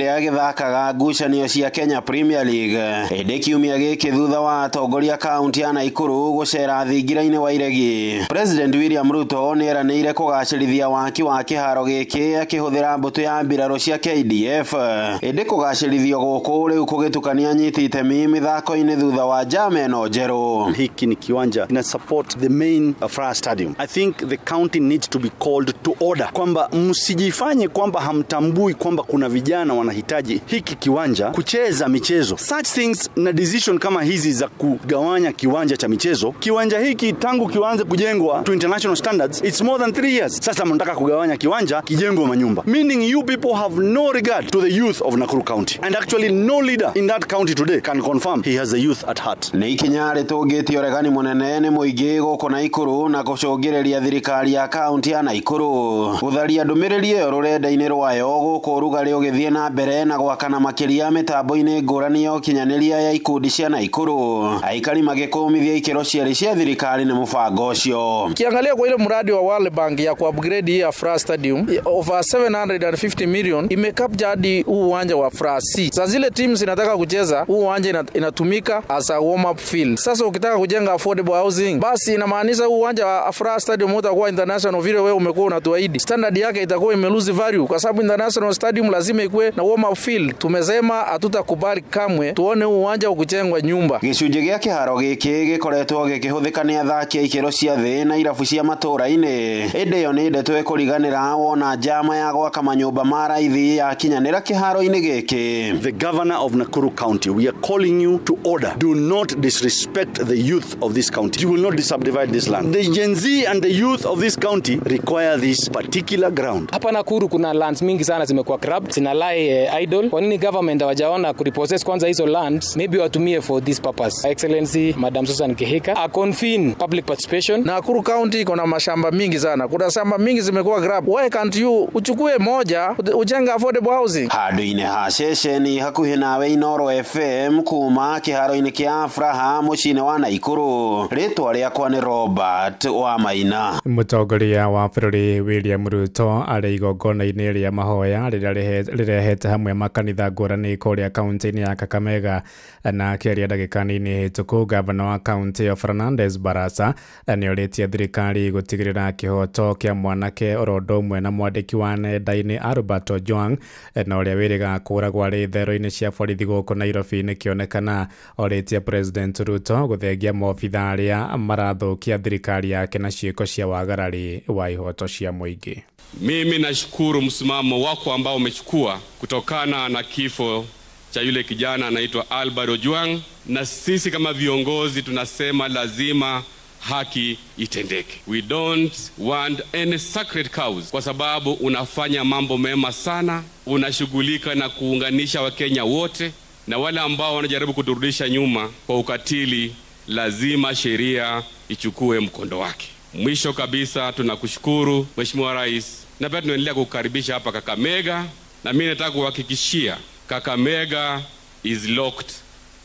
Kĩrĩa gĩthakaga ngucanio cia Kenya Premier League. Ĩndĩ kiumia gĩkĩ thutha wa atongoria kaunti ya Nakuru gũcera thingira-inĩ wa Iregi, President William Ruto nĩeranĩire kũgacĩrithia waki wa kĩharo gĩkĩ akĩhũthĩra mbũtũ ya mbirarũ cia KDF. Ĩndĩ kũgacĩrithio gũkũ rĩu kũgĩtukania anyiti itemi mĩthako-inĩ thutha wa njama ĩno njerũ. Hiki ni kiwanja ina support the main Afraha Stadium. I think the county needs to be called to order, kwamba msijifanye kwamba hamtambui kwamba kuna vijana wanahitaji hiki kiwanja kucheza michezo. Such things na decision kama hizi za kugawanya kiwanja cha michezo, kiwanja hiki tangu kianze kujengwa to international standards, it's more than 3 years. Sasa mnataka kugawanya kiwanja kijengwe manyumba, meaning you people have no regard to the youth of Nakuru County, and actually no leader in that county today can confirm he has the youth at heart. Nĩ ikinya rĩtũngĩtie ũregani mũnene nĩ mũingĩ gũkũ Nakuru na gũcũngĩrĩria thirikari ya kaunti ya Nakuru gũtharia ndũmĩrĩri ĩyo rũrenda-inĩ rwayo gũkũ ũrugarĩ ũgĩthiĩ na mbere na gwakana makĩria mĩtambo-inĩ ngũrani ya ũkinyanĩria ya ikundi cia Nakuru, aikari magĩkũmithia ikĩro cierĩ cia thirikari nĩ mũbango ũcio. Ukiangalia kwa ile mradi wa World Bank ya kuupgrade hii Afraha Stadium, over 750 million imecapture hadi huu uwanja wa Afraha C. Sasa zile teams zinataka kucheza huu uwanja inatumika as a warm up field. Sasa ukitaka kujenga affordable housing, basi inamaanisha huu uwanja wa Afraha Stadium utakuwa international vile wewe umekuwa unatuahidi. Standard yake itakuwa imelose value kwa sababu international stadium lazima ikuwe na warm up field. Tumesema hatutakubali kamwe tuone huu uwanja ukijengwa nyumba. Gĩcunjĩ gĩa kĩharo gĩkĩ gĩkoretwo gĩkĩhũthĩka nĩ athaki a ikĩro cia thĩ na irabu cia matũũra-inĩ. Ĩndĩ ĩyo nĩ ndeto ĩkũriganĩra wona njama ya gwaka manyũmba ma raithi yakinyanĩra kĩharo-inĩ gĩkĩ. The governor of Nakuru County, we are calling you to order. Do not disrespect the youth of this county. You will not subdivide this land. The Gen Z and the youth of this county require this particular ground. Hapa Nakuru kuna lands mingi sana zimekuwa grabbed, zina lie idle. Kwa nini government hawajaona kurepossess kwanza hizo lands, maybe watumie for this purpose? Excellency Madam Susan Kihika a convene public participation. Nakuru County iko na mashamba mingi sana. Kuna shamba mingi zimekuwa grabbed. Why can't you uchukue moja ujenge affordable housing? Handũ-inĩ ha ceceni hakuhĩ nawe Inooro FM kuma kĩharo-inĩ kĩa Afraha mũciĩ-inĩ wa Nakuru, rĩtwa rĩakwa nĩ Robert wa Maina. Mũtongoria wa bũrũri William Ruto arĩ igongona-inĩ rĩa mahoya rĩrĩa rĩrehete hamwe makanitha ngũrani kũrĩa kaunti-inĩ ya Kakamega. Na akĩaria ndagĩka nini hĩtũku, gavana wa kaunti ya Fernandes Barasa nĩorĩtie thirikari gũtigĩrĩra kĩhoto kĩa mwanake oro ũndũ ũmwe na mwandĩki wa nenda-inĩ Albert Ojwang na ũrĩa wĩrĩga kũragwo arĩ thero-inĩ cia borithi gũkũ Nairobi nĩkĩonekana. Orĩtie President Ruto gũthengia maobitha arĩa marathũkia thirikari yake na ciĩko cia wagarari wa ihoto cia mũingĩ. Mimi nashukuru msimamo wako ambao umechukua kutokana na kifo cha yule kijana anaitwa Albert Ojwang, na sisi kama viongozi tunasema lazima haki itendeke. We don't want any sacred cows, kwa sababu unafanya mambo mema sana, unashughulika na kuunganisha Wakenya wote, na wale ambao wanajaribu kuturudisha nyuma kwa ukatili, lazima sheria ichukue mkondo wake. Mwisho kabisa tunakushukuru Mheshimiwa Rais, na pia tunaendelea kukukaribisha hapa Kakamega, na mimi nataka kuhakikishia Kakamega is locked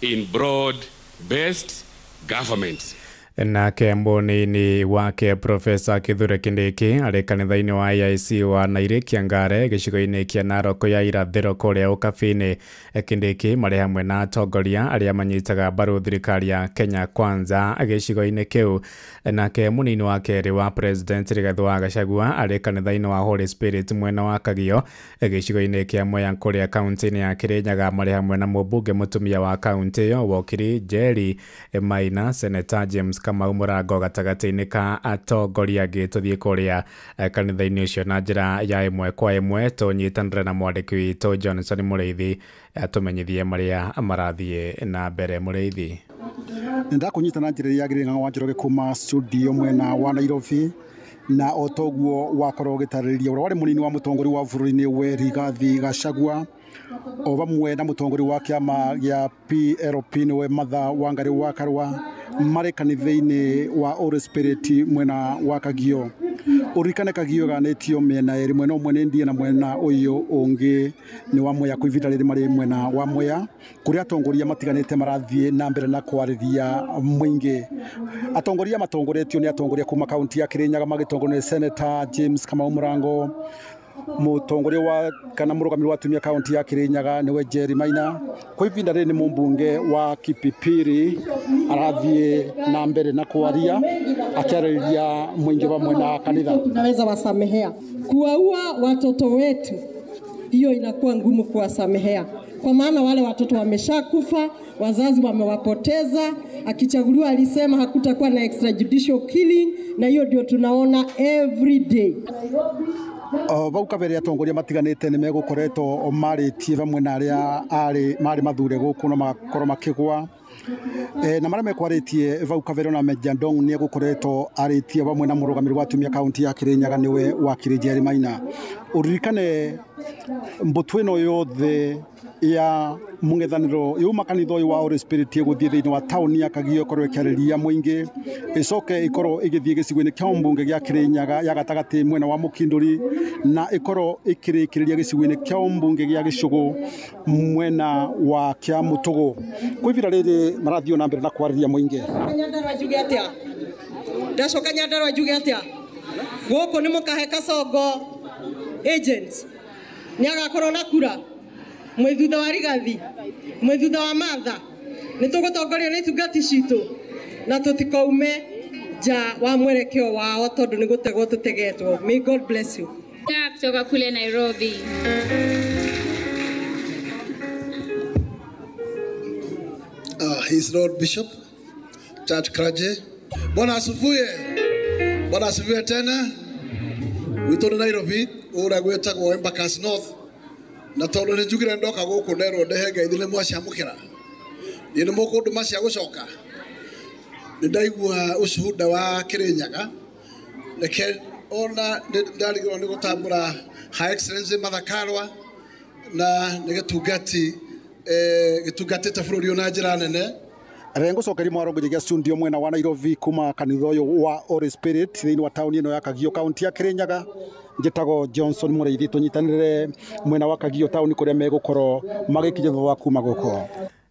in broad based government. Nake mũnini wake Profesa Kithure Kindiki arĩ kanitha-inĩ wa AIC wa Nairĩ Kĩangare gĩcigo-inĩ kĩa Narok ya irathĩro kũrĩa Ũkabi-inĩ. Kindiki marĩ hamwe na atongoria arĩa manyitaga mbaru thirikari ya Kenya Kwanza gĩcigo-inĩ kĩu. Nake mũnini wa kerĩ wa President Rigathi wa Gachagua arĩ kanitha-inĩ wa Holy Spirit mwena wa Kagio gĩcigo-inĩ kĩa Mwea kũrĩa kaunti-inĩ ya Kirinyaga marĩ hamwe na mũmbunge mũtumia wa kaunti ĩyo Wokiri Njeri Maina, Senator James Kamau Mũrango gatagatĩ-inĩ ka atongoria angĩ. Tũthiĩ kũrĩa kanitha-inĩ ũcio na njĩra ya ĩmwe kwa ĩmwe tũnyitanĩre na mwandĩki witũ Johnson Mũrĩithi atũmenyithie marĩa marathiĩ na mbere. Mũrĩithi, ndakunyita na njĩra ĩrĩa yagĩrĩire Ng'ang'a wa Njoroge kuma studio mwena wa Nairobi, na o toguo wakorwo ũgĩtarĩria ũrĩa warĩ mũnini wa mũtongoria wa bũrũri nĩwe Rigathi Gachagua o vamwe na mũtongoria wa kĩama gĩa PLP nĩwe Martha Wangari wa Karua marĩ kanitha-inĩ wa Holy Spirit mwena wa Kagio. Ũririkane Kagio ganĩtio mĩena ĩrĩ, mwena ũmwe nĩ Ndia na mwena ũyũ ũngĩ nĩ wa Mwea. Kwa ihinda rĩrĩ marĩ mwena wa Mwea kũrĩa atongoria matiganĩte marathiĩ na mbere na kwarĩria mũingĩ. Atongoria matongoretio nĩ atongoria kuma kaunti ya Kirinyaga magĩtongorio nĩ Senator James Kamau Mũrango, Mũtongoria wa kana mũrũgamĩrĩri wa atumia kaunti ya Kirinyaga nĩwe Jerry Maina. Kwa ihinda rĩrĩ nĩ mũmbunge wa Kipipiri arathiĩ na mbere na kwaria akĩarĩria mũingĩ vamwe na kanitha. Tunaweza wasamehea. Kuwaua watoto wetu, hiyo inakuwa ngumu kuwasamehea, kwa maana wale watoto wameshakufa, wazazi wamewapoteza. Akichaguliwa alisema hakutakuwa na extrajudicial killing, na hiyo ndio tunaona every day. O vau kabere atongoria matiganĩte nĩ megũkoretwo marĩtie vamwe na arĩa arĩ marĩ mathure gũkũ na magakorwo makĩgwa na marĩa mekwarĩtie vau kabere ona Mejja Ndong nĩ egũkoretwo arĩtie vamwe na mũrũgamĩrĩri wa atumia kaunti ya Kirinyaga nĩwe wakiri Jerry Maina. Ũririkane mbũtũ ĩno yothe ya mũng'ethanĩro yuma kanitha ũyũ wa Holy Spirit ĩgũthiĩ thĩinĩ wa taũni ya Kagio ĩkorwo ĩkĩarĩria mũingĩ, ĩcoke ĩkorwo ĩgĩthiĩ gĩcigo-inĩ kĩa mbunge gĩa Kirinyaga ya gatagatĩ mwena wa Mũkindũri, na ĩkorwo ĩkĩrĩkĩrĩria gĩcigo-inĩ kĩa mbunge gĩa Gĩcũgũ mwena wa Kĩamũtũgũ. Kwa ihinda rĩrĩ marathiĩ na mbere na kwarĩria mũingĩ. Nyandarua njuge atĩa? Ndacoka Nyandarua njuge atĩa? Gũkũ nĩ mũkahe Kasongo agents nĩ agakorwo na kura mwĩ thutha wa Rigathi, mwĩ thutha wa Martha. Nĩ tũgũtongorio nĩ itungati citũ na tũtikaume nja wa mwerekeo wao tondũ nĩ gũtegwo tũtegetwo. May God bless you. Kutoka kule Nairobi. His Lord Bishop Church Kraje. Bwana asifiwe. Bwana asifiwe tena. Gwitũ nĩ Nairobi, ũrĩa gwĩtagwo Embakasi North. Na tondũ nĩ njugire ndoka gũkũ nderwo ndehe ngeithi nĩ mwaciamũkĩra. Niĩ nĩ mũkũndũma cia gũcoka. Nĩ ndaigua ũcuhuda wa Kirinyaga. Reke ona ndarigĩrwo nĩ gũtambũra Her Excellency Martha Karua na nĩ gĩtungati gĩtungatĩte bũrũri ũyũ na njĩra nene. Rengo cokeria mwarongo studio mwena wa Nairobi kuma kanitha ũyũ wa Holy Spirit thĩinĩ wa taũni ĩno ya Kagio kaunti ya Kirinyaga. Njĩtagwo Johnson Mũrĩithi, tũnyitanĩre mwena wa Kagio taũni kũrĩa megũkorwo magĩkinya thutha wa kuma gũkũ.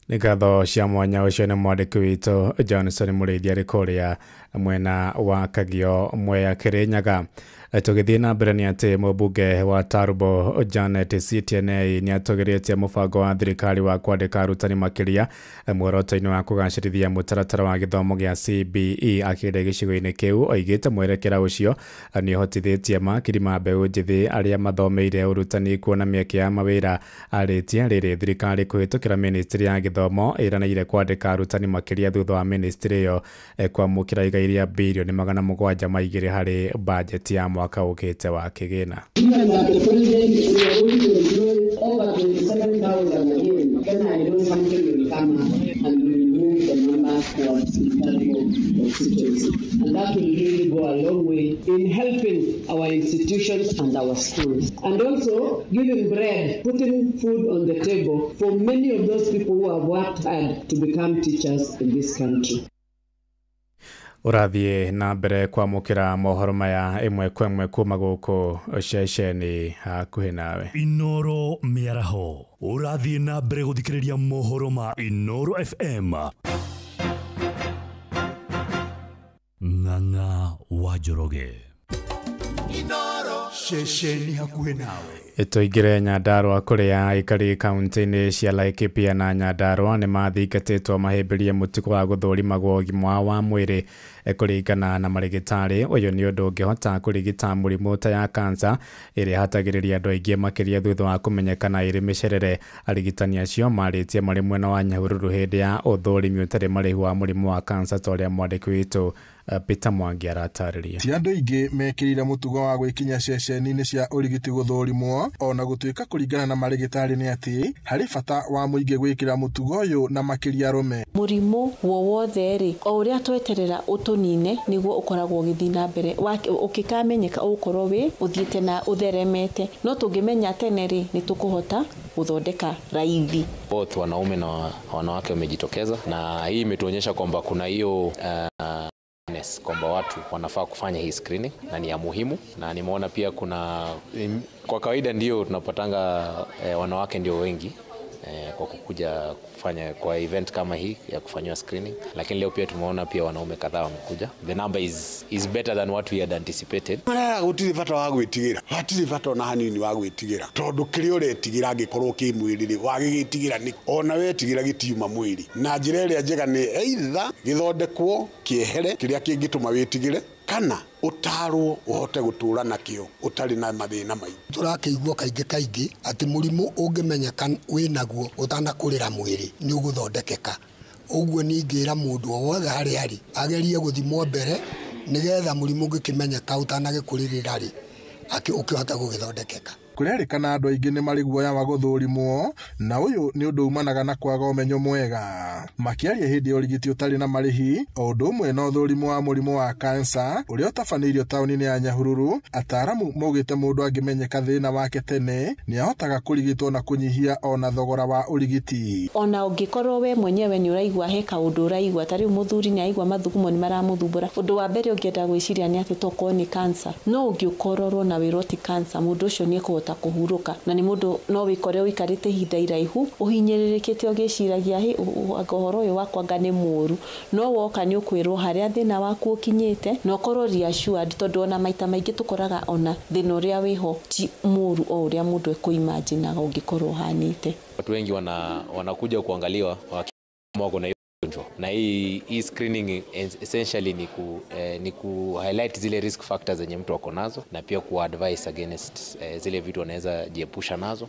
Nĩ ngatho cia mwanya. Ũcio nĩ mwandĩki witũ Johnson Mũrĩithi arĩ kũrĩa mwena wa Kagio Mwea Kirinyaga. Tũgĩthiĩ na mbere nĩ atĩ mũmbunge wa Turbo Janet Sitienei nĩ atũgĩrĩtie mũbango wa thirikari wa kwandĩka arutani makĩria muoroto-inĩ wa kũgacĩrithia mũtaratara wa gĩthomo gĩa CBE. Akĩrĩ gĩcigo-inĩ kĩu oigĩte mwerekera ũcio nĩ ũhotithĩtie makiri ma mbeũ njĩthĩ arĩa mathomeire ũrutani kuona mĩeke ya mawĩra. Arĩtie rĩrĩ thirikari kũhĩtũkĩra ministry ya gĩthomo ĩranĩire kwandĩka arutani makĩria thutha wa ministry ĩyo kwamũkĩra igai rĩa birioni 702 harĩ bajeti ya mwaka ũkĩte wa kĩgĩna. Given that the president we are going to employ over 27,000 again, then I know something will come up and will move the number towards the constituency. And that will really go a long way in helping our institutions and our schools. And also giving bread, putting food on the table for many of those people who have worked hard to become teachers in this country. Ũrathiĩ na mbere kwamũkĩra mohoro maya ĩmwe kwa ĩmwe kuma gũkũ ceceni hakuhĩ nawe. Inoro mĩaraho ũrathiĩ na mbere gũthikĩrĩria mohoro ma Inoro FM. Ng'ang'a wa Njoroge. Inoro ceceni hakuhĩ nawe. Tũingĩre Nyandarua kũrĩa aikari kaunti-inĩ cia Laikipia na Nyandarua nĩ mathingatĩtwo mahĩmbĩrie mũtugo wa gũthũrimagwo ũgima wao wa mwĩrĩ kũringana na marĩgĩtarĩ. Ũyũ nĩ ũndũ ũngĩhota kũrigita mũrimũ ta ya kansa ĩrĩa ĩhatagĩrĩria andũ aingĩ makĩria thutha wa kũmenyekana ĩrĩ mĩcerere. Arigitani acio marĩtie marĩ mwena wa Nyahururu hĩndĩ ya ũthũrimi ũtarĩ marĩhi wa mũrimũ wa kansa ta ũrĩa mwandĩki witũ Peter Mwangi aratarĩria. Ti andũ aingĩ mekĩrĩire mũtugo wa gwĩkinya ceceni-inĩ cia ũrigiti gũthũrimwo ona gũtuĩka kũringana na marĩgĩtarĩ nĩ atĩ harĩ bata wa mũingĩ gwĩkĩra mũtugo ũyũ na makĩria arũme. Mũrimũ wowothe rĩ, o ũrĩa tweterera ũtũnine nĩguo ũkoragwo ũgĩthiĩ na mbere, ũkĩkamenyeka ũgũkorwo wĩ ũthiĩte na ũtheremete, no tũngĩmenya tene rĩ nĩ tũkũhota gũthondeka raithi. Both wanaume na wanawake wamejitokeza na hii imetuonyesha kwamba kuna hiyo kwamba watu wanafaa kufanya hii screening na ni ya muhimu, na nimeona pia kuna kwa kawaida ndio tunapatanga wanawake ndio wengi, kwa kukuja kufanya kwa event kama hii ya kufanyiwa screening, lakini leo pia tumeona pia wanaume kadhaa wamekuja. The number is better than what we had anticipated. Mara gutiri bata wa gwitigira, hatiri bata ona hanini wa gwitigira, tondu kiria uretigira angikorwo ki mwiri wagigitigira ni ona wetigira gitiuma mwiri. Na njira iria njega ni either githondekwo kiehere kiria kingituma witigire, kana utarwo uhote gutura nakio utari na mathina maingi. Turakiigua kaingĩ kaingĩ atĩ mũrimũ ũngĩmenyeka wĩnaguo ũtanakurĩra mwĩrĩ nĩ ũgũthondekeka. Ũguo ningĩra mũndũ o wothe harĩa arĩ agerie gũthimwo mbere nĩgetha mũrimũ ũngĩkĩmenyeka ũtanagĩkũrĩrĩra rĩ ũkĩhota gũgĩthondekeka. Kũrerĩkana andũ aingĩ nĩ marĩ guoya wa gũthũrimwo, na ũyũ nĩ ũndũ umanaga na kwaga ũmenyo mwega. Makĩaria hĩndĩ ya ũrigiti ũtarĩ na marĩhi, o ũndũ ũmwe na ũthũrimo wa mũrimũ wa kansa ũrĩa ũtabanĩirio taũni-inĩ ya Nyahururu, ataaramu maugĩte mũndũ angĩmenyeka thĩna wake tene nĩ ahotaga kũrigitwo na kũnyihia ona thogora wa ũrigiti. Ona ũngĩkorwo we mwenyewe nĩ ũraigua he kaũndũ ũraigua, ta rĩu mũthuri nĩ aigua mathugumo nĩ maramũthumbũra, ũndũ wa mbere ũngĩenda gwĩciria nĩ atĩ tokorwo nĩ kansa. No ũngĩũkororwo na wĩrwo ti kansa, mũndũ ũcio nĩ ekũhota kũhurũka, na nĩ mũndũ no wĩkore ũikarĩte ihinda iraihu ũhinyĩrĩrĩkĩte ũgĩciragia hĩ ũhoro ũyũ wakwa anga nĩ mũũru. No woka nĩ ũkwĩrwo harĩa thĩna waku ũkinyĩte na ũkorwo reassured, tondũ ona maita maingĩ tũkoraga ona thĩna ũrĩa wĩho ti mũũru o ũrĩa mũndũ ekũimaginaga ũngĩkorwo ũhanĩte. Watu wengi wanakuja kuangaliwa wako na ugonjwa, na hii screening essentially ni ku highlight zile risk factors zenye mtu ako nazo, na pia ku advise against zile vitu anaweza jiepusha nazo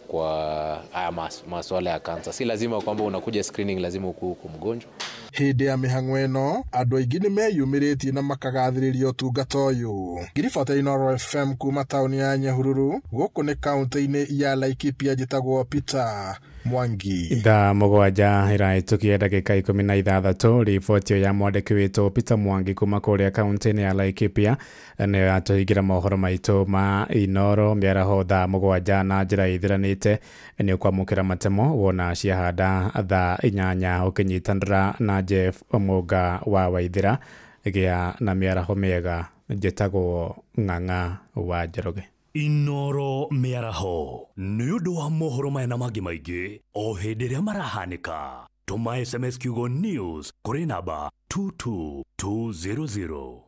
kwa haya masuala ya cancer. Si lazima kwamba unakuja screening lazima uku mgonjwa. Hĩndĩ ya mĩhang'o ĩno andũ aingĩ nĩ meyumĩrĩtie na makagathĩrĩria ũtungata ũyũ. Ngiribota Inooro FM kuma taũni ya Nyahururu, gũkũ nĩ kaũntĩ-inĩ ya Laikipia, njĩtagwo Peter Mwangi. Thaa 7 ĩrahĩtũkia ndagĩka 16. Riboti ya mwandĩki witũ Peter Mwangi kuma kũrĩa kaũntĩ-inĩ ya Laikipia nĩyo yatũhingĩra mohoro maitũ ma Inooro mĩaraho thaa 7 na njĩra ĩthiranĩte. Nĩ ũkwamũkĩra matemo wona ciahanda thaa 8 ũkĩnyitanĩra na Jeff Mũnga wa Waithĩra. Gĩa na mĩaraho mĩega. Njĩtagwo Ng'ang'a wa Njoroge. Inooro mĩaraho nĩ ũndũ wa mohoro maya na mangĩ maingĩ o hĩndĩ ĩrĩa marahanĩka. Tũma SMS kiugo news kũrĩ namba 22200.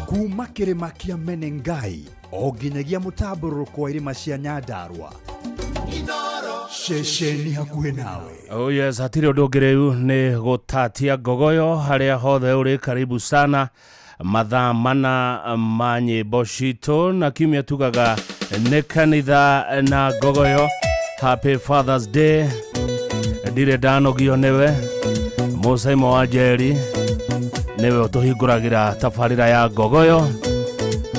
Kuma kĩrĩma kĩa Menengai o nginyagia mũtambũrũko wa irĩma cia Nyandarua, ceceni hakuhĩ nawe. Oh yes, hatirĩ ũndũ ũngĩ rĩu nĩ gũtatia ngogoyo harĩa hothe ũrĩ. Karibu sana mathaa mana ma nyĩmbo citũ, na kiumia tugaga nĩ kanitha na ngogoyo. Happy Father's Day. Ndirĩ ndanogio nĩwe Mũcaimo wa Njeri, nĩwe ũtũhingũragĩra tabarĩra ya ngogoyo.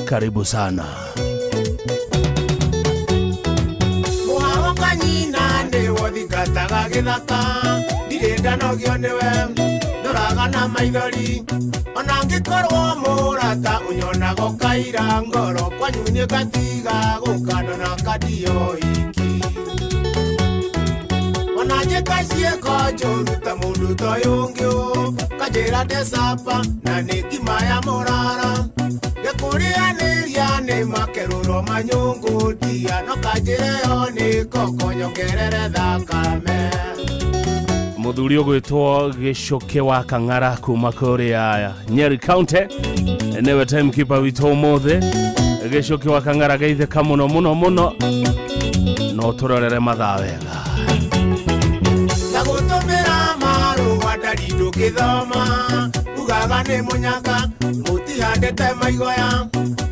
Karibu sana. Gataga githaka ndirĩ ndanogio nĩwe ndoraga na maithori ona ngĩkorwo mũrata ũnyonaga ũkaira ngoro kwanyu nĩ ngatiga gũkandona kandio iki ona njĩka ciĩko njũru ta mũndũ ta ũyũ ũngĩ ũkanjĩra ndecapa na nĩ ngima ya mũrara ngĩkũrĩanĩria nĩ makerũro manyũngũ ndia no kanjĩre yo nĩ koko nyongerere thakame. Mũthuri ũgwĩtwo Gĩcũkĩ wa Kang'ara kuma kũrĩa Nyeri County nĩwe timekeeper witũ ũmũthĩ. Gĩcũkĩ wa Kang'ara geithĩka mũno mũno mũno, no tũrorere mathaa wega. Na gũtũmĩra marũa ndari ndũngĩthoma ugaga nĩ mũnyaka mũtihandĩte maigoya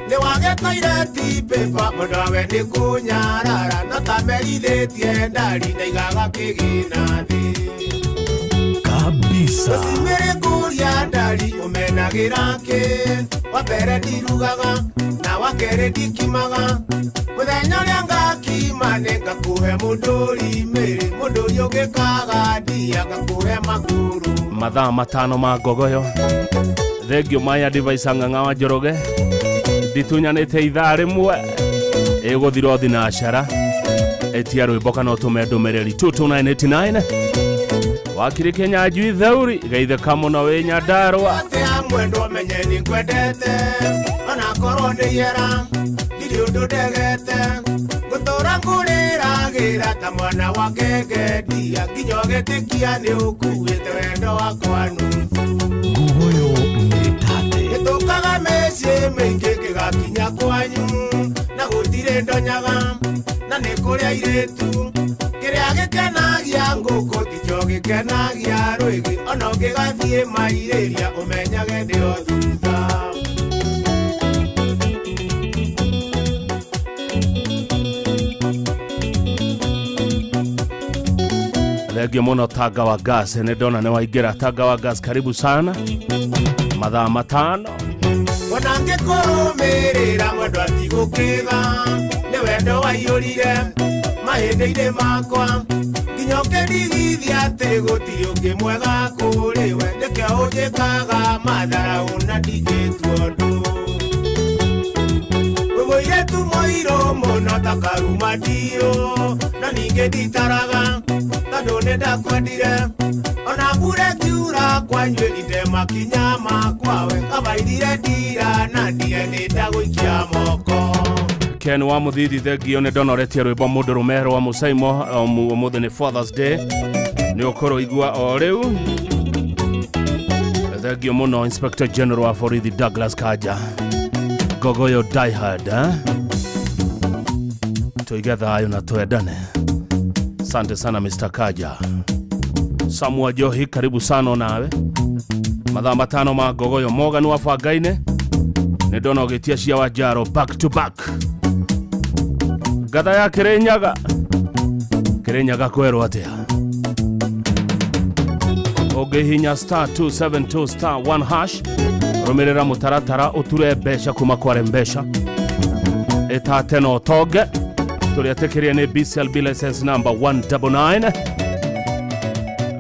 nĩ wagĩtoire ti paper mũndũ nĩ kũnyarara no tamerithĩtie ndari ndaigaga kĩgĩna thĩ kabisa. Ũcimĩrĩ kũria ndari ũmenagĩra kĩ wa mbere ndirugaga na wa kerĩ ndikimaga mũthenya ũrĩa ngakima nĩ ngakũhe mũndũri mĩrĩ mũndũri ũngĩkaga ndia ngakũhe magũrũ. Mathaa 5 ma ngogoyo. Thengio maya device Ng'ang'a wa Njoroge nditunyanĩte ithaa rĩmwe ĩgũthira thinacara. Etia rwĩmbo kana ũtũme ndũmĩrĩri 22989. Wakiri Kenya njui theuri geithĩka mũno wĩ Nyandarũa. Mwendwa menye nĩ ngwendete onakorwo nĩ ihera ndirĩ ũndũ ndegete ngũtũra ngũrĩragĩra ta mwana wa ngengendia nginya ũgĩtĩkia nĩ ũkuĩte wendo wakwa nuthu. Nguguyo nĩ tate. Gĩtũkaga mĩciĩ mĩingĩ gĩgakinya kwanyu na gũtirĩ ndonyaga na nĩ kũrĩ airĩtu kĩrĩa gĩkenagia ngũkũ tikĩo gĩkenagia rwĩgĩ ona ũngĩgathiĩ mairĩria ũmenyage ndĩ o thutha. Thengio mũno Tanga wa Gas, nĩ ndona nĩ waingĩra. Tanga wa Gas, karibu sana. Mathaa 5 ona ngĩkũrũmĩrĩra mwendwa tigũkĩga nĩ wendo waiyũrire mahĩndĩ-inĩ makwa nginya ũkĩndigithia atĩ gũtirĩ ũngĩ mwega kũrĩ we nĩkĩo ũnjĩkaga matharaũ na ndingĩtua ũndũ. Wĩ mũirĩtu mũirũ mũno ta karuma ndiũ na ningĩ nditaraga tondũ nĩ ndakwendire ona mbura ĩkiura kwanyu ĩrinde makinya makwa we kabairire ndira na ndire nĩ ndagũikia moko. Ken wa Muthithi thengio nĩ ndonoretie rwĩmbo mũndũrũme rwa Mũcaimo. Ũmũthĩ nĩ Father's Day, nĩ ũkũrwo igua o rĩu. Thengio mũno Inspector General wa borithi Douglas Kanja. Ngogoyo die hard, eh? Tuige thayũ na twendane. Asante sana Mr. Kaja. Samuel Johi, karibu sana nawe. Mathaa 5 ma Ngogoyo. Morgan wa Bangaine nĩ ndona ũgĩtia cia Wanjaro back to back. Ngatha ya Kirinyaga. Kirinyaga kwerwo atĩa? Ũngĩhihinya star 272 star 1 hash rũmĩrĩra mũtaratara ũture mbeca kuma kware mbeca ĩtate na ũtonge. Tũrĩetĩkĩrie nĩ BCLB license number 199.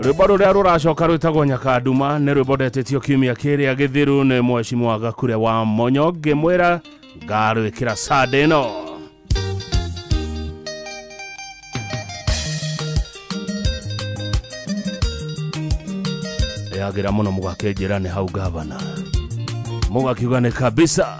Rwĩmbo rũrĩa rũracoka rwĩtagwo Nyakanduma nĩ rwĩmbo ndetĩtio kiumia kĩrĩa gĩthiru nĩ mheshimiwa Gakure wa Monyo ngĩmwĩra ngarwĩkĩra Sunday ĩno. Yagira mũno mũgakĩnjĩra nĩ hau gavana mũgakiuga nĩ kabisa.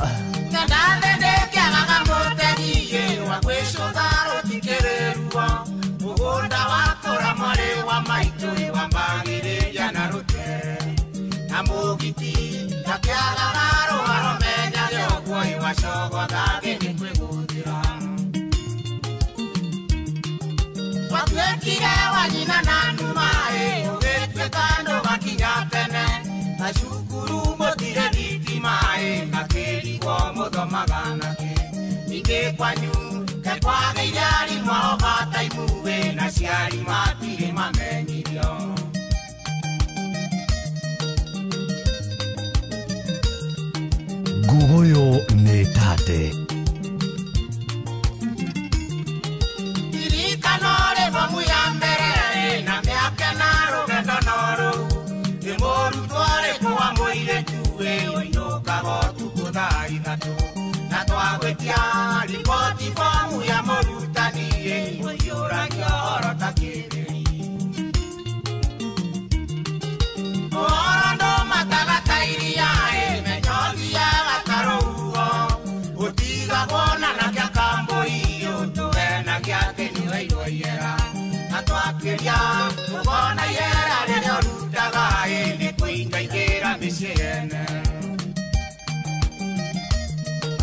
Nguguyo nĩ tate.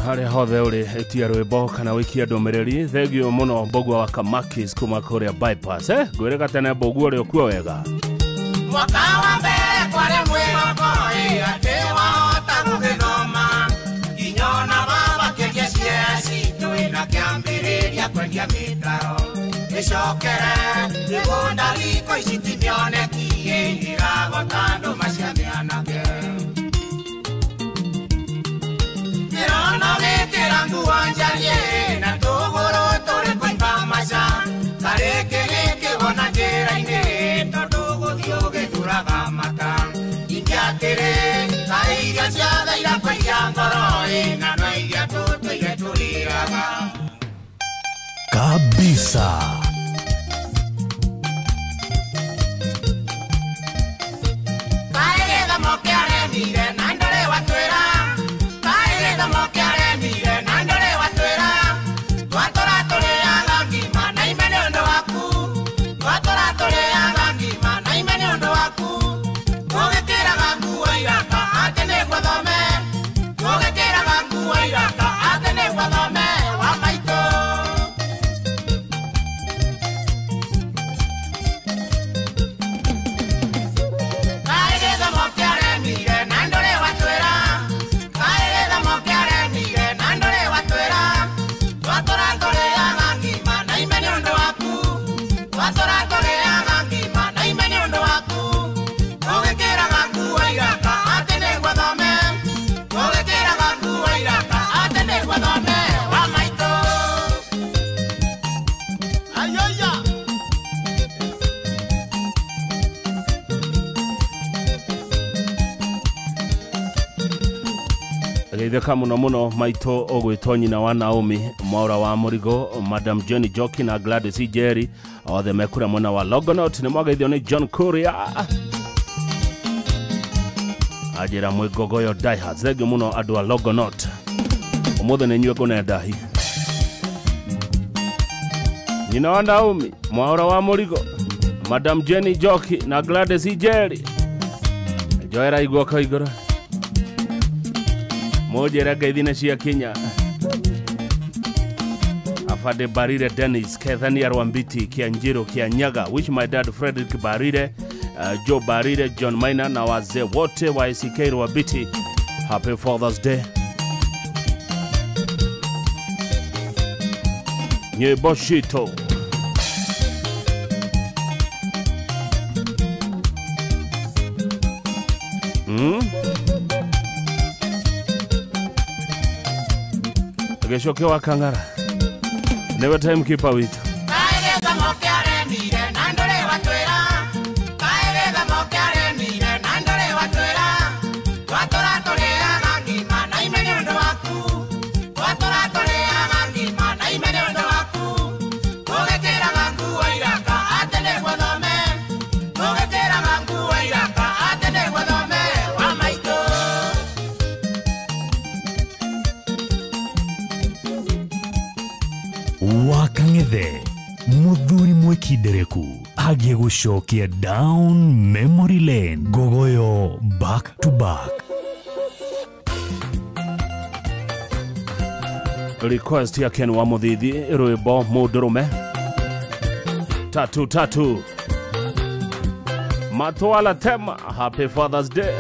Harĩa hothe ũrĩ ĩtia rwĩmbo kana wĩikie ndũmĩrĩri. Thengio mũno Mbũgua wa Kamakis kuma kũrĩa bypass, eh? Ngwĩrĩga tene Mbũgua ũrĩ ũkuo wega. Mwaka wa mbere kwarĩ mwĩhoko atĩ wahota gũgĩthoma nginya ona baba kĩria ciea citũ na kĩambĩrĩria kwendia mĩtaro ĩcokere mĩgũnda thikũ ici ti mĩoneki ĩragota andũ maciamĩanake. Na tũgũrũ tũrĩ kũimba maca karĩkĩ gĩkĩgona njĩra-inĩ tondũ gũthiĩ ũgĩthuraga mata ingĩ atĩrĩ kaĩ irio ciothe irakũiya ngoro na no iria tũtũire tũrĩaga kabisa. Geithĩka mũno mũno maitũ ũgwĩtwo nyina wa Naomi Mwaura wa Mũrigo, Madam Jenny Joki na Gladys Jerry, othe mekũrĩa mwena wa Longonot. Nĩ mwageithio nĩ John Kuria anjĩra mwĩ Ngogoyo Diehards. Thengiũ mũno andũ a Longonot, ũmũthĩ nĩ inyuĩ ngũne ndahi. Nyina wa Naomi Mwaura wa Mũrigo, Madam Jenny Joki na Gladys Jerry, njoera iguoko igũrũ mũnjĩre ngeithi nĩ ciakinya. Afande Barire Dennis, Kethania Rwambiti, Kianjiro Kianyaga, wish my dad Frederick Barire, Joe Barire, John Maina na wazee wote wa ACK Rwambiti, happy Father's Day. Nyĩmbo citũ Gĩcoke wa Kang'ara nĩwe timekeeper witũ. Wakang'ethe muthuri mwikindereku agie gucokia down memory lane, Ngogoyo back to back. Request ya Ken wa Muthithi, rwĩmbo mũndũrũme tatu tatu, Matwala Tema, happy Father's Day.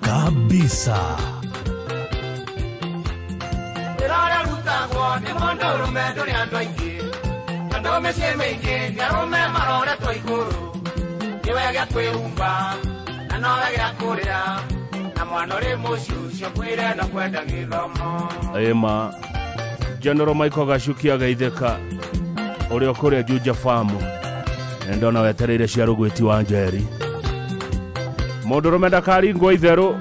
Kabisa. Ema General Michael Gacuki ageithĩka ũrĩa ũkũrĩa Juja Farm, ndona wetereire cia rũgwĩti wa Njeri. Mũndũrũme ndakaringwo itherũ.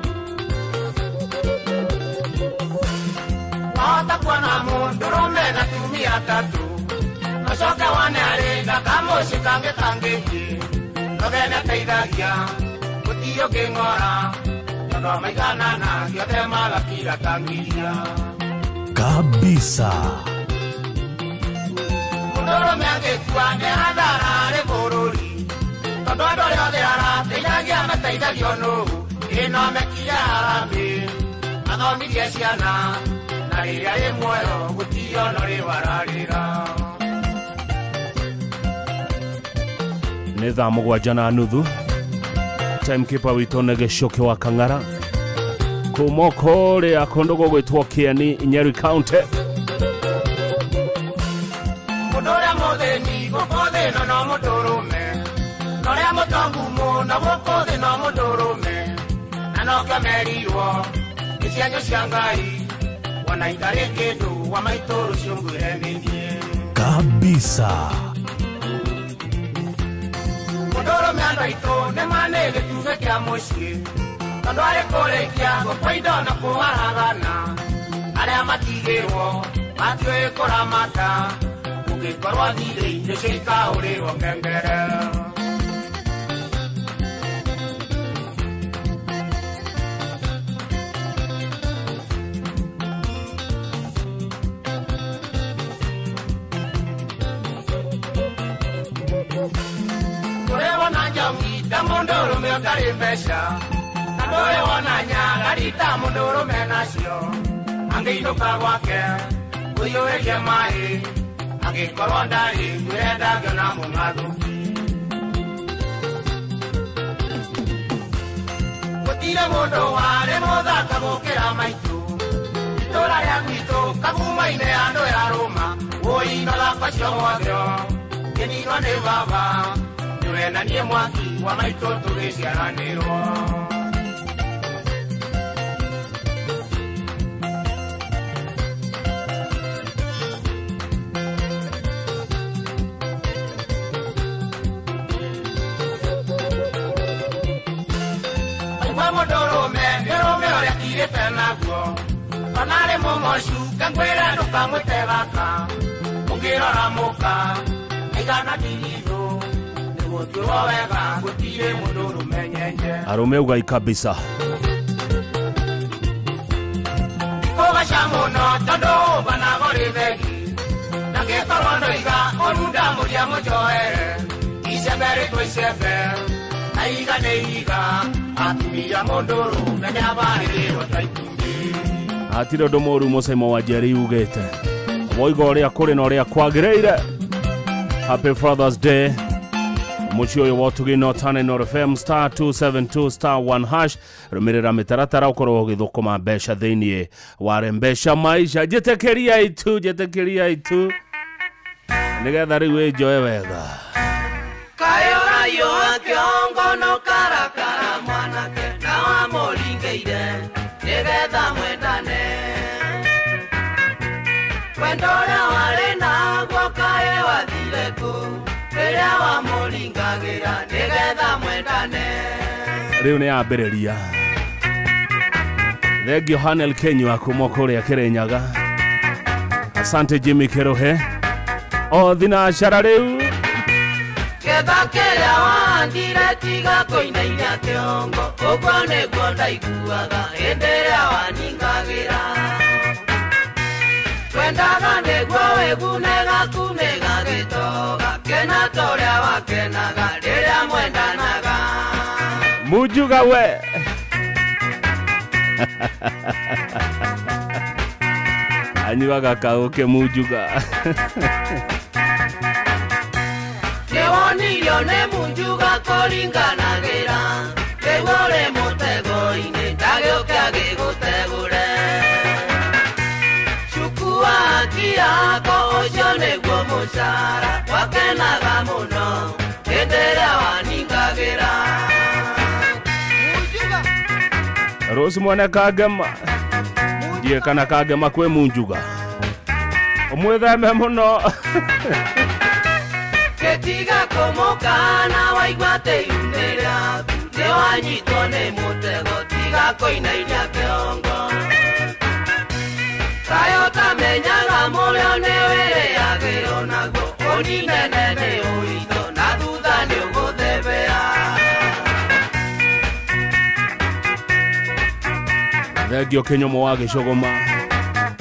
Kabisa. Nĩ thaa 7:30. Timekeeper witũ nĩ Gĩcoke wa Kang'ara kuma kũrĩa kũndũ gũgwĩtwo Kĩeni, Nyeri County. Kabisa. Kanarĩ mũmocu ngangwĩra ndũkamwĩte baba ũngĩrora mũka aigana ndigithũ nĩgũtuĩrwo wega gũtirĩ mũndũ rũmenyenje Arũme ugai kabisa. Kũgaca mũno tondũ banago rĩ thegi na ngĩkorwo ndoiga ũrunda mũria mũnjoere icembe rĩtwo icembe na iga nĩ iga atumia mũndũ rũme nĩabarĩrĩrwo ta itumbĩ. Hatirĩ ũndũ mũru mũcaimo wa Njeri ugĩte woiga ũrĩa kũrĩ na ũrĩa kwagĩrĩire. Happy Father's Day. Mũciĩ ũyũ wa Ũtugi no Tane no FM star 272 star 1 hash. Rũmĩrĩra mĩtaratara ũkorwo ũgĩthũkũma mbeca thĩiniĩ wa Rembesha Maisha. Njĩtĩkĩria itu, njĩtĩkĩria itu nĩgetha rĩu ĩnjoe wega. Kayo wa kĩongo no karakara mwanake na wamũringĩire nĩgetha mwendane wendo ũrĩa warĩ naguo kaĩ wathire kũ rĩrĩa wamũringagĩra nĩgetha mwendane. Rĩu nĩ yambĩrĩria. Thengio Hanel Kenyua kuma kũrĩa Kĩrĩnyaga. Asante Jimmy Kĩrũhe. O thinacara rĩu. Ketha kĩrĩa wahandire tiga kũinainia kĩongo ũguo nĩguo ndaiguaga hĩndĩ ĩrĩa waningagĩra wendaga nĩguo wĩgune gaku nĩ gagĩtoga kena ta ũrĩa wakenaga rĩrĩa mwendanaga. Mujuga we. Anyuaga kaũke Mujuga. Nĩwonirio nĩ Munjuga kũringanagĩra rĩu ũrĩ mũtego-inĩ ndagĩũke agĩgũtegũre cukua haki yako ũcio nĩguo mũcara wakenaga mũno hĩndĩ ĩrĩa waningagĩra. Rose mwene Kagema ndiĩ kana Kagema kwĩ Munjuga ũmwĩtheme mũno. Gĩtiga kũmũkana waigua atĩ ihu-inĩ rĩaku nĩwanyitwo nĩ mũtego tiga kũinainia kĩongo kaĩ ũtamenyaga mũrĩo nĩwĩrĩagĩrwo naguo ũninene nĩ ũitho na thutha nĩũgũthebea. Thengio Kĩnyũmũ wa Gĩcũgũma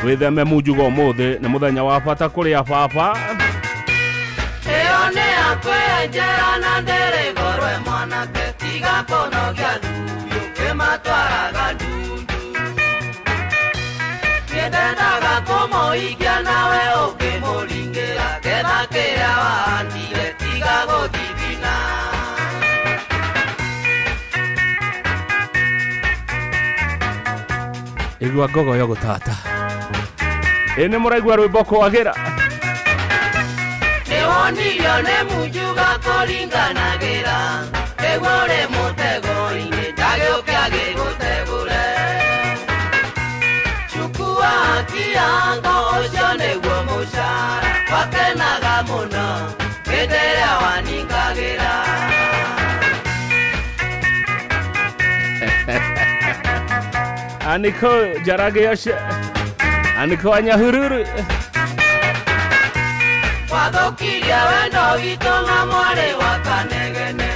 wĩtheme Munjuga ũmũthĩ nĩ mũthenya wa bata kũrĩa baba. Ĩyo nĩ yakwenjera na ndĩrĩ gorwe mwanake tiga kũnogia thuyu kĩmatwaraga ndundu niĩ ndendaga kũmũikia nawe ũkĩmũringĩra ketha kĩrĩa wahandire tiga gũthithina. Igua ngogoyo gũtata. Ĩ nĩ mũraigua rwĩmbo kwagĩra. Nĩwonirio nĩ Munjuga kũringanagĩra nĩguo ũrĩ mũtego-inĩ ndagĩũke agĩgũtegũre cukua haki yako ũcio nĩguo mũcara wakenaga mũno hĩndĩ ĩrĩa waningagĩra. Aniko Jarage Yoshe Aniko Anyahururu Wathũkirie wendo witũ na mwarĩ wa Kanegene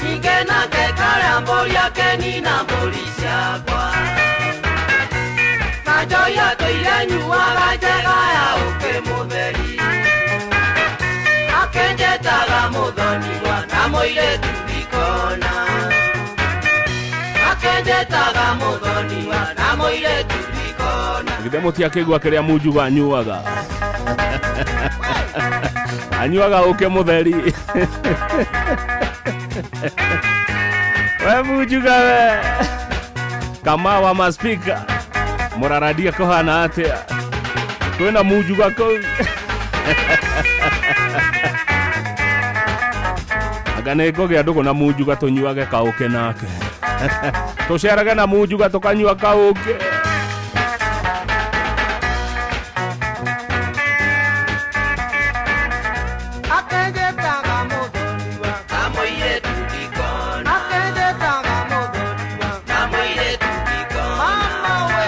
ningĩ nake karĩa mbũri akenina mbũri ciakwa na njohi atũire nyuaga njega ya ũkĩ mũtheri akĩnjĩtaga mũthoniwa na mũirĩtu ndikona akĩnjĩtaga mũthoniwa na mũirĩtu ndikona. Githĩ mũtiakĩigua kĩrĩa Munjuga anyuaga. Anyuaga ũkĩ mũtheri. We Munjuga we kama wa maspika mũraradia kũhana atĩa kwĩna Munjuga kũu. Anga nĩ ngũgĩa ndũgũ na Munjuga tũnyuage kaũkĩ nake. Tũcerage na Munjuga tũkanyua kaũkĩ. Akĩnjĩtaga mũthoniwa na mũirĩtu ndikona akĩnjĩtaga mũthoniwa na mũirĩtu ndikona mama we.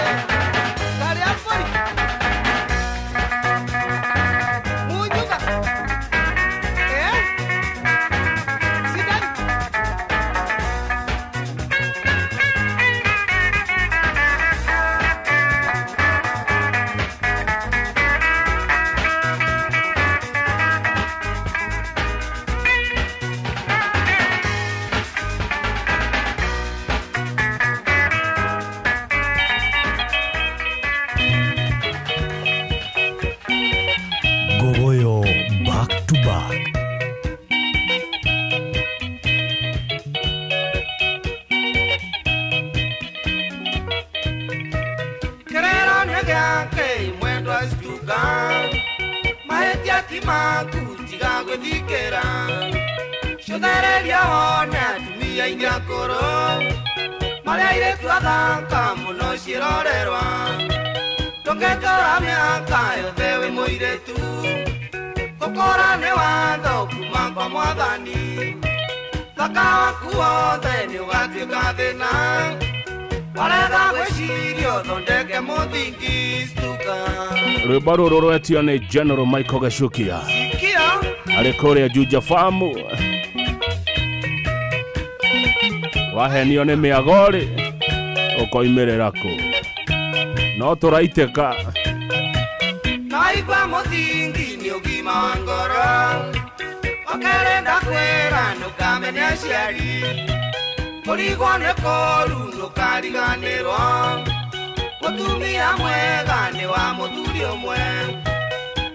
ti maku tiga gwĩthikĩra Cũthereria wone atumia aingĩ akũrũ Marĩa airĩtu athaka mũno ciĩrorerwa Ndũngĩtũra mĩaka yothe wĩ mũirĩtu Gũkũra nĩ watho kuma kwa mwathani Thaka waku wothe nĩ ũgatuĩka thĩna Warega gwĩciria ũthondeke mũthingi stuka Rwĩmbo rũrũ rwetio nĩ General Michael Gacukia arĩ kũrĩa Juja Farm wahenio nĩ mĩago-rĩ ũkoimĩrĩra kũ no tũraitĩka Naigua mũthingi nĩ ũgima wa ngoro Wakerĩ ndakwĩra ndũkamene aciari Kũrigwo nĩ kũũru ndũkariganĩrwo Mũtumia mwega nĩ wa mũthuri ũmwe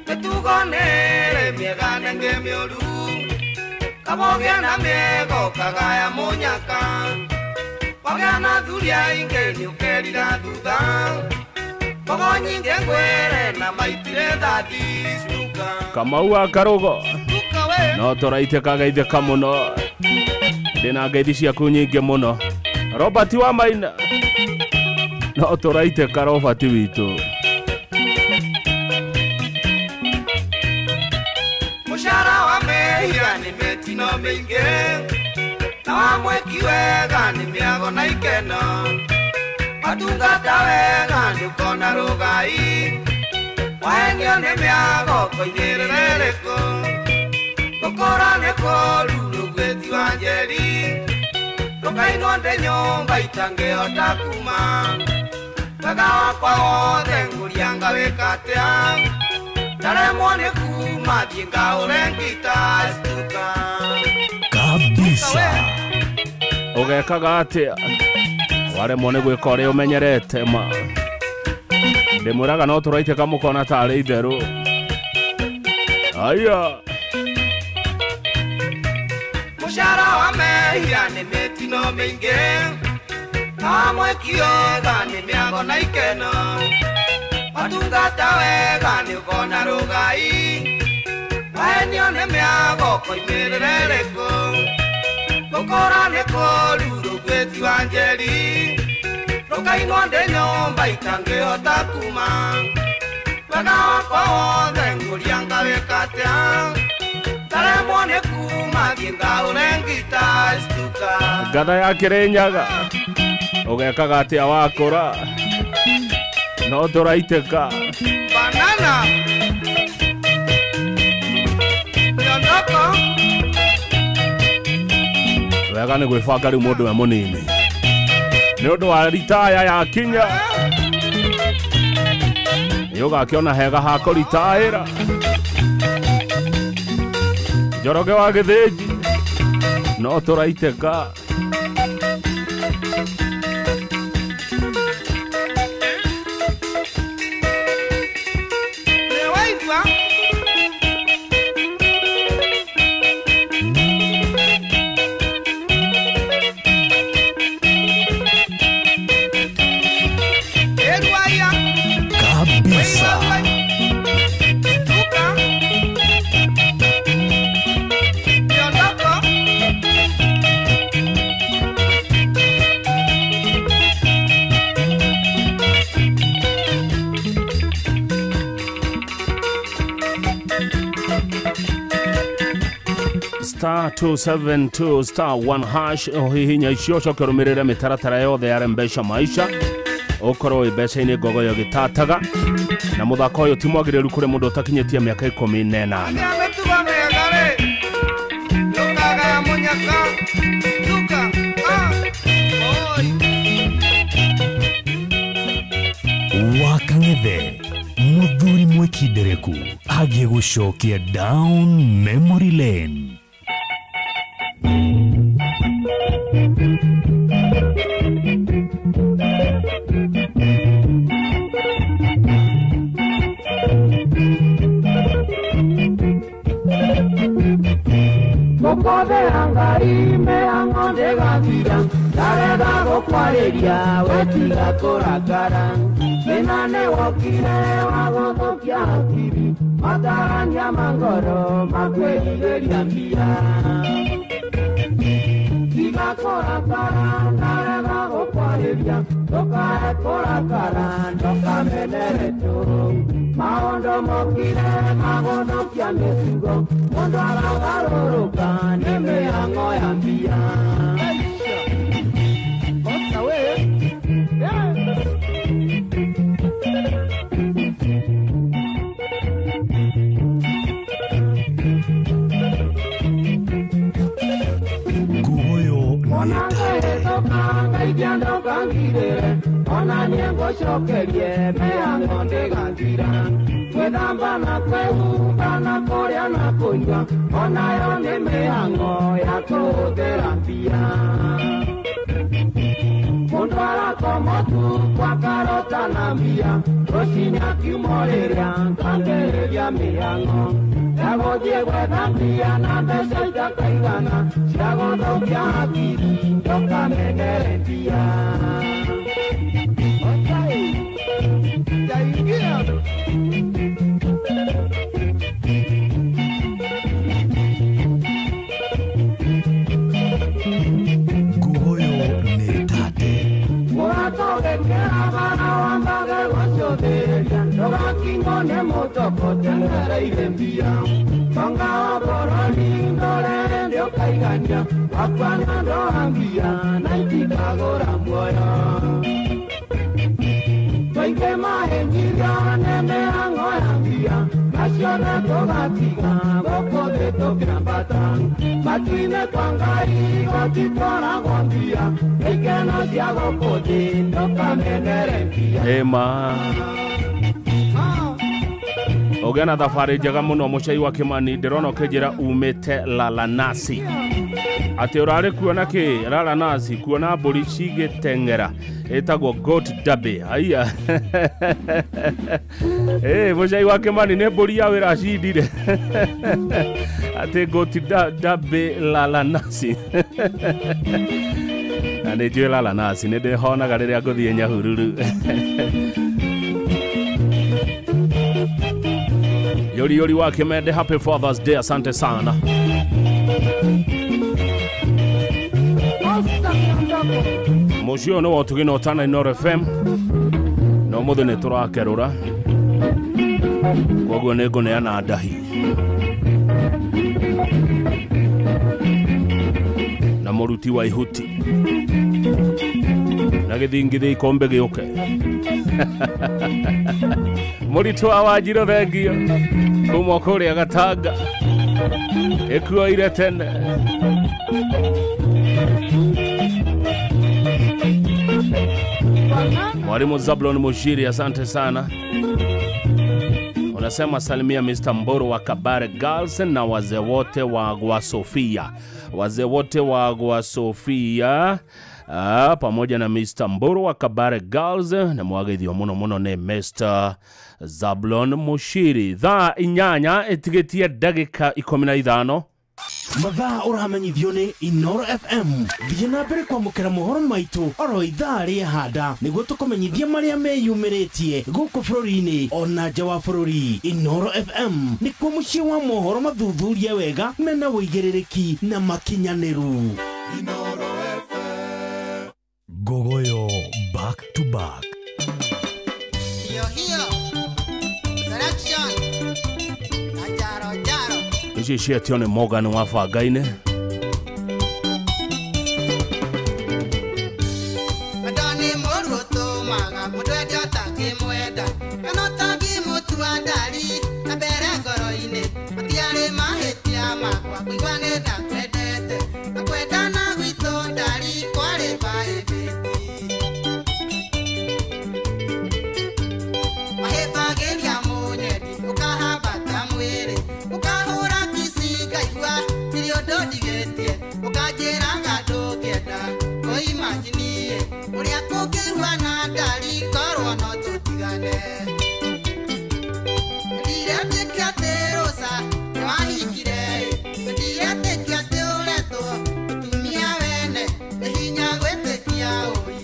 Mĩtugo nĩĩrĩ mĩega na ĩngĩ mĩũru Kaba ũgĩe na mĩega ũkagaya mũnyaka Wagĩa na athuri aingĩ nĩũkerira thutha Mbogo nyingĩ ngwĩre na maitire thathi stuka Kamau wa Karũgo no tũraitĩka geithĩka mũno ndĩna ngeithi ciaku nyingĩ mũno Robert wa Maina no tũraitĩka Robert witũ Mũcara wa mehia nĩ mĩtino mĩingĩ na wa mwĩki wega nĩ mĩago na ikeno Watungata wega ndũkona rũgai Wahenio nĩ mĩago koigĩrĩre rĩkũ Gũkũra nĩ kũũru rũgwĩti wa njeri Ndũkainwo ndĩ nyũmba itangĩhota kuma Wega wakwa wothe ngũria ngawĩka atĩa Ndaremwo nĩ kuma thiĩ ngaũre ngita stuka Kabisa Ũgekaga atĩa waremwo nĩ gwĩka ũrĩa ũmenyerete ma ndĩmwĩraga no tũraitĩka mũkona tarĩ itherũ aya Mũcara wa mehia nĩ mĩtino mĩingĩ na wa mwĩki wega nĩ mĩago na ikeno Watungata wega nĩ ũkona rũgai Wahenio nĩ mĩago koimĩrĩre rĩkũ Gũkũra nĩ kũũru rũgwĩti wa njeri Ndũkainwo ndĩ nyũmba itangĩhota kuma Wega wakwa wothe ngũria ngawĩka atĩa Ndaremwo nĩ kuma thiĩ ngaũre ngita stuka Ngatha ya Kĩrĩnyaga ũgekaga atĩa wakũra no tũraitĩka Banana Miondoko Wega nĩ gwĩbanga rĩu mũndũ we mũnini nĩ ũndũ wa ritaya yakinya nĩ ũgakĩona hega ha kũritaĩra Njoroge wa Gĩthĩnji no tũraitĩka Nĩwaigua Ĩruaya Kabisa Stuka Miondoko Star 272 star 1 hash ũhihinya icio ũcoke ũrũmĩrĩre mĩtaratara yothe ya Rembesha Maisha ũkorwo wĩ mbeca-inĩ ngogoyo gĩtataga na mũthako ũyũ ti mwagĩrĩru kũrĩ mũndũ ũtakinyĩtie mĩaka 18 Mĩtugo mĩega rĩ ndũkagaya mũnyaka stuka oi Wakang'ethe mũthuri mwĩkindereku agĩgũcokia down memory lane. Mũkothe Ngai mĩhang'o ndĩgathira ndarenda gũkũ gũkwarĩria wetiga kũrakara thĩna nĩ wokire wa gũthũkia hakiri matarania ma ngoro makwĩrirĩria mbia tiga kũrakara ndarega gũkwarĩria ndũkae kũrakara ndũkamenere tũrũ maũndũ mokire magũthũkia mĩtugo mũndũ aragarũrũka nĩ mĩhang'o ya mbia. Ona nĩngũcokerie mĩhang'o ndĩgathira gwĩthamba na kwĩhumba na kũrĩa na kũnyua onayo nĩ mĩhang'o ya kũhũthĩra mbia mũndũ arakoma ũtukũ akarota na mbia rũcinĩ akiuma rĩrĩa ngambĩrĩria mĩhang'o ya gũthiĩ gwetha mbia na mbeca itakaigana cia gũthũkia hakiri ndũkamenere mbia. Nguoyo nĩ tate. Mũratũgĩkĩra bara wambage gũcũthĩrĩria ndũgakinywo nĩ mũtoko teng'ereire mbia tonga wa bũrũri ndũrere ndĩũkaigania wakua nĩ ũndũ wa mbia na itikagũra muoyo tũingĩ mahĩnjirio nĩ mĩhang'o ya mbia naciothe tũgatiga gũkũ thĩ tũkĩambata matu-inĩ kwa Ngai gũtitwaragwo mbia ikeno cia gũkũ thĩ ndũkamenere mbia. Ĩma ũgĩa na thabarĩ njega mũno mũcai wa Kĩmani ndĩrona ũkĩnjĩra umĩte Lalanasi atĩ ũrarĩ kuona kĩ Lalanasi kuona mbũri cigĩteng'era ĩtagwo goat derby haiya. Mũcai wa Kĩmani nĩ mbũri ya wĩra acindire atĩ goat derby Lalanasi na nĩ njũĩ Lalanasi nĩ ndĩhonaga rĩrĩa ngũthiĩ Nyahururu. Yori yori wa Kimende, happy Father's Day, asante sana. Mũciĩ ũyũ nĩ wa ũtugi na ũtana Inooro FM na ũmũthĩ nĩ tũrakerũra koguo nĩ ngũneana ndahi na mũruti wa ihuti na gĩthingithia ikombe gĩũke. Mũritũ wa Wanjirũ thengio kuma kũrĩa Gatanga ĩkuoire tene. Mwalimu Zablon Mushiri, asante sana. Unasema salimia Mr. Mboro wa Kabare Girls na wazee wote wa Gwa Sofia. Wazee wote wa Gwa Sofia pamoja na Mr. Mboro wa Kabare Girls na mwagithio muno muno ne Mr. Zablon Mushiri. Thaa 8 ĩtigĩtie ndagĩka 15. Mathaa ũramenyithio nĩ Inooro FM. Thiĩ na mbere kwamũkĩra mohoro maitũ oro ithaa rĩa handa nĩguo tũkũmenyithie marĩa meyumĩrĩtie gũkũ bũrũri-inĩ ona nja wa bũrũri. Inooro FM nĩkuo mũciĩ wa mohoro mathuthurie wega mena ũigĩrĩrĩki na makinyanĩru. Inooro FM. Gogoyo back to back. Hiyo hiyo. Selection. Jaro jaro. Ici cietio nĩ Morgan wa Bangainĩ. Wendo nĩ mũũru ũtũmaga mũndũ ende ũtangĩmwenda kana ũtangĩmũtua ndari na mbere ngoro-inĩ matiarĩ mahĩtia makwa kũigua nĩ ndakwendete na kwendana gwitũ ndari kwarĩ mbaĩbĩti wahĩmbagĩria mũnyendi ũkahambata mwĩrĩ ũkahũra kici ngaigua ndirĩ ũndũ ndigĩtie ũkanjĩraga ndũngĩenda kũimanjinie ũrĩa kũngĩigua na ndari korwo no tũtigane ndiretĩkia atĩ rũca nĩwahikire ndiretĩkia atĩ ũretwo mũtumia wene nĩ hinya gwĩtĩkia ũi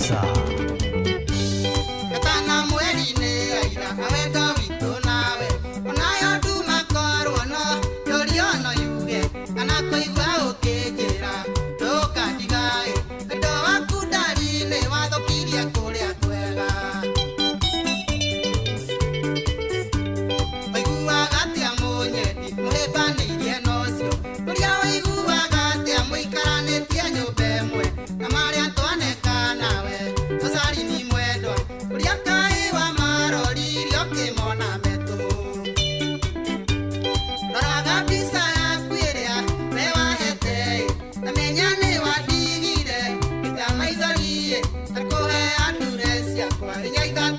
Kabisa. Katana mweri-inĩ aira awendo witũ nawe onayo nduma korwo no yũrio no yuge kana kũigua ũkĩnjĩra ndũkandigae wendo waku ndari-inĩ wathũkirie kũrĩa kwega ũiguaga atĩa mũnyendi mũhĩmbanĩirie na ũcio ũrĩa ũiguaga atĩa mũikaranĩtie nyũmba ĩmwe na marĩa twaneka nawe tũcarini mwendwa ũrĩa kaĩ wa maroririe ũkĩmona metũ roraga mbica yaku ĩrĩa we wahete na menya nĩ wandigire ita maithori akũhe ndure ciakwa 4 3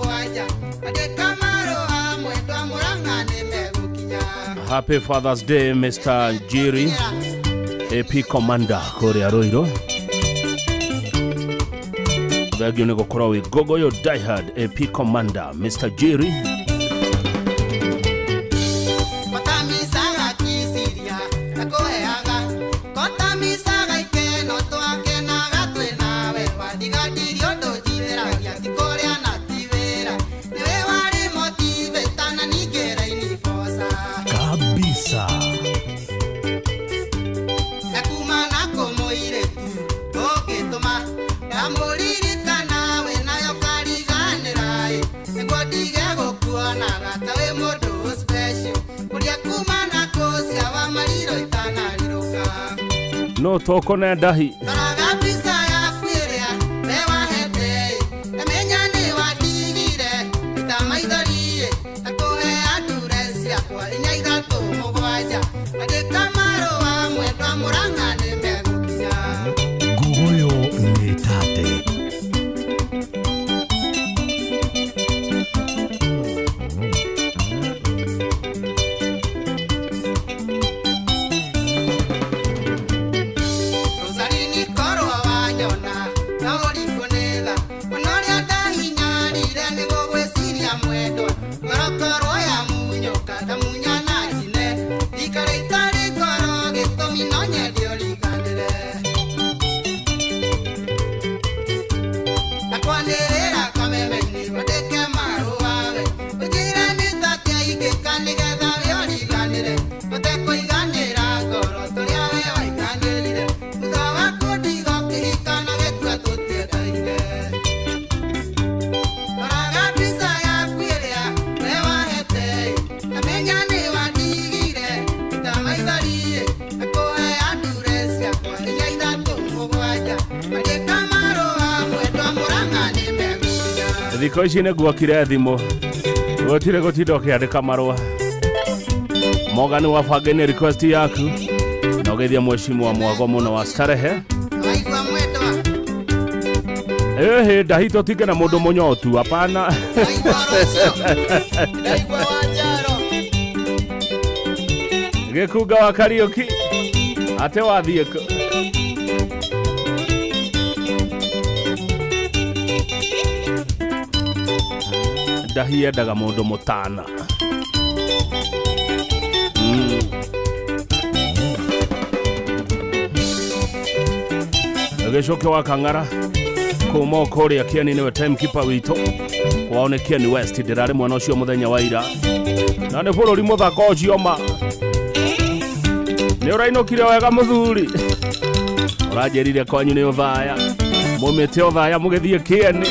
7 andĩka marũa mwendwa Mũrang'a nĩ megũkinya. Happy Father's Day, Mr. Jerry, AP Commander kũrĩa Ruiru. Thengio nĩ gũkorwo wĩ Ngogoyo Diehard AP Commander Mr. Jerry. Kotamicaga kiciria akũheaga kotamicaga ikeno twakenaga twĩ nawe wandigadirie ũndũ njithĩragia ti kũrĩa na ti wĩra nĩwe warĩ motivate na ningĩ raini boca Kabisa. Na kuma na kũmũirĩtu ũngĩtũma ndamũririkana we nayo kariganĩra ĩ nĩguo ndige gũkuonaga ta wĩ mũndũ special ũrĩa kuma na kũcia wa mariro itanarirũka No tũkone ndahi. Roraga mbica yaku ĩrĩa we wahete ĩ na menya nĩ wandigire ita maithori ĩ akũhe ndure ciakwa 4 3 7 andĩka marũa mwendwa Mũrang'a nĩ megũkinya. Ngogoyo nĩ tate. Rosarini korwo wanyona no ũrikũnĩtha ona ũrĩa ndahinyarire nĩ gũgwĩciria mwendwa ngorokorwo ya munyũka ndamunya na njine ikara itarĩ ngoro gĩtũmi no nyende ũriganĩre ndakwanĩrĩra kameme-inĩ wandĩke marũa we ũnjĩre nĩ tatĩa ingĩka nĩgetha we ũriganĩre ũtekũiganĩra ngoro tũrĩa we waiganĩrire thutha wa kũndiga ũkĩhika na gĩkua tũtiendaine roraga mbica yaku ĩrĩa we wahete na menya nĩ wandigire ita maithori akũhe ndure ciakwa 4 3 7 andĩka marũa mwendwa Mũrang'a nĩ megũkinya. Thikũ ici nĩ guokire thimũ gũtirĩ gũtinda ũkĩandĩka marũa. Morgan wabange nĩ request yaku na ũgeithia mheshimiwa mwago mũno wa starehe. Waigua mwendwa Ehe, ndahi tũtinge na mũndũ mũnyotu hapana. Ndaigua wanjaro Gĩkunga wa Kariũki ate wathiĩ kũ? Ndahi yendaga mũndũ mũtana. Gĩcoke wa Kang'ara kuma kũrĩa Kieni nĩwe timekeeper witũ kwao nĩ Kieni West ndĩrarĩ mwena ũcio mũthenya wa ira na nĩ bũrũri mũthaka ũcio ma nĩ ũrainũkire wega mũthuri ũranjĩrire kwanyu nĩ ũthaya mũmĩte ũthaya mũgĩthiĩ Kieni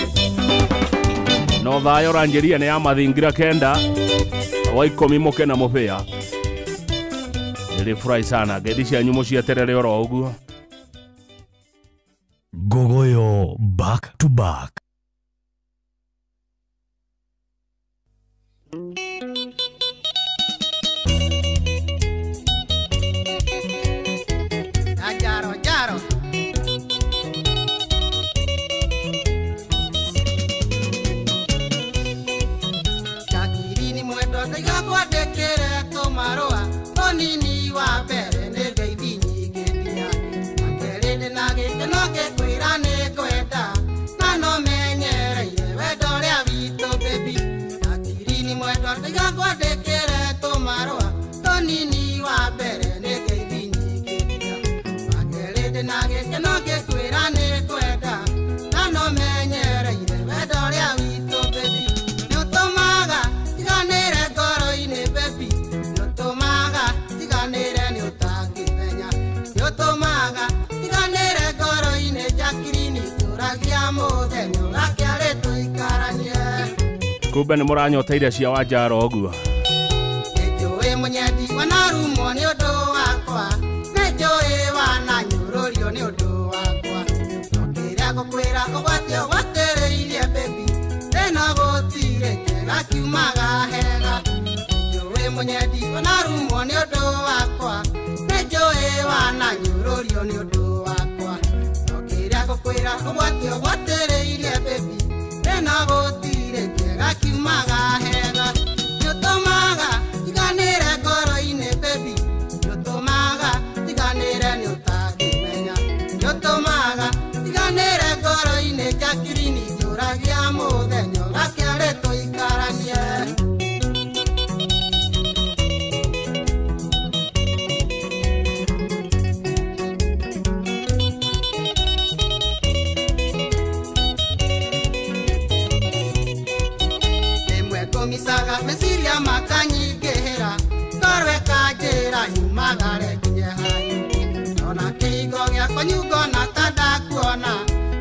na ũthaya ũranjĩrire nĩ ya mathingira 9 wa 10 mũke na mũbĩa nĩrĩfurahi sana ngeithi cianyu mũcieterere oro ũguo. Ngogoyo back to back. Na jaro jaro Jakirini mwendwa ndaiga kwandĩkĩre tũmarũa tũnini wa mbere nĩ ngeithi nyingĩ nginya wa kerĩ ndĩna gĩkeno ngĩkwĩra nĩ ngwenda na no menyereire wendo ũrĩa witũ baby Jakirini mwendwa ndaiga kwandĩkĩre tũmarũa tũnini wa mbere nĩ ngeithi nyingĩ nginya wa kerĩ ndĩna gĩkeno ngĩkwĩra nĩ ngwenda na no Menyereire wendo ũrĩa witũ baby nĩũtũmaga tiganĩre ngoro-inĩ baby nĩũtũmaga tiganĩre nĩũtangĩmenya nĩũtũmaga tiganĩre ngoro-inĩ Jacqueline tũragia mũthenya ũgakĩarĩ tũikaranie. Kumbe nĩ mũranyoteire cia Wanjaro ũguo. Nĩnjũĩ mũnyendi wanarumwo nĩ ũndũ wakwa, nĩnjũĩ wananyũrũrio nĩ ũndũ wakwa, no kĩrĩa ngũkwĩra ũgwati ũgwatĩrĩirie baby thĩna gũtirĩ kĩega kiumaga hega. Nĩnjũĩ mũnyendi wanarumwo nĩ ũndũ wakwa, nĩnjũĩ wananyũrũrio nĩ ũndũ wakwa, no kĩrĩa ngũkwĩra ũgwati ũgwatĩrĩirie baby thĩna gũtirĩ kĩega kiumaga hega. Nĩũtũmaga tiganĩre ngoro-inĩ baby nĩũtũmaga tiganĩre nĩũtangĩmenya nĩũtũmaga tiganĩre ngoro-inĩ Jacqueline njũragia mũthenya ũgakĩarĩ tũikaranie. Rĩmwe ngũmicaga meciria makanyingĩhĩra ngorwo ĩkanjĩra nyumagare nginye hanyu ona kĩhingo gĩakwa nyungona ta ndakuona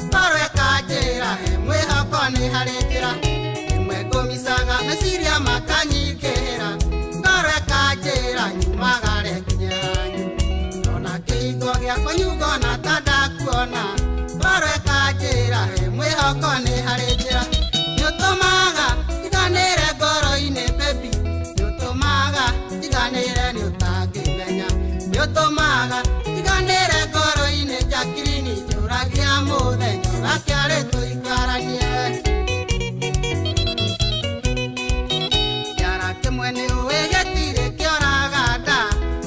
ngorwo ĩkanjĩra he mwĩhoko nĩ harĩ njĩra. Rĩmwe ngũmicaga meciria makanyingĩhĩra ngorwo ĩkanjĩra nyumagare nginye hanyu ona kĩhingo gĩakwa nyungona ta ndakuona ngorwo ĩkanjĩra he mwĩhoko nĩ harĩ njĩra. Nĩũtũmaga tiganĩre ngoro-inĩ baby nĩũtũmaga tiganĩre nĩũtangĩmenya nĩũtũmaga tiganĩre ngoro-inĩ Jacqueline njũragia mũthenya ũgakĩarĩ tũikaranie. Kĩara kĩmwe nĩũĩ gĩtirĩ kĩoraga nda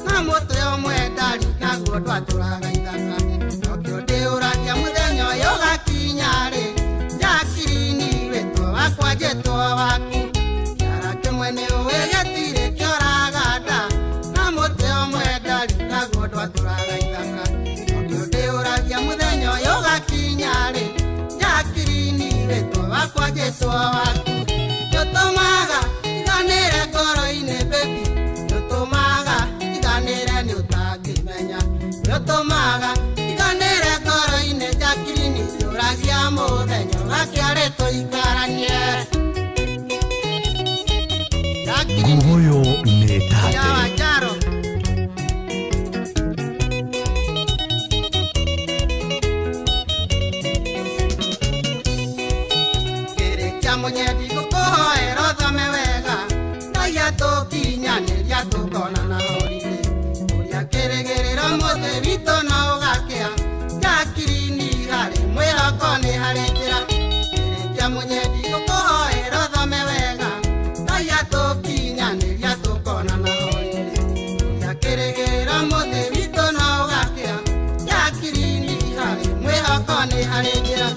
na mũtwe ũmwe ndari naguo ndwatũraga ithaka nokĩo ndĩũragia mũthenya ũyũ ũgakinya rĩ Jacqueline wĩtwo wakwa njĩtwo waku. Kĩara kĩmwe nĩũĩ gĩtirĩ kĩoraga nda na mũtwe ũmwe ndari naguo ndwatũraga ithaka nokĩo ndĩũragia mũthenya ũyũ ũgakinya rĩ Jacqueline wĩtwo wakwa njĩtwo waku. Nĩũtũmaga tiganĩre ngoro-inĩ baby nĩũtũmaga tiganĩre nĩũtangĩmenya nĩũtũmaga tiganĩre ngoro-inĩ Jacqueline njũragia mũthenya ũgakĩarĩ tũikaranie. Nguoyo nĩ tate. Ya Wanjaro. Kĩrĩkia mũnyendi ngũkũhoera ũthome wega Ngai atũkinyanĩria tũkonana holiday ũrĩa kĩrĩgĩrĩro mũthĩ witũ no ũgakĩa Jacqueline harĩ mwĩhoko nĩ harĩ njĩra. Kĩrĩkia mũnyendi ngũkũhoera ũthome wega Ngai atũkinyanĩria tũkonana holiday ũrĩa kĩrĩgĩrĩro mũthĩ witũ no ũgakĩa Jacqueline harĩ mwĩhoko nĩ harĩ njĩra.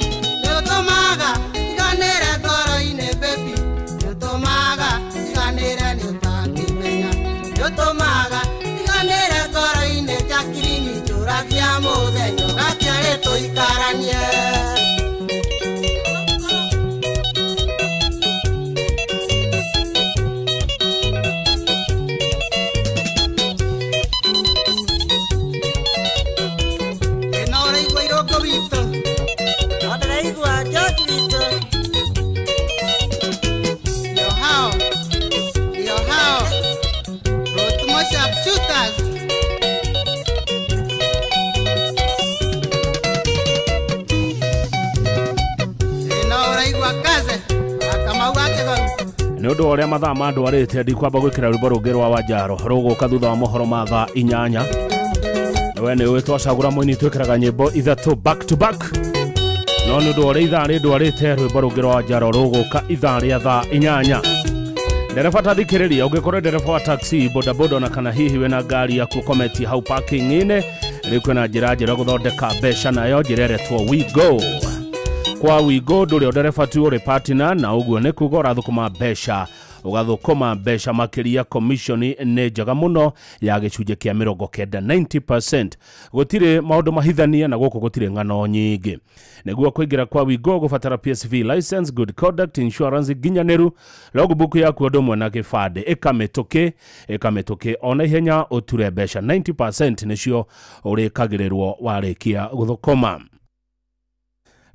Nĩũtũmaga tiganĩre ngoro-inĩ baby nĩũtũmaga tiganĩre nĩũtangĩmenya nĩũtũmaga tiganĩre ngoro-inĩ Jacqueline njũragia mũthenya ũgakĩarĩ tũikaranie. Ĩno ũraigua irũngũ witũ no ndĩraigua George witũ. Ndio hao, ndio hao Rotumo sharpshooters. Ĩno ũraigua kaze Kamau wa Kĩgoru. Nĩ ũndũ wa ũrĩa mathaa mandwarĩte ndikwamba gwĩkĩra rwĩmbo rũngĩ rwa Wanjaro rũgũka thutha wa mohoro ma thaa 8. We nĩ ũĩ twacagũra mũini twĩkĩraga nyĩmbo ithatũ back to back no nĩ ũndũ wa ũrĩa ithaa rĩndwarĩte rwĩmbo rũngĩ rwa Wanjaro rũgũka ithaa rĩa thaa 8. Ndereba ta thikĩrĩria ũngĩkorwo ndereba wa taxi bodaboda ona kana hihi wĩna ngari yaku ũkometie hau parking-inĩ rĩu kwĩna njĩra njerũ ya gũthondeka mbeca nayo njĩra ĩretwo WeGo. Kwa WeGo ndũrĩ o ndereba tu ũrĩ partner na ũguo nĩ kuga ũrathũkũma mbeca Ũgathũkũma mbeca makĩria, commission nĩ njega mũno ya gĩcunjĩ kĩa 90, 90%. Gũtirĩ maũndũ mahithanie na gũkũ gũtirĩ ng'ano nyingĩ. Nĩguo kũingĩra kwa Wigo gũbatara PSV license, good conduct, insurance nginyanĩru, logbook yaku ũndũ ũmwe na gĩbandĩ. Ĩkamĩtũkĩ ona ihenya ũture mbeca 90% nĩcio ũrĩkagĩrĩrwo warĩkia gũthũkũma.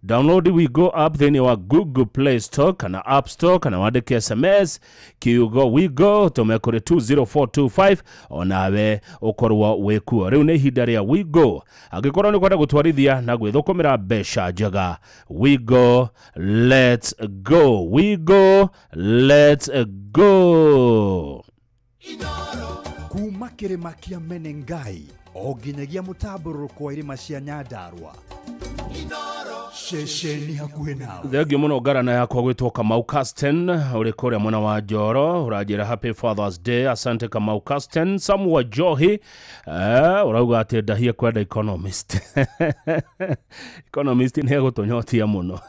Download Wigo app thĩinĩ wa Google Play Store kana App Store, kana wandĩke SMS kiugo Wigo tũme kũrĩ 20425 onawe ũkorwo wĩ kuo. Rĩu nĩ ihinda rĩa Wigo. Angĩkorwo nĩ kwenda gũtwarithia na gwĩthũkũmĩra mbeca njega, Wigo, let's go. Wigo, let's go. Kuma kĩrĩma kĩa Menengai o nginyagia mũtambũrũrũko wa irĩma cia Nyandarua, ceceni hakuhĩ nawe. Thengio mũno ngarana yakwa gwĩtwo Kamau Casten ũrĩ kũrĩa mwena wa Njoro, ũranjĩra happy Father's Day. Asante Kamau Casten. Samuel Johi ũrauga atĩ ndahie kwenda economist. Economist nĩ egũtũnyotia mũno.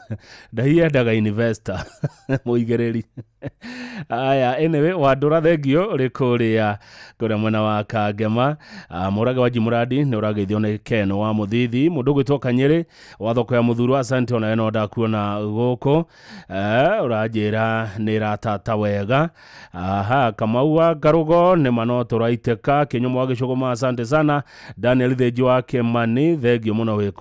Ndahie endaga investor mũigĩrĩri. Aya, anyway, wandũra thengio ũrĩ kũrĩa mwena wa Kangema. Mũrage wa Jimuradi nĩ ũrageithio nĩ Ken wa Mũthithi. Mũndũ ũgwĩtwo Kanyĩrĩ wa thoko ya Mũthuru, asante onawe no ndakuona gũkũ. Ũranjĩra nĩ ĩratata wega. Aha, Kamau wa Karugo nĩ mano tũraitĩka. Kĩnyũmũ wa Gĩcũgũma, asante sana. Daniel Thenji wa Kĩmani, thengio mũno wĩ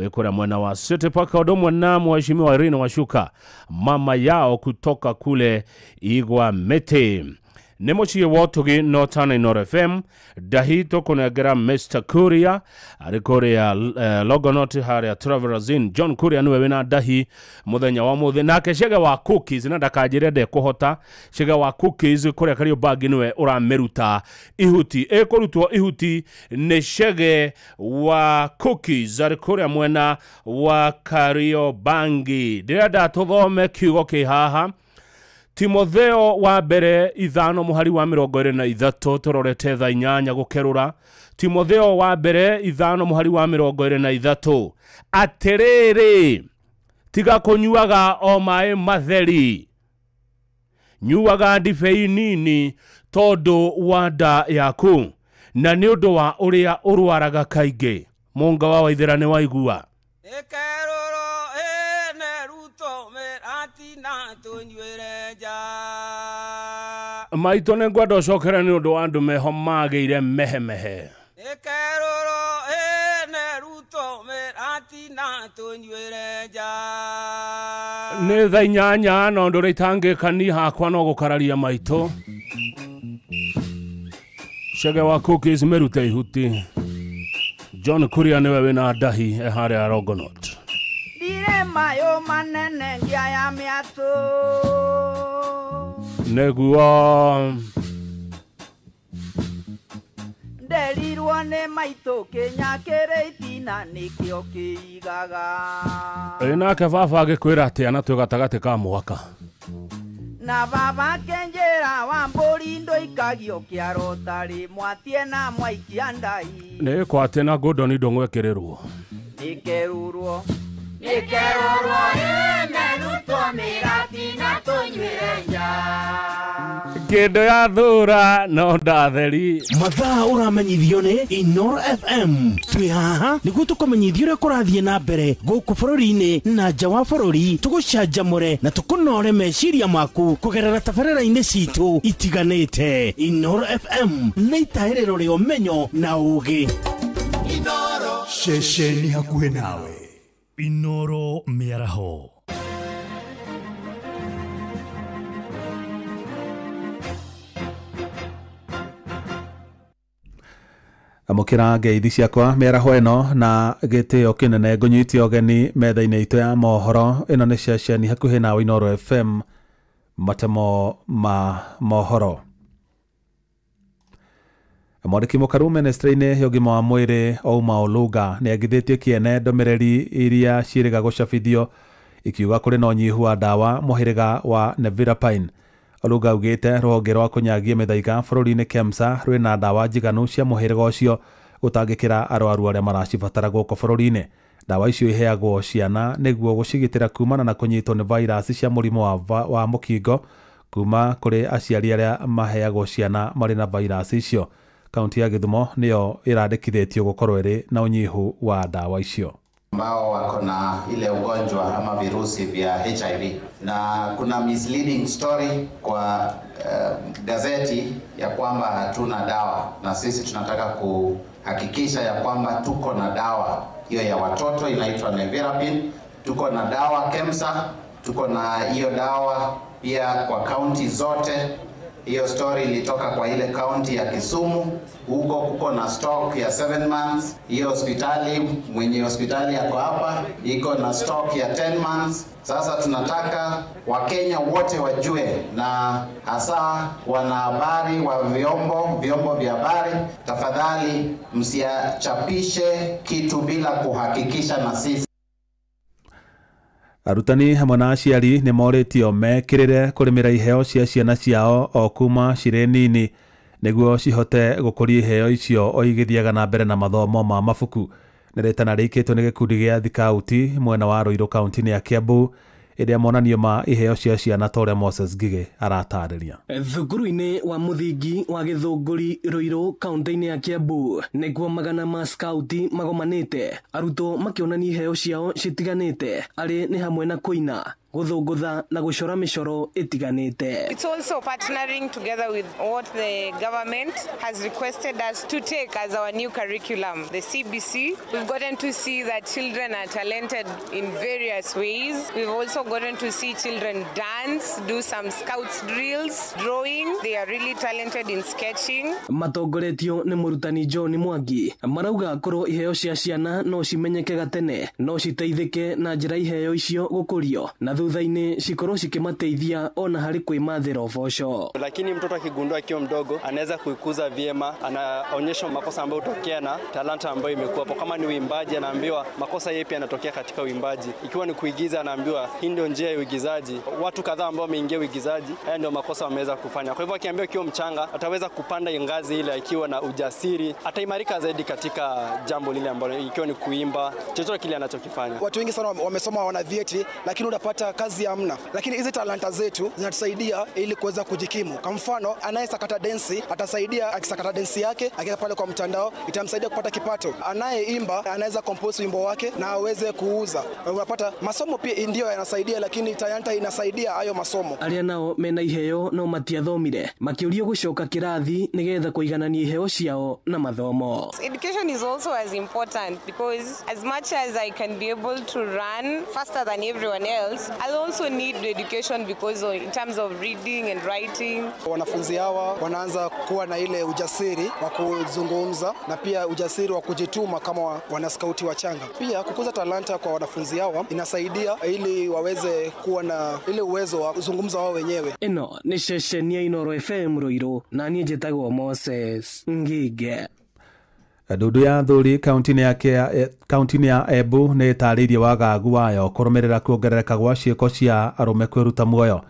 kũrĩa mwena wa City Park, ũndũ ũmwe na mheshimiwa Irene Washuka, mama yao kutoka kule Igwa Mĩtĩ. Nĩ mũciĩ wa ũtugi no tana Inooro FM. Ndahi tũkũnengera Mr Kuria arĩ kũrĩa Longonot harĩa Travelers Inn. John Kuria nĩwe wĩna ndahi mũthenya wa mũthĩ. Nake Chege wa Cookies, na ndakanjĩre ndekũhota, Chege wa Cookies kũrĩa Kariobangi nĩwe ũramĩruta ihuti. Ĩkũrutwo ihuti nĩ Chege wa Cookies arĩ kũrĩa mwena wa Kariobangi. Ndĩrenda tũthome kiugo kĩ haha. Timotheo wa mbere 5 mũhari wa 23, tũrorete thaa 8 gũkerũra. Timotheo wa mbere 5 mũhari wa 23, atĩrĩrĩ, tiga kũnyuaga o maĩ matheri, nyuaga ndibei nini tondũ wa nda yaku na nĩ ũndũ wa ũrĩa ũrwaraga kaingĩ. Mũnga wa Waithera nĩ waigua. Maitũ nĩ ngwenda ũcokere nĩ ũndũ wa andũ meho magĩire mehemehe. Nĩ thaa 8 na ũndũ ũrĩa itangĩka hakwa no gũkararia maitũ. Chege wa Cookies mĩrute ihuti. John Kuria nĩwe wĩna ndahi e harĩa Longonot. Ndirĩ mayũ manene ngia ya mĩatũ. Nĩguo nderirwo nĩ maitũ kĩnya kĩrĩ itina nĩkĩo kĩigaga. Ĩ nake baba agĩkwĩra atĩa na twĩ gatagatĩ ka mwaka? Na baba kenjera wa mbũri ndũikagio kĩaro tarĩ mwatie na mwaikia ndai. Nĩ kwatĩ na Gordon ndũng'wekĩrĩrwo. Nĩkerũrwo Nĩkerũrwo ĩmerutwo mĩratina tũnyuĩre nja. Kĩndũ ya thura no ndatheri. Mathaa ũramenyithio nĩ Inooro FM. Twĩ haha nĩguo tũkũmenyithie ũrĩa kũrathiĩ na mbere gũkũ bũrũri-inĩ na nja wa bũrũri, tũgũcanjamũre na tũkũnore meciria maku kũgerera tabarĩra-inĩ citũ itiganĩte. Inooro FM nĩ itahĩrĩro rĩa ũmenyo na ũũgĩ. Inooro, ceceni hakuhĩ nawe. Inooro mĩaraho. Amũkĩra ngeithi ciakwa mĩaraho ĩno na gĩtĩo kĩnene ngũnyite ũgeni metha-inĩ itũ ya mohoro. Ĩno nĩ ceceni hakuhĩ nawe Inooro FM, matemo ma mohoro. Mwandĩki mũkaru ministry-inĩ ya ũgima wa mwĩrĩ Ouma Oluga nĩ agithĩtie kĩene ndũmĩrĩri iria ciĩrĩga gũcabithio ikiuga kũrĩ na ũnyihu wa ndawa mũhĩrĩga wa Nevirapine. Oluga augĩte rũhonge rwa kũnyagia mĩthaiga bũrũri-inĩ KEMSA rwĩna ndawa njiganu cia mũhĩrĩga ũcio gũtangĩkĩra arwaru arĩa maracibatara gũkũ bũrũri-inĩ. Ndawa icio iheagwo ciana nĩguo gũcigitĩra kumana na kũnyitwo nĩ vairasi cia mũrimũ wa mũkingo kuma kũrĩ aciari arĩa maheagwo ciana marĩ na vairasi icio. Kaunti ya Githumo nĩyo ĩrandĩkithĩtio gũkorwo ĩrĩ na ũnyihu wa ndawa icio. Ambao wako na ile ugonjwa ama virusi vya HIV, na kuna misleading story kwa gazeti ya kwamba hatuna dawa, na sisi tunataka kuhakikisha ya kwamba tuko na dawa hiyo ya watoto inaitwa Nevirapine. Tuko na dawa KEMSA, tuko na hiyo dawa pia kwa kaunti zote. Hiyo story ilitoka kwa ile kaunti ya Kisumu, huko kuko na stock ya 7 months. Hiyo hospitali, mwenye hospitali yako hapa, iko na stock ya 10 months. Sasa tunataka Wakenya wote wajue, na hasa wanahabari wa vyombo vya habari, tafadhali msichapishe kitu bila kuhakikisha na sisi. Arutani hamwe na aciari nĩ morĩtio mekĩrĩre kũrĩmĩra iheo cia ciana ciao o kuma cirĩ nini nĩguo cihote gũkũria iheo icio o igĩthiaga na mbere na mathomo ma mabuku. Nĩ rĩtana rĩikĩtwo nĩ gĩkundi gĩa thikauti mwena wa Ruiru kaunti-inĩ ya Kiambu ĩrĩa monanio ma iheo cia ciana ta ũrĩa Moses Ngigĩ aratarĩria. Thukuru-inĩ wa mũthingi wa Gĩthũngũri Ruiru kaunti-inĩ ya Kiambu nĩkuo magana ma skauti magomanĩte, arutwo makĩonania iheo ciao citiganĩte, arĩ nĩ hamwe na kũina, gũthũngũtha na gũcora mĩcoro ĩtiganĩte. It's also partnering together with what the government has requested us to take as our new curriculum, the CBC. We've gotten to see that children are talented in various ways. We've also gotten to see children dance, do some scouts drills, drawing. They are really talented in sketching. Matongoretio nĩ mũrutani John Mwangi marauga korwo iheo cia ciana no cimenyeke gatene, no citeithĩke na njĩra iheo icio gũkũrio na thutha-inĩ cikorwo cikimateithia ona harĩ kwĩmathĩra ũboco. Lakini mtoto akigundua akiwa mdogo anaweza kuikuza vyema, anaonyesha makosa ambayo hutokea na talanta ambayo imekuwa hapo. Kama ni uimbaji, anaambiwa makosa yapi yanatokea katika uimbaji. Ikiwa ni kuigiza, anaambiwa hii ndio njia ya uigizaji. Watu kadhaa ambao wameingia uigizaji, haya ndio makosa wameweza kufanya. Kwa hivyo akiambiwa akiwa mchanga, ataweza kupanda ngazi ile akiwa na ujasiri, ataimarika zaidi katika jambo lile ambalo, ikiwa ni kuimba, chochote kile anachokifanya. Watu wengi sana wamesoma, wana vyeti, lakini unapata kazi hamna. Lakini hizi talanta zetu zinatusaidia ili kuweza kujikimu. Kwa mfano, anayesakata densi atasaidia, akisakata densi yake akiweka pale kwa mtandao itamsaidia kupata kipato. Anayeimba anaweza compose wimbo wake na aweze kuuza. Unapata masomo pia ndio yanasaidia, lakini talanta inasaidia hayo masomo. Aria nao mena iheo no matiathomire makiurio gucoka kirathi nigetha kuiganania iheo ciao na mathomo. Education is also as important because as much as I can be able to run faster than everyone else, I'll also need education because in terms of reading and writing. Wanafunzi hawa wanaanza kuwa na ile ujasiri wa kuzungumza na pia ujasiri wa kujituma kama wanaskauti wachanga. Pia kukuza talanta kwa wanafunzi hawa inasaidia ili waweze kuwa na ile uwezo wa kuzungumza wao wenyewe. Ino ni ceceni ya Inoro FM Ruiru na niĩ njĩtagwo Moses Ngige. Ndundu ya athuri kaunti-inĩ ya Embu nĩ ĩtarĩirie wagagu wayo kũrũmĩrĩra kuongerereka gwa ciĩko cia arũme kwĩruta muoyo.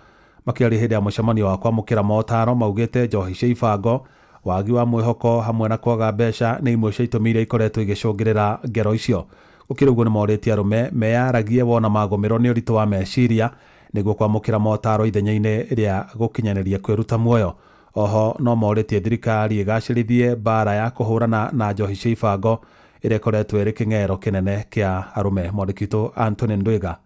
Makĩaria hĩndĩ ya mũcemanio wa kwamũkĩra motaro maugĩte njohi cia ibango, wagi wa mwĩhoko hamwe na kwaga mbeca nĩ imwe cia itũmi iria ikoretwo igĩcũngĩrĩra ngero icio. Gũkĩrĩ ũguo nĩ morĩtie arũme meyaragie wona magũmĩrwo nĩ ũritũ wa meciria nĩguo kwamũkĩra motaro ithenya-inĩ rĩa gũkinyanĩria kwĩruta muoyo. Oho no morĩtie thirikari ĩgacĩrithie mbara ya kũhũrana na njohi cia ibango ĩrĩa ĩkoretwo ĩrĩ kĩng'ero kĩnene kĩa arũme. Mwandĩki witũ Anthony Ndwiga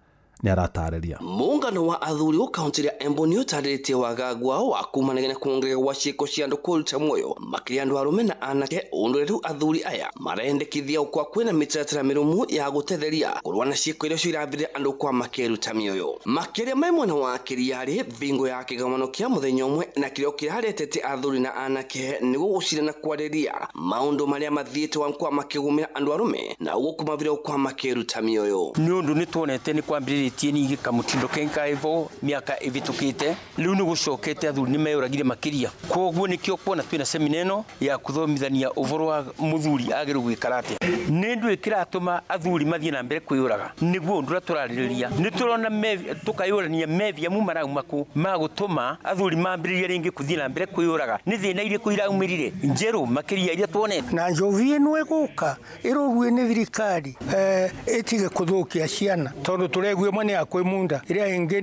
nĩ aratarĩria. Muungano wa athuri wa kaunti ya Embu nĩ ũtarĩrĩtie wagagu wao wa kumanagia na kuongereka gwa ciĩko cia andũ kwĩruta muoyo makĩria andũ arũme na anake, ũndũ rĩu athuri aya marendekithia kwa kwĩna mĩtaratara mĩrũmu ya gũtetheria kũrũa na ciĩko iria cirambĩrĩria andũ kwa makĩruta mĩoyo. Makĩria me mwena wa Kiriarĩ bingo ya kĩgomano kĩa mũthenya ũmwe na kĩrĩa kĩraretete athuri na anake nĩguo gũcira na kwarĩria maũndũ marĩa mathiĩte wa kwa makĩgũmĩra andũ arũme na ũguo kũmavira kwa makĩruta mĩoyo. Nĩ ũndũ nĩ tuonete nĩ kwambĩrĩria ningĩ kamũtindo kenga ivo miaka ĩvĩtũkĩte rĩu nĩ gũcokete athuri nĩ meyũragire makĩria, koguo nĩkĩo kuona twĩna semina ĩno ya kũthomithania ũhoro wa mũthuri agĩrĩirwo gwĩkara atĩa. Nĩ ndũĩ kĩratũma athuri mathiĩ na mbere kwĩyũraga nĩguo ũndũ ũrĩa tũrarĩrĩria nĩ tũrona tũkayũrania methia mu marauma kũ ma gũtũma athuri mambĩrĩrie rĩngĩ kũthiĩ na mbere kwĩyũraga, nĩ thĩna irĩkũ iraumĩrire njerũ makĩria iria tuonete. Na njovi ĩno ĩgũka ĩrorue nĩ thirikari ĩtige kũthũkia ciana tondũ tũregue Ĩmwe nĩ ya kwĩmunda, ĩrĩa ĩngĩ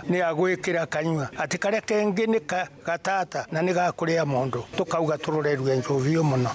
nĩ ya gwĩkĩra kanyua, atĩ karĩa kengĩ nĩ gatata na nĩ gakũrĩa mũndũ. Tũkauga tũrorerue njohi mũno.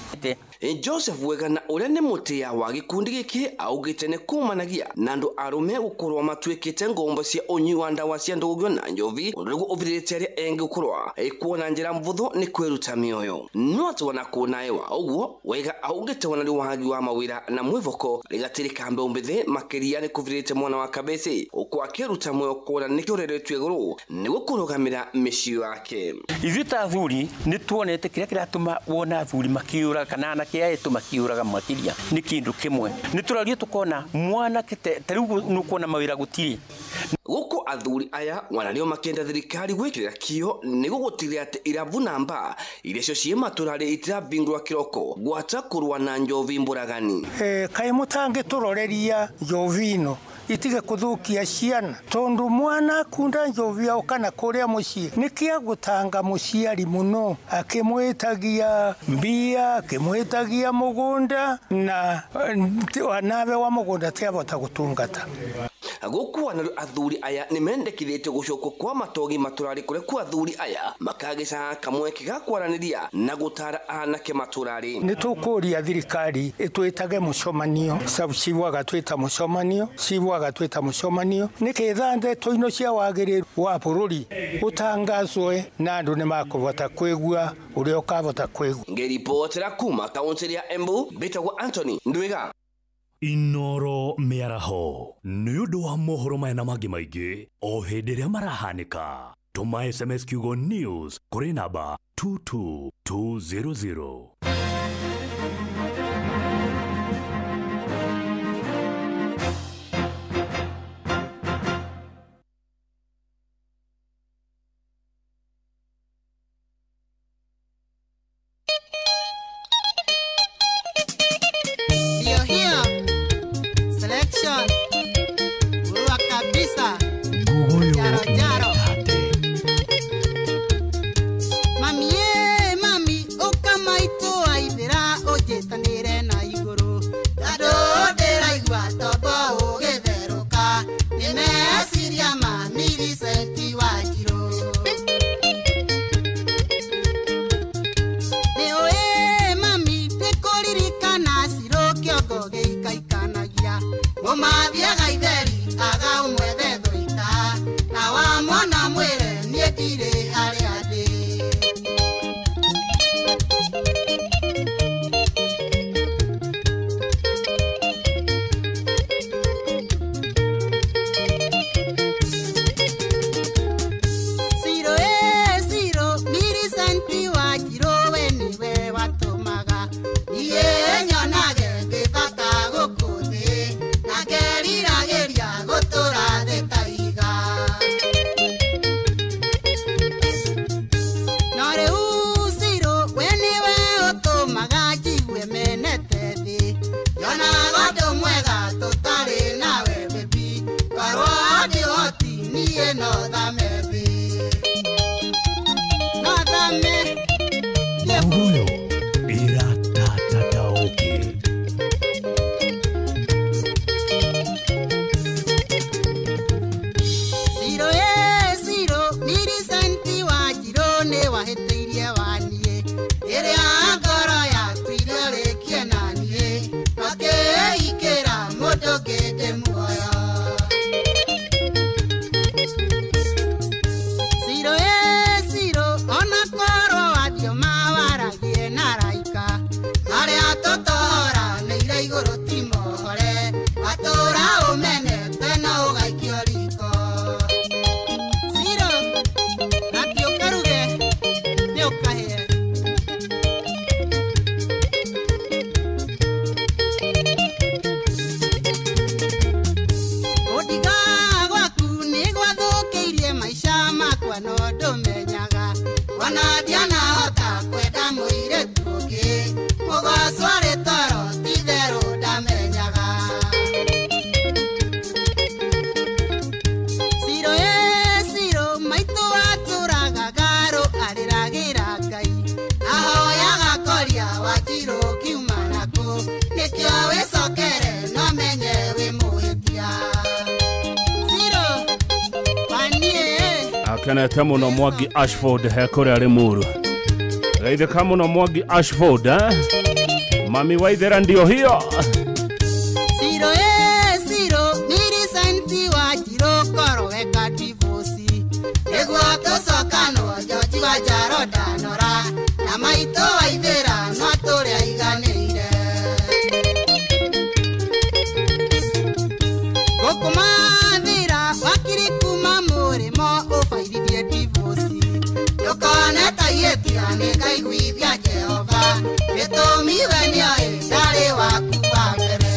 Joseph Wegana ũrĩa nĩ mũtĩa wa gĩkundi gĩkĩ augĩte nĩ kumanagia na andũ arũme gũkorwo matuĩkĩte ngombo cia ũnyui wa ndawa cia ndũgũgio na njovi, ũndũ nĩguo ũvirĩte arĩa engĩ gũkorwo kuona njĩra mvũthũ nĩ kwĩruta mĩoyo. No atĩ ona kũnaewa ũguo, Wega augĩte ona rĩu wagi wa mawĩra na mwĩvoko rĩgatĩrĩka mbeũ mbĩthĩ makĩria nĩ kũvirĩte mwana wa kabĩcĩ ũkũ akĩruta muoyo kuona nĩ kĩoreretio igũrũ nĩguo kũrũgamĩra mĩciĩ yake. Ithuĩ ta athuri nĩ tuonete kĩrĩa kĩratũma wona athuri makĩũraga kana anake aya makiuraga makiria nĩ kĩndũ kĩmwe. Nĩ tũraria tũkona mwanake ta rĩu nĩũkuona mawĩra gũtirĩ. Gũkũ athuri aya wanarĩo makĩenda thirikari gwĩkĩrĩra kĩo nĩguo gũtigĩrĩra atĩ irabu na mbaa iria cio ciĩ matũra-rĩ itiravingũrwa kĩroko gwata kũrũa na njovi mbũragani. Kaĩ mũtangĩtũroreria njovi ĩno itige kũthũkia ciana, tondũ mwana akunda njovi ao kana kũrĩa mũciĩ nĩ kĩa gũtanga mũciari mũno, akĩmwĩtagia mbia, akĩmwĩtagia mũgũnda, na nawe wa mũgũnda tiavota gũtungata. Gũkũ wanarĩo athuri aya nĩ mendekithĩtio gũcokwo kwa matogi matũra-rĩ kũrĩa kwa athuri aya makagĩcaga kamweke ga kwaranĩria na gũtara anake matũra-rĩ. Nĩ tũkũria thirikari ĩtwĩtage mũcemanio, cibu agatwĩta mũcemanio, cibu agatwĩta mũcemanio, nĩketha ndeto ino cia wagĩrĩru wa bũrũri ũtangazwe na andũ nĩ makũvota kwĩgua ũrĩa ũkavota kwĩgua. Ngĩribotera kuma kaũntĩ ya Embu, mbĩtagwo Anthony Ndwiga. Inoro mĩaraho nĩ ũndũ wa mohoro maya na mangĩ maingĩ o hĩndĩ ĩrĩa marahanĩka. Tũma SMS kiugo news kũrĩ namba 22200. Akenete muno Mwangi Ashford he kũrĩa Limuru. Geithĩka mũno Mwangi Ashford, eh? Mami Waithera ndio hiyo. Siro e siro Millicent wa Njirũ korwo weka divorce nĩguo tũcokanwo George wa Njaro ndanora na maitũ Waithera no tũrĩa aiganĩire. Gũkũmathĩra wakiri kuma mũrĩmo ũbairithie divorce ndũkone ta ihĩtia nĩngaiguithia Jehova gĩtũmi we nĩoĩ ndarĩ waku wa mbere.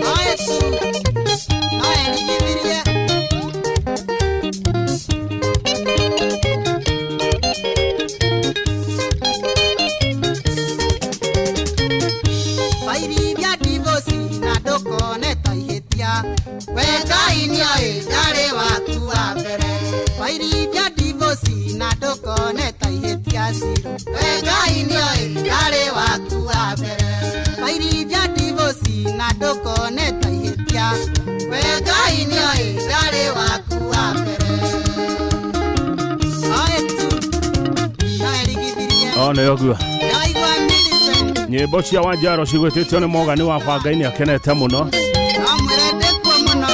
Oe tu no erigithirie. Bairithia divorce na ndũkone ta ihĩtia we Ngai nĩoĩ ndarĩ waku wa mbere. Bairithia divorce na ndũkone ta ihĩtia Ciro we Ngai nĩoĩ ndarĩ waku wa mbere. Bairithia divorce na ndũkone ta ihĩtia we Ngai nĩoĩ ndarĩ waku wa mbere. Oe tu no erigithirie. O nĩ ũguo. Ndaigua Millicent. Nyĩmbo cia Wanjaro cigwĩtĩtio nĩ Mogani wa Bangai nĩ akenete mũno. Amwĩre ndĩkuo mũno.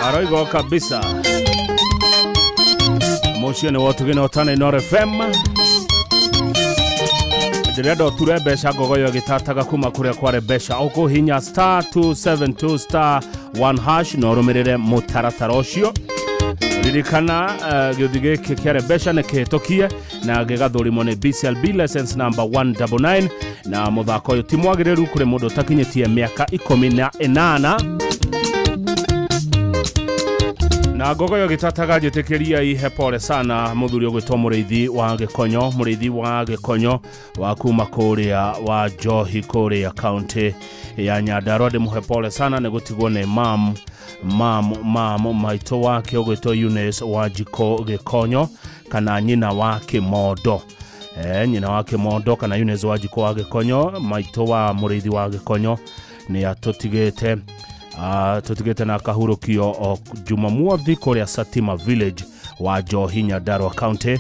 Aroiga o kabisa. Mũciĩ nĩ wotugi na ũtana Inooro FM. Ndĩrenda ũture mbeca ngogoyo ĩgĩtataga kuma kũrĩa kware mbeca. Ũkũhinya star 272 star 1 hash na ũrũmĩrĩre mũtaratara ũcio. Ririkana gĩũthi gĩkĩ kĩare mbeca nĩ kĩhĩtũkie na gĩgathũrimwo nĩ BCLB license number 199 na mũthako ũyũ ti mwagĩrĩru kũrĩ mũndũ ũtakinyĩtie mĩaka 18. Na ngogoyo gĩtataga njĩtĩkĩria ihe pole sana mũthuri ũgwĩtwo Mũrĩithi wa Gĩkonyo, Mũrĩithi wa Gĩkonyo wa kuma kũrĩa wa Njohi kũrĩa kaunti ya Nyandarua. Ndĩmũhe pole sana nĩ gũtigwo nĩ mam maitũ wake ũgwĩtwo Eunice wa Njiko Gĩkonyo kana nyina wa Kĩmondo. Nyina wa Kĩmondo kana Eunice wa Njiko wa Gĩkonyo, maitũ wa Mũrĩithi wa Gĩkonyo nĩ atũtigĩte tutigete na kahurukio o Jumamothi kũrĩa Satima Village wa Njohi Nyandarua County.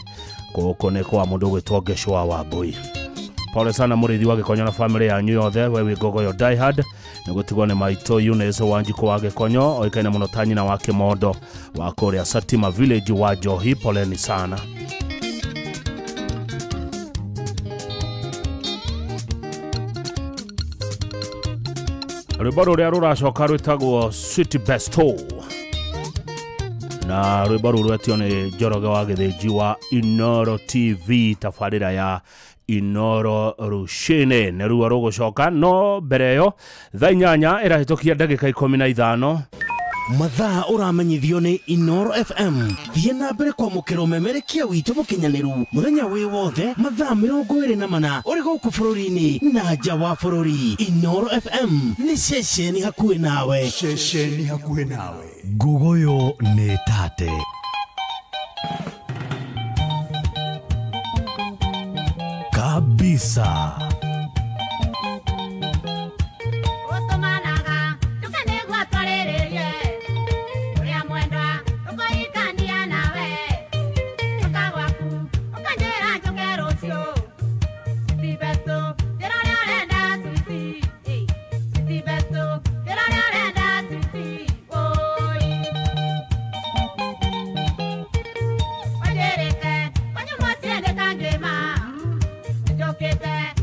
Gũkũ nĩ kwa mũndũ ũgwĩtwo Ngecwa wa Mbui. Pole sana Mũrĩithi wa Gĩkonyo na family yanyu yothe. We wĩ ngogoyo diehard nĩ gũtigwo nĩ maitũ Eunice wa Njiko wa Gĩkonyo oĩkaine mũno ta nyina wa Kĩmondo wa kũrĩa Satima Village wa Njohi. Poleni sana. Rwĩmbo rũrĩa rũracoka rwĩtagwo Sweet Besto na rwĩmbo rũu rwetio nĩ Njoroge wa Gĩthĩnji wa Inooro TV tabarĩra ya Inooro Rũcinĩ. Nĩ ruo rũgũcoka no mbere ĩyo thaa 8 ĩrahĩtũkia ndagĩka 15. Mathaa ũramenyithio nĩ Inooro FM. Thiĩ na mbere kwamũkĩra ũmemerekia witũ mũkinyanĩru mũthenya wĩ wothe mathaa 24 ũrĩ gũkũ bũrũri-inĩ na nja wa bũrũri. Inooro FM nĩ ceceni hakuhĩ nawe. Ceceni hakuhĩ nawe. Ngogoyo nĩ tate. Kabisa. Get that.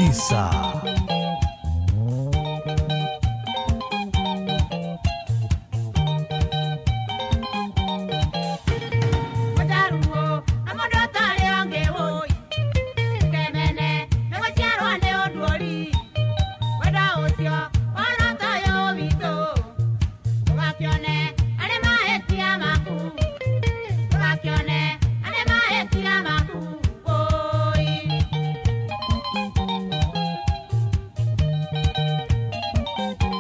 Kabisa.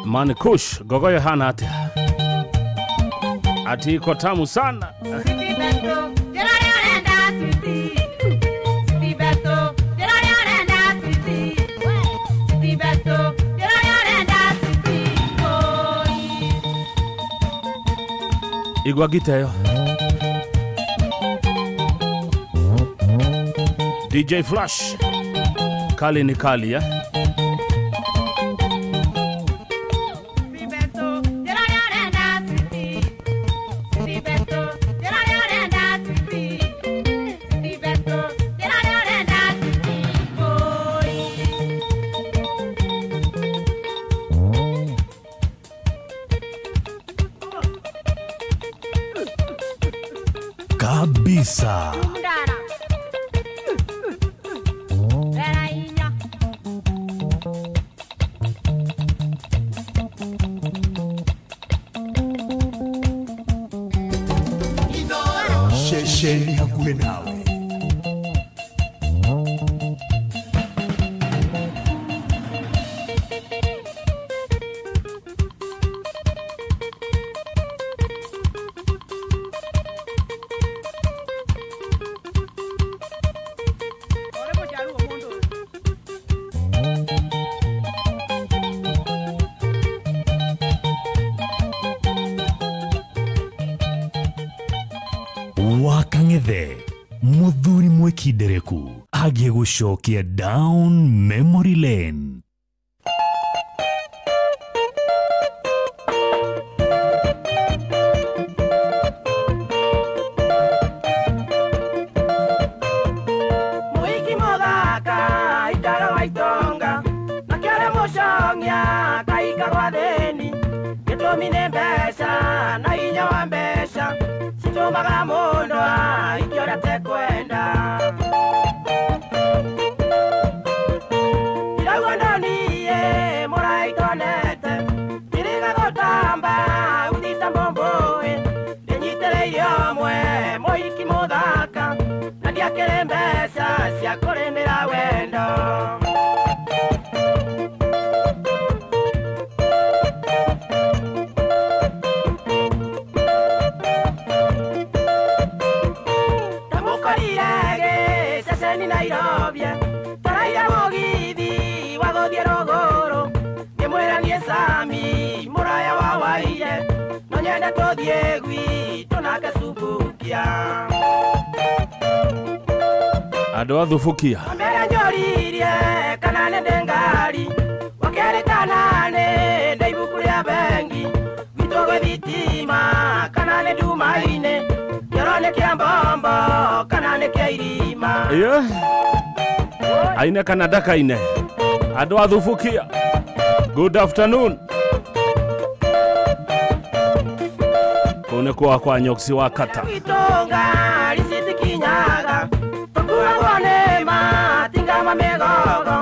Man Kush gogoyo hana atia ati iko tamu sana. Igwa gita yo DJ Flash kali ni kali ya kabisa. Shesheni hakuwe nawe. Wakang'ethe muthuri mwikindereku agie gucokia down memory lane. Muiki muthaka itara wa itonga makiore mucong'ia kaika gwa thĩni gĩtũmi nĩ mbeca na hinya wa mbeca citũmaga mũndũ aikie ũrĩa atekwenda. Iraguo ndoniĩ mũraitonete ndiriga gũtamba uthita mbũmbũĩ ndĩnyitĩrĩire ũmwe mũhiki mũthaka na ndiakĩrĩ mbeca cia kũrĩmĩra wendo. Gĩceceni Nairobi taraira mũgithi wa gũthiĩ rũgũrũ ngĩmwĩra niĩ Sami mũraya wa Waire no nyende tũthiĩ gwitũ nake Subukia. Andũ a Thubukia mbere njoririe kana nĩ ndĩ ngari wakerĩ kana nĩ ndĩ ibuku rĩa bengi gwitũ gwĩ thitima kana nĩ nduma-inĩ kĩoro nĩ kĩa mbombo kana nĩ kĩa irima. Yeah. Aine kana ndakaine andũ a Thubukia, good afternoon. Kũu nĩ kwa kwa Nyoksi wa Kata. Itonga ricitikinyaga tũkuagwo nĩ matinga ma mĩgogo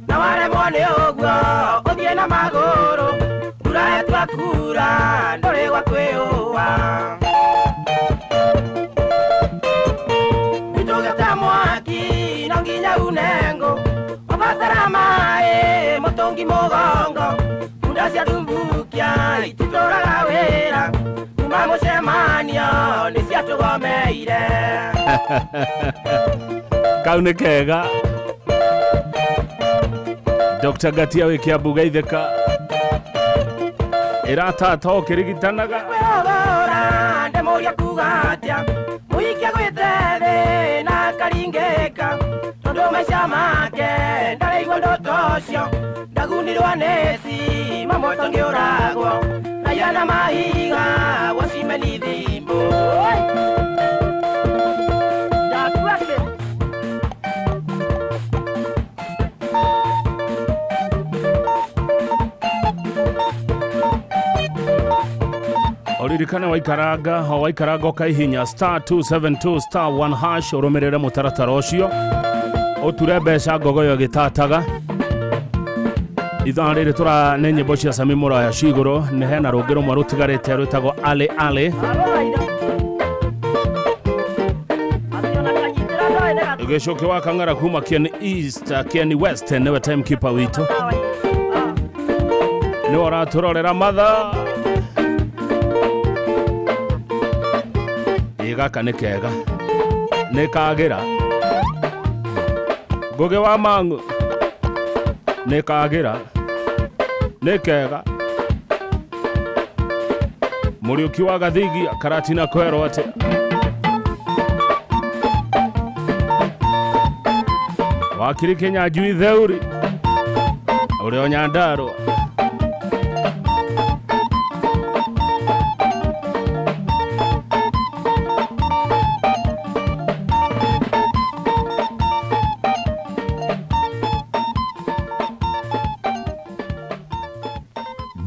na waremwo nĩ ũguo ũthiĩ na magũrũ mbura yetua kura ndũrĩ gwa kwĩũa. Itũgĩta mwaki no nginya une ngũ ũbatara maĩ mũtũngi mũgongo bunda cia Thumbukia ititũraga wĩra kuma mũcemanio nĩ ciatũgomeire. Kau nĩ kega. Dr. Gatia wĩ Kiambu geithĩka ĩratata ũkĩrigitanaga. Kwĩhũgũra ndĩmũria kuga atĩa mũhikia gwĩte thĩ na akaringĩka tondũ maica make ndarĩigua ndoto ũcio ndagunirwo nĩ cima moto ngĩũragwo raia na mahiga wacimeni thimbũ. Ndakuatĩ. Uririkane waikaranga o waikaranga ukaihinya star 272 star 1 hash urumirire mutaratara ucio uture mbeca ngogoyo gitataga. Ithaa rĩrĩ tũra nĩ nyĩmbo cia Sami Mũraya cigũrũ nĩ hena rũngĩ rũmwe rũtigarĩte rwĩtagwo Ale Ale. Gĩcũkĩ wa Kang'ara kuma Kieni East, Kieni West nĩwe timekeeper witũ, nĩwe ũratũrorera mathaa. Ĩ gaka nĩ kega, nĩ kagĩra. Ngũgĩ wa Mang'u nĩ kagĩra, nĩ kega. Mũriũki wa Gathigia Karatina kwerwo atĩa? Wakiri Kenya Njui Theuri ũrĩa o Nyandarũa.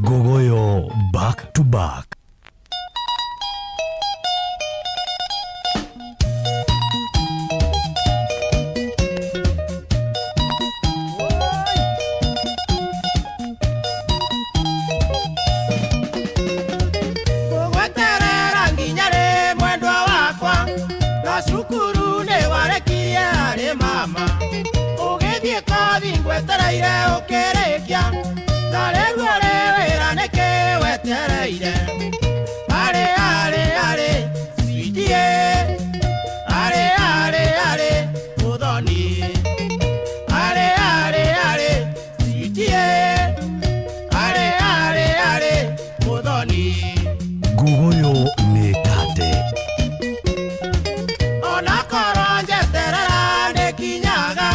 Gogoyo back to back. Ngũgweterera nginya rĩ mwendwa wakwa, na cukuru nĩ warekirie harĩ mama, ũgĩthiĩ kothi ngwetereire ũkĩrĩkia, na rĩu ũrĩ wĩra nĩkĩ wetereire? Arĩ arĩ arĩ sweetie, arĩ arĩ arĩ mũthoni, arĩ arĩ arĩ sweetie, arĩ arĩ arĩ mũthoni. Gogoyo nĩ kate. Onakorwo njeterera nĩkinyaga,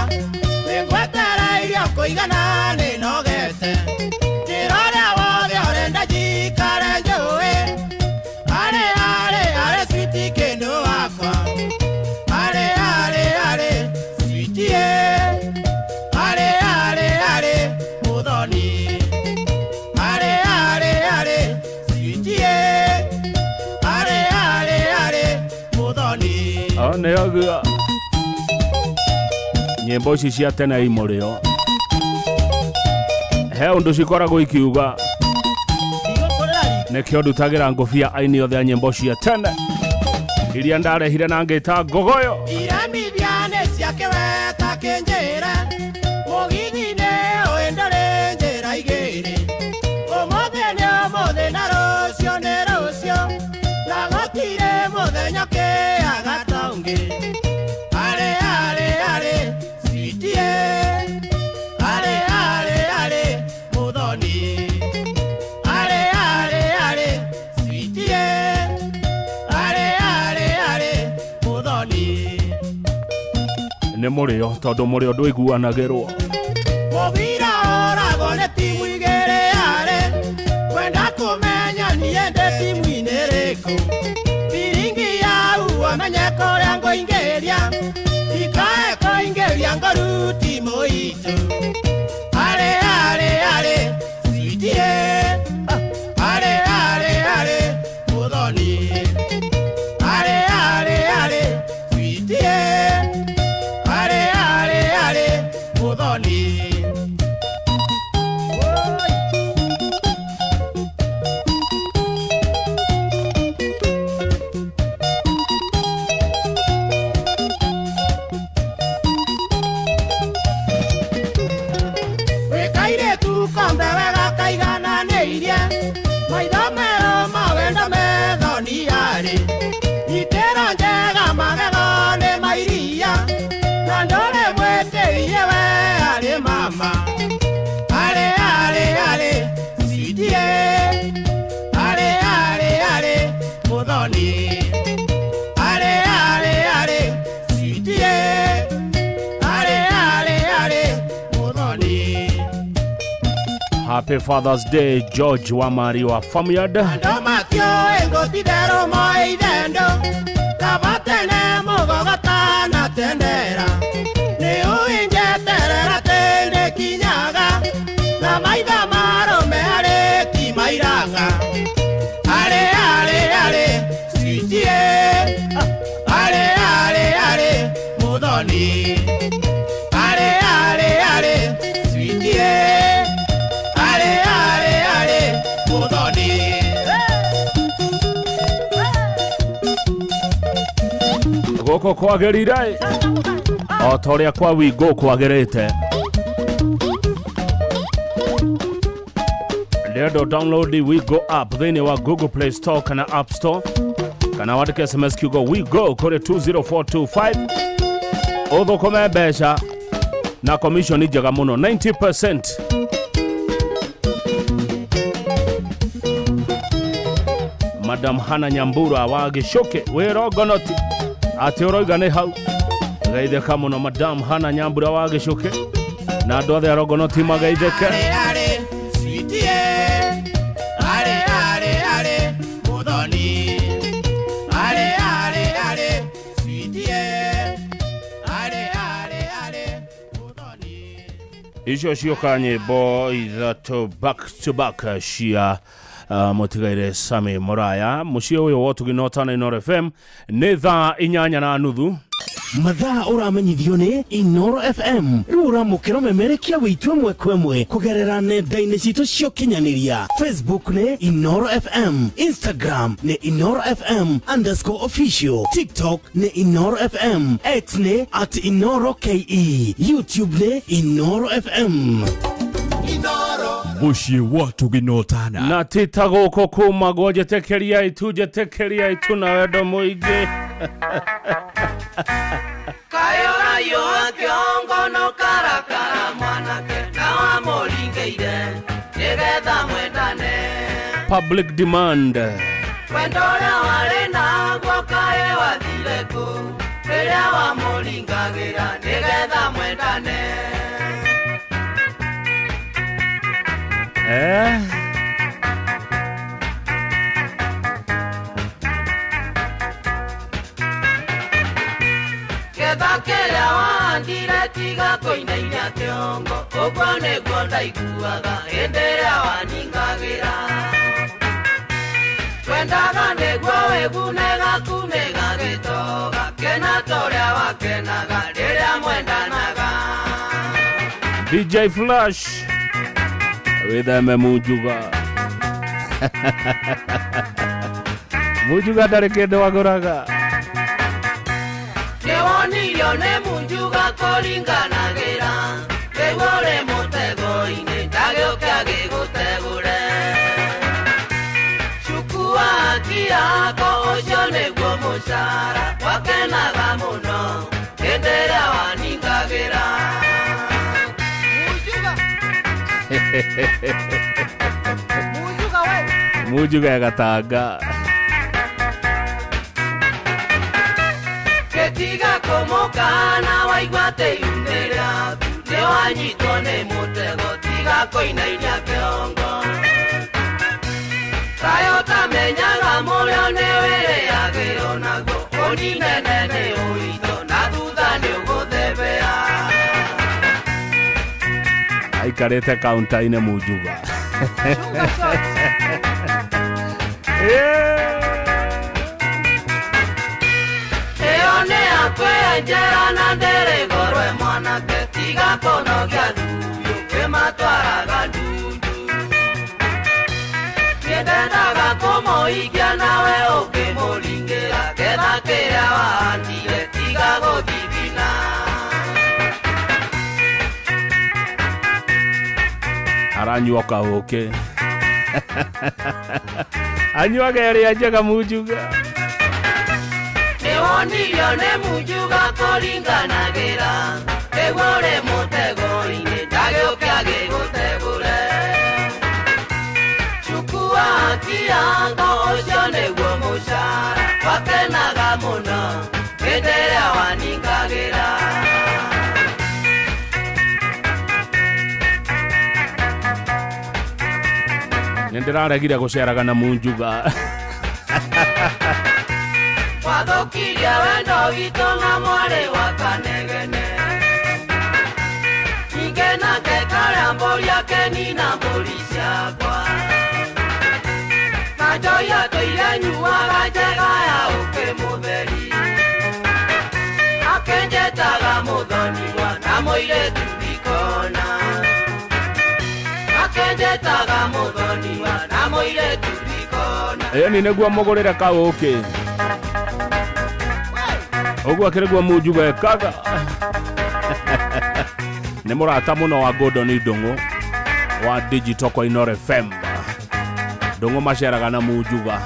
nĩngwetereirio kũigana nĩnogete, njĩra ũrĩa wothe ũrenda njikare njũĩ, arĩ arĩ arĩ sweetie kĩndũ wakwa, arĩ arĩ arĩ sweetie, arĩ arĩ arĩ mũthoni, arĩ arĩ arĩ sweetie, arĩ arĩ arĩ mũthoni. O nĩ ũguo nyĩmbo ici cia tene i mũrĩo he ũndũ cikoragwo ikiuga, nĩkĩo ndutagĩra ngũbia aini othe a nyĩmbo cia tene iria ndarehire na ngĩta ngogoyo. Iremithia nĩ ciake we takĩnjĩra, mũgithi-inĩ ũyũ ndũrĩ njĩra igĩrĩ, ũmũthĩ nĩ ũmũthĩ na rũciũ nĩ rũciũ, na gũtirĩ mũthenya ũkĩaga ta ũngĩ. Arĩ arĩ arĩ sweetie, arĩ arĩ arĩ mũthoni, arĩ arĩ arĩ sweetie, arĩ arĩ arĩ mũthoni. Nĩ mũrĩo tondũ mũrĩo ndũiguanagĩrwo. Mũbira ũragwo nĩ timu igĩrĩ arĩ, kwenda kũmenya niĩ ndĩ timu-inĩ ĩrĩkũ, biringi yau amenye kũrĩa ngũingĩria, ndikae kũingĩria ngoru timu itũ. Arĩ arĩ arĩ sweetie, arĩ arĩ arĩ mũthoni, arĩ arĩ arĩ sweetie, arĩ arĩ arĩ mũthoni. Wĩkairĩtu kombe wega kaigananĩirie, maitho merũ mawendo methoni yarĩ, nyitĩro njega magego nĩ mairia, na ndũrĩ mwĩtĩie we arĩ mama. Arĩ arĩ arĩ sweetie, arĩ arĩ arĩ mũthoni, arĩ arĩ arĩ sweetie, arĩ arĩ arĩ mũthoni. Happy Father's Day George wa Mari wa Farmyard. Andũ matiũĩ ngũtitherũ moĩ ithendo, kaba tene mũgogotana tendera, nĩ ũĩ njeterera atĩ nĩkinyaga, na maitho marũme arĩ ti mairaga. Arĩ arĩ Muthoni Are are are sweetie Are are are Muthoni Gũkũ kwagĩrĩire o ta ũrĩa kwa Wigo kwagĩrĩte. Ndĩrenda download Wigo app thĩinĩ wa Google Play Store kana App Store kana wandĩke SMS kiugo Wigo kũrĩ 20425 ũthũkũme mbeca na commission njega mũno 90%. Madam Hana Nyambura wa Gĩcũkĩ wĩ Rongonoti atĩ ũroiga nĩ hau geithĩka mũno Madam Hana Nyambura wa Gĩcũkĩ na andũ othe a Rongonoti mageithĩke. Are are sweetie Are are are Muthoni Are are are sweetie Are are are Icio cioka nyĩmbo ithatũ back to back cia mũtigaire Sami Muraya mũciĩ ũyũ wa Ũtugi na Ũtana Inooro FM nĩ thaa 8:30. Mathaa ũramenyithio nĩ Inooro FM rĩu ũramũkĩra ũmemerekia wĩitũ ĩmwe kwa ĩmwe kũgerera nenda-inĩ citũ cia ũkinyanĩria. Facebook nĩ Inooro FM, Instagram nĩ Inooro FM _official, TikTok nĩ Inooro FM, X nĩ @InooroKE, YouTube nĩ Inooro FM. Mũciĩ wa Ũtugi na Ũtana na ti ta gũkũ kumagwo njĩtĩkĩria itu njĩtĩkĩria itu na wendo mũingĩ. Kayorayo akĩongo no karakara mwanake na wamũringĩire nĩgetha mwendane. Public demand Wendo ũrĩa warĩ naguo kaĩ wathire kũ rĩrĩa wamũringagĩra nĩgetha mwendane. Ketha kĩrĩa wahandire tiga kũinainia kĩongo ũguo nĩguo ndaiguaga hĩndĩ ĩrĩa waningagĩra. Twendaga nĩguo wĩgune gaku nĩ gagĩtoga kena ta ũrĩa wakenaga rĩrĩa mwendanaga. DJ Flash wĩtheme Munjuga. Munjuga ndarĩ kĩndũ agũraga. Nĩwonirio nĩ Munjuga kũringanagĩra rĩu ũrĩ mũtego-inĩ ndagĩũke agĩgũtegũre. Cukua haki yako ũcio nĩguo mũcara wakenaga mũno hĩndĩ ĩrĩa waningagĩra. Munjuga we Munjuga gatanga Ketiga kũmũkana waigua atĩ iu-nĩ rĩaku nĩwanyitwo nĩ mũtego tiga kũinainia kĩongo. Kaĩ ũtamenyaga mũrĩo nĩwĩrĩagĩrwo naguo ũninene nĩ ũitho na thutha nĩũgũthebea. Aikarĩte kaunta-inĩ Munjuga. Ĩyo nĩ yakwenjera na ndĩrĩ goro mwanake tiga kũnogia ndundu kĩmatwaraga ndundu. Niĩ ndendaga kũmũikia nawe ũkĩmũringĩra ketha kĩrĩa wahandire tiga gũthithina. Aranyua kaũkĩ anyuaga ĩrĩa njega Munjuga. Nĩwonirio nĩ Munjuga kũringanagĩra rĩu ũrĩ mũtego-inĩ ndagĩũke agĩgũtegũre. Chukua haki yako ũcio nĩguo mũcara wakenaga mũno hĩndĩ ĩrĩa waningagĩra. Nĩ ndĩraregire gũceraga na Munjuga. Wathũkirie wendo witũ na mwarĩ wa Kanegene ningĩ nake karĩa mbũri akenina mbũri ciakwa na njohi atũire nyuaga njega ya ũkĩ mũtheri akĩnjĩtaga mũirĩtu ndikona Akenjetaga mũthoniwa na mũirĩtu ndikona Ĩni nĩguo mũgũrĩre kaũkĩ ũguo akĩrĩguo Munjuga ekaga nĩ mũrata mũno wa Gordon Ndung'u wa digital kwa Inooro FM. Ndung'u maceraga na Munjuga.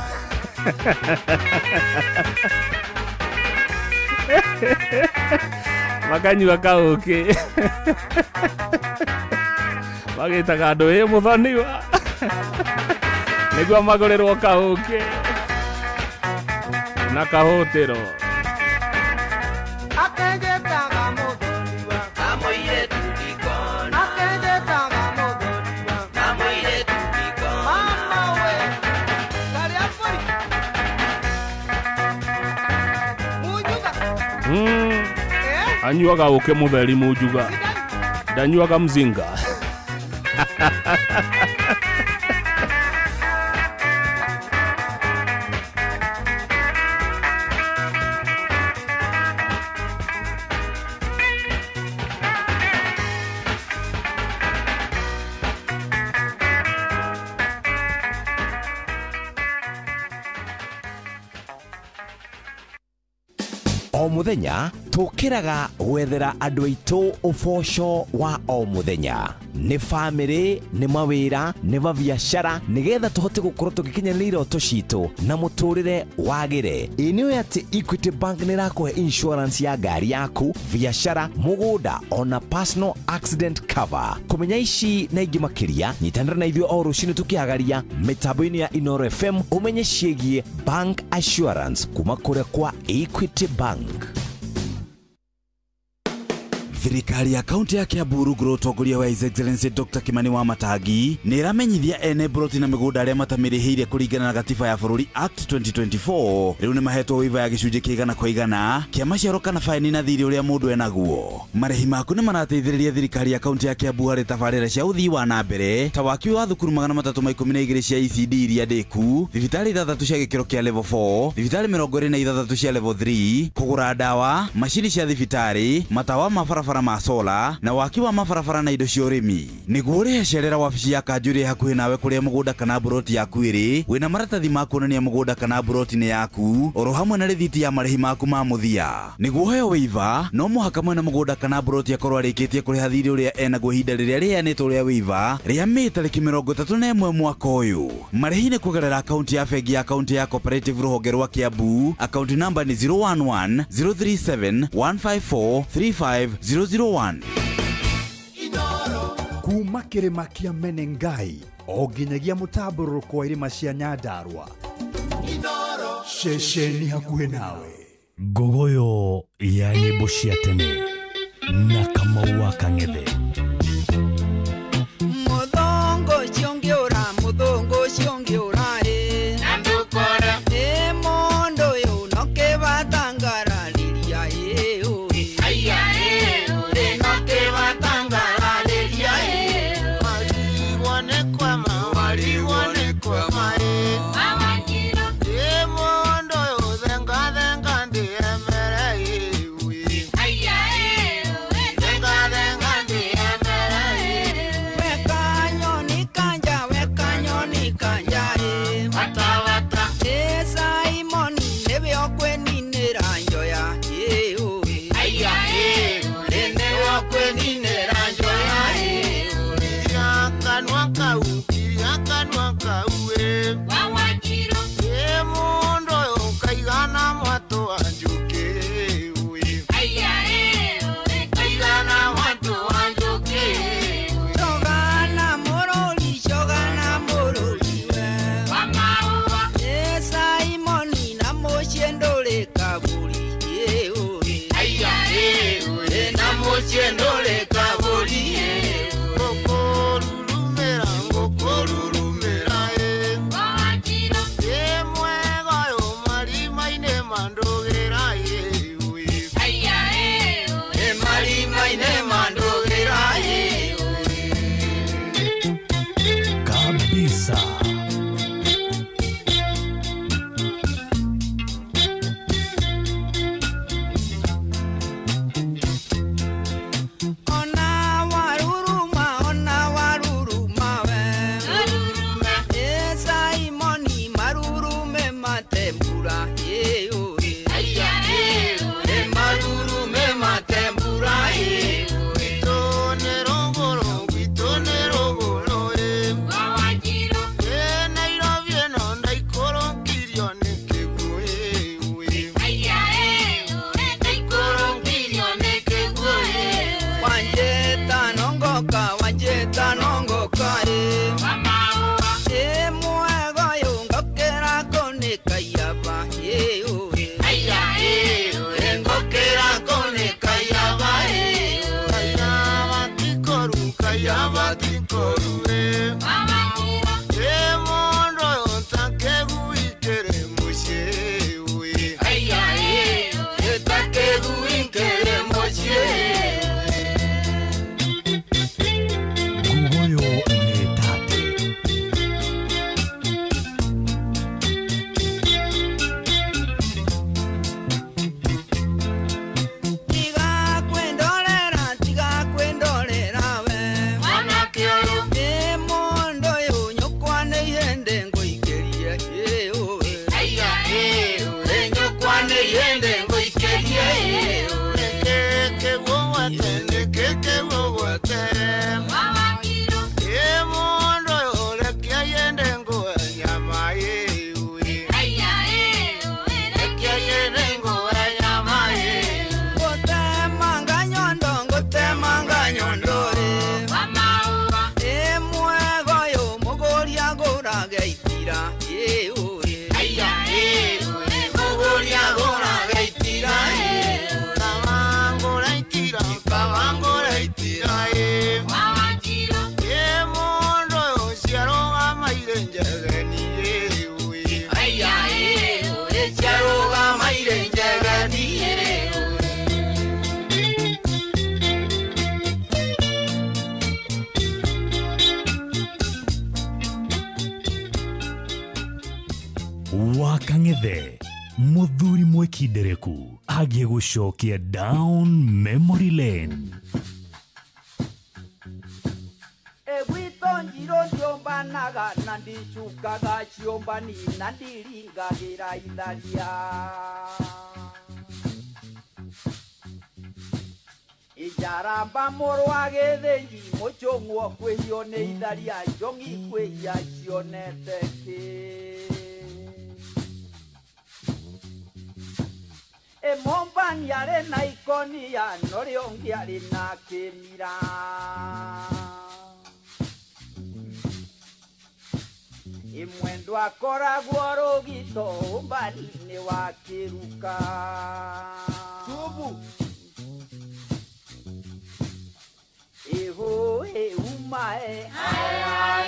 Makanyua kaũkĩ magĩtaga andũ ĩ mũthoniwa nĩguo magũrĩrwo kaũkĩ na kahũtĩro. Akenjetaga mũthoniwa na mũirĩtu ndikona Akenjetaga mũthoniwa na mũirĩtu ndikona Mama we karĩa mbũri Munjuga Anyuaga ũkĩ mũtheri Munjuga ndanyuaga mzinga. O muthenya tukiraga gwethera andu aitu uboco wa o muthenya ni family ni mawira ni mabiacara nigetha tuhote gukorwo tugikinyanĩria iroto citu na muturire wagire. Ĩ nĩ ati Equity Bank nĩ ĩrakũhe insurance ya ngari yaku, biacara, mũgũnda ona personal accident cover. Kũmenya ici na ingĩ makĩria nyitanĩra na ithuĩ o rũcinĩ tũkĩhagaria mĩtambo-inĩ ya Inooro FM ũmenye ciĩgiĩ bank assurance kuma kũrĩa kwa Equity Bank. Thirikari ya kaunti ya Kiambu rungu rwa ũtongoria wa His Excellency Dr. Kimani Wamatangi nĩ ĩramenyithia ene mburoti na mĩgũnda arĩa matamĩrĩhĩire kũringana na gatiba ya bũrũri Act 2024 rĩu nĩ mahetwo waiver ya gĩcunjĩ kĩa 100% kĩa maciaro kana baini na thirĩ ũrĩa mũndũ enaguo. Marĩhi maku nĩ marateithĩrĩria thirikari ya kaunti ya Kiambu harĩ tabarĩra cia ũthii wa na mbere ta waki wa thukuru 312 cia ECD iria ndĩku, thibitarĩ 6 cia gĩkĩro kĩa level 4, thibitarĩ 26 cia level 3, kũgũra ndawa, macini cia thibitarĩ, matawa ma barabara ma sola na waki wa mabarabara na indo cia ũrĩmi. Nĩguo ũrĩhe cerera wabici ya kanjũ ĩrĩa hakuhĩ nawe kũrĩa mũgũnda kana mburoti yaku ĩrĩ, wĩna maratathi ma kuonania mũgũnda kana mburoti nĩ yaku oro hamwe na rĩthiti ya marĩhi maku ma mũthia. Nĩguo ũheo waiver no mũhaka mwene mũgũnda kana mburoti akorwo arĩkĩtie kũrĩha thirĩ ũrĩa enaguo ihinda rĩrĩa rĩheanĩtwo rĩa waiver rĩa Mĩĩ tarĩki 31 mwaka ũyũ. Marĩhi nĩ kũgerera akaunti ya bengi ya kaunti ya Cooperative rũhonge rwa Kiambu. Akaunti namba nĩ 011 037 154 35 001. Kuma kĩrĩma kĩa Menengai o nginyagia mũtambũrũko wa irĩma cia Nyandarua, ceceni hakuhĩ nawe. Ngogoyo ya nyĩmbo cia tene na Kamau wa Kang'ethe. Mũthongo ũcio ũngĩũra, mũthongo ũcio ũngĩũra ĩ na ndũkore ĩ mũndũ ũyũ no kĩbatangararĩria ĩ ũĩ aya ĩ ũĩ no kĩbatangararĩria ĩ warigwo nĩ kwama, warigwo nĩ kwama ĩ Mawanyiro ĩ mũndũ ũyũ thenga thenga ndĩemere ĩ ũĩ aya ĩ ũĩ thenga thenga ndĩemere ĩ weka nyoni kanja, weka nyoni kanja ĩ wata wata ĩ Simoni nĩwe ũkwĩninĩra njoya ĩ ũĩ aya ĩ ũĩ nĩwe ũkwĩninĩra njoya ĩ ũĩ kanua kau, kiria kanua kau ĩ Wawanyiro ĩ mũndũ ũyũ kaigana mwatũ wa njũkĩ ũĩ aya ĩ ũĩ kaigana mwatũ wa njũkĩ cogana mũrũri, cogana mũrũri we wa maũa ĩ Simoni na mũciĩ ndũrĩ kaburi ĩ ũĩ aya ĩ ũĩ na mũciĩ ndũrĩ kaburi ĩ ngũkũrurumĩra, ngũkũrurumĩra ĩ Wawanyiro ĩ mwega ũyũ marima-inĩ mandũgĩra ĩ ũĩ aya ĩ ũĩ ĩ marima-inĩ mandũgĩra ĩ Kabisa. Ciothe muthuri mwikindereku agĩgũcokia down memory lane. Egwito njiro ndiombanaga na ndicukaga ciombani na ndiringagĩra itharia. Ijaramba mũrũ wa gĩthĩnji mũcũng'wo kwĩhio nĩ itharia njong'i kwĩhia cionete kĩ. Emombani arĩ na ikonia norĩo ũngĩ arĩ na kĩmira. Imwendwa akoragwo rũgito ũmbani-inĩ wa kĩruka. Tubu. Iho e umae,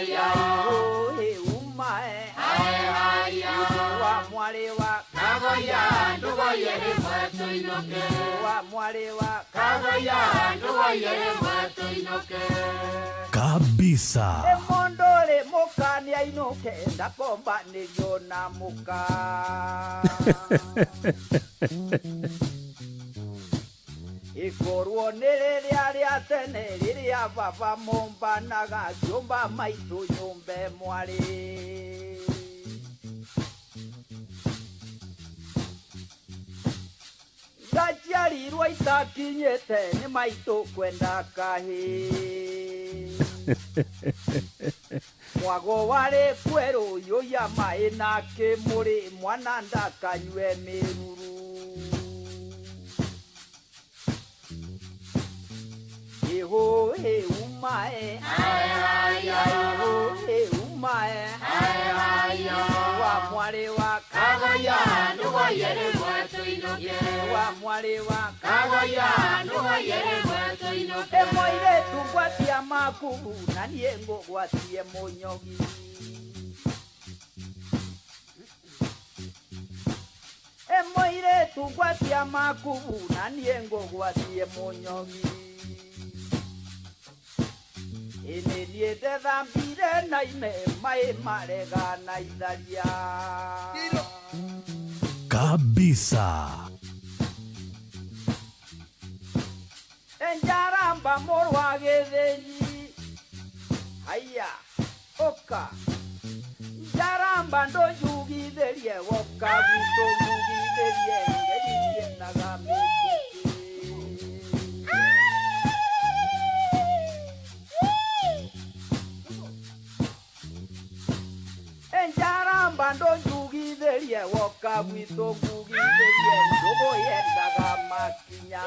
iho e umae, wa mwari wa Kagoya ndugoye rimwe tuinuke, wa mwari wa Kagoya ndugoye rimwe tuinuke. Kabisa. Emondore mukani ainuke ndakombanĩrio na muka. Ikorwo nĩ rĩrĩa rĩa tene rĩrĩa baba mombanaga ciũmba maitũ nyũmbe mwarĩ. Ndaciarirwo itakinyĩte nĩ maitũ kwenda kahĩĩ. Mwago warĩ kwerũ yũiya maĩ na kĩmũrĩ mwana ndakanyue mĩruru. Iho e umae, iho e umae, wa mwari wa Kagoya ndugoye rimwe tuinuke, wa mwari wa Kagoya ndugoye rimwe tuinuke. Emoiretu ngwatia makubu na niĩ ngũgwatie mũnyogi. Emoiretu ngwatia makubu na niĩ ngũgwatie mũnyogi. Ĩnĩ niĩ ndethambire na ime maĩ marega na itharia. Kabisa. Enjaramba mũrũ wa gĩthĩnji, haiya ũka. Njaramba ndũnjugithĩrie woka gwitũ ngugithĩrie ngeirie mĩtũkĩ. Enjaramba ndũnjugithĩrie woka gwitũ ngugithĩrie ndũgũ yendaga makinya.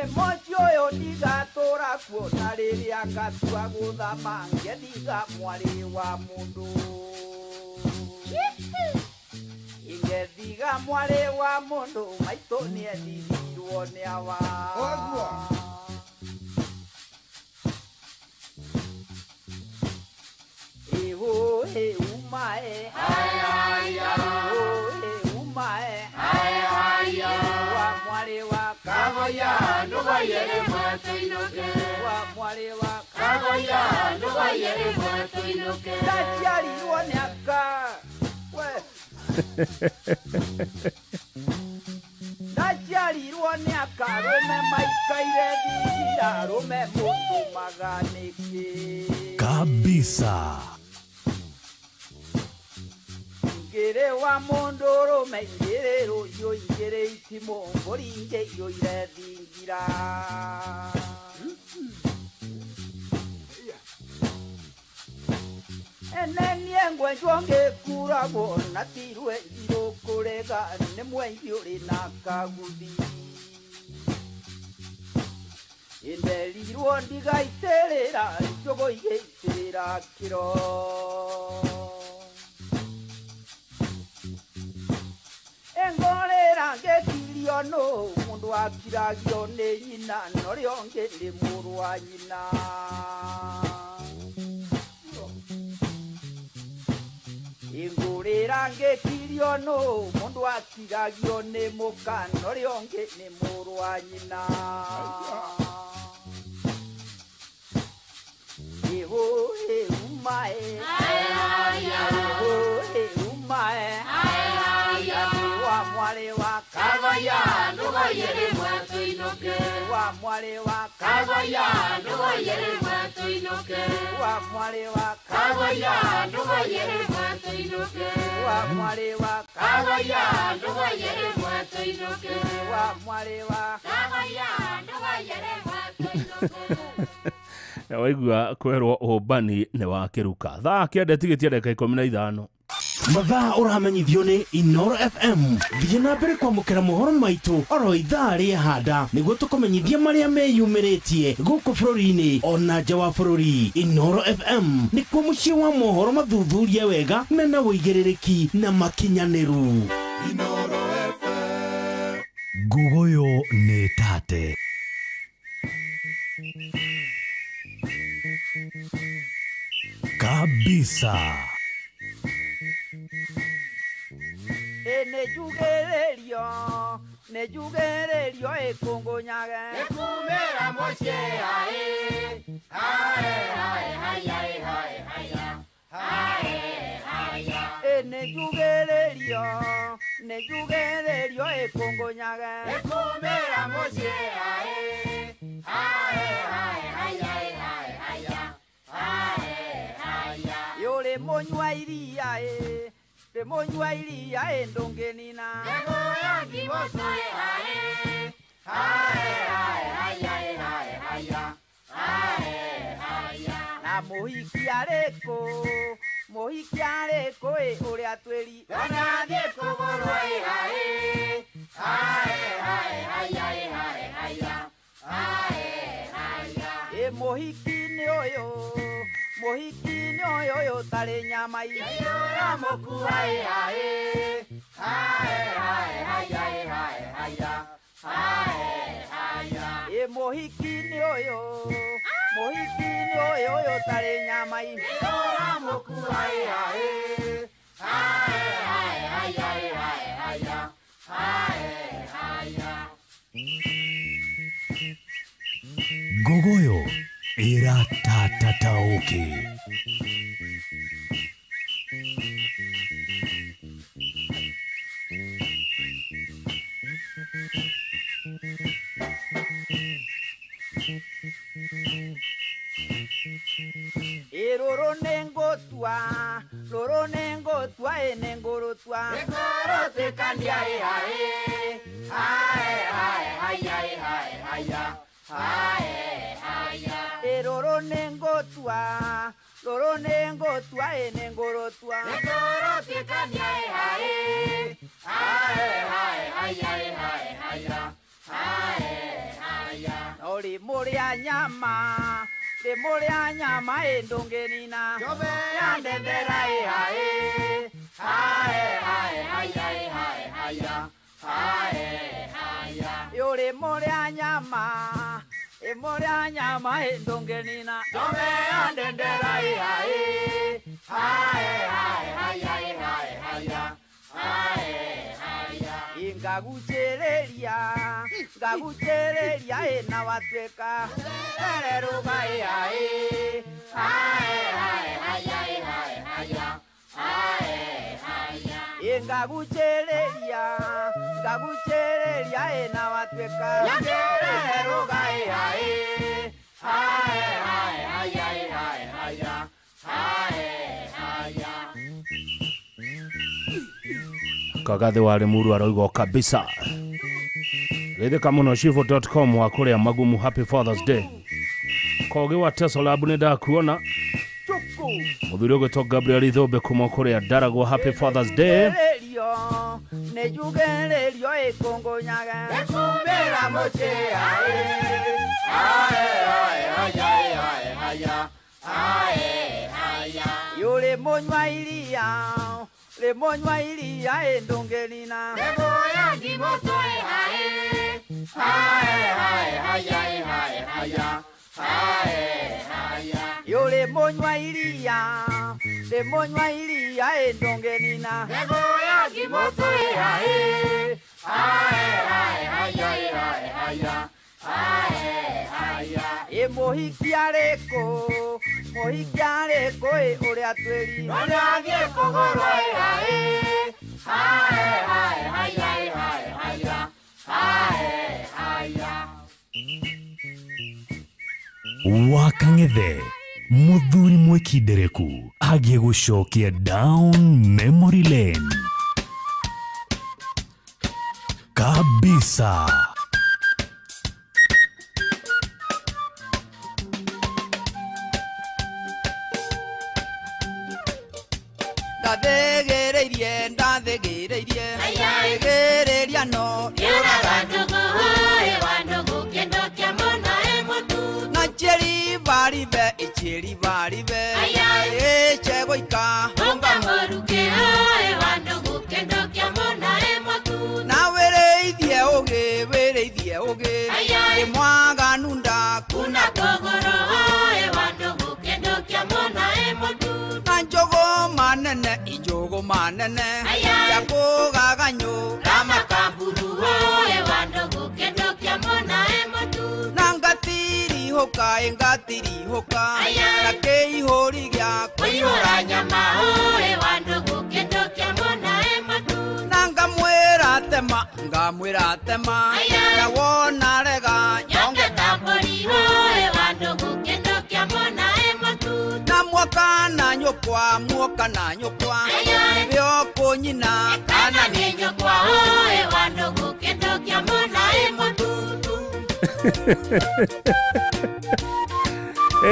Emoji ũyũ ndigatũra kuona rĩrĩa ngatua gũthama ngethiga mwarĩ wa mũndũ. Ingethiga mwarĩ wa mũndũ maitũ nĩethithirwo nĩ awa. Iho e umae, iho e umae, wa mwarĩ wa Kagoya ndugoye rimwe tuinuke, wa mwarĩ wa Kagoya ndugoye rimwe tuinuke. Ndaciarirwo nĩ aka we. Ndaciarirwo nĩ aka rũme maikaire thingira rũme mũtũmaga nĩkĩ. Kabisa. Ingĩrĩ wa mũndũ rũme ingĩrĩ rũhiũ ingĩrĩ itimũ mbũri ingĩiyũire thingira. Ene niĩ ngwenjwo ngĩkuragwo na ti rwenji rũkũrega nĩ mwenji ũrĩ na kaguthi. Inderirwo ndigaitĩrĩra njũgũ igĩitĩrĩra kĩro. Engorera ngĩkirio nũ mũndũ akiragio nĩ nyina norĩo ũngĩ nĩ mũrũ wa nyina. Ingũrĩra ngĩkirio nũ mũndũ akiragio nĩ mũka norĩo ũngĩ nĩ mũrũ wa nyina. ho e umae ho e umae wa mwale wa Kagaya ndũgoyere mwatũinũke wa mwale wa Kagaya ndũgoyere mwatũinũke wa mwale wa Kagaya ndũgoyere mwatũinũke wa mwale wa Kagaya ndũgoyere mwatũinũke wa mwale wa Kagaya ndũgoyere mwatũinũke. Waigua kwerwo ũmbani nĩ wa kĩruka. Thaa 9 tigĩtie ndagĩka 15. Mathaa ũramenyithio nĩ Inoro FM. Thiĩ na mbere kwamũkĩra mohoro maitũ oro ithaa rĩa handa nĩguo tũkũmenyithie marĩa meyumĩrĩtie gũkũ bũrũri-inĩ ona nja wa bũrũri. Inoro FM nĩkuo mũciĩ wa mohoro mathuthurie wega mena ũigĩrĩrĩki na makinyanĩru. Inoro FM. Nguguyo nĩ tate. Kabisa. Nejugererio ekungunyage ekumera moshe ae ae ae haya ae haya ae haya nejugererio ekungunyage ekumera moshe ae ae ae haya ae haya ae haya yore monywa iria e Monywa iria ndũngĩnina Ndegoya ngimoso e ae ae ae haya ae haya ae haya na mũhiki arĩkũ ĩ ũrĩa twĩri onathiĩ kũgũrwo ĩ ae ae ae haya ae haya ae haya ĩ mũhiki nĩ ũyũ mũhiki nĩ ũyũ ũyũ ũtarĩ nyama Mũkua ĩ ae ae ae haya ae haya ae haya ĩ mũhiki nĩ ũyũ ũyũ ũtarĩ nyama Mũkua ĩ ae ae ae haya ae haya ae haya. Ngogoyo ĩratatatauki. Rũrũ nĩ ngũtua, rũrũ nĩ ngũtua, ĩ nĩ ngũrũtua. Nĩngũrũtuĩkania ĩ ae ae ae haya ĩ ae haya ae haya. Ĩ rũrũ nĩ ngũtua, rũrũ nĩ ngũtua, ĩ nĩ ngũrũtua. Nĩngũrũtuĩkania ĩ ae ae ae haya ĩ ae haya ae haya. No rĩmũrĩa nyama rĩmũrĩa nyama ĩ ndũngĩnina. Njobe ya ndendera ĩ ae ae ae haya ĩ ae haya ae haya. Rĩmũrĩa nyama rĩmũrĩa nyama ĩ ndũngĩnina. Njobe ya ndendera ĩ ae ae ae haya ĩ ae haya ae haya. Ngagucĩrĩria ngagucĩrĩria ĩ na watuĩka tererũga ĩ ae ae ae haya ĩ ae haya ae haya. Ĩ ngagucĩrĩria ngagucĩrĩria ĩ na watuĩka tererũga ĩ ae ae ae haya ĩ ae haya ae haya. Kagathi wa Limuru aroigo kabisa. Rĩthĩka mũno shivo.com wa kũrĩa magumu. Happy Father's Day. Kogi wa Tesla Lab nĩ ndakuona. Mũthuri ũgwĩtwo Gabriel Ithũmbe kuma kũrĩa Ndaragwo. Happy Father's Day. Nĩnjugĩrĩrio ĩkũngũnyaga Nĩkumĩra mũciĩ ae ae ae haya ae haya ae haya. Yũrĩ mũnywa iria rĩmũnywa iria ĩ ndũngĩnina. Nĩguoya ngimoto ĩ ae ae ae haya ĩ ae haya ae haya. Yũrĩ mũnywa iria rĩmũnywa iria ĩ ndũngĩnina. Nĩguoya ngimoto ĩ ae ae ae haya ĩ ae haya Hae haya Ĩ mũhiki arĩkũ mũhiki arĩkũ ĩ ũrĩa twĩri Ndathiĩ kũgũrwo ĩ hae hae hae haya ĩ hae haya hae haya. Wakang'ethe muthuri mwĩkindereku agiĩ gũcokia down memory lane kabisa. Ndathĩgĩrĩirie ndathĩgĩrĩirie thĩgĩrĩria no Yũraga ndũgũ ĩ wa ndũgũ kĩndũ kĩa mũno ĩ mũtu na chiribaribe ichiribaribe ĩchegũika Unga mũrukĩ ĩ wa ndũgũ kĩndũ kĩa mũno ĩ mũtu na wĩrĩithie ũgĩ wĩrĩithie ũgĩ ĩ mwaganu ndakuna kũgũrũ ĩ wa ndũgũ kĩndũ kĩa mũno ĩ mũtu na njũgũ manene injũgũ manene ya kũgaganyũ ramakamburu ĩ wa ndũgũ kĩndũ kĩa mũno ĩ mũtu na ngatirihũka ĩ ngatirihũka na kĩihũri gĩa kũihũra nyama ĩ wa ndũgũ kĩndũ kĩa mũno ĩ mũtu na ngamwĩra tema ngamwĩra tema na wona rega nyonge ta mbũri ĩ wa ndũgũ kĩndũ kĩa mũno ĩ mũtu na mwoka na nyũkwa mwoka na nyũkwa nĩwe ũkũnyina kana nĩ nyũkwa ĩ wa ndũgũ kĩndũ kĩa mũno ĩ mũtu.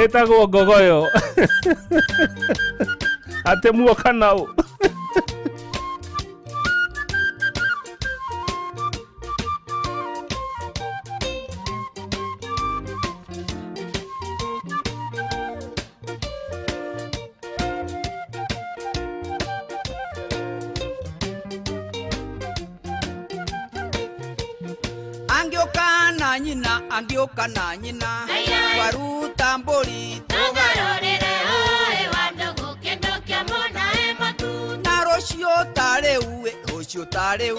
Ĩtagwo ngogoyo atĩ muoka nau. Angĩũka na nyina angĩũka na nyina waruta mbũri tũgarũrĩre ĩ wa ndũgũ kĩndũ kĩa mũno ĩ mũtu na rũciũ ta rĩu rũciũ ta rĩu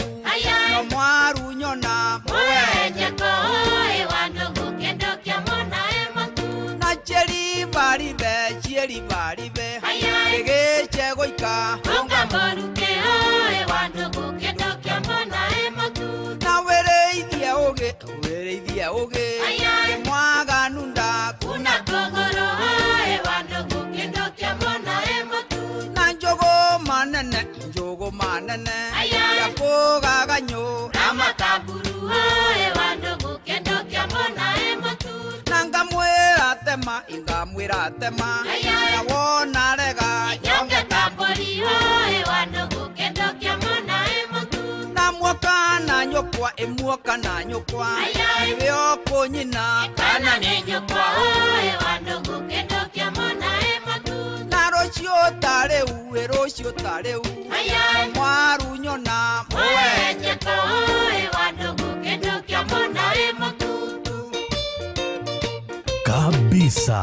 no mwaru nyona mũwenjeko ĩ wa ndũgũ kĩndũ kĩa mũno ĩ mũtu na chiribaribe chiribaribe gĩgĩchegũika unga mũrukĩ ĩ wa ndũgũ kĩndũ kĩa mũno ĩ mũtu na wĩrĩithie ũgĩ wĩrĩithie ũgĩ mwaganu ndakuna kũgũrũ ĩ wa ndũgũ kĩndũ kĩa mũno ĩ mũtu na njũgũ manene njũgũ manene ya kũgaganyũ ramakamburu ĩ wa ndũgũ kĩndũ kĩa mũno ĩ mũtu na ngamwĩra tema ngamwĩra tema na wona rega nyonge ta mbũri ĩ wa ndũgũ kĩndũ kĩa mũno ĩ mũtu na mwoka na nyũkwa ĩ muoka na nyũkwa nĩwe ũkũnyina kana nĩ nyũkwa ĩ wa ndũgũ kĩndũ kĩa mũno ĩ mũtu na rũciũ ta rĩu ĩ rũciũ ta rĩu mwaru nyona mũwenjeko ĩ wa ndũgũ kĩndũ kĩa mũno ĩ mũtu kabisa.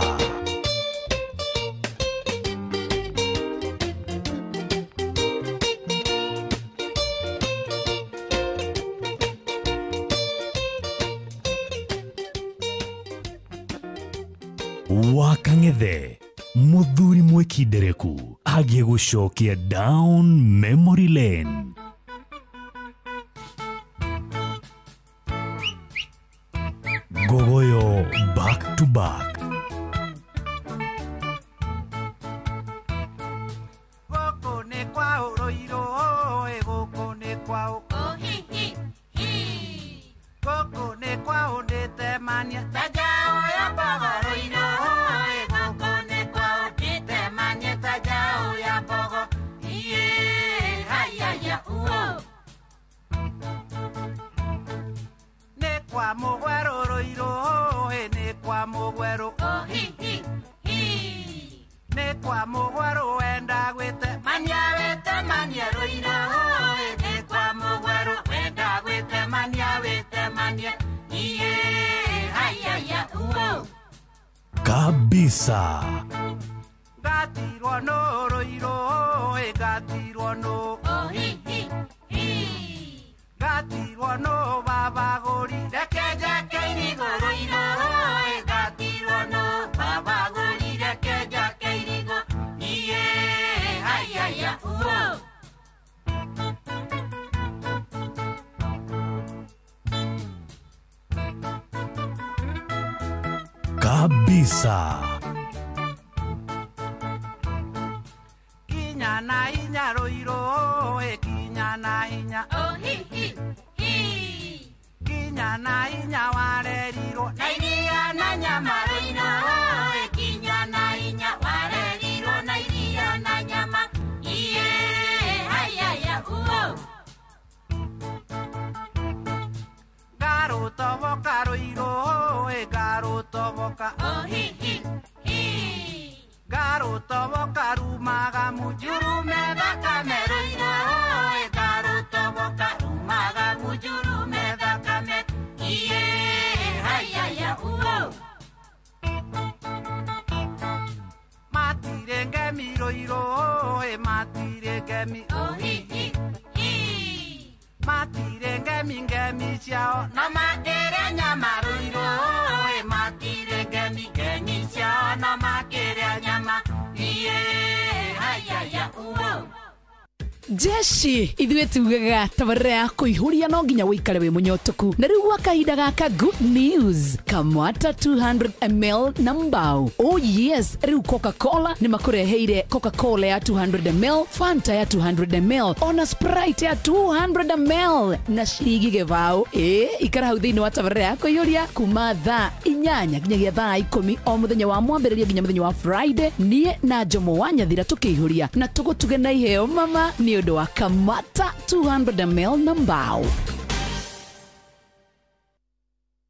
Wakang'ethe muthuri mwĩkindereku agiĩ gũcokia down memory lane. Ngogoyo back to back. Gũkũ nĩ kwa ũrũirũ ĩ gũkũ nĩ kwa ũ gũkũ nĩ kwa ũndĩtemania ta njaũ ya mbogo rũirũ ĩ gũkũ nĩ kwa ũndĩtemania ta njaũ ya mbogo iĩ hayaya uo nĩ kwa mũgwerũ rũirũ ĩ nĩ kwa mũgwerũ nĩ kwa mũgwerũ wenda gwĩtemania wĩtemanie rũirũ ĩ nĩ kwa mũgwerũ wenda gwĩtemania wĩtemanie iĩ hayaya uo kabisa. Ngatirwo nũ rũirũ ĩ ngatirwo nũ ngatirwo nũ babagũri reke njake irigũ. Kabisa. Kinya na inya roiro e kinya na inya. Oh hi hi hi. Kinya na inya warerirwo na iria na nyama roiro e kinya na inya warerirwo na iria na nyama. Iye haya ya uo. Garo toboka roiro e garo toboka. Oh hi hi hi. Garo toboka rumaga mujurume thakame roiro e garo toboka rumaga mujurume thakame. Iye haya ya uo. Matire ngemi roiro e matire ngemi. Oh hi hi hi. Matire ngemi ngemi ciao na makĩrĩa nyama roiro e matire ngemi ngemi ciao na makĩrĩa nyama. Iye haya ya uo. Jeshi ithuĩ tugaga tabarĩra ya kũihũria no nginya wĩikare wĩ mũnyotoku na rĩu gwa kahinda gaka good news kamwata 200 ml na mbao. Oh yes, rĩu Coca-Cola nĩ makũreheire Coca-Cola ya 200 ml, Fanta ya 200 ml ona Sprite ya 200 ml na ciringi gĩbaũ. Ikara hau thĩinĩ wa tabarĩra ya kũihũria kuma thaa 8 nginyagia thaa 10 o mũthenya wa mwambĩrĩrio nginya mũthenya wa Friday. Niĩ na Jomo wa Nyathira tũkĩihũria na tũgũtuge na iheo mama nĩ ũndũ wa Kamata 200 ml na mbao.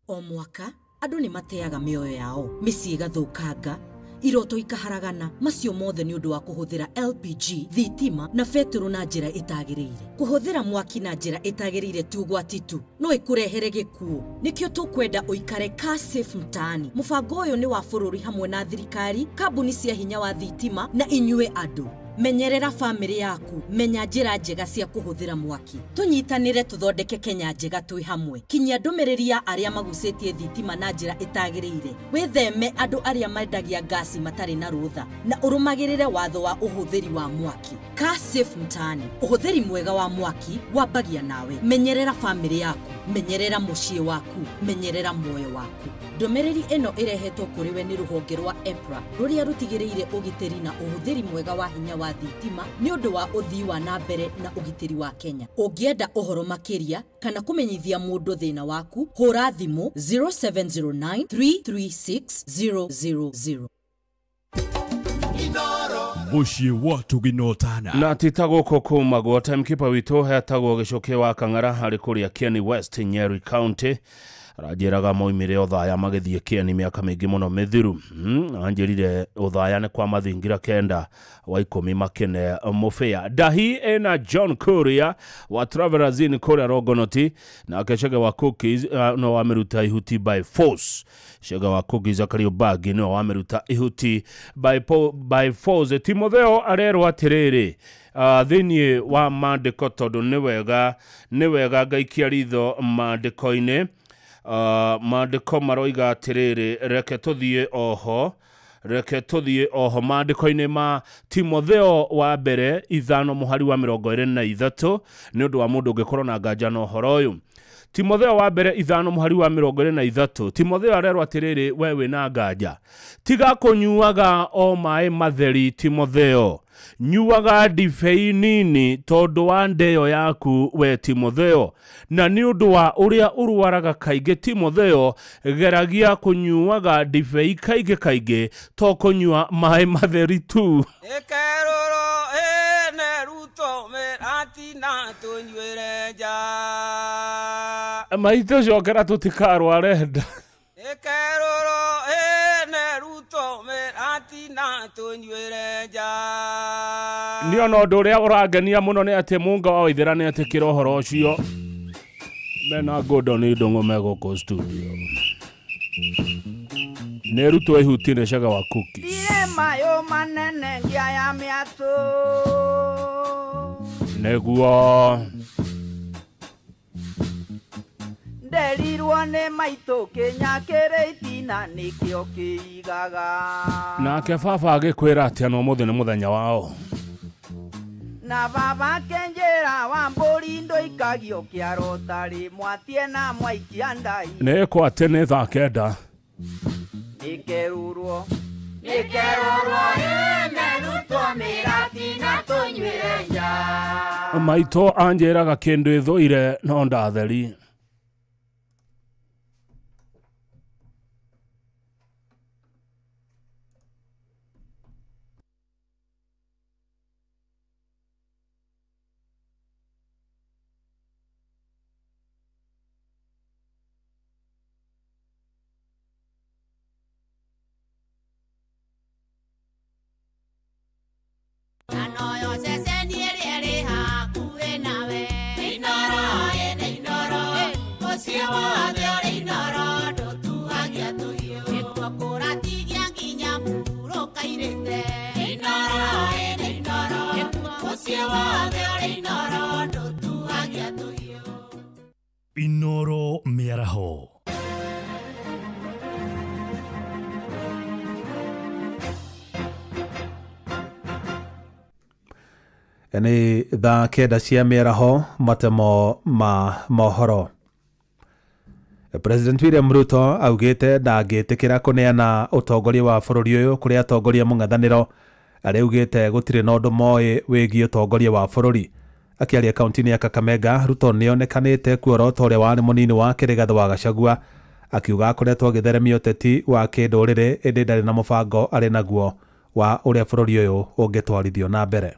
O mwaka andũ nĩ mateaga mĩoyo yao, mĩciĩ ĩgathũkanga, iroto ikaharagana, macio mothe nĩ ũndũ wa kũhũthĩra LPG, thitima na betũrũ na njĩra ĩtagĩrĩire. Kũhũthĩra mwaki na njĩra ĩtagĩrĩire ti ũgwati tu, no ĩkũrehere gĩkuũ. Nĩkĩo tũkwenda ũikare car safe mtaani. Mũbango ũyũ nĩ wa bũrũri hamwe na thirikari, kambuni cia hinya wa thitima na inyuĩ andũ. Menyerera famĩlĩ yaku, menya njĩra njega cia kũhũthĩra mwaki. Tũnyitanĩre tũthondeke Kenya njega twĩ hamwe. Kinyia ndũmĩrĩri ya arĩa magucĩtie thitima na njĩra ĩtagĩrĩire. Wĩtheme andũ arĩa mendagia ngasi matarĩ na rũtha na ũrũmagĩrĩre watho wa ũhũthĩri wa mwaki. Car safe mtaani, ũhũthĩri mwega wa mwaki wambagia nawe. Menyerera famĩlĩ yaku, menyerera mũciĩ waku, menyerera muoyo waku. Ndũmĩrĩri ĩno ĩrehetwo kũrĩ we nĩ rũhonge rwa EPRA rũrĩa rũtigĩrĩire ũgitĩri na ũhũthĩri mwega wa hinya wa thitima nĩ ũndũ wa ũthii wa na mbere na ũgitĩri wa Kenya. Ũngĩenda ũhoro makĩria kana kũmenyithia mũndũ thĩna waku, hũra thimũ 0709 336 000. Mũciĩ wa tũginotana na tita gũkũ kumagwo timekeeper witũ hetagwo Gĩcũkĩ wa Kang'ara harĩ kũrĩa Kieni West, Nyeri County. Aranjĩraga moimire Othaya magĩthiĩ Kieni mĩaka mĩingĩ mũno mĩthiru. Anjĩrire Othaya nĩ kwa mathingira 9 wa 10 makene mũbĩa. Ndahi ena John Kuria wa Travelers Inn kũrĩa Rongonoti, nake Chege wa Cookies no wamĩruta ihuti by force. Chege wa Cookies Akariũbangi no wamĩruta ihuti by force. Timotheo arerwo atĩrĩrĩ thĩinĩ wa maandĩko tondũ nĩ wega ngaikia ritho maandĩko-inĩ. Maandĩko maroiga atĩrĩrĩ, reke tũthiĩ oho maandĩko-inĩ ma Timotheo wa mbere 5 mũhari wa 23 nĩ ũndũ wa mũndũ ũngĩkorwo na nganja na ũhoro ũyũ. Timotheo wa mbere 5 mũhari wa 23. Timotheo arerwo atĩrĩrĩ, we wĩna nganja, tiga kũnyuaga o maĩ matheri. Timotheo, nyuaga ndibei nini tondũ wa ndeyo yaku we Timotheo, na nĩ ũndũ wa ũrĩa ũrwaraga kaingĩ. Timotheo, geragia kũnyuaga ndibei kaingĩ kaingĩ, to kũnyua maĩ matheri tu. Ĩkerũrũ ĩne ruto mĩratina tũnyuĩre nja. Maitũ cokera tũtikarware nda. Ĩkerũrũ ĩne ruto mĩratina tũnyuĩre nja. Nĩ ona ũndũ ũrĩa ũrangenia mũno nĩ atĩ Munga wa Waithera nĩ etĩkĩra ũhoro ũcio. Mena Gordon Ndũng'ũ me gũkũ studio. Nĩ rutwo ihuti nĩ Chege wa Cookies. Iye mayo manene ngia ya mĩatũ. Nĩguo nderirwo nĩ maitũ kĩnya kĩrĩ itina nĩkĩo kĩigaga. Nake baba agĩkwĩra atĩa na ũmũthĩ nĩ mũthenya wao. Na baba kenjera wa mbũri ndũikagio kĩaro tarĩ mwatie na mwaikia ndai. Nĩ kwa atĩ nĩ thaa 9. Nĩ Nĩkerũrwo nĩkerũrwo ĩmerutwo mĩratina tũnyuĩre nja. Maitũ anjĩraga kĩndũ ĩthũire no ndatheri. Inoro Mĩaraho. Nĩ thaa 9 cia mĩaraho, matemo ma mohoro. President William Ruto augĩte ndangĩtĩkĩra kũneana ũtongoria wa bũrũri ũyũ kũrĩ atongoria mũng'ethanĩro arĩa augĩte gũtirĩ na ũndũ moĩ wĩgiĩ ũtongoria wa bũrũri. Akĩaria kaunti-inĩ ya Kakamega, Ruto nĩonekanĩte kuorota ũrĩa warĩ mũnini wake Rigathĩ wa Gachagua, akiuga akoretwo agĩtheremia ũteti wa kĩndũrĩrĩ ĩndĩ ndarĩ na mũbango arĩ naguo wa ũrĩa bũrũri ũyũ ũngĩtwarithio na mbere.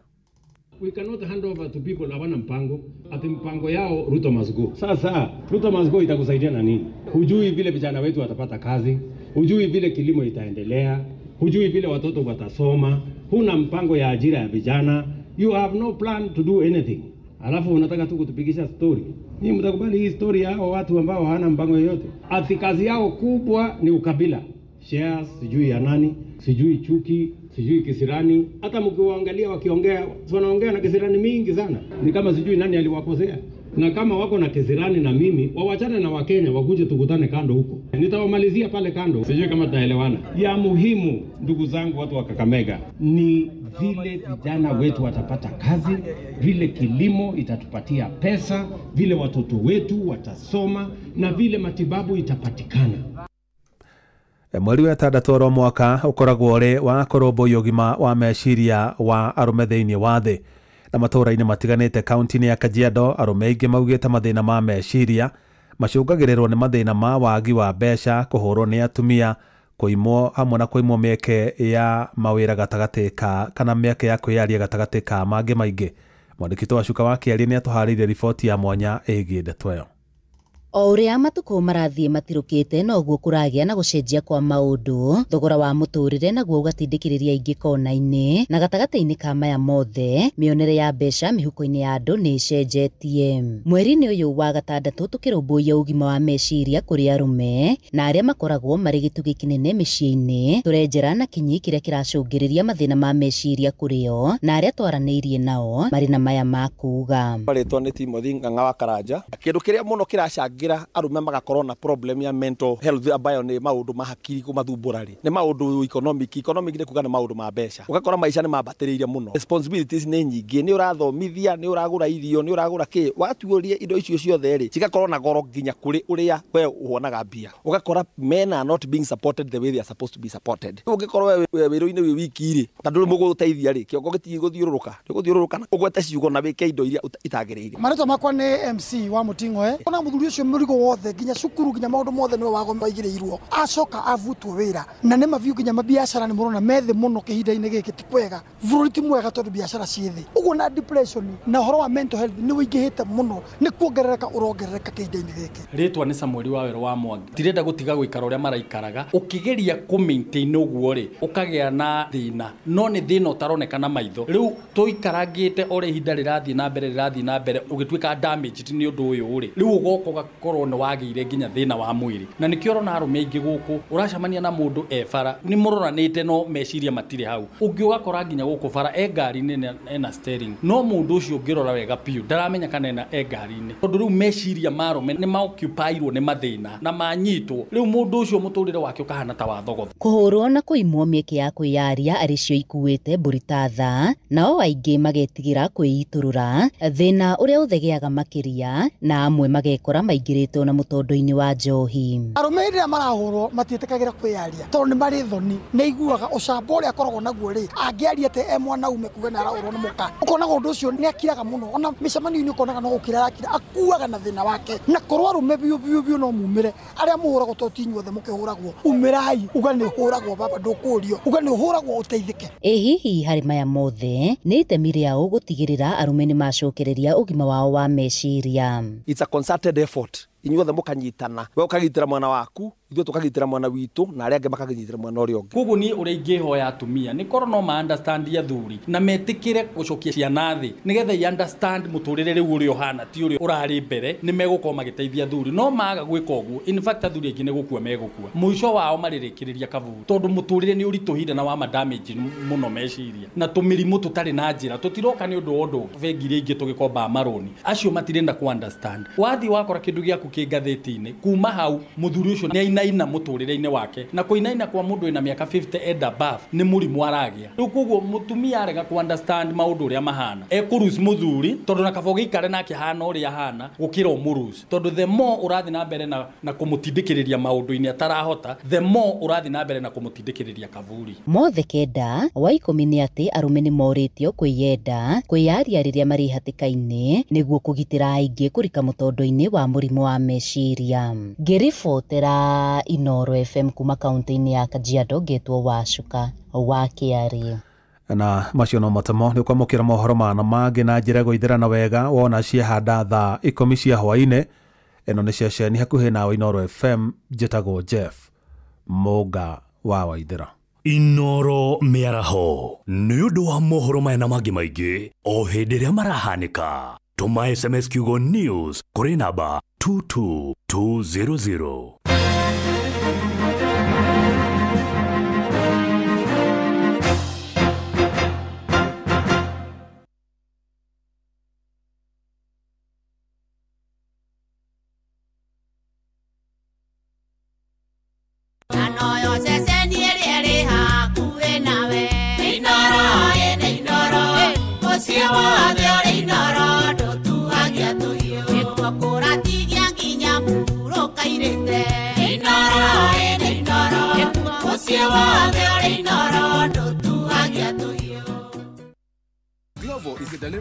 We cannot hand over to people hawana mpango, ati mpango yao Ruto must go. Sasa Ruto must go itakusaidia na nini? Hujui vile vijana wetu watapata kazi, hujui vile kilimo itaendelea, hujui vile watoto watasoma, huna mpango ya ajira ya vijana, you have no plan to do anything. Alafu unataka tu kutupigisha story. Ni mtakubali hii story ya hao watu ambao hawana mpango yoyote? Ati kazi yao kubwa ni ukabila. Shares, sijui ya nani, sijui chuki, sijui kisirani. Hata mkiwaangalia wakiongea, wanaongea na kisirani mingi sana. Ni kama sijui nani aliwakosea. Na kama wako na kisirani na mimi, wawachane na Wakenya wakuje tukutane kando huko. Nitawamalizia pale kando. Sijui kama tutaelewana. Ya muhimu ndugu zangu watu wa Kakamega ni vile vijana wetu watapata kazi, vile kilimo itatupatia pesa, vile watoto wetu watasoma na vile matibabu itapatikana. Mweri wa 6 oro mwaka ũkoragwo ũrĩ wa kũrũmbũiya ũgima wa meciria wa arũme thĩinĩ wa thĩ. Na matũũra-inĩ matiganĩte kaunti-inĩ ya Kajiado, arũme aingĩ maugĩte mathĩna ma meciria macũngagĩrĩrwo nĩ mathĩna ma wagi wa mbeca, kũhũrwo nĩ atumia, kũimwo hamwe na kũimwo mĩeke ya mawĩra gatagatĩ ka kana mĩeke ya kwĩyaria gatagatĩ ka mangĩ maingĩ. Mwandĩki wa Cuka wa Kĩaria nĩ atũharĩirie riboti ya mwanya ĩgiĩ ndeto ĩyo. O ũrĩa matukũ marathiĩ matirũkĩte noguo kũragĩa na gũcenjia kwa maũndũ, thogora wa mũtũrĩre naguo ũgatindĩkĩrĩria aingĩ kona-inĩ, na gatagatĩ-inĩ ka maya mothe mĩonere ya mbeca mĩhuko-inĩ ya andũ nĩ ĩcenjetie. Mweri-inĩ ũyũ wa 6 tũkĩrũmbũiya ũgima wa meciria kũrĩ arũme na arĩa makoragwo marĩ gĩtugĩ kĩnene mĩciĩ-inĩ, tũrenjera na kinyi kĩrĩa kĩracũngĩrĩria mathĩna ma meciria kũrĩ o na arĩa twaranĩirie nao marĩ na maya ma kuuga. Marĩtwa nĩ Timothy Ng'ang'a wa Karanja. Kĩndũ kĩrĩa mũno kĩracangĩra arume magakorwo na problem ya mental health ambayo ni maundu ma hakiri kumathumbura ri ni maundu economic nĩ kuga nĩ maundu ma mbeca. Ugakora maica nĩ mambatĩrĩire mũno, responsibilities nĩ nyingĩ, nĩ ũrathomithia, nĩ ũragũra irio, nĩ ũragũra kĩ, watuorie indo icio ciothe rĩ cigakorwo na goro nginya kũrĩ ũrĩa we uonaga mbia. Ugakora men are not being supported the way they are supposed to be supported. Ũngĩkorwo we wĩra-inĩ wĩ wiki rĩ na ndũrĩ mũgũteithia rĩ, kĩongo gĩtigũthiũrũrũka, nĩgũthiũrũrũka ũgwete ciugo na wĩke indo iria itagĩrĩire. Marĩtwa makwa nĩ MC wa Mũting'oe. Ona mũthuri ũcio mũrigo wothe nginya cukuru nginya maũndũ mothe nĩwe waigĩrĩirwo, acoka avutwo wĩra na nĩ mabiũ nginya mabiacara nĩ mũrona methĩ mũno kĩhinda-inĩ gĩkĩ ti kwega, bũrũri ti mwega tondũ biacara ciĩ thĩ ũguo, na depression na ũhoro wa mental health nĩ ũingĩhĩte mũno, nĩ kuongerereka ũrongerereka kĩhinda-inĩ gĩkĩ. Rĩtwa nĩ Samuel wa Werũ wa Mwangi. Ndirenda gũtiga gũikara ũrĩa maraikaraga, ũkĩgeria kũ maintain ũguo rĩ ũkagĩa na thĩna, no nĩ thĩna ũtaroneka na maitho. Rĩu tũikarangĩte o ihinda rĩrathiĩ na mbere rĩrathiĩ na mbere ũgĩtuĩka damaged nĩ ũndũ ũyũ rĩ, rĩu ũgoka ũgakorwo nĩ wagĩire nginya thĩna wa mwĩrĩ. Na nĩkĩo ũrona arũme aingĩ gũkũ ũracemania na mũndũ e bara nĩ mũroranĩte no meciria matirĩ hau, ũngĩ ũgakora nginya gũkũ bara e ngari-inĩ ena steering, no mũndũ ũcio ũngĩrora wega biũ ndaramenya kana ena e ngari-inĩ, tondũ rĩu meciria ma arũme nĩ maoccupyirwo nĩ mathĩna na manyitwo. Rĩu mũndũ ũcio mũtũrĩre wake ũkahana ta wa thogotho. Kũhũrwo na kũimwo mĩeke ya kwĩyaria arĩ cio ikuĩte mbũri ta tha, nao aingĩ magetigĩra kwĩitũrũra, thĩna ũrĩa ũthegeaga makĩria na amwe magekora maingĩ maingĩrĩtwo na mũtondo-inĩ wa njohi. Arũme hĩndĩ ĩrĩa marahũrwo matiĩtĩkagĩra kwĩyaria tondũ nĩ marĩ thoni, nĩ aiguaga ũcamba ũrĩa akoragwo naguo rĩ, angĩaria atĩ e mwanaume kuga nĩ arahũrwo nĩ mũka, ũkonaga ũndũ ũcio nĩ akiraga mũno. Ona mĩcemanio-inĩ ũkonaga no gũkira arakira, akuaga na thĩna wake. Na korwo arũme biũ biũ biũ no mumĩre, arĩa mũhũragwo to ti inyuothe mũkĩhũragwo, umĩrai uga nĩ ũhũragwo baba, ndũkũrio, uga nĩ ũhũragwo ũteithĩke. Ĩ hihi harĩ maya mothe nĩ itemi rĩao gũtigĩrĩra arũme nĩ macokereria ũgima wao wa meciria? It's a concerted effort. Inyuothe mũkanyitana, we ũkagitĩra mwana waku, ithuĩ tũkagitĩra mwana witũ, na arĩa angĩ makagitĩra mwana ũrĩa ũngĩ. Koguo niĩ ũrĩa ingĩhoya atumia nĩ korwo no ma understand athuri na metĩkĩre gũcokia ciana thĩ nĩgetha i understand mũtũrĩre rĩu ũrĩa ũhana ti ũrĩa ũrarĩ mbere, nĩ megũkorwo magĩteithia athuri. No maga gwĩka ũguo, in fact athuri aingĩ nĩ gũkua megũkua, mũico wao marĩrĩkĩrĩria kaburi, tondũ mũtũrĩre nĩ ũritũhire na wa ma damage mũno meciria na tũmĩrimũ tũtarĩ na njĩra tũtiroka nĩ ũndũ wa ũndũ ũngĩ. Bengi iria ingĩ tũgĩkombaga marũni acio matirenda ku understand. Wathiĩ wakora kĩndũ gĩaku kĩ ngathĩti-inĩ, kuma hau mũthuri ũcio nĩ ainaina mũtũrĩre-inĩ wake, na kũinaina kwa mũndũ wĩna mĩaka 50 and above nĩ mũrimũ aragĩa. Rĩu koguo mũtumia arega ku understand maũndũ ũrĩa mahana, ekũruci mũthuri tondũ na kaba ũgĩikare nake hana ũrĩa ahana gũkĩra ũmũruci, tondũ the more ũrathiĩ na mbere na kũmũtindĩkĩrĩria maũndũ-inĩ atarahota, the more ũrathiĩ na mbere na kũmũtindĩkĩrĩria kaburi. Mothe kenda wa 10 nĩ atĩ arũme nĩ morĩtio kwĩyenda, kwĩyaria rĩrĩa marĩ hatĩka-inĩ nĩguo kũgitĩra aingĩ kũrika mũtondo-inĩ wa mũrimũ wa meciria. Ngĩribotera Inoro FM kuma kaunti-inĩ ya Kajiado, ngetwo Wacuka wa Kĩarĩ. Na macio no matemo nĩ ũkwamũkĩra mohoro mana mangĩ na njĩra gũithĩrana wega wona ciahanda thaa 10 cia hwaĩ-inĩ. Ĩno nĩ ceceni hakuhĩ nawe Inoro FM, njĩtagwo Jeff Mũnga wa Waithĩra. Inoro mĩaraho nĩ ũndũ wa mohoro maya na mangĩ maingĩ o hĩndĩ ĩrĩa marahanĩka. Tũma SMS kiugo news kũrĩ namba 22200. Glovo is a delivery.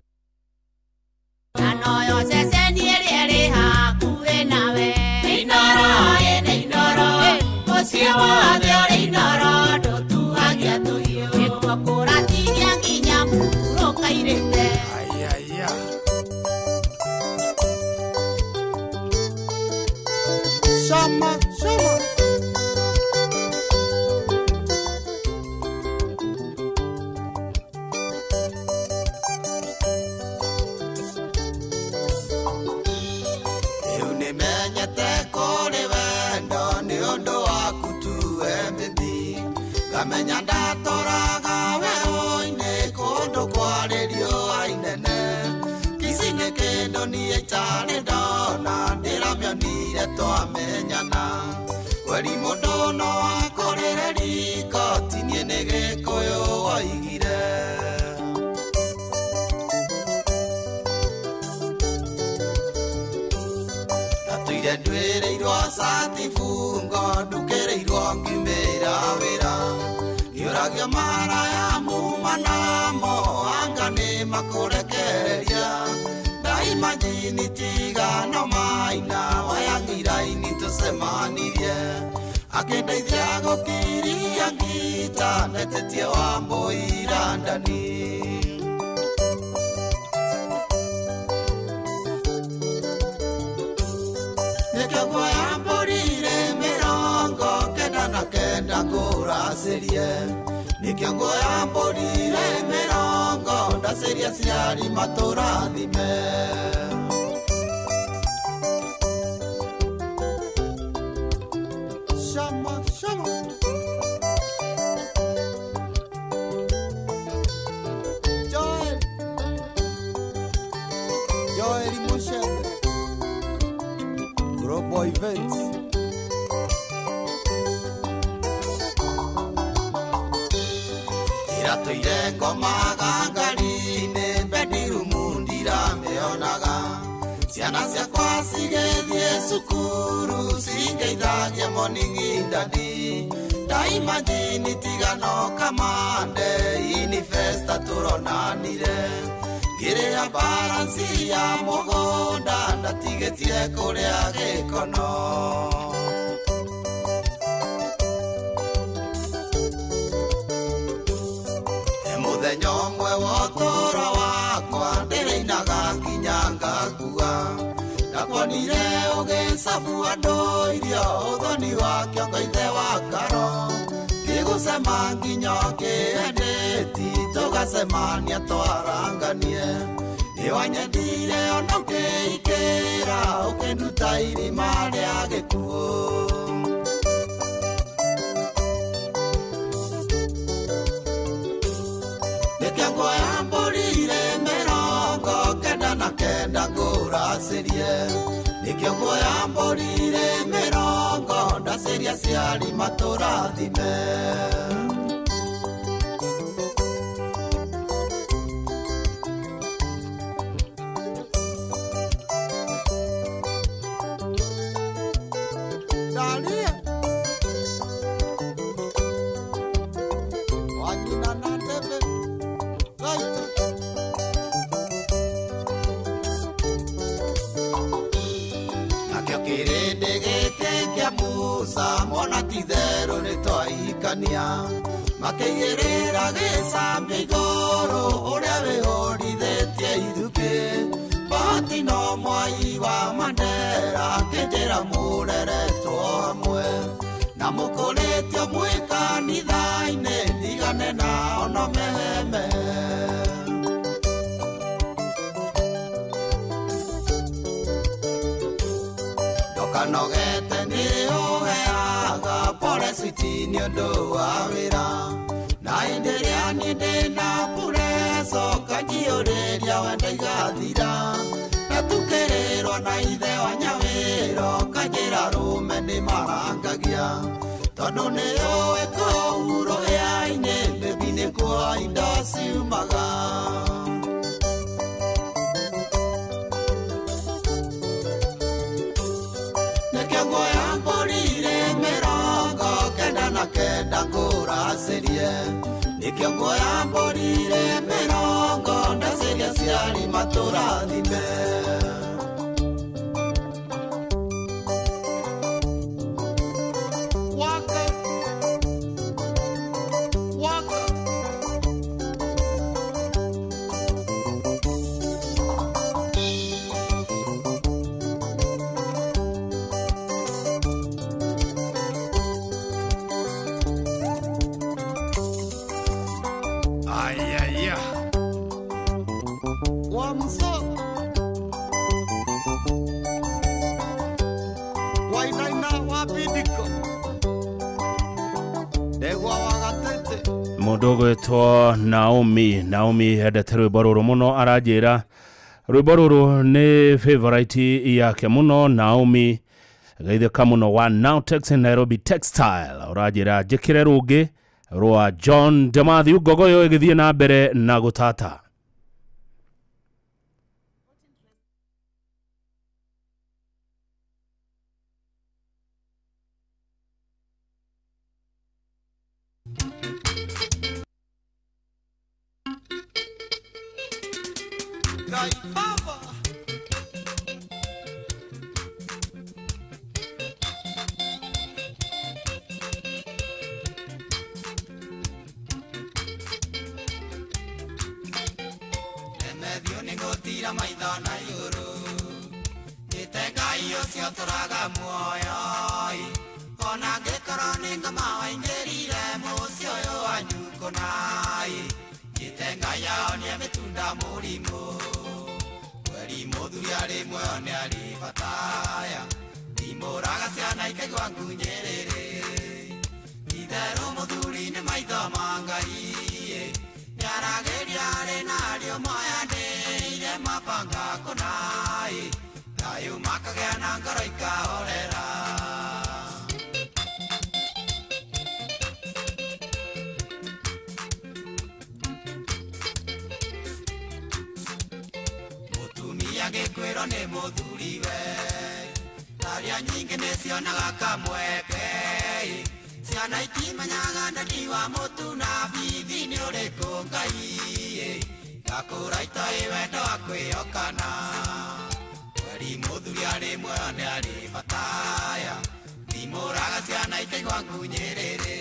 Shama, shama. Ngamenya ndatoraga weũ-inĩ kũndũ kwarĩrio ainene ici nĩ kĩndũ niĩ itarĩ ndona ndĩramĩonire twamenyana kweri mũndũ no akũrĩre riko ti niĩ nĩ Gĩkũyũ woigire. Ndatũire ndwĩrĩirwo cati bungo ndukĩrĩirwo ngiumĩra wĩra ngĩũragio maraya muma namo anga nĩ makũrekereria ndaimajini tigano maina wayang'iraini tũcemanirie akĩndeithia gũkiria ngita ndetĩtie wa mbũira ndani. Ngũracĩrie nĩkĩo nguoya mbũrire mĩrongo ndacĩria ciari matũrathime. Shama, shama. Joel, Joel Mushebe, Global Events. Toire ngomaga ngari-inĩ bedroom ndiramĩonaga ciana cia ciakwa cigĩthiĩ cukuru cingeithagia morning daddy ndaimagine tigano kamande inifesta turonanire ngĩrĩha baransi ya mũgũnda ndatigĩtie kũrĩa gĩkono. Mũthenya ũmwe wa ũtũũro wakwa ndĩrĩinaga nginya ngakua ndakuonire ũgĩcabu andũ irio ũthoni wa kĩongo ithe wa karo ngĩgũcema nginya ũkĩendeti tũgacemania twaranganie nĩwanyendire ona ũkĩikĩra ũkĩnduta irima rĩa gĩkuũ. Nĩkĩo mbũrire 99 ngũracĩrie nĩkĩo nguoya mbũrire 40 ndacĩria aciari matũrathime. Dalia wanyina na ndebe gaito nakĩo kĩrĩndĩ gĩkĩ kĩa Musa mona ti-itherũ nĩtwaikania makĩigĩrĩra gĩcambia igũrũ ũrĩa wĩhũrithĩtie ithukĩ bahati no mwai wa Mandera akĩnjĩra mũreretwo hamwe na mũkũrĩtio mwĩ kanitha-inĩ ndigane nao no meheme. Ndokanogete nĩũheaga pole switi nĩ ũndũ wa wĩra na hĩndĩ ĩrĩa niĩ ndĩna pureco kanjiyũrĩria wendo igathira ndatukĩrĩrwo na ithe wa nyawĩra ũkanjĩra rũme nĩmarangagia tondũ nĩũĩ kũu rũhĩa-inĩ bebi nĩkuo indo ciumaga. Nĩkĩo nguoya mbũrire 99 ngũracĩrie nĩkĩo nguoya mbũrire 40 ndacĩria aciari matũrathime. Waka waka Ayaya Wamso Wainaina wabidiko Ndegwa wagatete Mũndũ ũgwĩtwo Naomi endete rwĩmbo rũrũ mũno aranjĩra rwĩmbo rũrũ nĩ favorite yake mũno. Naomi geithĩka mũno wa Nowtex Nairobi Textile ũranjĩra njĩkĩre rũngĩ rwa John Dematthew ngogoyo ĩgĩthiĩ na mbere na gũtata. Ngai Baba Remethio nĩngũtira maitho na igũrũ njĩte Ngai ũcio ũtũraga muoyo ona angĩkorwo nĩ ngoma waingĩrire mũciĩ ũyũ wanyu kũna njĩte Ngai aonie mĩtunda mũrimũ kweri mũthuri arĩ muoyo nĩ arĩ bataya ndimũraga ciana ikaigua ngunyĩrĩrĩ itherũ mũthuri nĩ maitho ma Ngai nĩaragĩria arĩ na ariũ moyanĩire mabanga kũna thayũ makagĩa na ngoro ikahorera. agĩkwĩrwo nĩ mũthuriwe Tharia nyingĩ nĩcionaga kamweke Ciana itimenyaga ndadi wa mũtu na bithi nĩ ũrĩkũ Ngai Gakũra itoĩ wendo wa kwĩhokana Kweri mũthuri arĩ muoyo nĩ arĩ bataya Thimũraga ciana ikaigua ngunyĩrĩrĩ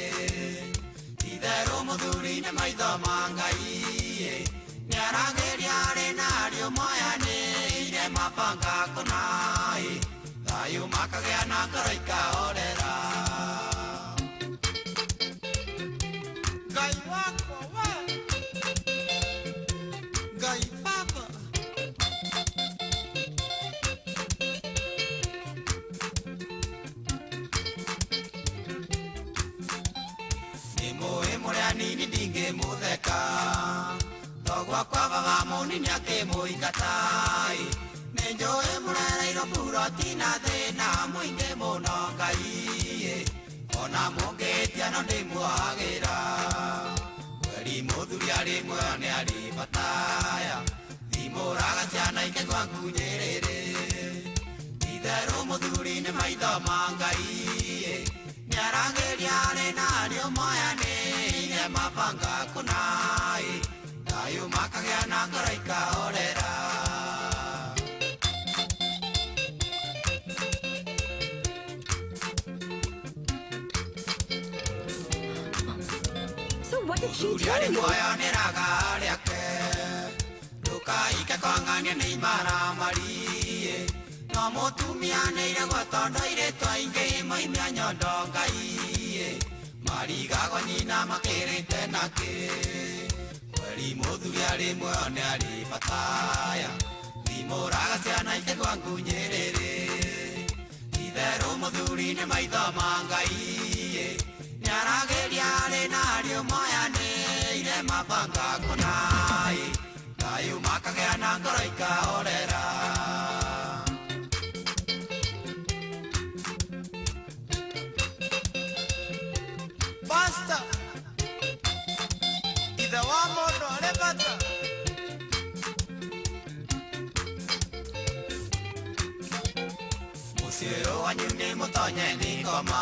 Itherũ mũthuri nĩ maitho ma Ngai Nĩaragĩria arĩ na ariũ moyanĩire mabanga kũna Thayũ makagĩa na ngoro ikahorera Ngai wakwa we Ngai baba Nĩmũĩ mũrĩ anini ndingĩmũtheka Thogwa kwa baba mũnini akĩmũingata Nĩnjũĩ mũrereirwo buroti na thĩna mũingĩ mũno Ngai Ona mũngĩtia no ndĩmuohagĩra Kweri mũthuri arĩ muoyo nĩ arĩ bataya Thimũraga ciana ikaigua ngunyĩrĩrĩ Itherũ mũthuri nĩ maitho ma Ngai Nĩaragĩria arĩ na ariũ moyanĩire mabanga kũna Thayũ makagĩa na ngoro ikahorera So what did she Mũthuri tell arĩ you? muoyo nĩ raga rĩake Ndũkaike kwang'ania nĩ imaramari No mũtumia nĩiregwo tondũ airĩtu aingĩ moimia nyondo Ngai Marigagwo nyina makĩrĩte nakĩ Kweri mũthuri arĩ muoyo nĩ arĩ bataya Thimũraga ciana ikaigua ngunyĩrĩrĩ Itherũ mũthuri nĩ maitho ma Ngai Nĩaragĩria arĩ na ariũ moyanĩire mabanga kũna Thayũ makagĩa na ngoro ikahorera Basta Ithe wa mũndũ arĩ bata Mũciĩ ũyũ wanyu nĩ mũtonye nĩ ngoma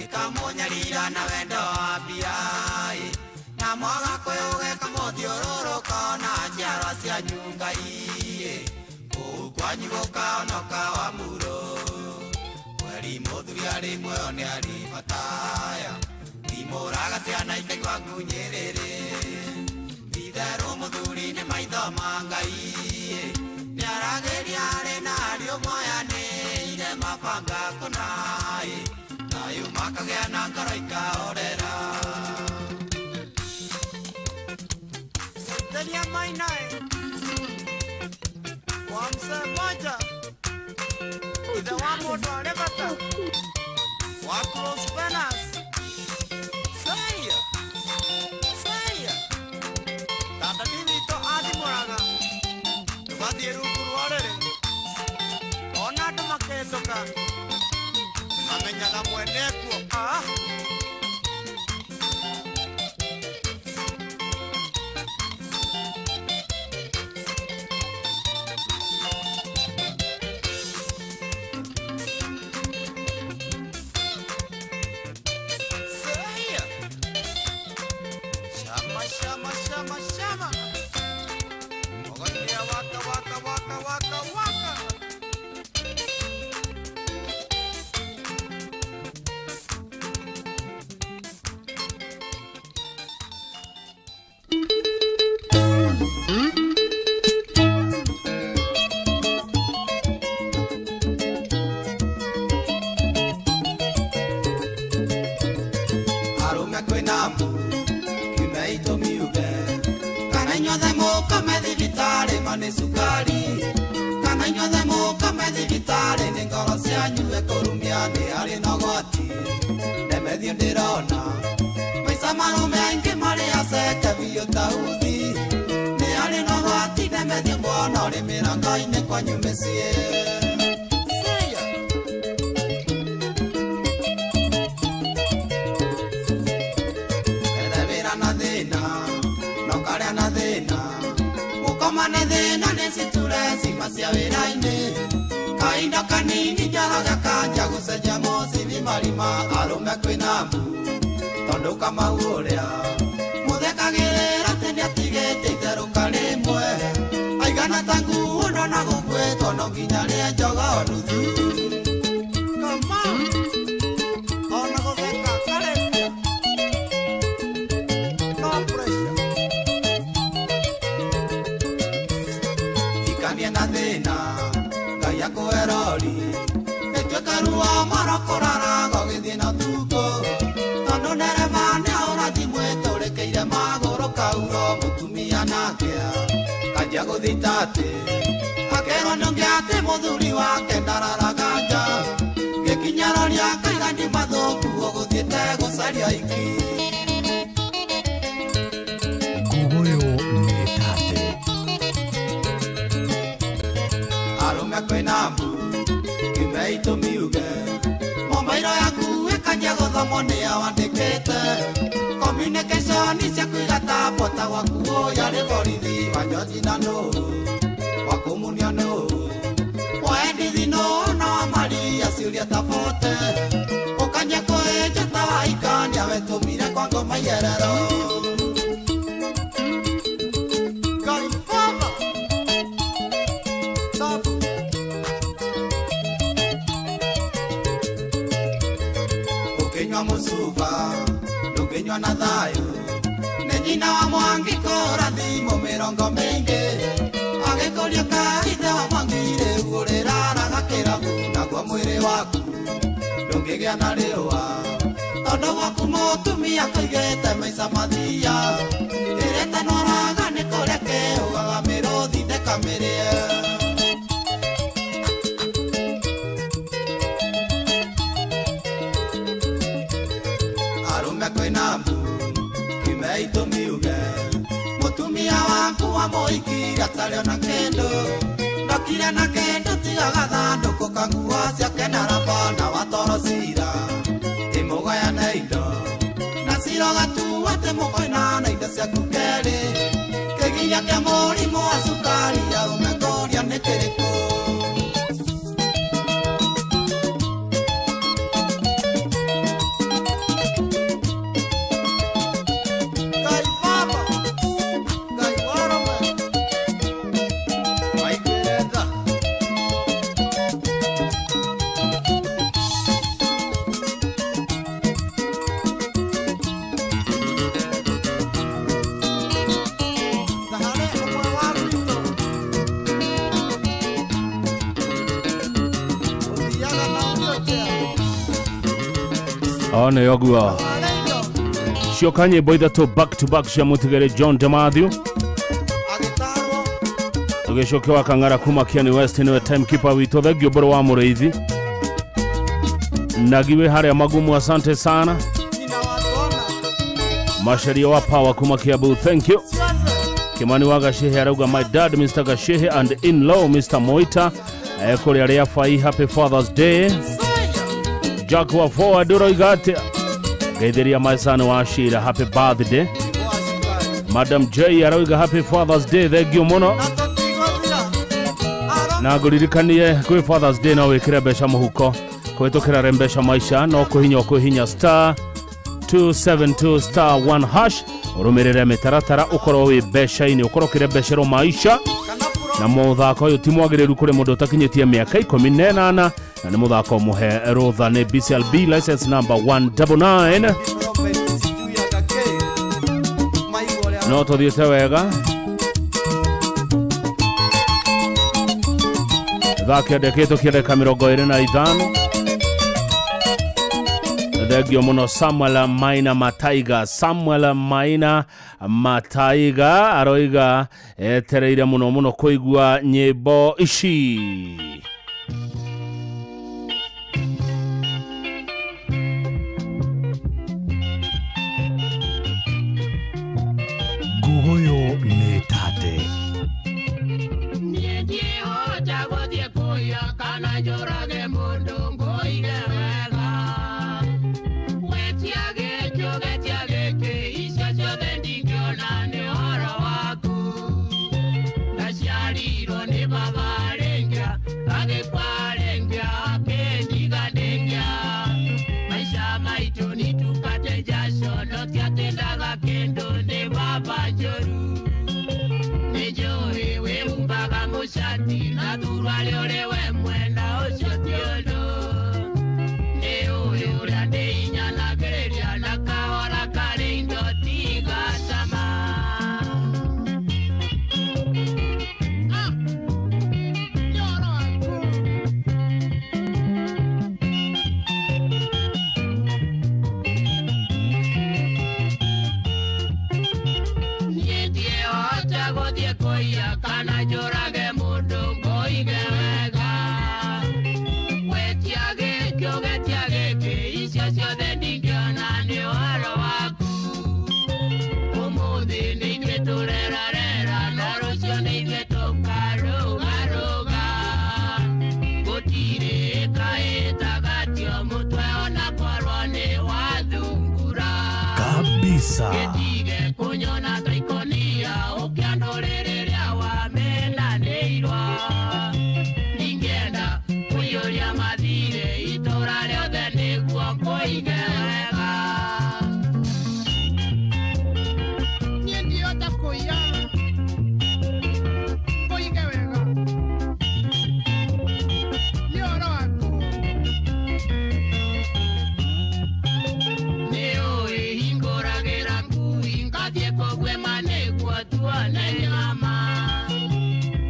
Ĩkamũnyarira na wendo wa mbia Na mwaga kwĩũgeka mũthiũrũrũko na njiarwa cianyu Ngai Kũu kwanyu gũkahonoka wa muro Kweri mũthuri arĩ muoyo nĩ arĩ bataya Thimũraga ciana ikaigua ngunyĩrĩrĩ Itherũ mũthuri nĩ maitho ma Ngai Nĩaragĩria arĩ na ariũ moyanĩire mabanga kũna Thayũ makagĩa na ngoro ikahorera Theria mainae Wa mzee moja Ithe wa mũndũ arĩ bata Wa close banners Saya Saya Tata ndi witũ athimũraga Tũgathiĩ rungu rwa ũrĩrĩ Ona andũ makĩhĩtũka Mamenyaga mwene kuo ah. Saya Shama shama shama shama Ogonia waka waka waka waka waka Arũme kwĩna mbu kiume itũmiuge Kana inyuothe mũkome thibitarĩ ma nĩ cukari Kana inyuothe mũkome thibitarĩ nĩ ngoro cianyu ĩkũrumia nĩ harĩ na ũgwati Ndemethio ndĩrona maica marũme aingĩ marĩ aceke biũ ta uthi Nĩ harĩ na ũgwati ndemethio ngwona ũrĩ mĩrango-inĩ kwanyu mĩciĩ Saya Ethe wĩra na thĩna no karĩa na thĩna Ũko Gũkoma nĩ thĩna nĩ citure cima cia wĩra-inĩ. Kahinda kanini njaraga kanja gũcenjia mũcibi marima arũme kwĩna mbu tondũ Kamau ũrĩa mũthekagĩrĩra atĩ nĩatigĩte itherũka rĩmwe aigana ta nguo ndona gũkuĩtwo no nginya rĩe njogoo nuthu. Ona gũtheka karĩkia. No pressure. Ikania na thĩna Ngai akũhe rori ĩtuĩka ruo moro kũraraga ũgĩthiĩ na ũtukũ tondũ ndereba nĩahũra thimũ ĩtũrĩkĩire magũrũ kauro mũtumia nake kanjia gũthita atĩ akerwo nĩ ũngĩ atĩ mũthuri wake ndararaga nja gĩkinya rori akaiga nĩ mathũku ũgũthiĩte gũcaria iki. Nguguyu nĩ tate. Arũme kwĩna mbu kiume itũmiuge mobairo yaku ĩkanjia gũthomwo nĩ awandĩkĩte communication ciaku igatambwo ta gwaku ũyũ arĩ borithi wa Njoji na nũ wa kũmunio nũ wa Endithi nũ na wa Maria ciũria ta bote ũkanjia kũhĩnja ta waikania wetũmire kwa ngoma iyerero. Ngai Baba. Sabu. Ũkĩnyua mũcuba ndũngĩnyua na thayũ nĩ nyina wa Mwangi kũra thimũ mĩrongo mĩingĩ agĩkũria ka ithe wa Mwangi rĩu ũrĩraraga kĩrabu naguo mwĩrĩ waku ndũngĩgĩa na rĩũa tondũ gwaku mũtumia kũigĩte maica mathia ĩrĩa ĩtanoraga nĩ kũrĩa kĩũgaga mĩrũthi ndĩkamĩrĩe. Arũme kwĩna mbu kiume itũmiuge mũtumia waku wamũikire atarĩ ona kĩndũ ndokire na kĩndũ tiga gathandũkũ ka nguo ciake na raba na watoro cira ĩmũgayane indo na cira ũgatua atĩ mũkoinana indo ciaku kerĩ kĩgiria kĩa mũrimũ wa cukari arũme ngũria nĩ kĩrĩkũ. Ngai Baba. Ngai wa arũme. Maiguĩre tha. Ta harĩ ũmwe wa gwitũ ũthiaga na wheelchair. O nĩ ũguo cioka nyĩmbo ithatũ back to back cia mũtigĩrĩ John DeMathew tũgĩcokia wa Kang'ara kuma Kieni West nĩwe timekeeper witũ thengio mbũrũ wa mũrĩithi nagiwe harĩa magumu asante sana Macharia wa power kuma Kiambu thank you Kimani wa Gashehe arauga my dad Mr. Gashehe and in-law Mr. Moita kũrĩa rĩa Fai happy Father's Day Jack wa forward ũroiga atĩa ngeithĩria my son wa Shira happy birthday Madam J arauga happy Father's Day thengio mũno na ngũririkanie kwĩ Father's Day no wĩkĩre mbeca mũhuko kũhĩtũkĩra Rembesha Maisha no kũhinya ũkũhinya star 272 star 1 hash ũrũmĩrĩre mĩtaratara ũkorwo wĩ mbeca-inĩ ũkorwo ũkĩrembecerwo maisha na mũthako ũyũ ti mwagĩrĩru kũrĩ mũndũ ũtakinyĩtie mĩaka 18 na nĩ mũthako mũhe rũtha nĩ BCLB license number 199 no tũthiĩte wega thaa kenda kĩhĩtũkie ndagĩka 25 thengio mũno Samuel Maina Mataiga Samuel Maina Mataiga aroiga etereire mũno mũno kũigua nyĩmbo ici. Nguguyu nĩ tate. Niĩ ndihota gũthiĩ kũiya kana njũrage mũndũ ngũige wega wetia gĩkĩ ũgetia gĩkĩ icio ciothe ndingĩona nĩ ũhoro waku na Cati na thuruarĩ ũrĩ we mwena ũcio ti ũndũ. Nĩ ũĩ ũrĩa ndĩinyanagĩrĩria na kahora karĩ indo tigacama. Niĩ ndiĩhota gũthiĩ kũiya kana njũrage mũndũ ngũige wega. Gwĩtia gĩkĩ ũgetia gĩkĩ icio ciothe ndingĩona nĩ ũhoro waku. Ũmũthĩ nĩ ithuĩ tũrerarera na rũciũ nĩ ithuĩ tũkarũgarũga. Gũtirĩ kaĩtagatio mũtwe ona korwo nĩ wathungura. Kabisa. Gĩtige kũnyona ta ikonia ũkĩandũrĩrĩria wamenanĩirwo. Ndingĩenda kũiyũria mathirĩ itũra rĩothe nĩguo ngũige wega. Niĩ ndihota kũiya ngũige wega nĩ ũhoro waku. Nĩ ũĩ hingũragĩra ngui ngathiĩ kũguĩma nĩguo tuone nyama.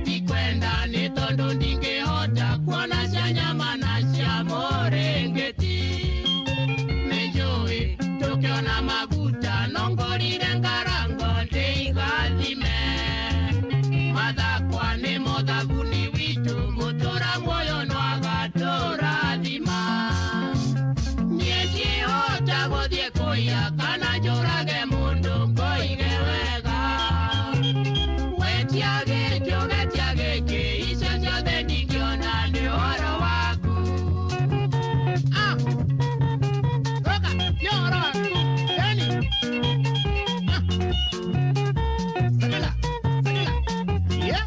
Ndikwenda nĩ tondũ ndingĩhota kuona cia nyama na cia mũrĩngĩti. Nĩ njũĩ tũkĩona maguta no ngũrire ngarango ndĩigathime. Mathakwa nĩmo thabuni witũ mũtũra muoyo no agatũrathima. Niĩ ndihota gũthiĩ kũiya kana njũrage mũndũ ngũige wega. Wetia gĩkĩ ũgetia gĩkĩ icio ciothe ndingĩona nĩ ũhoro waku. Roka nĩ ũhoro waku eni. Sakala sakala yeah.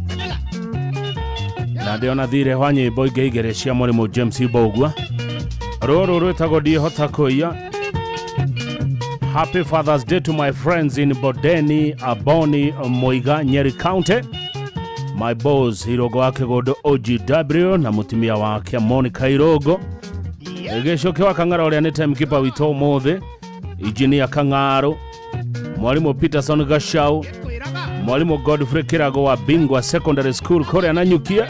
Sakala. Na ndĩona thirĩ wa nyĩmbo ingĩ igĩrĩ cia mũrĩmũ James Mbũgua. Rũrũ rwĩtagwo Ndiĩhota Kũiya. Happy Father's Day to my friends in Bodeni, Aboni, Moiga, Nyeri County. My boss Irogo wa Kĩgũndũ OGW na mũtumia wake Monica Irogo. Gĩcoke wa Kang'ara ũrĩa nĩ timekeeper witũ ũmũthĩ, Engineer Kang'aro, Mwalimu Peterson Gachau, Mwalimu Godfrey Kirago wa Bingwa Secondary School kũrĩa Nanyukia,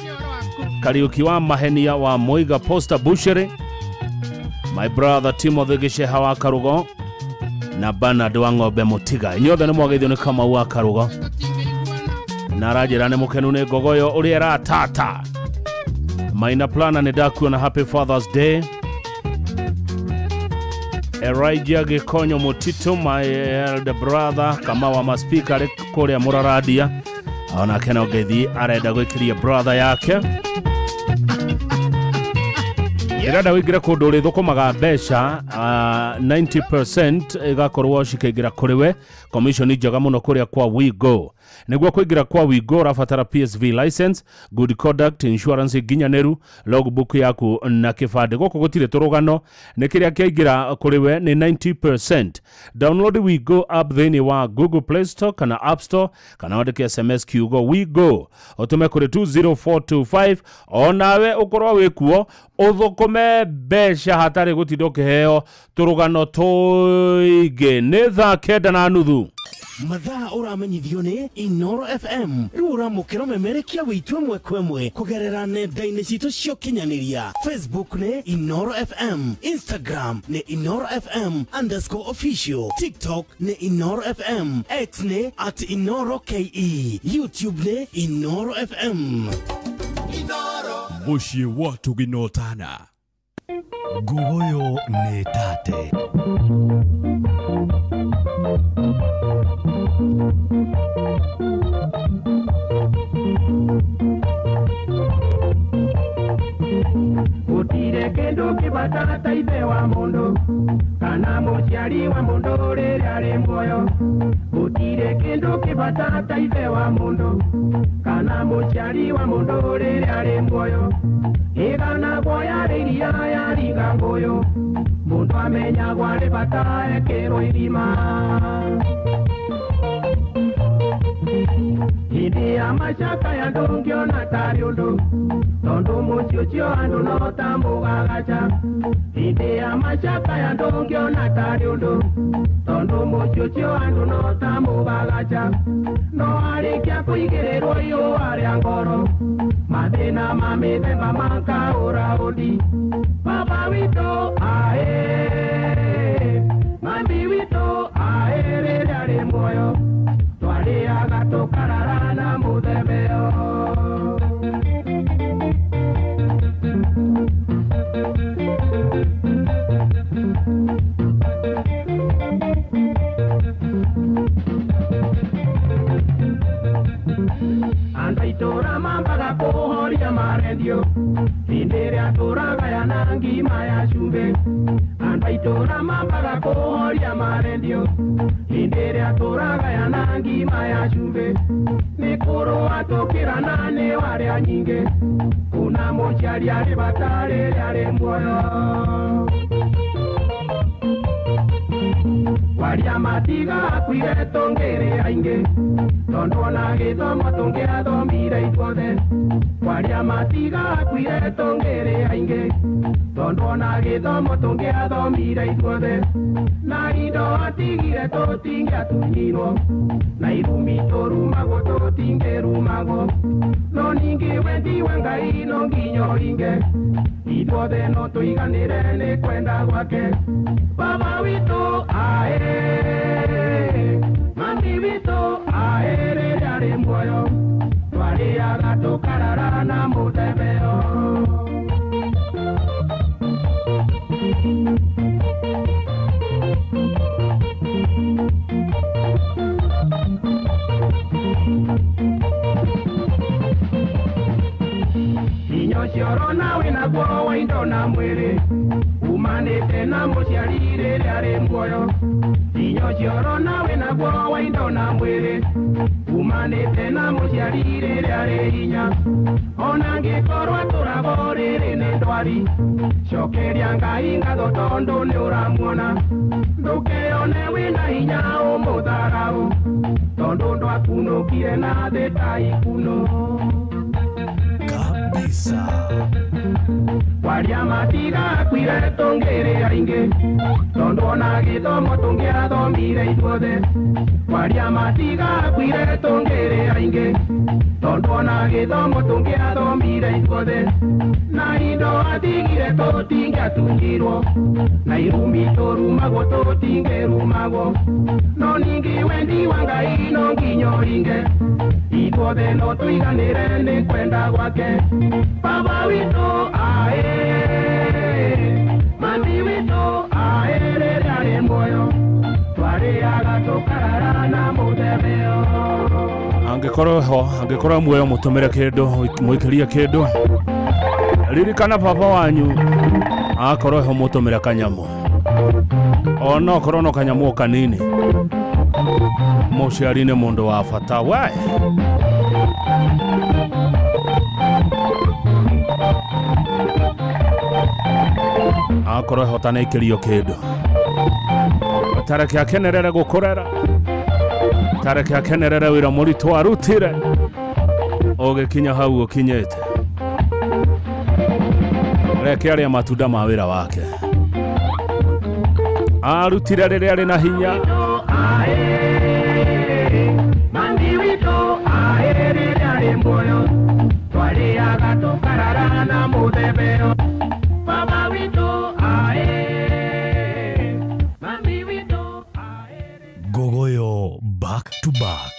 Kariuki wa Mahenia wa Moiga Posta Bushere, my brother Timothy Gĩceha wa Karugo na Bernard wa Ng'ombe Mũtiga. Inyuothe nĩ mwageithio nĩ Kamau wa Karugo. Na aranjĩra nĩ mũkenu nĩ ngogoyo ũrĩa ĩratata. Maina Plana nĩ ndakuona Happy Father's Day. Elijah Gĩkonyo Mũtitũ, my elder brother, Kamau wa maspika arĩ kũrĩa Mũraradia. Onake no ngeithi arenda gwĩkĩria brother yake. Ndĩrenda wĩingĩre kũndũ ũrĩthũkũmaga mbeca 90% ĩgakorwo cikĩingĩra kũrĩ we, commission njega mũno kũrĩa kwa WeGo. Nĩguo kũingĩra kwa WeGo ũrabatara PSV license, good conduct, insurance nginyanĩru, logbook yaku na kĩbandĩ. Gũkũ gũtirĩ tũrũgano, nĩ kĩrĩa kĩaingĩra kũrĩ we nĩ 90%. Download WeGo app thĩinĩ wa Google Play Store kana App Store kana wandĩke SMS kiugo WeGo ũtũme kũrĩ 20425 onawe ũkorwo wĩkuo ũthũkũme mbeca hatarĩ gũtinda ũkĩheo tũrũgano tũingĩ. Nĩ thaa 9:30. Mathaa ũramenyithio nĩ Inoro FM. Rĩu ũramũkĩra ũmemerekia witũ ĩmwe kwa ĩmwe kũgerera nenda-inĩ citũ cia ũkinyanĩria. Facebook nĩ Inoro FM, Instagram nĩ Inoro FM _official, TikTok nĩ Inoro FM, X nĩ @InoroKE, YouTube nĩ Inoro FM. Mũciĩ wa tũginotana. Ngogoyo nĩ tate. Gũtirĩ kĩndũ kĩbata ta ithe wa mũndũ kana mũciari wa mũndũ rĩrĩa arĩ muoyo. Gũtirĩ kĩndũ kĩbata ta ithe wa mũndũ kana mũciari wa mũndũ rĩrĩa arĩ muoyo. Ĩganagwo yarĩ iria yariga ngũyũ, mũndũ amenyagwo arĩ bata ekĩrwo irima. Hĩndĩ ya macakaya ndũngĩona tarĩ ũndũ, tondũ mũciĩ ũcio andũ no ta mũgagaca. Hĩndĩ ya macakaya ndũngĩona tarĩ ũndũ, tondũ mũciĩ ũcio andũ no ta mũgagaca. No arĩkia kũigĩrĩrwo ihũa rĩa ngoro, mathĩna ma mĩthemba makaũra ũndi. Baba witũ aĩ, mami witũ aĩ, rĩrĩa arĩ muoyo twarĩaga tũkarara na mũthemeo. Andũ a itũũra mambaga kũhoria marendio hĩndĩ ĩrĩa tũragayana ngima ya cumbĩ. Andũ a itũũra mambaga kũhoria marendio hĩndĩ ĩrĩa tũragayana ngima ya cumbĩ. Nĩ kũrũa tũkĩrana nĩ warĩa nyingĩ, kuna mũciari arĩ bata rĩrĩa arĩ muoyo. Waria matigakuire tũngĩrĩ aingĩ, tondũ ona gĩthomo tũngĩathomire ithuothe. Waria matigakuire tũngĩrĩ aingĩ, tondũ ona gĩthomo tũngĩathomire ithuothe. Na indo atigire tũtingĩatunyirwo, na irumi tũrumagwo tũtingĩrumagwo. No ningĩ wendi wa Ngai no nginya ũringe, ithuothe no tũiganĩre nĩ kwenda gwake. Baba witũ aĩ, mami witũ aĩ, rĩrĩa arĩ muoyo twarĩaga tũkarara na mũthemeo. Hinya ũcio ũrona wĩnaguo wa indo na mwĩrĩ, umanĩte na mũciari rĩrĩa arĩ muoyo. Hinya ũcio ũrona wĩnaguo wa indo na mwĩrĩ, umanĩte na mũciari rĩrĩa arĩ hinya. Ona angĩkorwo atũragwo rĩrĩ nĩ ndwari, cokeria Ngai ngatho tondũ nĩ ũramuona. Ndũkeyone wĩna hinya ũmũtharaũ, tondũ ndwakunũkire na thĩ ta ikuno. Kabisa. Waria matigakuire tũngĩrĩ aingĩ, tondũ ona gĩthomo tũngĩathomire ithuothe. Waria matigakuire tũngĩrĩ aingĩ, tondũ ona gĩthomo tũngĩathomire ithuothe. Na indo atigire tũtingĩatunyirwo, na irumi tũrumagwo tũtingĩrumagwo. No ningĩ wendi wa Ngai no nginya ũringe, ithuothe no tũiganĩre nĩ kwenda gwake. Baba witũ aĩ, mami witũ aĩ, rĩrĩa arĩ muoyo twarĩaga tũkarara na mũthemeo. Angĩkorwo ho, angĩkorwo muoyo mũtũmĩre kĩndũ, mũikĩrie kĩndũ, ririkana baba wanyu akorwo ho mũtũmĩre kanyamũ, ona okorwo no kanyamũ o kanini. Mũciari nĩ mũndũ wa bata we. Akorwo hotana ikĩrio kĩndũ, tareke akenerere gũkũrera, tareke akenerere wĩra mũritũ arutire ũgĩkinya hau ũkinyĩte. Reke arĩa matunda ma wĩra wake arutire rĩrĩa arĩ na hinya. Mami witũ aĩ, rĩrĩa arĩ muoyo twarĩaga tũkarara na mũthemeo. Baba witũ aĩ, mami witũ aĩ. Ngogoyo back to back.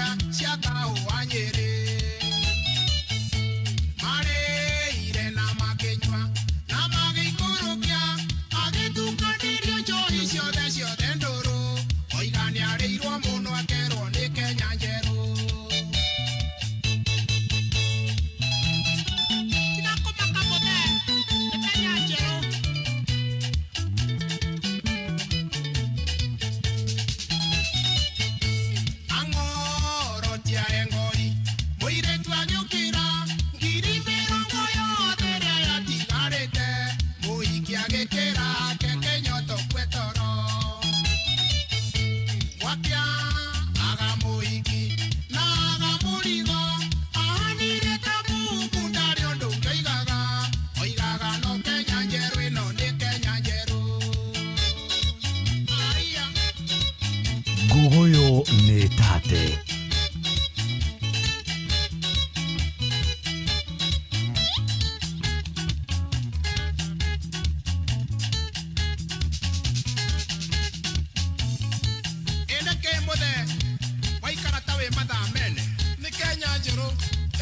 iganda cia kahũa Nyĩrĩ. Marĩire na makĩnyua na magĩikũrũkia, agĩtukanĩrio njohi ciothe ciothe ndũrũ, oiga nĩarĩirwo mũno akerwo nĩ Kenya njerũ. Tiga kũmaka mũthee, nĩ Kenya njerũ. Ang'orotia engori mũirĩtu agĩũkĩra 20,000 yothe ĩrĩa yatigarĩte, mũhiki agĩkĩra keke nyoto kwe toro. Gwakĩa aga mũhiki na aga mũrigo, ahanire ta mũhuku ndarĩ ũndũ ũngĩoigaga, oigaga no Kenya njerũ ĩno nĩ Kenya njerũ. Aya. Ngogoyo nĩ tate. Ĩndĩ kĩ mũthee waikara ta wĩ mathaa mene, nĩ Kenya njerũ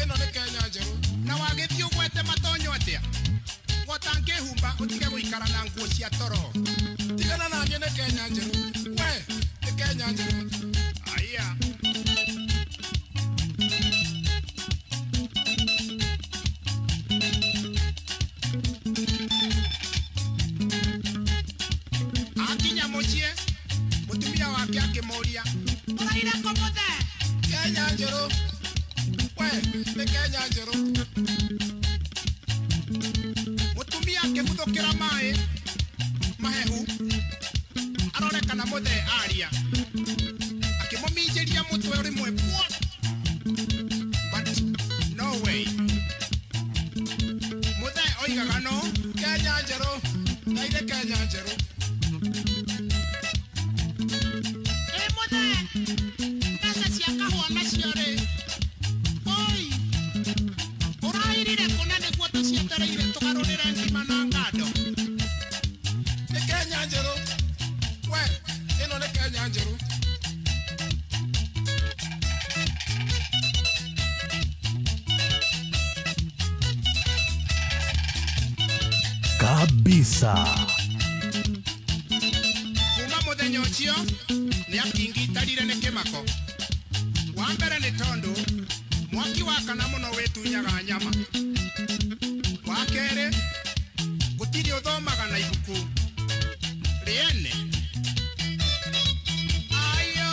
ĩno nĩ Kenya njerũ, na wagĩthiĩ ũgwete matonyo atĩa gotangĩhumba ũtige gũikara na nguo cia toro. Tigana naniĩ nĩ Kenya njerũ, we nĩ Kenya njerũ. Aya. Akinya mũciĩ mũtumia wake akĩmũria, ũraire kũ mũthee? Kenya njerũ, we nĩ Kenya njerũ. Mũtumia akĩguthũkĩra maĩ mahehu arore kana mũthee aria, akĩmũminjĩria mũtwe rĩmwe bwa, but no way. Mũthee oigaga no Kenya njerũ, ndaire Kenya njerũ. Ĩ mũthee, mbeca cia kahũa nacio rĩ, oi ũrairire kũna nĩguo tũcietereire tũgarũrĩre ngima na ngando? Nĩ Kenya njerũ, we ĩno nĩ Kenya njerũ. Kabisa. Kuma mũthenya ũcio nĩ akingitarire nĩ kĩmako. Wa mbere nĩ tondũ mwaki wakana mũno wĩtunyaga nyama. Wa kerĩ, gũtirĩ ũthomaga na ibuku rĩene. Ayo.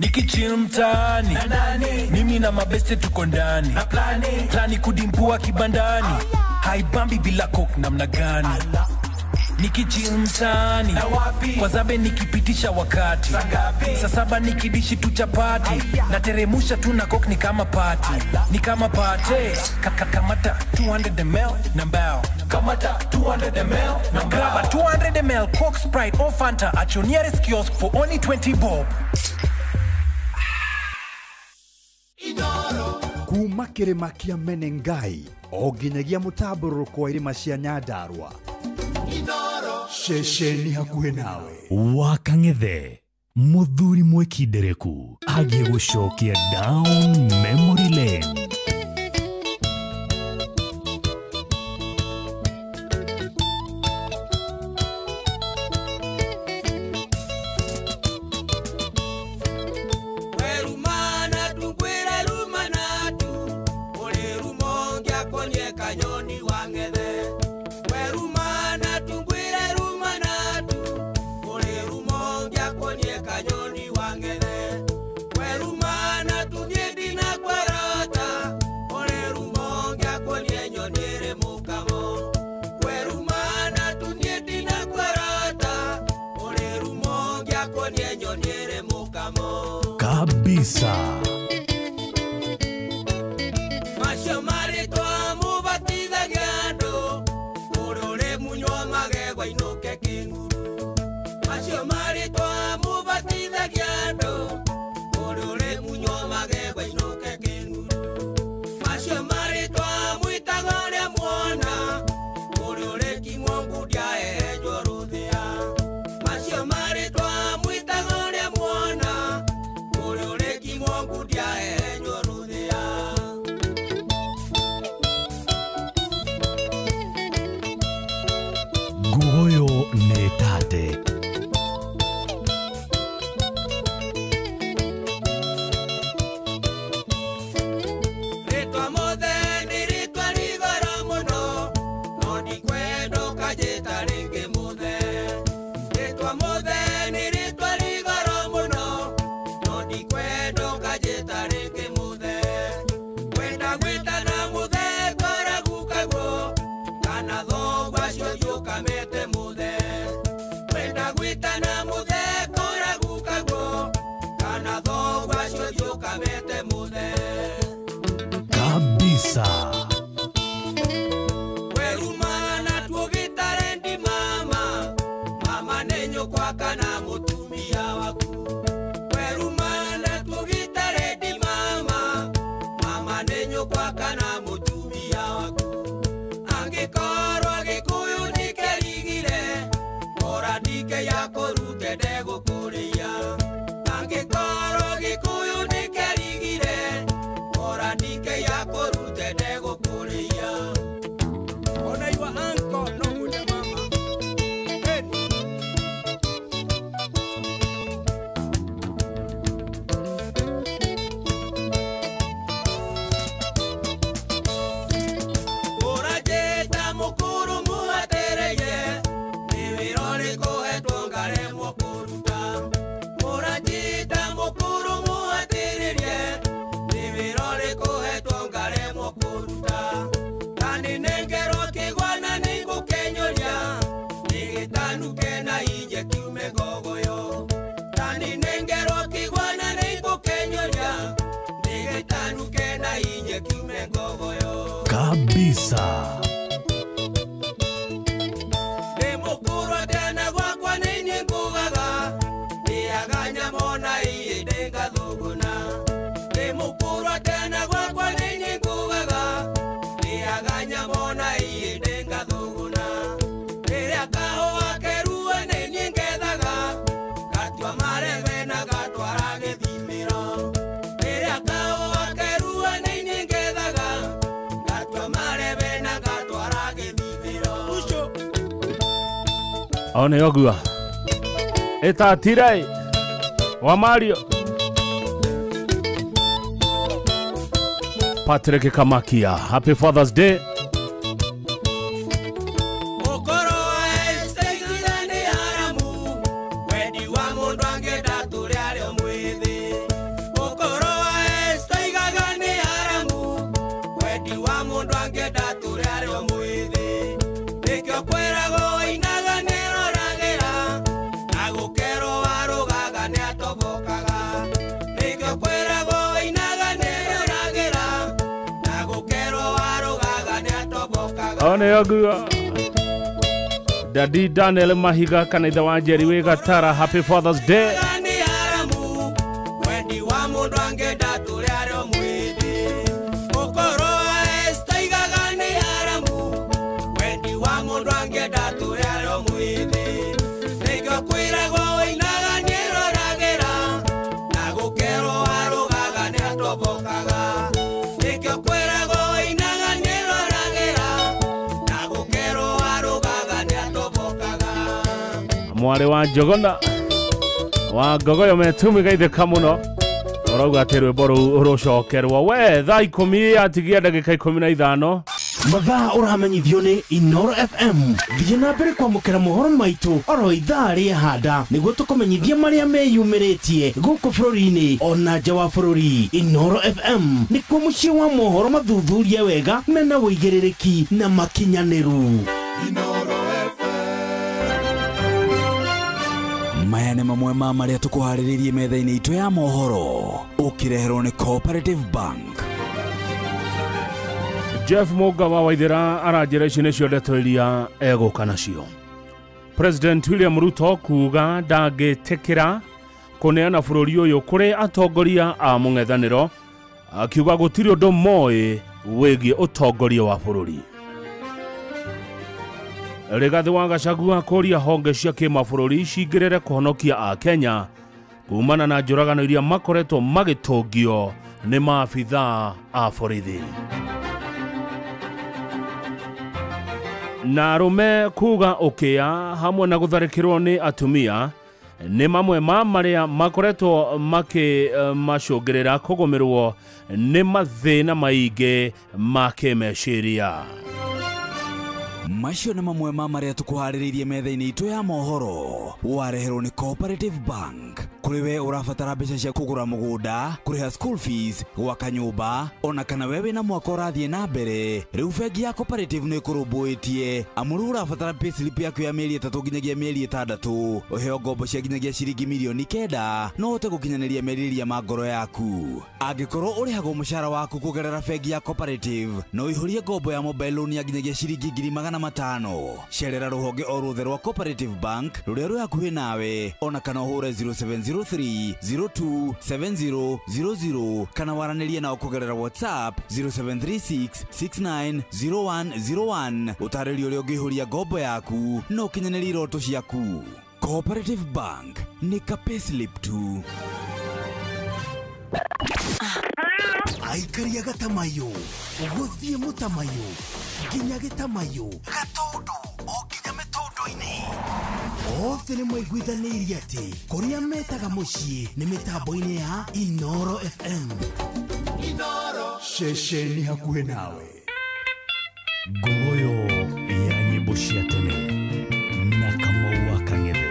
Nikichill mtaani, mimi na mabeste tuko ndani, plani kudimpua kibandani, haibambi bila coke namna gani? Nikichill mtaani, kwa zabe nikipitisha wakati, saa saba nikidishi tu chapati, nateremusha tu na coke ni kama party, ni kama party. Kamata 200 ml na mbao, kamata 200 ml na grab a 200 ml Coke, Sprite or Fanta at your nearest kiosk for only 20 bob. Kuma kĩrĩma kĩa Menengai o nginyagia mũtambũrũko wa irĩma cia Nyandarua, ceceni hakuhĩ nawe. Wakang'ethe mũthuri mwĩkindereku agĩgũcokia down memory lane. Kanyoni wang'ethe werumana tunyedi na kwarata. Kabisa. Macio marĩtwa mũbatithagia andũ, ũrũrĩ munywa magego inũke kĩng'uru. Macio marĩtwa mũbatithagia andũ, ũrũrĩ munywa magego inũke kĩng'uru. Macio marĩtwa mwĩtaga ũrĩa muona, ũrũrĩ king'o ngundia ehenjwo rũthĩa. Macio marĩtwa mwĩtaga ũrĩa muona, ũrũrĩ king'o ngundia ehenjwo rũthĩa. Ngugoyo nĩ tate. Rĩtwa mothe nĩ rĩtwa rigoro mũno, no ndikwenda ũkanjĩta rĩngĩ mũthe. Rĩtwa mothe nĩ rĩtwa rigoro mũno, no ndikwenda ũkanjĩta rĩngĩ mũthe. Kwenda gwĩtana mũthe ngoragukagwo, kana thoguo acio ũkamete mũthe. Kwenda gwĩtana mũthe ngoragukagwo, kana thoguo acio ũkamete mũthe. Kabisa. Werumana tuogitare ndi mama, mama nĩ nyũkwa kana mũtumia waku. Werumana tuogitare ndi mama, mama nĩ nyũkwa kana mũtumia waku. Angĩkorwo Gĩkũyũ ndikĩrigire, ora ndike ya kũrute ndegũkũrĩia. Angĩkorwo Gĩkũyũ ndikĩrigire, ora ndike ya kũrute ndegũkũrĩia. Ona iwa anko no mwĩte mama. Eni. Ũranjĩta mũkũrũ mũhatĩrĩrie, nĩ wĩra ũrĩkũ hetwo ngaremwo kũruta? Ũranjĩta mũkũrũ mũhatĩrĩrie, nĩ wĩra ũrĩkũ hetwo ngaremwo kũruta? Ta nĩnengerwo kĩgwana nĩngũkĩnyũria, nĩgĩtanuke na inje kiume ngogoyo. Ta nĩnengerwo kĩgwana nĩngũkĩnyũria, nĩgĩtanuke na inje kiume ngogoyo. Kabisa. Ndĩ mũkũrũ atĩa gwakwa nĩ niĩ ngugaga, ndĩaga nyama ona iĩ ndĩ ngathũngũna. Ndĩ mũkũrũ atĩa gwakwa nĩ niĩ ngugaga, ndĩaga nyama ona iĩ ndĩ ngathũngũna. Rĩrĩa kahũa kerua nĩ niĩ ngethaga, ngatua marebe na ngatwara gĩthimĩro. Rĩrĩa kahũa kerua nĩ niĩ ngethaga, ngatua marebe na ngatwara gĩthimĩro. Ucio. O nĩ ogua. Ĩtatire wa Mario. Patrick Kamakia, happy Father's Day. Ũkorwo estaigire nĩ haramu, wendi wa mũndũ angĩenda tũrĩ arĩ o mwĩthĩ. Ũkorwo estaigaga nĩ haramu, wendi wa mũndũ angĩenda tũrĩ arĩ o mwĩthĩ. Nĩkĩo kwĩragwo inaga nĩroragĩra, na gũkerwo warũgaga nĩatobokaga. Nĩkĩo kwĩragwo inaga nĩroragĩra, na gũkerwo warũgaga nĩatobokaga. O nĩ ogua. Daddy Daniel Mahiga kana ithe wa Njeri wĩ Gatara, happy Father's Day. Nĩ haramu, wendi wa mũndũ angĩenda tũrĩ arĩ o mwĩthĩ. Ũkorwo estaigaga nĩ haramu, wendi wa mũndũ angĩenda tũrĩ arĩ o mwĩthĩ. Nĩkĩo kwĩragwo inaga nĩroragĩra, na gũkerwo warũgaga nĩatobokaga. Nĩkĩo kwĩragwo inaga nĩroragĩra, na gũkerwo warũgaga nĩatobokaga. Mwarĩ wa Njogona wa Ngogoyo metumi gaithĩka mũno, ũrauga atĩ rwĩmbo rũu rũcokerwo. We thaa 10 yatigia ndagĩka 15. Mathaa ũramenyithio nĩ Inoro FM. Thiĩ na mbere kwamũkĩra mohoro maitũ oro ithaa rĩa handa, nĩguo tũkũmenyithie marĩa meyumĩrĩtie gũkũ bũrũri-inĩ ona nja wa bũrũri. Inoro FM nĩkuo mũciĩ wa mohoro mathuthurie wega mena ũigĩrĩrĩki na makinyanĩru. Inoro FM. Maya nĩ mamwe ma marĩa tũkũharĩrĩirie metha-inĩ itũ ya mohoro ũkĩreherwo nĩ Cooperative Bank. Jeff Muga wa Waithera aranjĩra ici nĩcio ndeto iria egũka nacio. President William Ruto kuga ndangĩtĩkĩra kũneana bũrũri ũyũ kũrĩ atongoria a mũng'ethanĩro, akiuga gũtirĩ ũndũ moĩ wĩgiĩ ũtongoria wa bũrũri. Rigathi wa Gachagua kũria honge cia kĩmabũrũri cingĩrĩre kũhonokia Akenya kumana na njũragano iria makoretwo magĩtũngio nĩ maabithaa a borithi. Na arũme kuga ũkĩa hamwe na gũtharĩkĩrwo nĩ atumia nĩ mamwe ma marĩa makoretwo makĩmacũngĩrĩra kũgũmĩrwo nĩ mathĩna maingĩ ma kĩmeciria. Macio nĩ mamwe ma marĩa tũkũharĩrĩirie metha-inĩ itũ ya mohoro wareherwo nĩ Cooperative Bank. Kũrĩ we ũrabatara mbeca cia kũgũra mũgũnda, kũrĩha school fees, gwaka nyũmba, ona kana we wĩna mwaka ũrathiĩ na mbere, rĩu bengi ya Cooperative nĩ ĩkũrũmbũĩtie. Amu rĩu ũrabatara payslip yaku ya mĩeri 3 nginyagia mĩeri 6, ũheo ngombo cia nginyagia ciringi mirioni 9 no ũhote gũkinyanĩria merirĩria ma ngoro yaku. Angĩkorwo ũrĩhagwo mũcara waku kũgerera bengi ya Cooperative, no ũihũrie ngombo ya mobile loan ya nginyagia ciringi 500,000. Cerera rũhonge o ruothe rwa Cooperative Bank rũrĩa rwĩ hakuhĩ nawe, ona kana ũhũre 0703 02 7000 kana waranĩrie nao kũgerera WhatsApp 0736 690101. Ũtarĩrio ũrĩa ũngĩihũria ngombo yaku na ũkinyanĩrie iroto ciaku. Cooperative Bank nĩ ka payslip tu. Aikaria gatamayo gũthiĩ mũtamayo nginya gĩtamayo gatũndũ o nginya mĩtũndũ-inĩ. Othe nĩ maiguithanĩirie atĩ kũrĩa metaga mũciĩ nĩ mĩtambo-inĩ ya Inoro FM. Inoro ceceni hakuhĩ nawe. Ngogoyo ya nyĩmbo cia tene na Kamau wa Kang'ethe.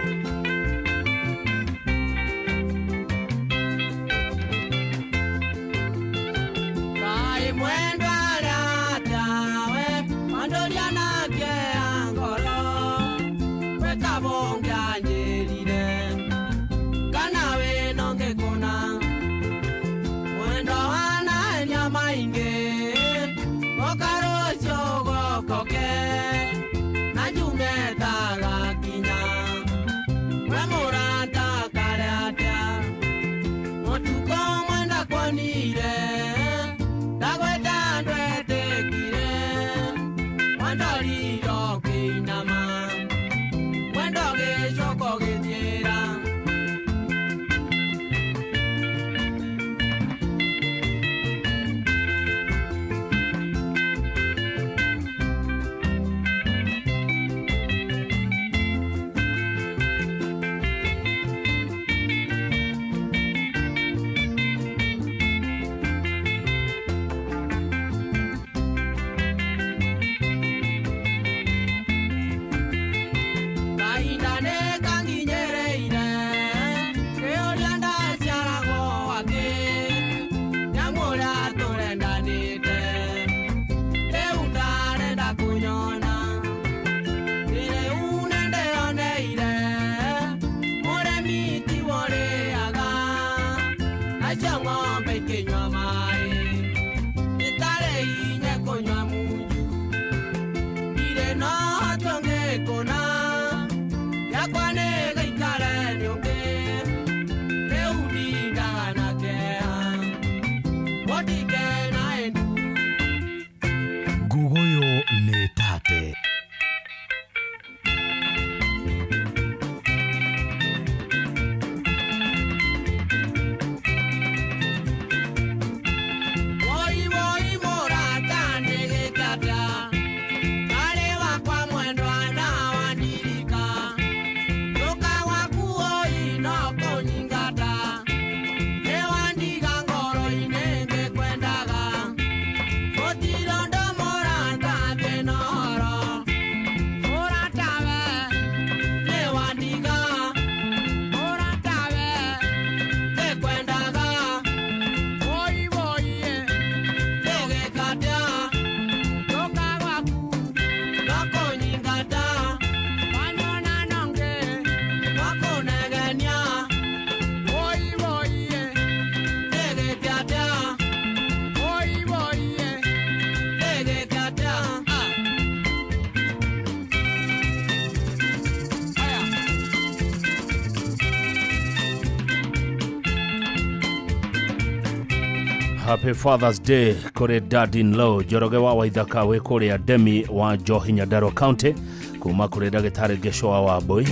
Happy Father's Day kuri dad-in-law Njoroge wa Waithaka wĩ kũrĩa Demi wa Njohi Nyandarua County kuma kũrĩ ndagĩtarĩ Gĩcũa wa Mbui.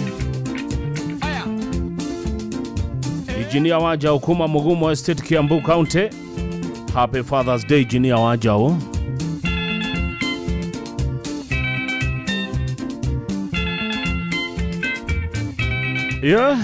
Engineer wa Njau kuma Mugumo Estate Kiambu County. Happy Father's Day Engineer wa Njau. Yeah.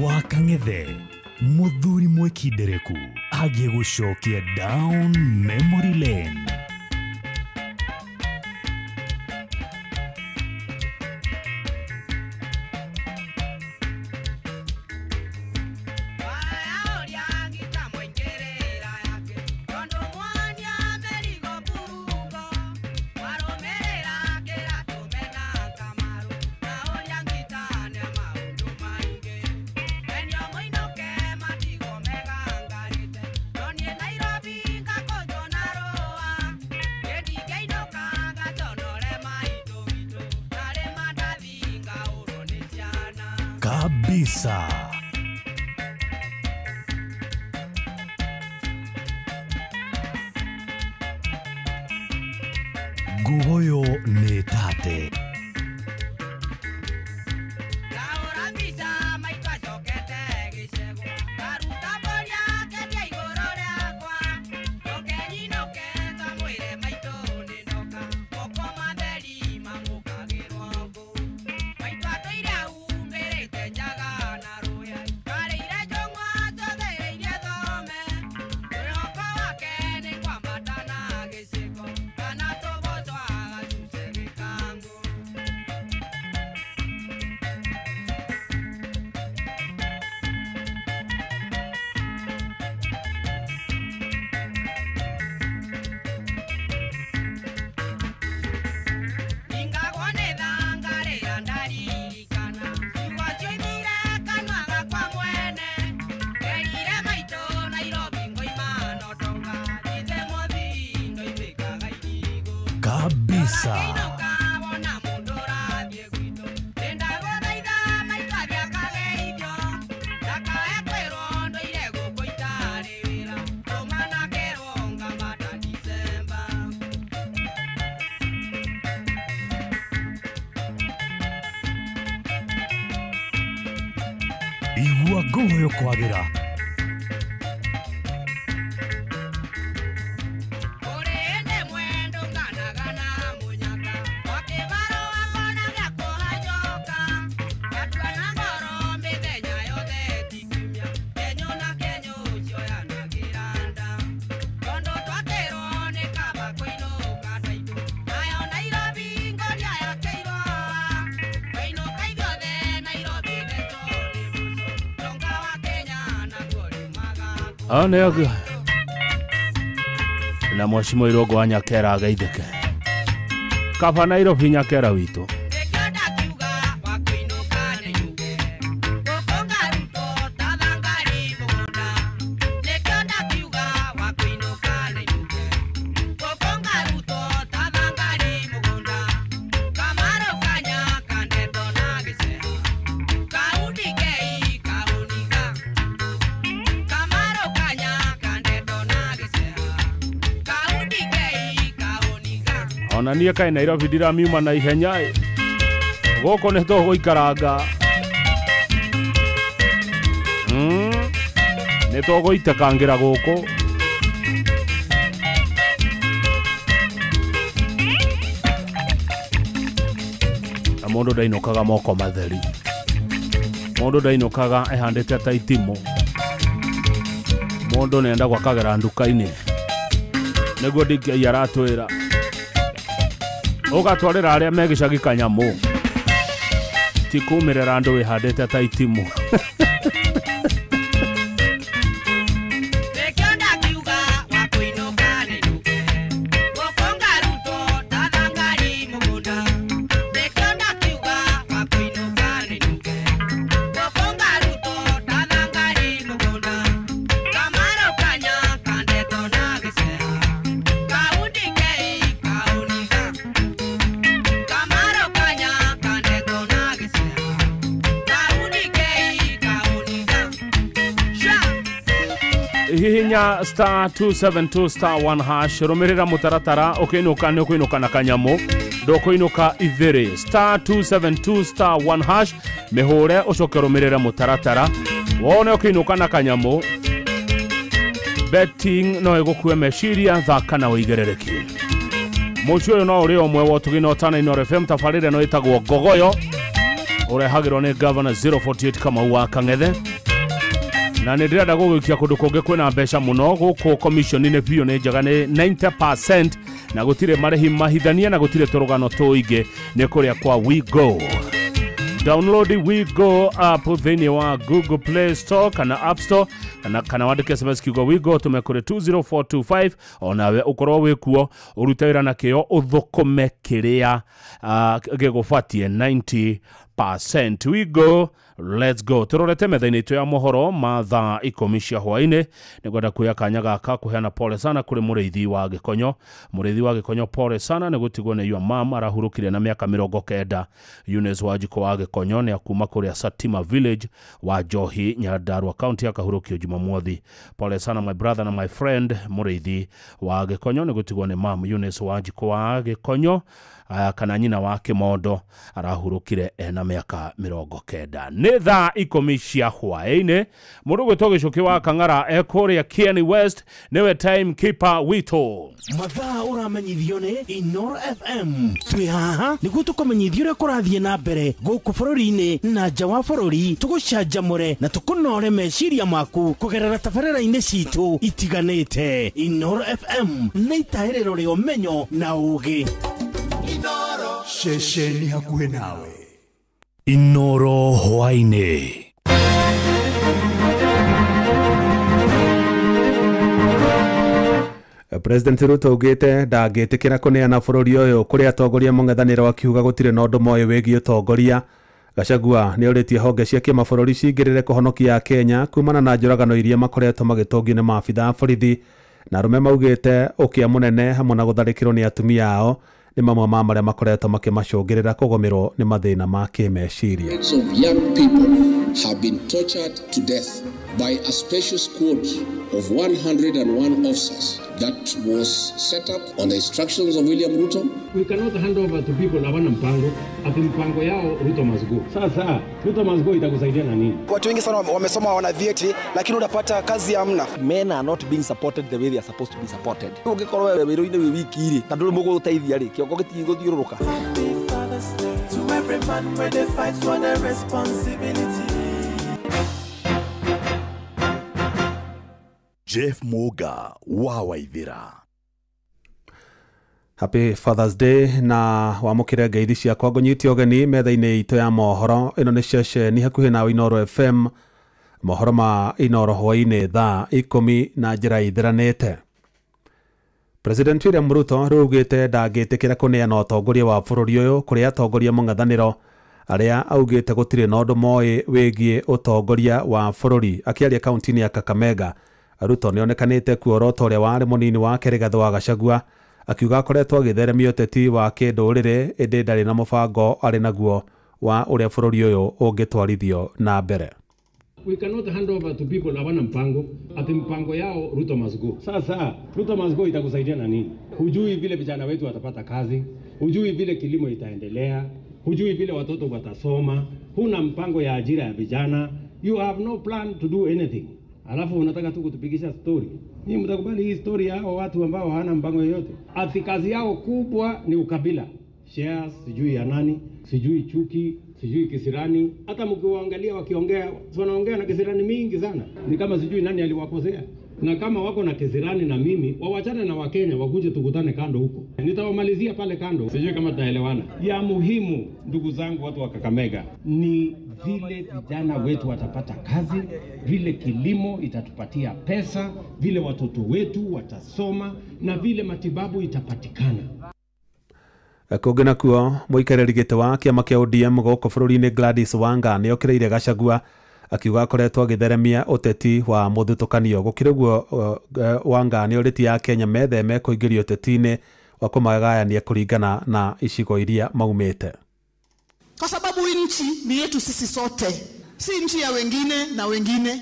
Wakang'ethe muthuri mwikindereku agĩgũcokia down memory lane. Kabisa. Ngugoyo nĩ tate. Kabisa. Igua ngugoyo kwagira. Na mwashimo irogo wa Nyakera agaitheke kaba Nairobi Nyakera witũ. Ona niĩ kaĩ Nairobi ndiramiuma na ihenya ĩ. Gũkũ nĩ tũgũikaranga. Nĩ tũgũitekangĩra gũkũ. Na mũndũ ndainũkaga moko matheri. Mũndũ ndainũkaga ehandĩte ta itimũ. Mũndũ nĩendagwo akagera nduka-inĩ. Nĩguo DK aratwĩra. Ũgatwarĩra arĩa me gĩcagi kanyamũ. Ti kumĩrĩra andũ wĩhandĩte ta itimũ. Hihinya star 272 star 1 hash rũmĩrĩra mũtaratara ũkĩinũka nĩ ũkũinũka na kanyamũ ndũkũinũka ithĩrĩ star 272 star 1 hash mĩhũre ũcoke rũmĩrĩre mũtaratara wone ũkĩinũka na kanyamũ. Betting no ĩgũkue meciria thaka na ũigĩrĩrĩki. Mũciĩ ũyũ no ũrĩ ũmwe wa ũtugi na ũtana Inooro FM tabarĩra ĩno ĩtagwo Ngogoyo ũrehagĩrwo nĩ Governor 048 Kamau wa Kang'ethe. Na nĩ ndĩrenda gũgũikia kũndũ kũngĩ kwĩna mbeca mũno gũkũ commission-inĩ biũ nĩ njega nĩ 90% na gũtirĩ marĩhi mahithania na gũtirĩ tũrũgano tũingĩ nĩ kũrĩa kwa WeGo. Download WeGo app thĩinĩ wa Google Play Store kana App Store kana wandĩke SMS kiugo WeGo tũme kũrĩ 20425 onawe ũkorwo wĩ kuo ũrute wĩra na kĩo ũthũkũme kĩrĩa gĩgũbatie 90%. We go, let's go. Turorete metha-inĩ itũ ya mohoro ma thaa 10 cia hwaĩ-inĩ. Nĩngwenda kuoya kanya gaka kũheana pole sana kũrĩ mũrĩithi wa Gĩkonyo. Mũrĩithi wa Gĩkonyo pole sana nĩ gũtigwo nĩ your mom arahurũkire na mĩaka 90. Eunice Wanjikũ wa Gĩkonyo nĩ akuma kũrĩa Satima Village wa Njohi Nyandarua County akahurũkio Jumamothi. Pole sana my brother na my friend mũrĩithi wa Gĩkonyo nĩ gũtigwo nĩ mam Eunice Wanjikũ wa Gĩkonyo kana nyina wa Kĩmondo arahurũkire ena mĩaka 90. Nĩ thaa 10 cia hwaĩ-inĩ. Mũndũ ũgwĩtwo Gĩcũkĩ wa Kang'ara ekũrĩa Kieni West nĩwe time keeper witũ. Mathaa ũramenyithio nĩ Inooro FM. Twĩ haha nĩguo tũkũmenyithie ũrĩa kũrathiĩ na mbere gũkũ bũrũri-inĩ na nja wa bũrũri, tũgũcanjamũre na tũkũnore meciria maku kũgerera tabarĩra-inĩ citũ itiganĩte. Inooro FM nĩ itahĩrĩro rĩa ũmenyo na ũũgĩ. Ceceni hakuhĩ nawe. Inooro hwaĩ-inĩ. President Ruto augĩte ndangĩtĩkĩra kũneana bũrũri ũyũ kũrĩ atongoria mũng'ethanĩro akiuga gũtirĩ na ũndũ moĩ wĩgiĩ ũtongoria. Gachagua nĩ orĩtie honge cia kĩmabũrũri cingĩrĩre kũhonokia Kenya kumana na njũragano iria makoretwo magĩtũngio nĩ maabitha a borithi na arũme maugĩte ũkĩa mũnene hamwe na gũtharĩkĩrwo nĩ atumia ao nĩ mamwe ma marĩa makoretwo makĩmacũngĩrĩra kũgũmĩrwo nĩ mathĩna ma kĩmeciria. Of young people have been tortured to death by a special squad of 101 officers that was set up on the instructions of William Ruto. We cannot hand over to people hawana mpango, ati mpango yao Ruto must go. Sasa Ruto must go itakusaidia na nini? Watu wengi sana wamesoma wana vyeti lakini unapata kazi hamna. Men are not being supported the way they are supposed to be supported. Ungikorwo wewe wĩra-inĩ wĩ wiki rĩ, na ndũrĩ mũgũteithia rĩ, kĩongo gĩtigũthiũrũrũka. To every man where they fight for their responsibility. Jeff Muga wa Waithira. Happy Father's Day na wamũkĩre ngeithi ciakwa ngũnyite ũgeni metha-inĩ itũ ya mohoro. Ĩno nĩ ceceni hakuhĩ nawe Inooro FM. Mohoro ma Inooro hwaĩ-inĩ thaa 10 na njĩra ithiranĩte. President William Ruto rĩu augĩte ndangĩtĩkĩra kũneana ũtongoria wa bũrũri ũyũ kũrĩ atongoria mũng'ethanĩro arĩa augĩte gũtirĩ na ũndũ moĩ wĩgiĩ ũtongoria wa bũrũri. Akĩaria kaunti-inĩ ya Kakamega, Ruto nĩonekanĩte kuorota ũrĩa warĩ mũnini wake Rigathĩ wa Gachagua akiuga akoretwo agĩtheremia ũteti wa kĩndũrĩrĩ ĩndĩ ndarĩ na mũbango arĩ naguo wa ũrĩa bũrũri ũyũ ũngĩtwarithio na mbere. We cannot hand over to people hawana mpango, ati mpango yao Ruto must go. Sasa Ruto must go itakusaidia na nini? Hujui vile vijana wetu watapata kazi, hujui vile kilimo itaendelea, hujui vile watoto watasoma, huna mpango ya ajira ya vijana, you have no plan to do anything. Alafu unataka tu kutupigisha story. Nyinyi mtakubali hii story ya hao watu ambao hawana mpango yoyote? Ati kazi yao kubwa ni ukabila, shares, sijui ya nani, sijui chuki, sijui kisirani. Hata mkiwaangalia wakiongea, wanaongea na kisirani mingi sana, ni kama sijui nani aliwakosea. Na kama wako na kisirani na mimi, wawachane na Wakenya, wakuje tukutane kando huko, nitawamalizia pale kando. Sijui kama tutaelewana. Ya muhimu, ndugu zangu, watu wa Kakamega, ni vile vijana wetu watapata kazi, vile kilimo itatupatia pesa, vile watoto wetu watasoma, na vile matibabu itapatikana. Kũngĩ nakuo mũikarĩri gĩtĩ wa kĩama kĩa ODM gũkũ bũrũri-inĩ Gladys Wanga nĩokĩrĩire Gachagua akiuga akoretwo agĩtheremia ũteti wa mũthutũkanio. Gũkĩrĩ ũguo Wanga nĩorĩtie Akenya metheme kũingĩrio ũteti-inĩ wa kũmagayania kũringana na icigo iria maumĩte. Kwa sababu hii nchi ni yetu sisi sote, si nchi ya wengine na wengine.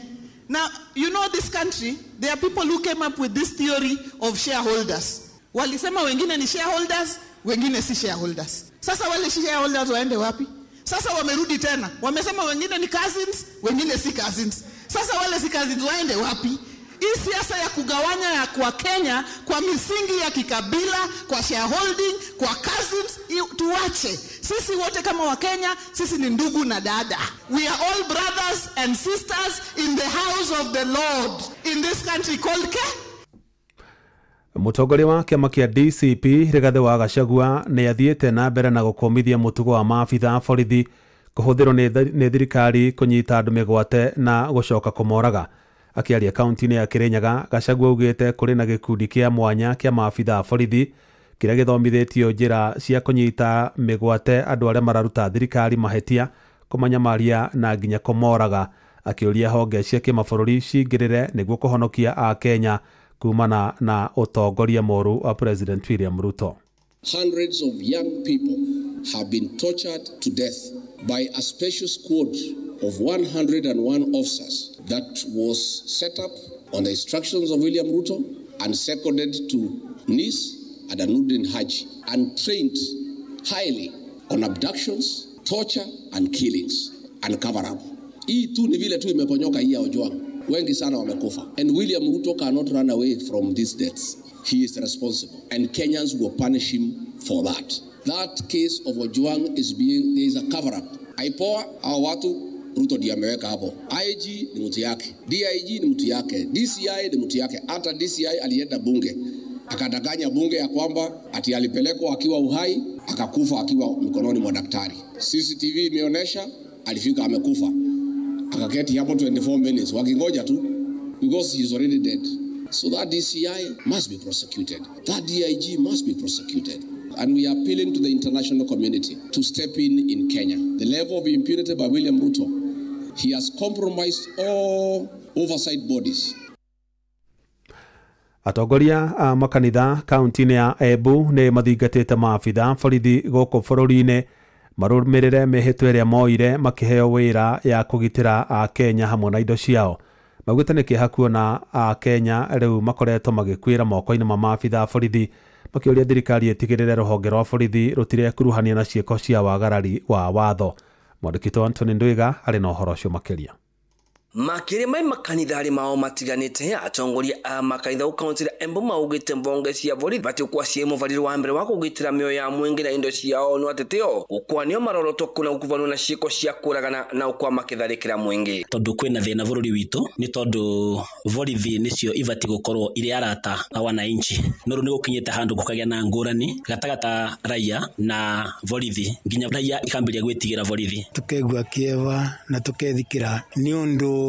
Now, you know this country, there are people who came up with this theory of shareholders. Walisema wengine ni shareholders, wengine si shareholders. Sasa wale shareholders waende wapi? Sasa wamerudi tena, wamesema wengine ni cousins, wengine si cousins. Sasa wale si cousins waende wapi? Hii siasa ya kugawanya ya kwa Kenya kwa misingi ya kikabila, kwa shareholding, kwa cousins, tuache. Sisi wote kama wa Kenya, sisi ni ndugu na dada. We are all brothers and sisters in the house of the Lord in this country called Kenya. Mũtongoria wa kĩama kĩa DCP Rigathĩ wa Gachagua nĩ athiĩte na mbere na gũkũmithia mũtugo wa maabitha a borithi kũhũthĩrwo nĩ thirikari kũnyita andũ mĩgwate na gũcoka kũmoraga. Akĩaria kaunti-inĩ ya Kirinyaga, Gachagua augĩte kũrĩ na gĩkundi kĩa mwanya kĩa maabitha a borithi kĩrĩa gĩthomithĩtio njĩra cia kũnyita mĩgwate andũ arĩa mararuta thirikari mahĩtia, kũmanyamaria na nginya kũmoraga. Akĩũria honge cia kĩmabũrũri cingĩrĩre nĩguo kũhonokia Akenya kumana na ũtongoria mũru wa President William Ruto. Hundreds of young people have been tortured to death by a special squad of 101 officers that was set up on the instructions of William Ruto and seconded to Nice and Anudin Haji and trained highly on abductions, torture and killings and cover-up. Hii tu ni vile tu imeponyoka hii ya Ojwang. Wengi sana wamekufa. And William Ruto cannot run away from these deaths. He is responsible. And Kenyans will punish him for that. That case of Ojwang is being, there is a cover-up. IPOA, hao watu, Ruto ndiye ameweka hapo. IG ni mtu yake, DIG ni mtu yake, DCI ni mtu yake. Hata DCI alienda bunge, akadanganya bunge ya kwamba ati alipelekwa akiwa uhai, akakufa akiwa mikononi mwa daktari. CCTV imeonesha alifika amekufa. Akaketi hapo 24 minutes wakingoja tu because he is already dead. So that DCI must be prosecuted. That DIG must be prosecuted. And we are appealing to the international community to step in Kenya. The level of impunity by William Ruto, he has compromised all oversight bodies. Atongoria a makanitha kaunti-inĩ ya Embu nĩ mathingatĩte maabitha borithi gũkũ bũrũri-inĩ marũmĩrĩre mĩhĩtwa ĩrĩa moire makĩheo wĩra ya kũgitĩra Akenya hamwe na indo ciao. Maugĩte nĩ kĩeha kuona Akenya rĩu makoretwo magĩkuĩra moko-inĩ ma maabitha a borithi, makĩũria thirikari ĩtigĩrĩre rũhonge rwa borithi rũtirekuruhania na ciĩko cia wagarari wa watho. Mwandĩki Anthony Ndwiga arĩ na ũhoro ũcio makĩria. Makĩria mai makanitha mao matiganĩte atongoria a makanitha kaunti ya Embu maugĩte mbonge cia borithi batiĩ gũkorwo ciĩ mũbarĩre wa mbere wa kũgitĩra mĩoyo ya mũingĩ na indo ciao no ateteo gũkwa nĩo marorotwo kũna gũkuvanwo na ciĩko cia kũragana na gũkwa makĩtharĩkĩra mũingĩ. Tondũ kwĩna thĩna bũrũri witũ nĩ tondũ borithi nĩcio ibatiĩ gũkorwo irĩ arata a wananchi, no rĩu nĩ gũkinyĩte handũ gũkagĩa na ngũrani gatagatĩ raia na borithi nginya raia ikambĩrĩria gwĩtigĩra borithi. Tukegua kĩeva na tukethikĩra nĩ ũndũ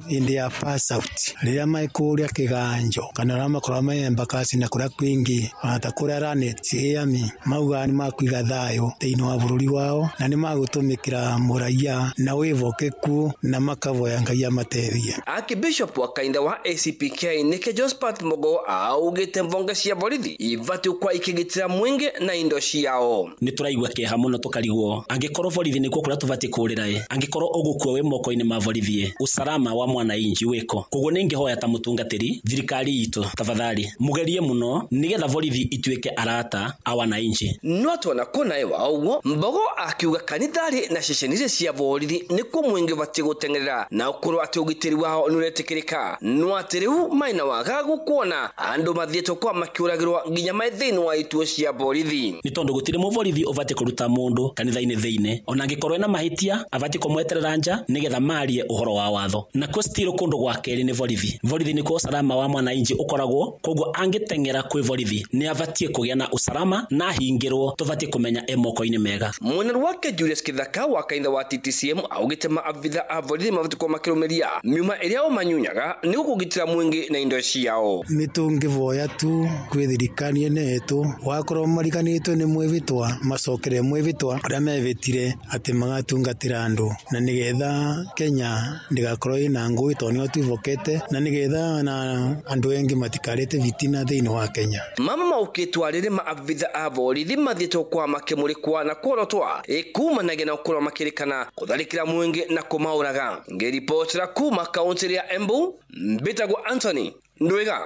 indi ya pass out rĩrĩa maikũrĩa kĩganjo kana arĩa makoragwo me Embakasi na kũrĩa kwingĩ ona ta kũrĩa Lanet ĩami maugaga nĩ makũiga thayũ thĩinĩ wa bũrũri wao na nĩ magũtũmĩkĩra mũraia na wĩhokeku na makavoya Ngai amateithie. Archbishop wa kanitha wa ACPK Nike Josephat Mugo augĩte mbonge cia borithi ibatiĩ gũkorwo ikĩgitĩra mũingĩ na indo ciao. Nĩ tũraigua kĩeha mũno tũkarigwo angĩkorwo borithi nĩkuo kũrĩa tũbatiĩ kũũrĩra ĩ, angĩkorwo ũgũkua wĩ moko-inĩ ma borithi ĩ, Usalama wa mwananchi wiko. Koguo ningihoya ta mutungatiri thirikari itu tafadhali mugerie muno nigetha borithi ituike arata a wananchi. No twona kona wa uguo Mbogo akiuga kanithari na ceceni cia borithi nikuo mwingi bati guteng'erera na ukorwo ati ugitiri wao nuretikirika no ati riu maina wagagu kuona andu mathietwo kwa makiuragirwa nginya mai thiini wa ituo cia borithi. Ni tondu gutiri muborithi ubati kuruta mundu kanitha-ini thiini ona angikorwo ena mahitia abati kumweterera nja nigetha marie uhoro wa watho. Na ko stiro kundu gwa keri ni borithi. Borithi nikuo usalama wa mwananchi ukoragwo, koguo angiteng'era kwi borithi ni abatie kugia na usalama na hingirwo tubatie kumenya e moko-ini mega. Mweneru wake Julius Kithaka wa kaitha wa TTCM augite maabitha a borithi mabati kwa makirumiria miuma iria o manyunyaga ni gukugitira mwingi na indo ciao. Nitungivoya tu kwi thirikari ene yetu wakorwo marikanitwe ni mwivitwa macokere mwivitwa aria mevitire ati magatungatira andu na nigetha Kenya ndigakorwo ina ngui tondu nio twivokete na nigetha na andu engi matikarete vitina thiini wa Kenya. Mama maukitwa riri maabitha a borithi mathietwo kwa makimurikwa na kuorotwa ikumanagia na ukorwo makirikana kutharikira mwingi na kumauraga. Ngiripotera kuma kaunti ya Embu, mbitagwo Anthony Ndwiga.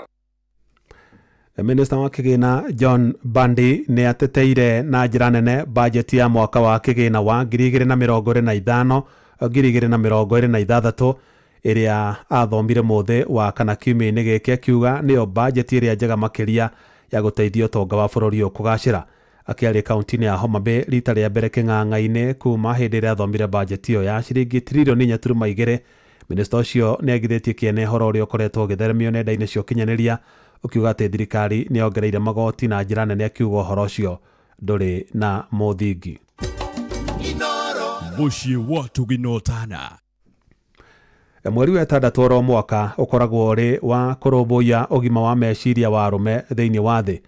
Minista wa kigina John Bandi ni ateteire na njira nene bajeti ya mwaka wa kigina wa 2025 2026 iria athomire muthe wa kana kiumia-inĩ gĩkĩ akiuga nĩyo bajeti ĩrĩa njega makĩria ya gũteithia ũtonga wa bũrũri ũyũ kũgacĩra. Akĩaria kaunti-inĩ ya Homa Bay rita rĩa mbere kĩng'ang'a-inĩ kuma hĩndĩ ĩrĩa athomire bajeti ĩyo ya ciringi tririoni 4.2, minista ũcio nĩ agithĩtie kĩene ũhoro ũrĩa ũkoretwo ũgĩtheremio nenda-inĩ cia ũkinyanĩria ũkiuga atĩ thirikari nĩ yongereire magoti na njĩra nene, akiuga ũhoro ũcio ndũrĩ na mũthingi. Mũciĩ wa Tũginotana. Mweri wa ĩtandatũ oro mwaka ũkoragwo ũrĩ wa kũrũmbũiya ũgima wa meciria wa arũme thĩinĩ wa thĩ.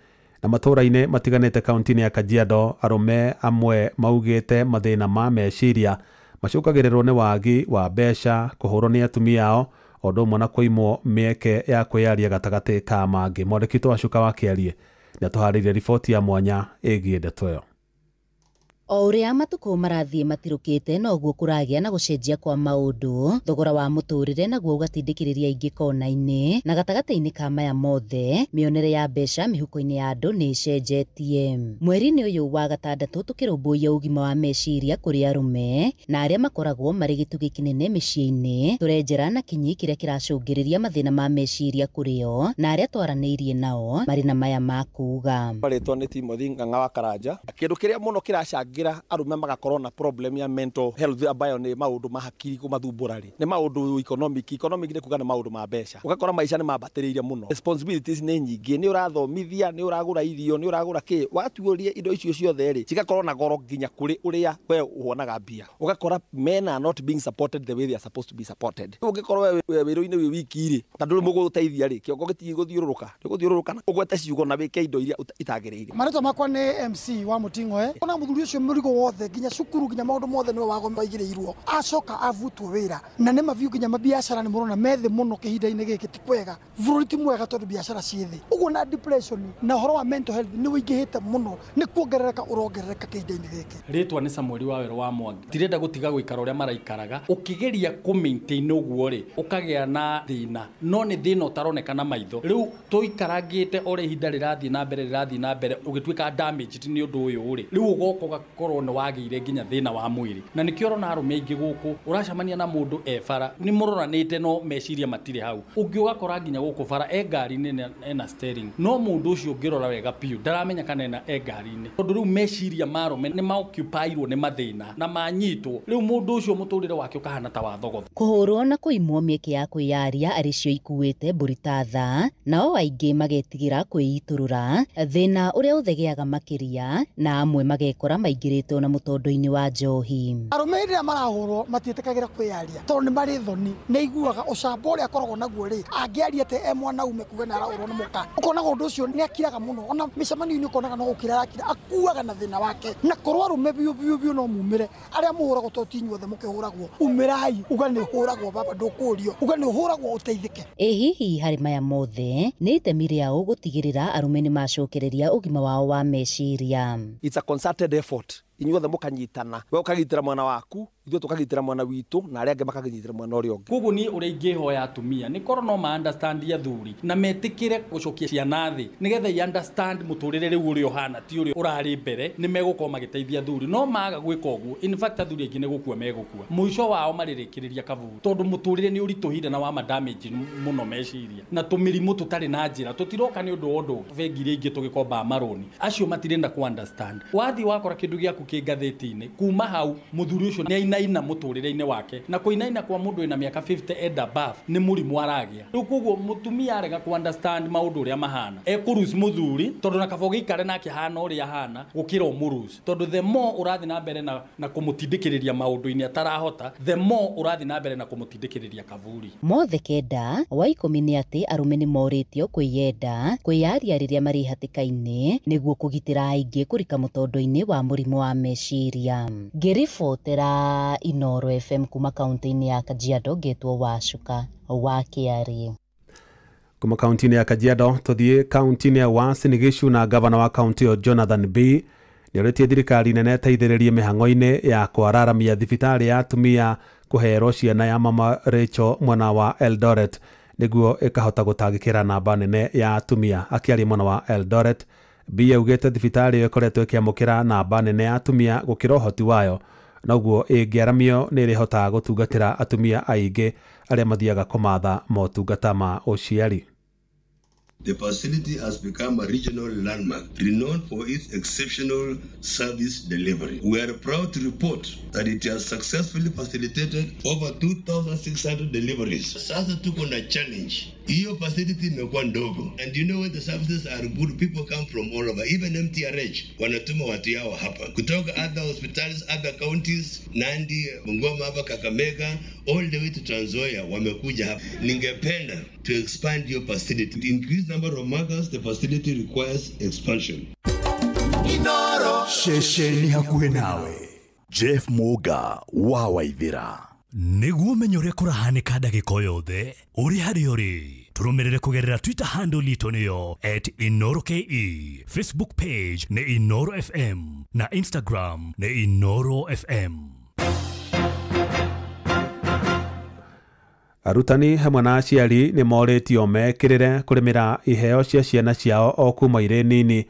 Na matũũra-inĩ matiganĩte kaunti-inĩ ya Kajiado, arũme amwe maugĩte mathĩna ma meciria macũkagĩrĩrwo nĩ wagi wa mbeca, kũhũrwo nĩ atumia ao, o ũndũ ũmwe na kũimwo mĩeke ya kwĩyaria gatagatĩ ka mangĩ. Mwandĩki witũ Wacuka wa Kĩarie nĩatũharĩirie riboti ya mwanya ĩgiĩ ndeto ĩyo. O ũrĩa matukũ marathiĩ matirũkĩte noguo kũragĩa na gũcenjia kwa maũndũ, thogora wa mũtũrĩre naguo ũgatindĩkĩrĩria aingĩ kona-inĩ, na gatagatĩ-inĩ ka maya mothe mĩonere ya mbeca mĩhuko-inĩ ya andũ nĩ ĩcenjetie. Mweri-inĩ ũyũ wa gatandatũ tũkĩrũmbũiya ũgima wa meciria kũrĩ arũme na arĩa makoragwo marĩ gĩtugĩ kĩnene mĩciĩ-inĩ, tũrenjera na kinyi kĩrĩa kĩracũngĩrĩria mathĩna ma meciria kũrĩ o na arĩa twaranĩirie nao marĩ na maya ma kuuga. Marĩtwa nĩ Timothy Ng'ang'a wa Karanja. Kĩndũ kĩrĩa mũno kĩracangĩra arume magakorwo na problem ya mental health ambayo ni maundu ma hakiri kumathumbura ri ni maundu economic ni kuga ni maundu ma mbeca. Ugakora maica ni mambatĩrĩire muno, responsibilities ni nyingĩ, ni urathomithia, ni uragura irio, ni uragura ki, watuorie indo icio ciothe ri cigakorwo na goro nginya kuri uria we uhonaga mbia. Ugakora men are not being supported the way they are supposed to be supported. Ungikorwo we wĩra-inĩ wĩ wiki ri na ndũrĩ mũgũteithia ri kĩongo gĩtigũthiũrũrũka, gĩgũthiũrũrũka na ũgwete ciugo na wĩke indo iria itagĩrĩire. Marĩtwa makwa nĩ MC wa Mũting'oe. Ona mũthuri ũcio mũrigo wothe nginya cukuru nginya maũndũ mothe nĩwe waigĩrĩirwo, acoka avutwo wĩra na nĩ mabiũ nginya mabiacara nĩ mũrona methĩ mũno kĩhinda-inĩ gĩkĩ ti kwega, bũrũri ti mwega tondũ biacara ciĩ thĩ ũguo, na depression na ũhoro wa mental health nĩ ũingĩhĩte mũno, nĩ kuongerereka ũrongerereka kĩhinda-inĩ gĩkĩ. Rĩtwa nĩ Samuel wa Werũ wa Mwangi. Ndirenda gũtiga gũikara ũrĩa maraikaraga, ũkĩgeria kũ maintain ũguo rĩ ũkagĩa na thĩna, no nĩ thĩna ũtaroneka na maitho. Rĩu tũikarangĩte ũrĩa ihinda rĩrathiĩ na mbere rĩrathiĩ na mbere ũgĩtuĩka damaged nĩ ũndũ ũyũ rĩ, rĩu ũgoka ũgakorwo nĩ wagĩire nginya thĩna wa mwĩrĩ. Na nĩkĩo ũrona arũme aingĩ gũkũ ũracemania na mũndũ e bara nĩ mũroranĩte no meciria matirĩ hau, ũngĩ ũgakora nginya gũkũ bara e ngari-inĩ ena steering, no mũndũ ũcio ũngĩrora wega biũ ndaramenya kana ena e ngari-inĩ, tondũ rĩu meciria ma arũme nĩ maoccupyirwo nĩ mathĩna na manyitwo, rĩu mũndũ ũcio mũtũrĩre wake ũkahana ta wa thogotho. Kũhũrwo na kũimwo mĩeke ya kwĩyaria arĩ cio ikuĩte mbũri ta tha, nao aingĩ magetigĩra kwĩitũrũra, thĩna ũrĩa ũthegeaga makĩria, na amwe magekora maingĩrĩtwo na mũtondo-inĩ wa njohi. Arũme hĩndĩ ĩrĩa marahũrwo matiĩtĩkagĩra kwĩyaria tondũ nĩ marĩ thoni, nĩ aiguaga ũcamba ũrĩa akoragwo naguo rĩ, angĩaria atĩ e mwanaume kuga nĩ arahũrwo nĩ mũka, ũkonaga ũndũ ũcio nĩ akiraga mũno, ona mĩcemanio-inĩ ũkonaga no gũkira arakira, akuaga na thĩna wake. Na korwo arũme biũ biũ biũ no mumĩre, arĩa mũhũragwo to ti inyuothe mũkĩhũragwo, umĩrai uga nĩ ũhũragwo baba, ndũkũrio, uga nĩ ũhũragwo ũteithĩke. Ĩ hihi harĩ maya mothe nĩ itemi rĩao gũtigĩrĩra arũme nĩ macokereria ũgima wao wa meciria? It's a concerted effort, inyuothe mũkanyitana, we ũkagitĩra mwana waku Ithuĩ tũkagitĩra mwena witũ na arĩa angĩ makagitĩra mwena ũrĩa ũngĩ. Koguo niĩ ũrĩa ingĩhoya atumia nĩ korwo no ma understand athuri na metĩkĩre gũcokia ciana thĩ nĩgetha i understand mũtũrĩre rĩu ũrĩa ũhana ti ũrĩa ũrarĩ mbere, nĩ megũkorwo magĩteithia athuri. No maga gwĩka ũguo, in fact athuri aingĩ nĩ gũkua megũkua, mũico wao marĩrĩkĩrĩria kaburi, tondũ mũtũrĩre nĩ ũritũhire na wa madamage mũno meciria na tũmĩrimũ tũtarĩ na njĩra tũtiroka nĩ ũndũ wa ũndũ. Bengi iria ingĩ tũgĩkombaga marũni acio matirenda ku understand. Wathiĩ wakora kĩndũ gĩaku kĩ ngathĩti-inĩ, kuma hau mũthuri ũcio nĩ ainaina mũtũrĩre-inĩ wake, na kũinaina kwa mũndũ wĩna mĩaka 50 and above nĩ mũrimũ aragĩa. Rĩu koguo mũtumia arega ku understand maũndũ ũrĩa mahana, ekũruci mũthuri tondũ na kaba ũgĩikare nake hana ũrĩa ahana gũkĩra ũmũruci, tondũ the more ũrathiĩ na mbere na kũmũtindĩkĩrĩria maũndũ-inĩ atarahota, the more ũrathiĩ na mbere na kũmũtindĩkĩrĩria kaburi. Mothe kenda wa 10 nĩ atĩ arũme nĩ morĩtio kwĩyenda, kwĩyaria rĩrĩa marĩ hatĩka-inĩ nĩguo kũgitĩra aingĩ kũrika mũtondo-inĩ wa mũrimũ wa meciria. Ngĩribotera Inooro FM kuma kaunti-inĩ ya Kajiado, ngetwo Wacuka wa Kĩarĩ. Kuma kaunti-inĩ ya Kajiado tũthiĩ kaunti-inĩ ya Uasin Gishu, na gavana wa kaunti ĩyo Jonathan B nĩorĩtie thirikari nene ĩteithĩrĩrie mĩhang'o-inĩ ya kwararamia thibitarĩ ya atumia kũherwo ciana ya Mama Rachel mwena wa Eldoret nĩguo ĩkahota gũtangĩkĩra namba nene ya atumia. Akĩaria mwena wa Eldoret, B augĩte thibitarĩ ĩyo ĩkoretwo ĩkĩamũkĩra namba nene ya atumia gũkĩra ũhoti wayo, noguo ĩngĩaramio nĩ ĩrĩhotaga gũtungatĩra atumia aingĩ arĩa mathiaga kũmatha motungata ma ũciari. The facility has become a regional landmark, renowned for its exceptional service delivery. We are proud to report that it has successfully facilitated over 2,600 deliveries. Sasa tuko na challenge. Hiyo facility imekuwa ndogo. And you know when the services are good, people come from all over. Even MTRH wanatuma watu yao hapa. Kutoka other hospitals, other counties, Nandi, Bungoma hapa, Kakamega, all the way to Trans Nzoia wamekuja hapa. Ningependa to expand your facility. To increase number of mothers, the facility requires expansion. Inoro ceceni hakuhĩ nawe. Jeff Muga wa Waithira. Nĩguo ũmenye ũrĩa kũrahanĩka ndagĩka o yothe ũrĩ harĩa ũrĩ, tũrũmĩrĩre kũgerera Twitter handle itũ nĩyo @InoroKE, Facebook page nĩ Inoro FM na Instagram nĩ Inoro FM. Arutani hamwe na aciari nĩ morĩtio mekĩrĩre kũrĩmĩra iheo cia ciana ciao o kuma irĩ nini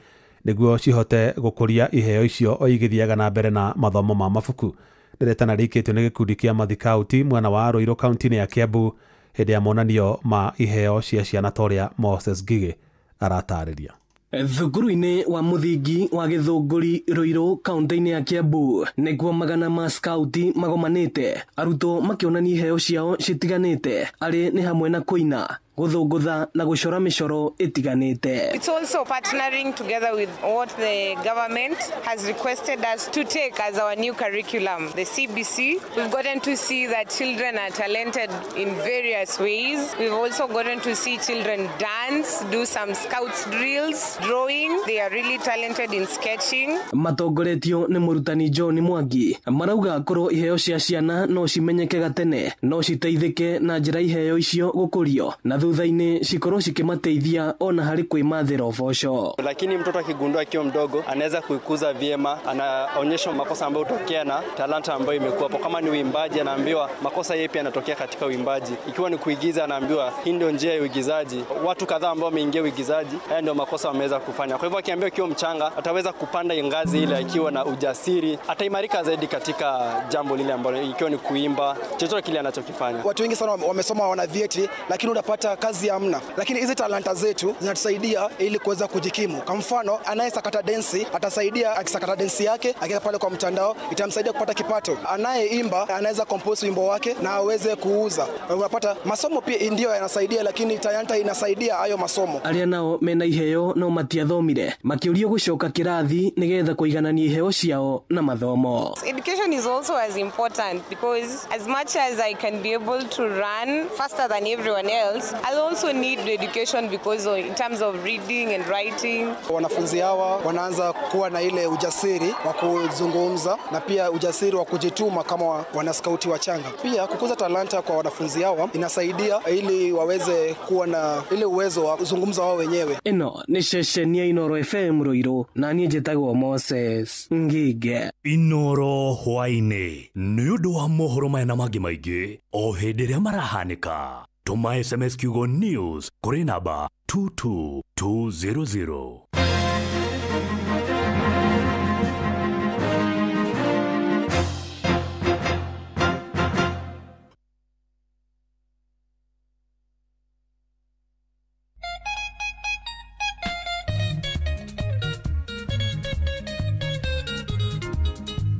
nĩguo cihote gũkũria iheo icio o igĩthiaga na mbere na mathomo ma mabuku. Nĩretana rĩikĩtio nĩ gĩkundi kĩa mathikauti mwena wa Ruiru kaunti-inĩ ya Kiambu hĩndĩ ya monanio ma iheo cia ciana ta ũrĩa Moses Ngigĩ aratarĩria. Thukuru-inĩ wa mũthingi wa Gĩthũngũri Ruiru kaunti-inĩ ya Kiambu nĩkuo magana ma skauti magomanĩte, arutwo makĩonania iheo ciao citiganĩte, arĩ nĩ hamwe na kũina, gũthũngũtha na gũcora mĩcoro ĩtiganĩte. It's also partnering together with what the government has requested us to take as our new curriculum, the CBC. We've gotten to see that children are talented in various ways. We've also gotten to see children dance, do some scouts drills, drawing. They are really talented in sketching. Matongoretio nĩ mũrutani John Mwangi marauga korwo iheo cia ciana no cimenyeke gatene, no citeithĩke na njĩra iheo icio gũkũrio na thutha-inĩ cikorwo cikĩmateithia ona harĩ kwĩmathĩra ũboco. Lakini mtoto akigundua akiwa mdogo anaweza kuikuza vyema, anaonyesha makosa ambayo hutokea na talanta ambayo imekuwa hapo. Kama ni uimbaji, anaambiwa makosa yepi yanatokea katika uimbaji. Ikiwa ni kuigiza, anaambiwa hii ndio njia ya uigizaji. Watu kadhaa ambao wameingia uigizaji, haya ndio makosa wameweza kufanya. Kwa hivyo akiambiwa akiwa mchanga, ataweza kupanda ngazi ile akiwa na ujasiri, ataimarika zaidi katika jambo lile ambalo, ikiwa ni kuimba, chochote kile anachokifanya. Watu wengi sana wamesoma, wana vyeti, lakini unapata kazi hamna. Lakini hizi talanta zetu zinatusaidia ili kuweza kujikimu. Kwa mfano, anayesakata densi atasaidia, akisakata densi yake akiweka pale kwa mtandao itamsaidia kupata kipato. Anayeimba anaweza compose wimbo wake na aweze kuuza. Unapata masomo pia ndio yanasaidia, lakini talanta inasaidia hayo masomo. Arĩa nao mena iheo no matiathomire makĩũrio gũcoka kĩrathi nĩgetha kũiganania iheo ciao na mathomo. Education is also as important because as much as I can be able to run faster than everyone else, I'll also need education because in terms of reading and writing. Wanafunzi hawa wanaanza kuwa na ile ujasiri wa kuzungumza na pia ujasiri wa kujituma kama wanaskauti wachanga. Pia kukuza talanta kwa wanafunzi hawa inasaidia ili waweze kuwa na ile uwezo wa kuzungumza wao wenyewe. Ĩno nĩ ceceni ya Inoro FM Ruiru na niĩ njĩtagwo Moses Ngige. Inoro hwaĩ-inĩ nĩ ũndũ wa mohoro maya na mangĩ maingĩ o hĩndĩ ĩrĩa marahanĩka. Tũma SMS kiugo news kũrĩ namba 22200.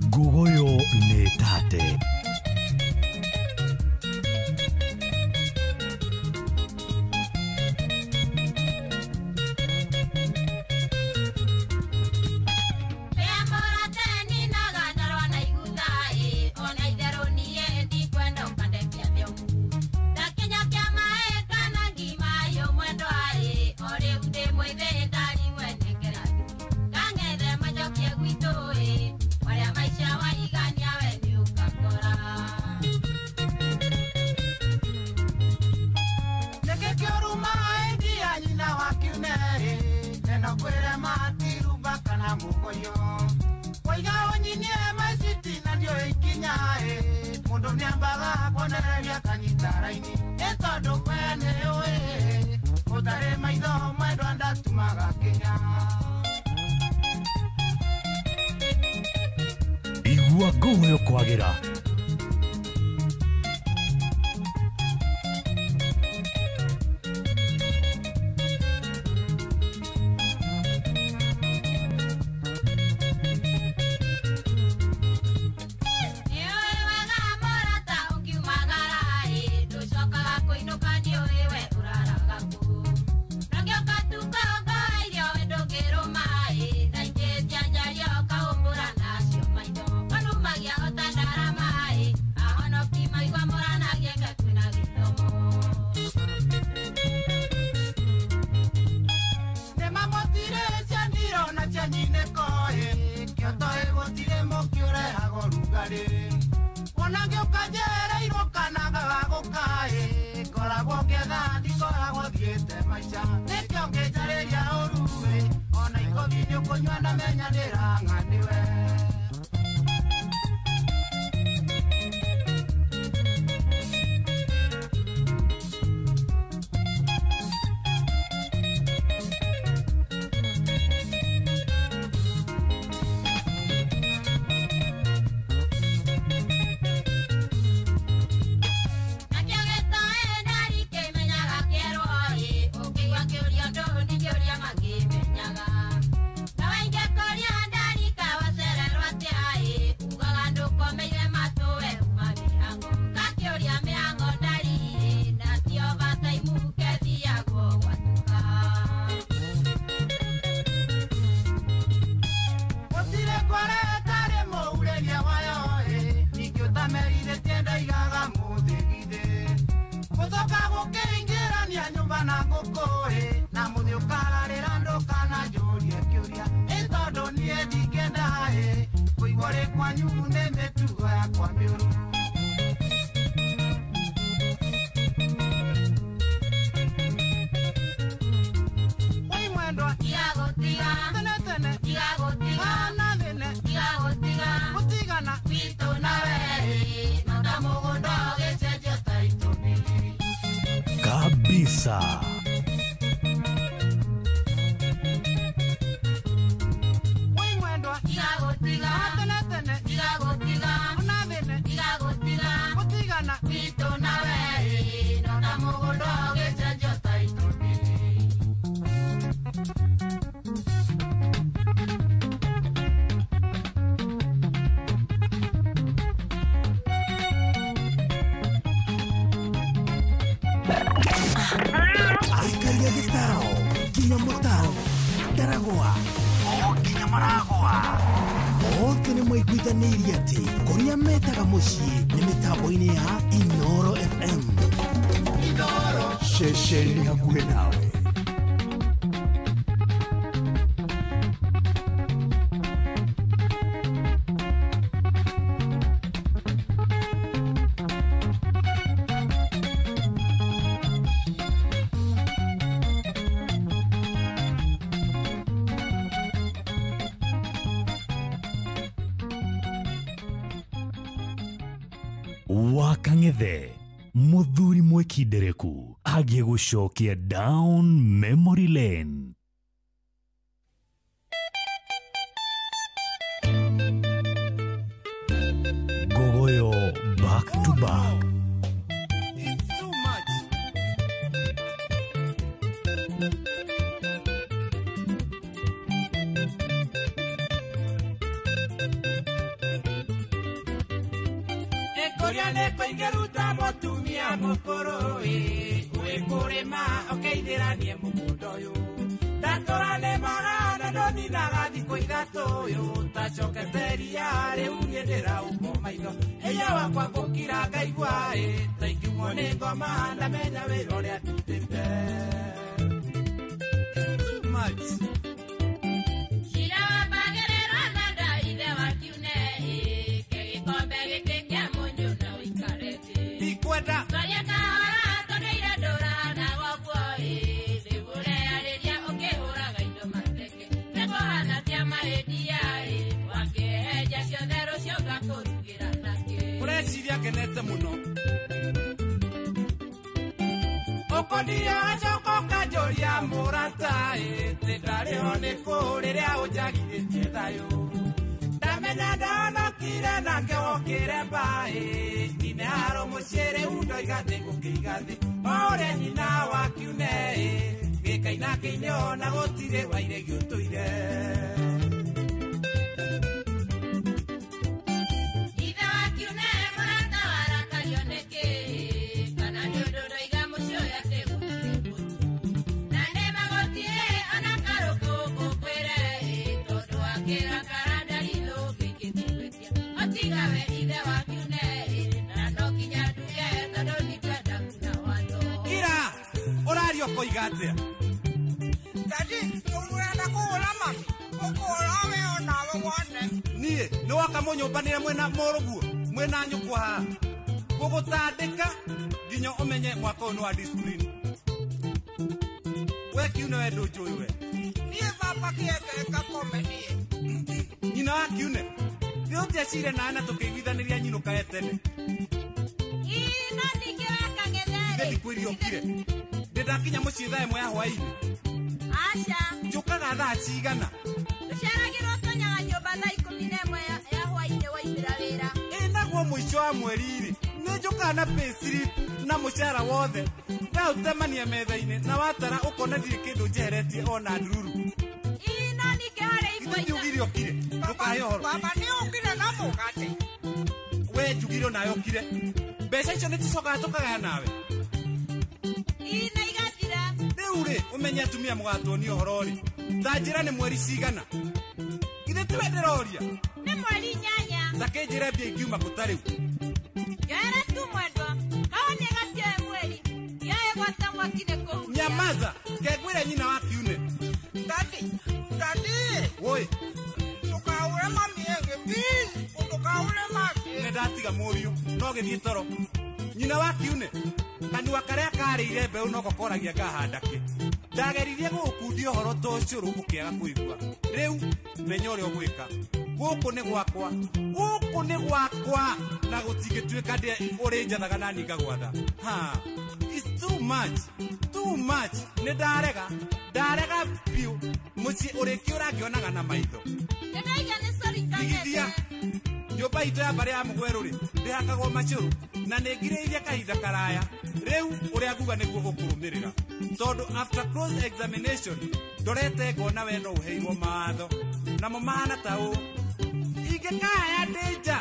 Ngugoyo nĩ tate. Igua ngogoyo kwagĩra. Kabisa. Othe nĩ maiguithanĩirie atĩ kũrĩa metaga mũciĩ nĩ mĩtambo-inĩ ya Inoro FM. Inoro. Ceceni hakuhĩ nawe. Wakang'ethe muthuri mwikindereku agĩgũcokia down memory lane. Gogoyo back to back. It's too much. Ekoria nĩ kũingĩruta mũtumia mũkũrũ ĩ wĩkũrĩma ũkeithĩranie mũgũnda ũyũ ndatũra nĩ magana ndũninaga thikũ ithatũ ũyũ tacokete ria rĩu niĩ ndĩraumwo maitho hinya wakwa gũkira ngaigua ĩ ta ingiumwo nĩ ngoma ndamenya wĩra ũrĩa ndutĩte. It's too much. Ureciria ngenete muno ũkonia acoka ũkanjũria mũrata ĩ tĩ ndarĩho nĩ kũ rĩrĩa ũnjagithĩtie thayũ ndamenya ndahonokire nake wokĩre mbaĩ nyine haro mũciĩ rĩu ndoiga thĩ gũkĩiga thĩ o ũrĩa nyina wa kiune ĩ gĩkaina kĩine ona gũtirĩ wairegi ũtũire. Koiga atia Dadi ũrenda kũhũra mami ũkũhũra we onawe wone niĩ nĩ woka mũnyũmbanĩre mwĩna mũrũguo mwĩna nyũkwa haha gũgũtandĩka nginya ũmenye mwaka ũyũ nĩ wa discipline. We kiune we ndũnjũĩ we niĩ baba kĩeke ngakome niĩ nyina wa kiune nĩ ũtiacire nawe na tũkĩiguithanĩria nyinũka ye tene. Ii no ningĩ wakang'ethe rĩ ndikwĩrire ũkire ndĩndakinya mũciĩ thaa ĩmwe ya hwaĩ-inĩ. Aca. Njũkaga thaa cigana? Ũceragĩrwo ũtonyaga nyũmba thaa 11 ya hwaĩ-inĩ waumĩra wĩra. Ĩ naguo mũico wa mweri-rĩ nĩ njũkaga na payslip na mũcara wothe ndaũtemania metha-inĩ na watara ũkona ndirĩ kĩndũ njeheretie ona ndururu. Ĩ no ningĩ harĩ igwa. Ithe ndiugire ũkire ndũkahe ũhoro. Baba nĩ ũkire na mũgate. We njugire onawe ũkire mbeca icio nĩ tũcokaga tũkagaya nawe. Rĩu rĩ ũmenye atumia mũgatuonia ũhoro rĩ ta njĩra nĩ mweri cigana githĩ tiwe ndĩroria nĩ mweri 8 ta kĩnjĩre mbia ingiuma kũ ta rĩu njoere tu mwendwa kawa nĩ gatioe mweri yoe gwata mwaki nĩ kũhuhia. Nyamaza kengwĩre nyina wa kiune. Dadi dadi woi ndũkaũre mami ĩngĩ please ndũkaũre mami. Nĩ ndatiga mũriũ no gĩthiĩ toro nyina wa kiune kanua karĩa karĩire mbeũ noko koragia ngahanda kĩ ndageririe gũgũkundia ũhoro ta ũcũrũ ũkĩaga kũigua rĩu menya ũrĩa ũgwĩka gũkũ nĩ gwakwa gũkũ nĩ gwakwa na gũtingĩtuĩka ũrĩ njathaga na niĩ ngagwatha. Ha it's too much too much nĩ ndarega ndarega biũ mũciĩ ũrĩkĩũra ngĩonaga na maitho. Ndĩraiga nĩ sorry Ndigithia nyũmba itũ ya mbarĩ ya mũgwerũ rĩ ndĩhakagwo macũrũ na nĩ ngirĩrĩirie kahinda karaya rĩu ũrĩa nguga nĩguo gũkũrũmĩrĩra tondũ after close examination ndorete ngona we no ũheirwo mawatho namo mahana ta ũũ ingĩkaya ndĩ nja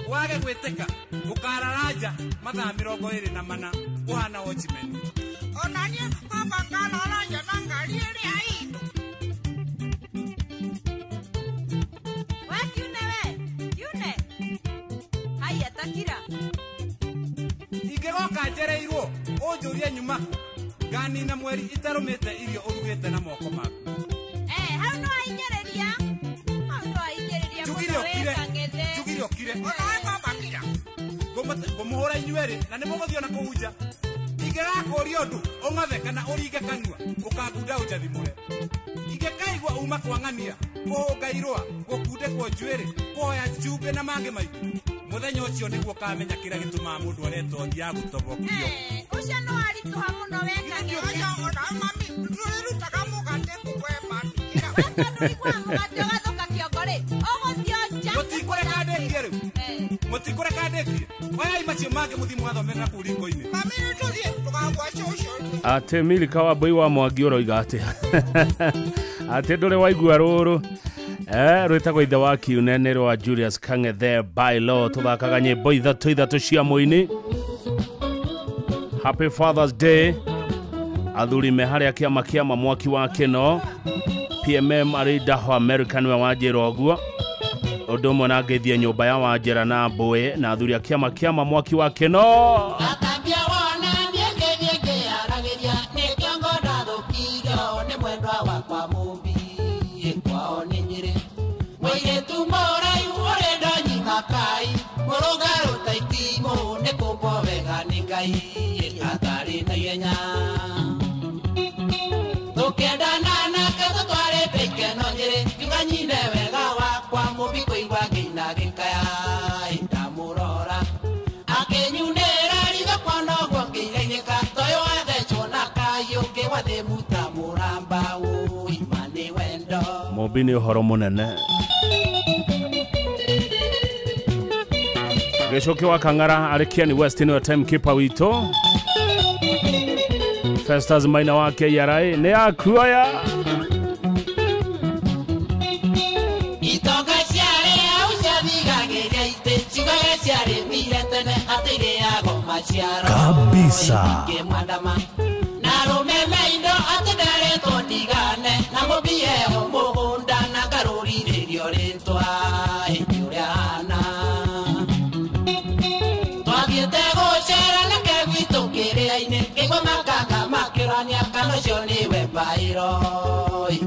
wage gwĩtĩka ũkarara nja mathaa 24 ũhana watchman. Ona niĩ baba ngarara nja na ngari ĩrĩa itũ. We kiune we kiune haya takira. Wona njereirwo ũnjũrie nyuma nganina mweri itarũmĩte irio ũrugĩte na moko maku. Hau no ahinyĩrĩria. Hau no ahinyĩrĩria Njugire mũno ũkire. wĩ Kang'ethe. Njugire ũkire. Onawe kwamba kira. Ngũmũhũra inyuerĩ na nĩmũgũthiĩ ona kũu nja. Ingĩgakũria ũndũ ũng'athe kana ũringe kanua ũkangunda ũnjathimũre. Ingĩkaigua uma kwang'ania kũhũnga irũa gũkundĩkwo njuĩrĩ kũhoya cumbĩ na mangĩ maingĩ mũthenya ũcio nĩguo ũkamenya kĩrĩa gĩtũmaga mũndũ aretwo ya gũtobokio. Ũcio no aritũha mũno we Kang'ethe. Onawe mami ndũrĩrutaga mũgate kũwe mami. Ũiguaga mũgate ũgathũka kĩongo rĩ, ũgũthiĩ nja. Mũtikũreka ndĩkie rĩu. Mũtikũreka ndĩkie. Oyai macio mangĩ mũthiĩ mũgathomere na kũu riko-inĩ. Mami nĩtũthiĩ tũkagwa cũcũ. Atä Milika wa Mbui wa Mwangi ũroiga atĩa? Atĩ ndũrĩ waigua rũrũ rwĩtagwo ithe wa kiune nĩ rwa Julius Kang'ethe by law. Tũthakaga nyĩmbo ithatũ ithatũ cia mũini. Happy Father's Day athuri me harĩa kĩama kĩama mwaki wa kĩno PMM arĩ Ndaho America nĩwe wanjĩra ũguo ũndũ ũmwe na ngĩthiĩ nyũmba ya Wanjĩra na Mbũĩ na athuri a kĩama kĩama mwaki wa kĩno. Atambia wona niĩ ngĩaragĩria nĩ kĩongo ndathũkirio nĩ mwendwa wakwa mũmbi kwao nĩ Nyĩrĩ mũirĩtu mũraihu ũrĩ ndonyima kai mũrũngarũ ta itimũ nĩ kũmbwo wega nĩ Ngai atarĩ na ihenya tũkĩendana nake tũtwarĩte ikeno Nyĩrĩ ngiuga nyine wega wakwa mũmbi kũigua ngĩina gĩkaya ndamũrora akĩnyunĩra ritho kuona ũguo ngĩigainĩka toyũ wathecwo na kayũ ngĩgwa thĩ muta mũramba ũima nĩ wendo. Mũmbi nĩ ũhoro mũnene. Gĩcũkĩ wa Kang'ara arĩ Kieni West nĩwe timekeeper witũ. Festus Maina wa KRA nĩ akuoya. Itonga ciarĩ hau ciathigagĩria itĩ ciugaga ciarĩmire tene atĩ irĩago maciaro Kabisa. Ngĩmwandama na arũme me indo atĩ nderetwo ndigane na mũmbi eho mũgũnda na ngarũrirĩrio rĩtwa ĩndĩ ũrĩa ahana twathiĩte gũcera nake gwitũ kĩrĩa-inĩ ngĩigua makanga makĩũrania kana ũcio nĩwe mbaĩro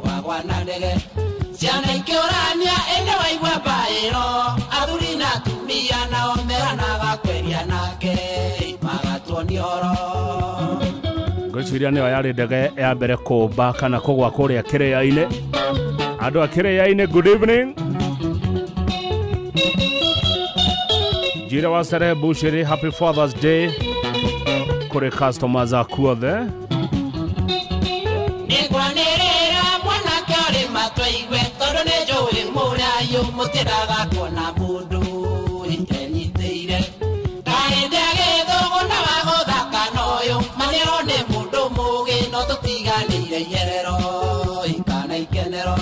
wagwa na ndege ciana ikĩũrania ĩndĩ waigua mbaĩro athuri na atumia nao meranaga kweria nake magatuonia ũhoro. Ngwĩciria nĩyo yarĩ ndege ya mbere kũmba kana kũgwa kũrĩa kĩrĩa-inĩ. Andũ a kĩrĩa-inĩ, good evening. Njira wa Starehe Bushiri, happy Father's Day kũrĩ customers aku othe. Nĩngwanĩrĩra mwanake ũrĩ matwaigue tondũ nĩ njũĩ mũrayũ mũtiendaga kuona mũndũ enyitĩire kaĩ ndagĩthũgũ na wa gũthaka na ũyũ manĩro nĩ mũndũ mũgĩ no tũtiganĩire iherero kana ikenero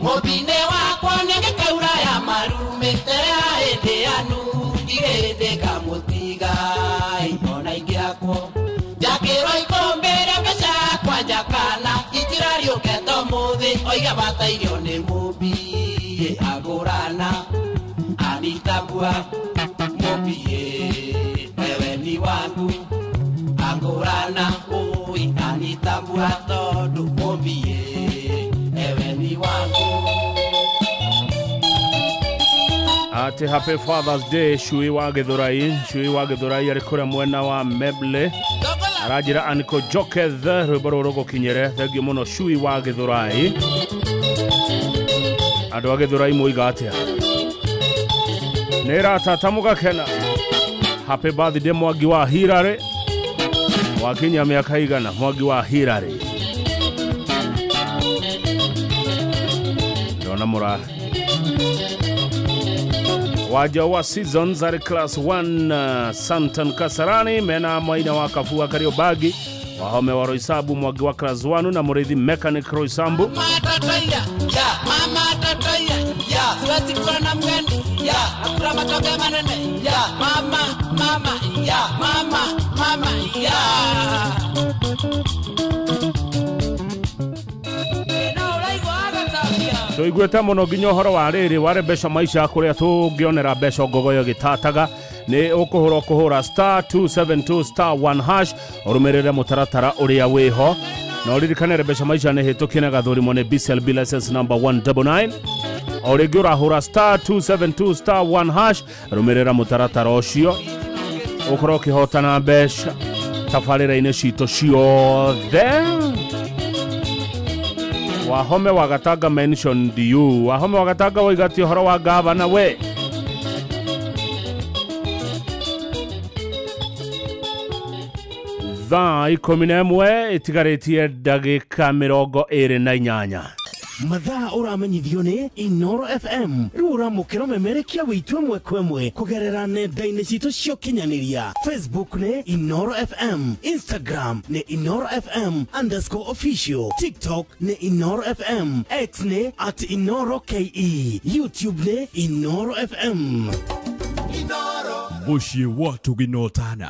mũmbi-inĩ wakwa nĩngĩkaura ya marumĩ tere ya hĩndĩ yanu ndirĩ hĩndĩ ngamũtiga ona ingĩakwo njakĩrwo ikũmbĩ rĩa mbeca yakwa njakana itirariũke to mũthĩ oiga batairio nĩ mũmbi agũrana anitambua mũmbi wewe ni wangu angũrana ũi anitambua tondũ mũmbi ewe ni wangu. Atĩ happy Father's Day Cui wa Gĩthũrai. Cui wa Gĩthũrai arĩ kũrĩa mwena wa Meble aranjĩra Aniko Joketh rwĩmbo rũrũ rũgũkinyĩre. Thengiũ mũno Cui wa Gĩthũrai. Andũ a Gĩthũrai moiga atĩa? Nĩ ratata mũgakena. Happy birthday Mwangi wa Hirarĩ. Wakinya mĩaka igana Mwangi wa Hirarĩ. Ndona mũra Waja wa Seasons arĩ class 1 Santan Kasarani mena Maina wa Kafua Kariobangi Wahome wa Roysambu Mwangi wa class 1 na Mũrĩithi mechanic Roysambu. Tatoya ya mama tatoya ya siwezi kuwa na mgeni ya akula matoke manene ya mama mama ya mama mama ya no uraigua agatambia. Tũiguĩte mũno nginya ũhoro wa rĩrĩ wa mbeca maisha kũrĩa tũngĩonera mbeca ngogoyo gĩtataga nĩ ũkũhũra ũkũhũra star 272 star 1 hash ũrũmĩrĩre mũtaratara ũrĩa wĩho na ũririkane mbeca maisha nĩ hĩtũkie na gathũrimwo nĩ BCLB license number 199 o rĩngĩ ũrahũra star 272 star 1 hash rũmĩrĩra mũtaratara ũcio ũkorwo ũkĩhotana mbeca tabarĩra-inĩ citũ ciothe. Wahome wa Gatanga mentioned you. Wahome wa Gatanga woigati ũhoro wa gavana we. Thaa 11 ĩtigarĩtie ndagĩka 28. Mathaa ũramenyithio nĩ Inoro FM rĩu ũramũkĩra ũmemerekia witũ ĩmwe kwa ĩmwe kũgerera nenda-inĩ citũ cia ũkinyanĩria. Facebook nĩ Inoro FM, Instagram nĩ Inoro FM _official, TikTok nĩ Inoro FM, X nĩ @InoroKE, YouTube nĩ Inoro FM. Mũciĩ wa Tũginotana.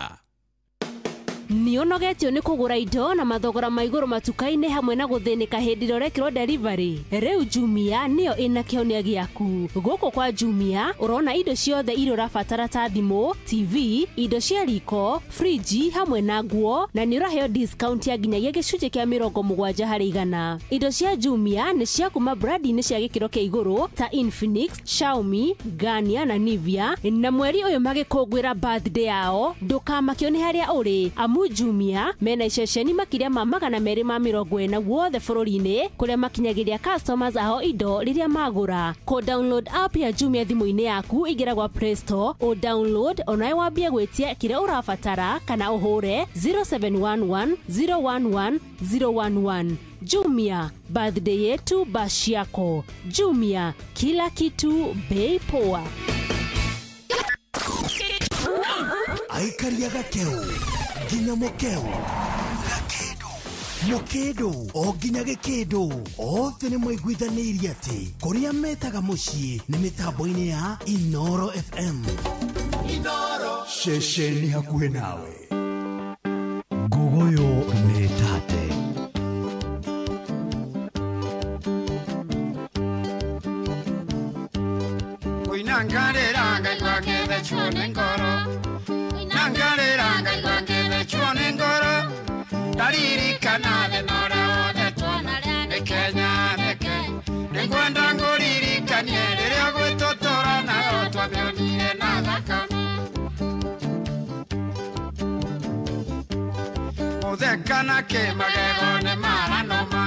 Nĩ ũnogetio nĩ kũgũra indo na mathogora ma igũrũ matuka-inĩ hamwe na gũthĩnĩka hĩndĩ ĩrĩa ũrekĩrwo delivery. Rĩu Jumia nĩyo ĩna kĩhonia gĩaku. Gũkũ kwa Jumia ũrona indo ciothe iria ũrabatara ta thimũ, TV, indo cia riko, friji hamwe na nguo, na nĩ ũraheo discount ya nginyagia gĩcunjĩ kĩa 70%. Indo cia Jumia nĩ cia kuma brandi-inĩ cia gĩkĩro kĩa igũrũ ta Infinix, Xiaomi, Garnier na Nivea, na mweri ũyũ magĩkũngũĩra birthday yao ndũkamakio nĩ harĩa ũrĩ amu Jumia mena iceceni makĩria ma 240 guothe bũrũri-inĩ kũrĩa makinyagĩria customers ao indo rĩrĩa magũra. Kũ download app ya Jumia thimũ-inĩ yaku ingĩra gwa Play Store, o download onawe wambie gwĩtia kĩrĩa ũrabatara kana ũhũre 0711 011 011. Jumia, birthday yetu bash yako. Jumia, kila kitu bei poa. Aikaria gakeu nginya mukeu gakindu mukindu o nginya gikindu othe nĩ maiguithanĩirie atĩ kũrĩa metaga mũciĩ nĩ mĩtambo-inĩ ya Inoro FM. Inoro ceceni hakuhĩ nawe. Ngogoyo nĩ tate. Koinangarĩra ngaigua ngĩthecwo nĩ ngoro, nangarĩra ngaigua ngĩthecwo nĩ ngoro, ndaririkana thĩna ũrĩa wothe tuonarĩa nĩ Kenya, nĩ Kenya. Nĩngwenda ngũririkanie rĩrĩa gwĩtũtũra nayo twamĩonire na thakame. Mũtheka na kĩmagego nĩ maranoma,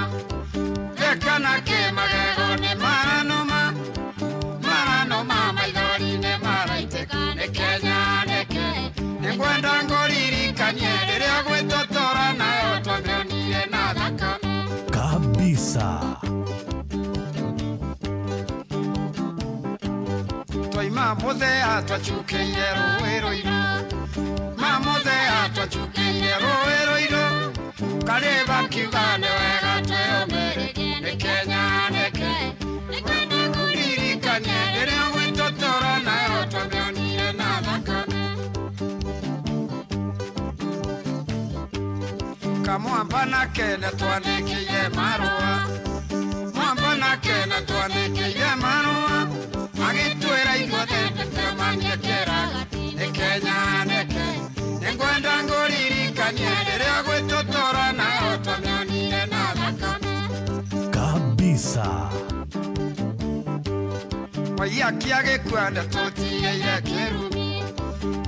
theka na kĩmagego nĩ maranoma, maranoma maithori nĩ maraitĩka nĩ Kenya, nĩ Kenya. Nĩngwenda ngũririkanie rĩrĩa gwĩtũtũra nayo twamĩonire na thakame. Kabisa. Twaima mũthea twacukĩire rũĩ rũirũ, mamũthea twacukĩire rũĩ rũirũ, karĩba kiuga nĩ wega twĩyũmĩrĩrie nĩ Kenya, nĩ Kenya. Nĩngwenda ngũririkanie rĩrĩa gwĩtũtũra nayo twamĩonire na thakame. Kamwamba nake nĩtwandĩkĩire marũa, mwamba nake nĩtwandĩkĩire marũa, agĩtwĩra ithuothe tũcemanie kĩraga nĩ Kenya, nĩ Kenya. Nĩngwenda ngũririkanie rĩrĩa gwĩtũtũra nayo twamĩonire na thakame. Kabisa. Waiyaki agĩkua ndatũtigĩire kĩrumi,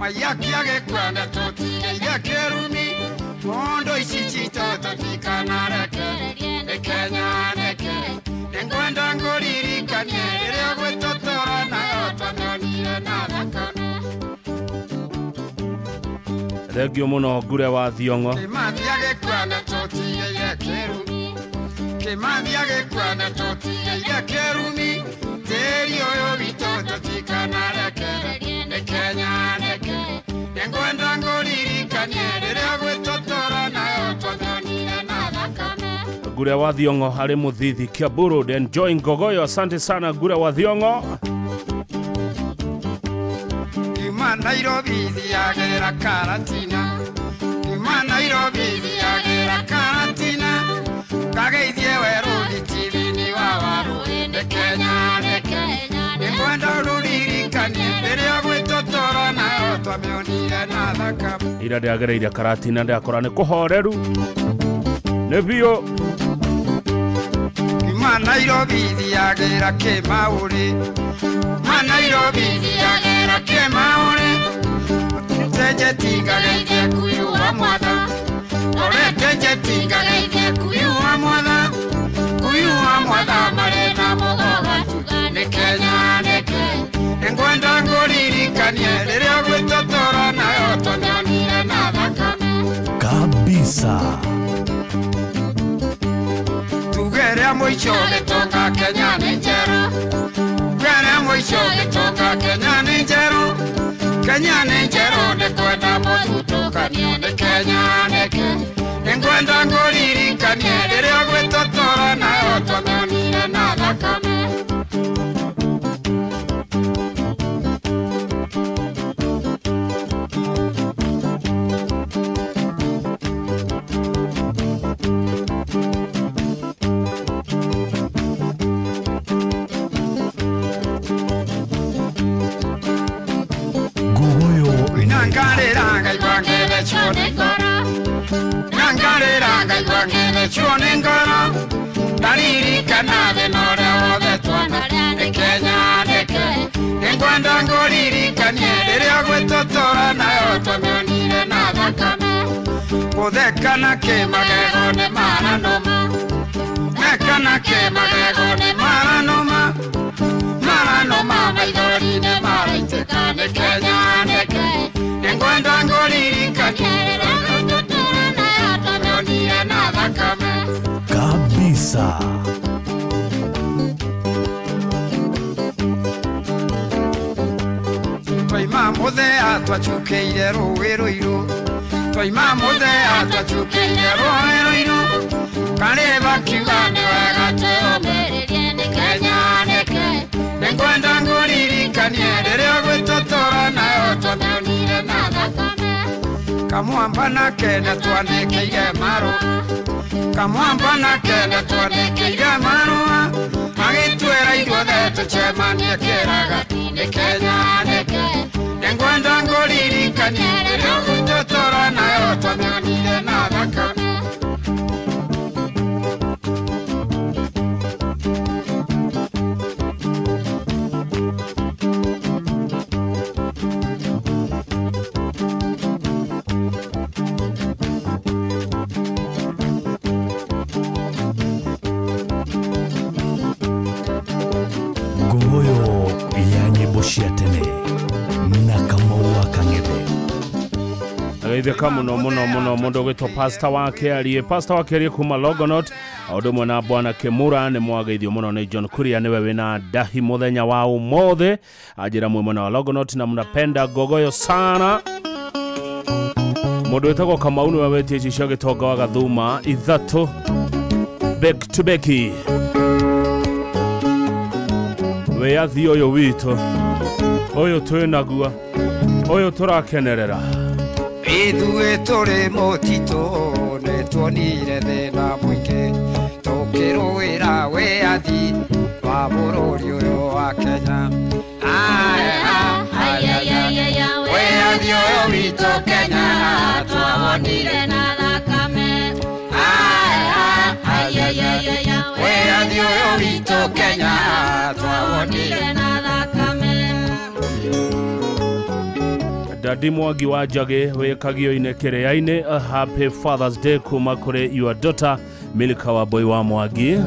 Waiyaki agĩkua ndatũtigĩire kĩrumi, mondo ici citũ tũtikanarekererie nĩ Kenya, nĩ Kenya. Nĩngwenda ngũririkanie rĩrĩa gwĩtũtũra nayo twamĩonire na thakame. Thengio mũno Ngure wa Thiong'o. Kĩmathi agĩkua ndatũtigĩire kĩrumi, Kĩmathi agĩkua ndatũtigĩire kĩrumi, tĩri ũyũ witũ tũtikanarekererie nĩ Kenya, nĩ Kenya. Nĩngwenda ngũririkanie rĩrĩa gwĩtũtũra nayo twamĩonire na thakame. Ngure wa Thiong'o harĩ Mũthithi Kiambu Road. Enjoy Ngogoyo. Asante sana Ngure wa Thiong'o. Kiuma Nairobi thiagĩra Karatina, Kiuma Nairobi thiagĩra Karatina, kageithie werũ thitivini wa waru nĩ Kenya. Kenya nĩ Kenya nĩngwenda ũrũririkanie rĩrĩa gwĩtũtũra nayo twamĩonire na thakame. Ira ndĩragereire Karatina ndĩrakora nĩ kũhoreru nĩ biũ. Kuma Nairobi thiagĩra Kĩmaũrĩ, kuma Nairobi thiagĩra Kĩmaũrĩ, cenjetie ngageithie kuyu wa mwatha, orete njeti ngageithie kuyu wa mwatha, kuyu wa mwatha marĩ na mũgoga nĩ Kenya nĩ Kenya nĩngwenda ngũririkanie rĩrĩa gwĩtũtũra nayo twamĩonire na thakame kabisa. Tuge rĩa mũico gĩtonga Kenya nĩ njerũ, tuge rĩa mũico gĩtonga Kenya nĩ njerũ, Kenya nĩ njerũ nĩkwenda mũthutũkanio nĩ Kenya nĩ Kenya nĩngwenda ngũririkanie rĩrĩa gwĩtũtũra nayo twamĩonire na thakame. Ndaririkana thĩna ũrĩa wothe twanarĩa nĩ Kenya nĩ Kenya nĩngwenda ngũririkanie rĩrĩa gwĩtũtũra nayo twamĩonire na thakame. Gũtheka na kĩmagego nĩ maranũma, theka na kĩmagego nĩ maranũma, maranũma maithori nĩ maraitĩka nĩ Kenya nĩ Kenya nĩngwenda ngũririkanie rĩrĩa gwĩtũtũra nayo twamĩonire na thakame kabisa. Twaima mũthea twacukĩire rũĩ rũirũ, twaima mũthea twacukĩire rũĩ rũirũ, karĩba kiuga nĩ wega twĩyũmĩrĩrie nĩ Kenya nĩ Kenya nĩngwenda ngũririkanie rĩrĩa gwĩtũtũra nayo twamĩonire na thakame. Kamwamba nake nĩtwanĩkĩire marũa, kamwamba nake nĩtwanĩkĩire marũa, agĩtwĩra ithuothe tũcemanie kĩragati nĩ Kenya nĩ Kenya nĩngwenda ngũririkanie rĩrĩa gwĩtũtũra nayo twamĩonire na thakame. Ngogoyo ya nyĩmbo cia tene na Kamau wa Kang'ethe. Agaithĩka mũno mũno mũno mũndũ ũgwĩtwo Pastor wa Kĩarie, Pastor wa Kĩarie kuma Longonot, o ũndũ ũmwe na Bwana Kĩmura nĩ mwageithio mũno nĩ John Kuria nĩwe wĩna ndahi mũthenya wa ũmũthĩ. Anjĩra mwĩ mwena wa Longonot na mnapenda ngogoyo sana. Mũndũ wĩtagwo Kamau nĩwe wĩtie ici cia gĩtonga wa Gathuma ithatũ back to back. Wĩyathi ũyũ witũ ũyũ twĩnaguo ũyũ tũrakenerera. Ithuĩ tũrĩ mũtitũ nĩtuonire thĩna mũingĩ tũkĩrũĩra wĩyathi wa bũrũri ũyũ wa Kenya. Wĩyathi ũyũ witũ Kenya twawonire na thakame. Wĩyathi ũyũ witũ Kenya twawonire na thakame. Dadi Mwangi wa Njagĩ wĩ Kagio-inĩ Kĩrĩa-inĩ, a happy Father's Day kuma kũrĩ your daughter Milka wa Boy wa Mwangi.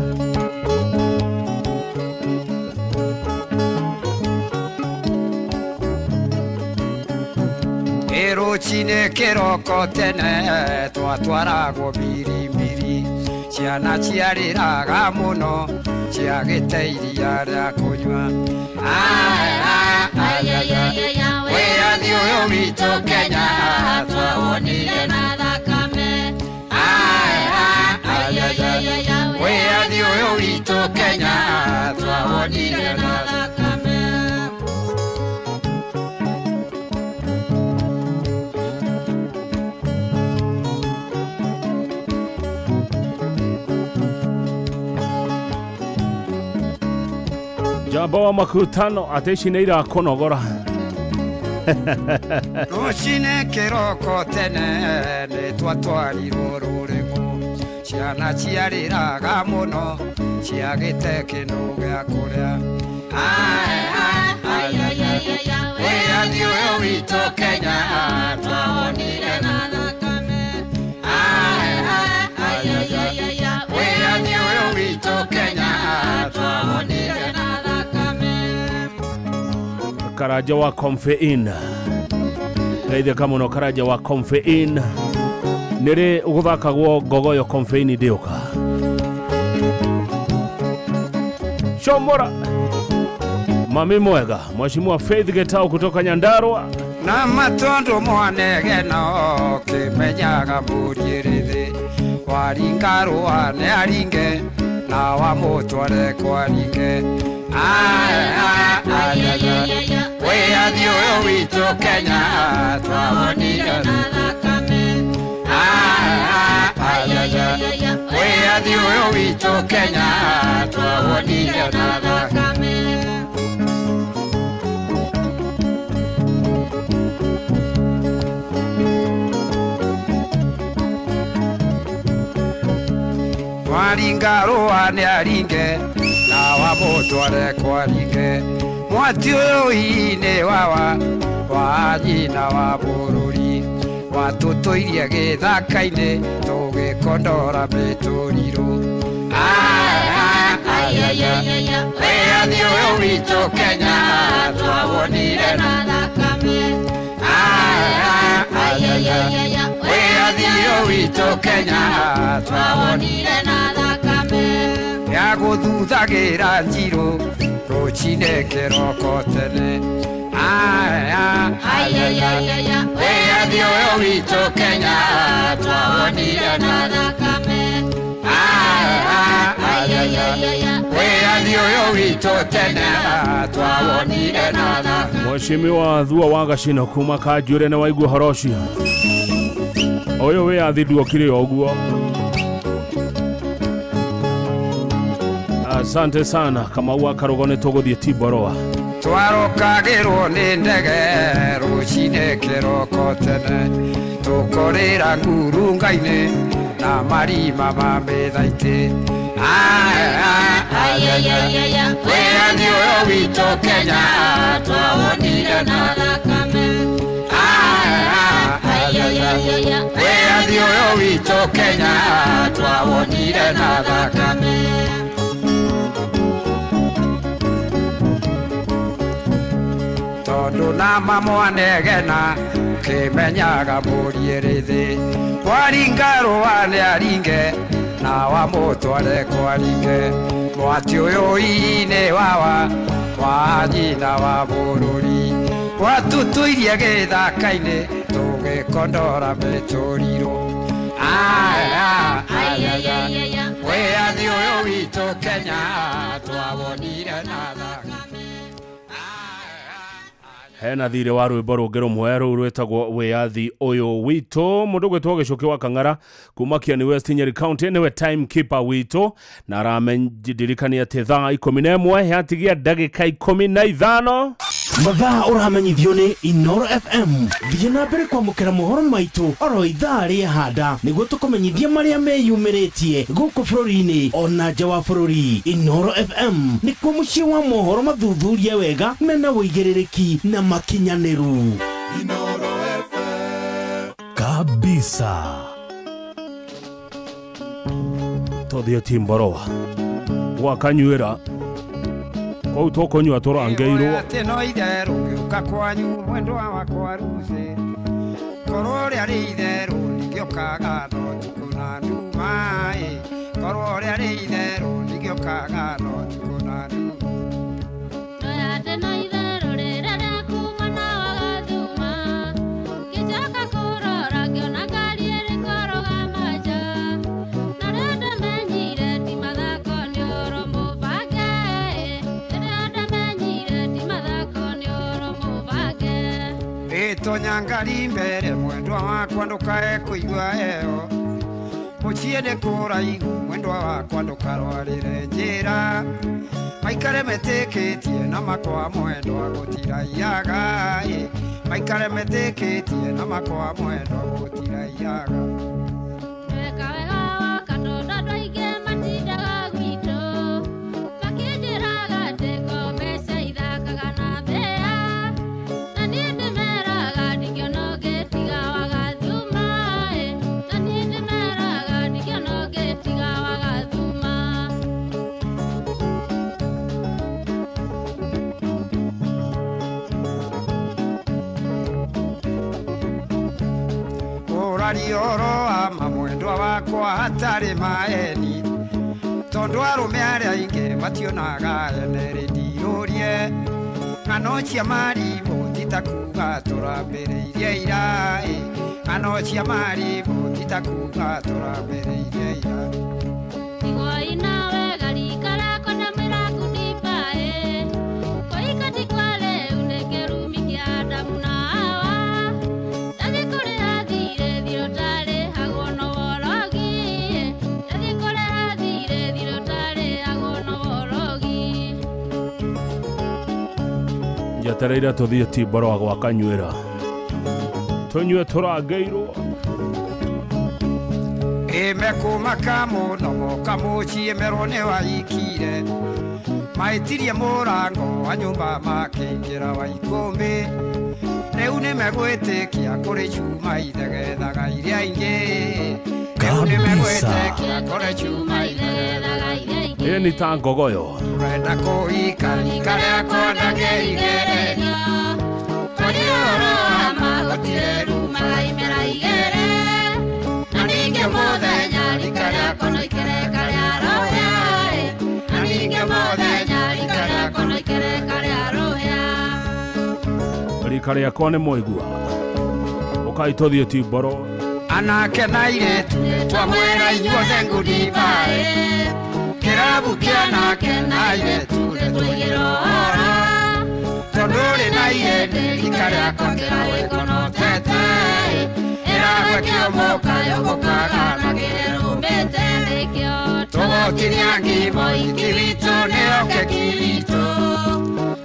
Rũcinĩ kĩroko tene twatwaragwo mbirimbiri, ciana ciarĩraga mũno ciagĩte iria rĩa kũnyua. Wĩyathi ũyũ witũ Kenya twawonire na thakame. Wĩyathi ũyũ witũ Kenya twawonire na thakame. Njamba wa makutano atĩ ici nĩ irakunogora. Rũcinĩ kĩroko tene nĩ twatwarirwo rũrĩng'ũ, ciana ciarĩraga mũno ciagĩte kĩndũ gĩa kũrĩa. Wĩyathi ũyũ witũ Kenya twawonire na thakame. Wĩyathi ũyũ witũ Kenya twawonire na thakame. Karanja wa Comfein geithĩka mũno Karanja wa Comfein nĩrĩ gũthakagwo ngogoyo Comfein ndĩũka Shomora mami mwega Mheshimiwa Faith Getau kutoka Nyandarua na matondu mwanegeno kĩmenyaga mũriĩrĩthĩ waringa rũa nĩ aringe na wamũtware kwaringe. Wĩyathi ũyũ witũ Kenya twawonire na thakame. Wĩyathi ũyũ witũ Kenya twawonire na thakame. Waringa rũa nĩ aringe na wamũtware kwaringe mwati ũyũ-inĩ wawa wa nyina wa bũrũri watũtũirie gĩthaka-inĩ tũgĩkondora mĩtũrirũ. Wĩyathi ũyũ witũ Kenya twawonire na thakame. Wĩyathi ũyũ witũ Kenya twawonire na thakame. Ya gũthuthagĩra njirũ rũcinĩ kĩroko tene. Wĩyathi ũyũ witũ Kenya twawonire na thakame. Wĩyathi ũyũ witũ tene twawonire na thakame. Mheshimiwa Thua wa Gacino kuma Kanjure nĩ waigua ũhoro ũcio ũyũ wĩyathi nduokire o ũguo. Asante sana Kamau wa Karugo nĩ tũgũthiĩ Timboroa. Twarokagĩrwo nĩ ndege rũcinĩ kĩroko tene tũkorĩra ngurunga-inĩ na marima ma mĩthaitĩ. Wĩyathi ũyũ witũ Kenya twawonire na thakame. Wĩyathi ũyũ witũ Kenya twawonire na thakame. Tondũ na mamwanegena kĩmenyaga mũriĩrĩthĩ waringa rũa nĩ aringe na wamũtware kwaringe mwati ũyũ-inĩ wawa wa nyina wa bũrũri watũtũirie gĩthaka-inĩ tũgĩkondora mĩtũrirũ. Wĩyathi ũyũ witũ Kenya twawonire na thakame. Hena thirĩ wa rwĩmbo rũngĩ rũmwe rũu rwĩtagwo wĩyathi ũyũ witũ mũndũ gwĩtwo Gĩcũkĩ wa Kang'ara kuma Kieni West Nyeri County nĩwe timekeeper witũ na aramendirikania atĩ thaa 11 yatigia ndagĩka 15. Mathaa ũramenyithio nĩ Inoro FM. Thiĩ na mbere kwamũkĩra mohoro maitũ oro ithaa rĩa handa nĩguo tũkũmenyithie marĩa meyumĩrĩtie gũkũ bũrũri-inĩ ona nja wa bũrũri. Inoro FM nĩkuo mũciĩ wa mohoro mathuthurie wega mena ũigĩrĩrĩki na makinyanĩru. Inoro FM kabisa. Tũthiĩ Timboroa gwakanyuĩra kũu tũkũnyua tũrangĩirwo. Atĩ no itherũ ngĩũka kwanyu mwendwa wakwa Ruthĩ korwo rĩarĩ itherũ ndingĩũkaga no ũtukũ na nduma ĩ korwo rĩarĩ itherũ ndingĩũkaga no ũtukũ na nduma. Tonya ngari mbere mwendwa wakwa ndukae kũigua heho mũciĩ nĩ kũraihu mwendwa wakwa ndũkarwarĩre njĩra Maikare metĩkĩtie na makwa mwendwa gũtiraiyaga maikare metĩkĩtie na makwa mwendwa gũtiraiyaga. Weka wega woka tondũ andũ aingĩ matindaga gwitũ makĩnjĩraga atĩ ngombe cia ithakaga na mbĩa na niĩ ndĩmeraga ndingĩona ũngĩ tiga wagathuma na niĩ ndĩmeraga ndingĩona ũngĩ tiga wagathuma. Ũraria ũhoro wa ma mwendwa wakwa hatarĩ maeni tondũ arũme arĩa aingĩ mationaga ene rĩndirũrie ng'ano cia marimũ ti ta kuga tũrambĩrĩirie ira ng'ano cia marimũ ti ta kuga tũrambĩrĩirie ira. Tigoi nawe garika rĩakwa ndamwĩra kundibaĩ kũhika ti kwa rĩu nĩ kĩrumi kĩa Adamu na Hawa ndathiĩ kũrĩa thirĩ thirĩ ũtarĩhagwo no worogi ndathiĩ kũrĩa thirĩ thirĩ ũtarĩhagwo no worogi. Njetereire tũthiĩ Timboro gwa kanyuĩra tũnyue tũrangĩirwo. Ĩmekũmaka mũno moka mũciĩ merwo nĩ waikire maĩtirie mũrango wa nyũmba makĩingĩra wa ikũmbĩ rĩu nĩmegwĩtĩkia kũrĩ cuma ithegethaga iria ingĩ rĩu nĩmegwĩtĩkia kũrĩ cuma ithegethaga iria ingĩ. Ĩĩ nĩ ta ngogoyo ũrenda kũhika rika rĩakwa ndangĩrigereria twaria ũhoro wa ma gũtirĩ rumaga imera igĩrĩ na ningĩ mũthenya rika rĩakwa no ikereka rĩa rũhĩa na ningĩ mũthenya rika rĩakwa no ikereka rĩa rũhĩa. Rika rĩakwa nĩ mwaigua ũkai tũthiĩ Timboro. Anake na airĩtu twamwĩra inyuothe ngudibaĩ kĩrabu kĩa anake na airĩtu nĩtũigĩrwo ũhoro tondũ ũrĩ na ihĩndĩ rika rĩakwa kĩrawĩkwo no tete ĩragwe kĩomoka yũgũkaga na kĩrũmĩte nĩkĩo tũgũtinia ngimo iki witũ nĩyo keki witũ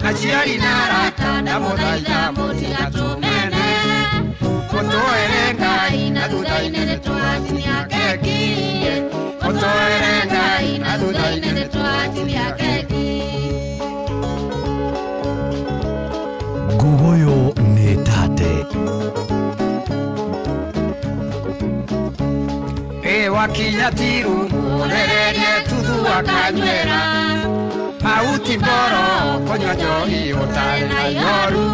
aciari na arata ndamũthaitha mũtigatũmene mũtũere Ngai na thutha-inĩ nĩtũgatinia keki mũtũere Ngai na thutha-inĩ nĩtũgatinia keki. Ngugoyo nĩ tate. Ĩ wakinya tiru mũrererie tuthu akanyuĩra hau Timboro kũnyua njohi ũtarĩ na ihoru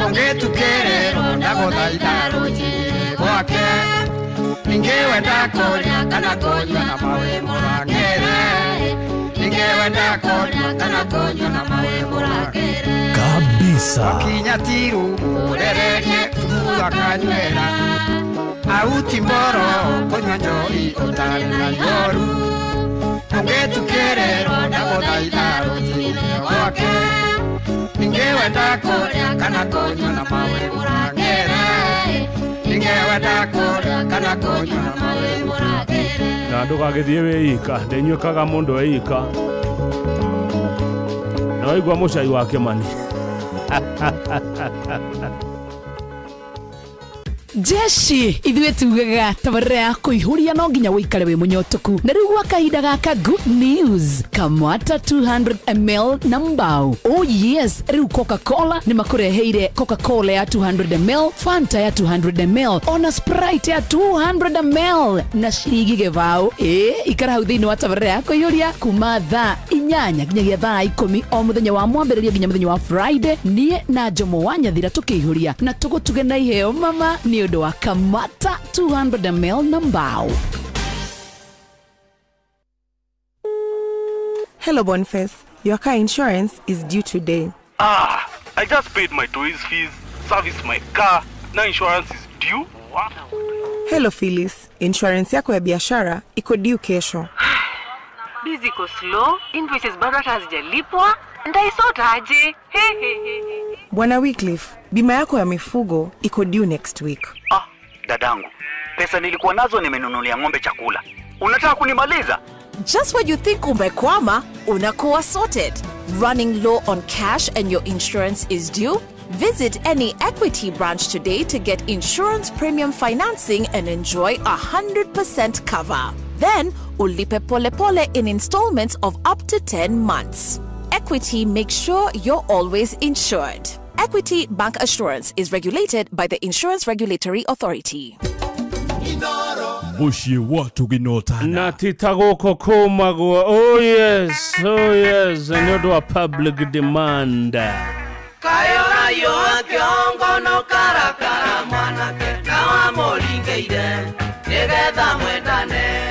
ũngĩtukĩrĩrwo ndagũthaitha rũnjĩrĩ gwake ningĩ wenda kũrĩa kana kũnyua na mawe mũrangĩre ningĩ wenda kũrĩa kana kũnyua na mawe mũrangĩre kabisa. Wakinya tiru mũrererie tuthu akanyuĩra hau Timboro kũnyua njohi ũtarĩ na ihoru ũngĩtukĩrĩrwo ndagũthaitha rũnjĩrĩ gwake ningĩ wenda kũrĩa kana kũnyua na mawe mũrangĩre ningĩ wenda kũrĩa kana kũnyua na mawe mũrangĩre. Na ndũgagĩthiĩ wĩ ika ndĩnyuĩkaga mũndũ wĩ ika na waigua mũcai wa Kĩmani. Jeshi ithuĩ tugaga tabarĩra ya kũihũria no nginya wĩikare wĩ mũnyotoku na rĩu gwa kahinda gaka good news kamwata 200 ml na mbao. Oh yes, rĩu Coca-Cola nĩ makũreheire Coca-Cola ya 200 ml, Fanta ya 200 ml ona Sprite ya 200 ml na ciringi gĩbaũ. Ĩ ikara hau thĩinĩ wa tabarĩra ya kũihũria kuma thaa 8 nginyagia thaa 10 o mũthenya wa mwambĩrĩrio nginya mũthenya wa Friday. Niĩ na Jomo wa Nyathira tũkĩihũria na tũgũtuge na iheo mama nĩ ũndũ wa Kamata 200 ml na mbao. Hello Boniface, your car insurance is due today. I just paid my toys fees, serviced my car, now insurance is due. What? Hello Phyllis, insurance yako ya biashara iko due kesho. Busy iko slow, invoices bado hata hazijalipwa, ndaisota aje? Bwana Wycliffe, bima yako ya mifugo iko due next week. Dadangu, pesa nilikuwa nazo nimenunulia ng'ombe chakula. Unataka kunimaliza? Just when you think umekwama, unakuwa sorted. Running low on cash and your insurance is due? Visit any Equity branch today to get insurance premium financing and enjoy 100% cover. Then, ulipe pole pole in installments of up to 10 months. Equity makes sure you're always insured. Equity Bank Assurance is regulated by the Insurance Regulatory Authority. Muciĩ wa tũginotana na ti ta gũkũ kũmagwo. Oh yes, oh yes, nĩ ũndũ wa public demand. Kayorayo kĩongo no karakara mwanake na wamũringĩire nĩgetha mwendane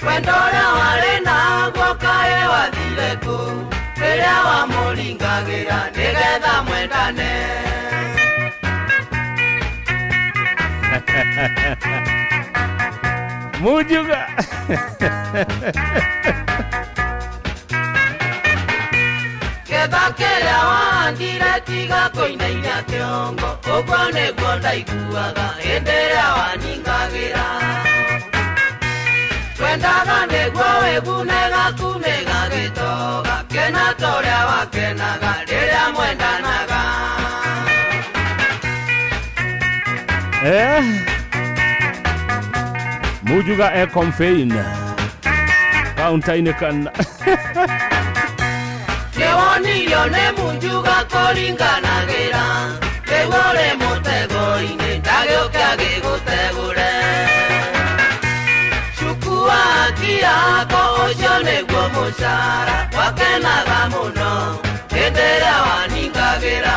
wendo ũrĩa warĩ naguo kaĩ wathire kũ rĩrĩa wamũringagĩra nĩgetha mwendane. Mujuga. Ketha kĩrĩa wahandire tiga kũinainia kĩongo ũguo nĩguo ndaiguaga hĩndĩ ĩrĩa waningagĩra twendaga nĩguo wĩgune gaku nĩ gagĩtoga kena ta ũrĩa wakenaga rĩrĩa mwendanaga. Eh? Mujuga e confein. Kauntaine kana. Nĩwonirio nĩ Mujuga kũringanagira rĩu ũrĩ mũtego-inĩ ndagĩũke agĩgũtegũre cukua haki yako ũcio nĩguo mũcara wakenaga mũno hĩndĩ ĩrĩa waningagĩra.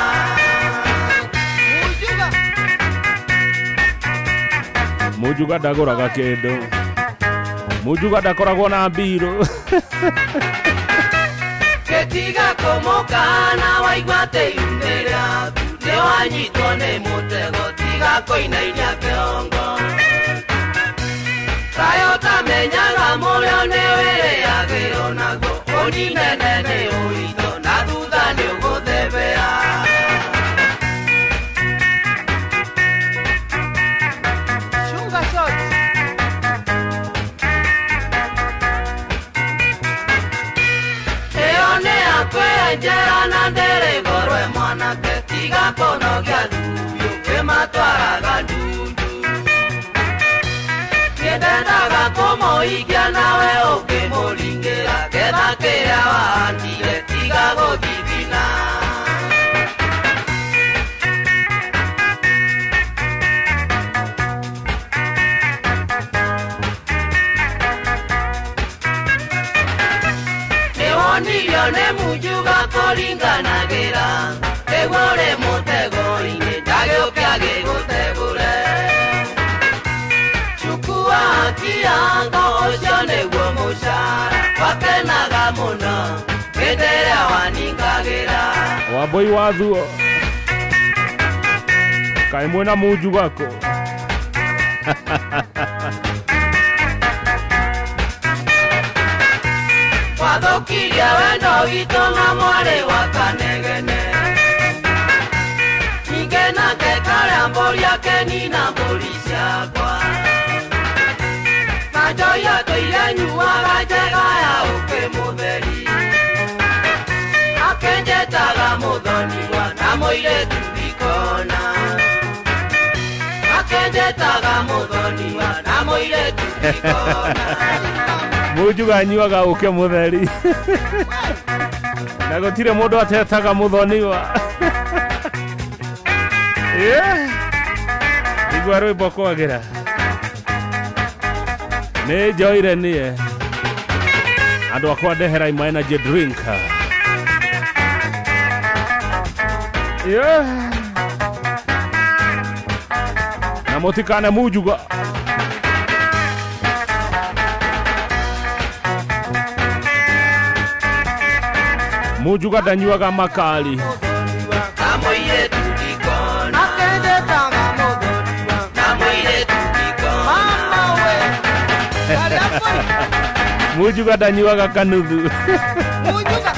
Mujuga ndagũraga kĩndũ. Mujuga ndakoragwo na mbirũ. Gĩtiga kũmũkana waigua atĩ ihu-inĩ rĩaku nĩwanyitwo nĩ mũtego tiga kũinainia kĩongo kaĩ ũtamenyaga mũrĩo nĩwĩrĩagĩrwo naguo ũninene nĩ ũritũ na thutha nĩũgũthebea. Njera na ndĩrĩ gorwe mwanake tiga kũnogia thuyu kĩmatwaraga ndundu nĩndendaga kũmũikia nawe ũkĩmũringĩra ketha kĩrĩa wahandire tiga gũthithina. Nĩwonirio nĩ Mujuga kũringanagĩra rĩu ũrĩ mũtego-inĩ ndagĩũke agĩgũtegũre cukua haki yako ũcio nĩguo mũcara wakenaga mũno hĩndĩ ĩrĩa waningagĩra. Wambũi wa thuo kaĩ mwĩna Mujuga kũ? Wathũkirie wendo witũ na mwarĩ wa Kanegene ningĩ nake karĩa mbũri akenina mbũri ciakwa na njohi atũire nyuaga njega ya ũkĩ mũtheri akĩnjĩtaga mũthoniwa na mũirĩtu ndikona akĩnjĩtaga mũthoniwa na mũirĩtu ndikona. Mujuga anyuaga ũkĩ mũtheri na gũtirĩ mũndũ atetaga mũthoniwa. Igua rwĩmbo kwagĩra nĩ njoire niĩ andũ akwa ndehera ima energy drink. Na mũtikane Mujuga. Mujuga ndanyuaga makali. Mujuga ndanyuaga kanuthu. Mujuga.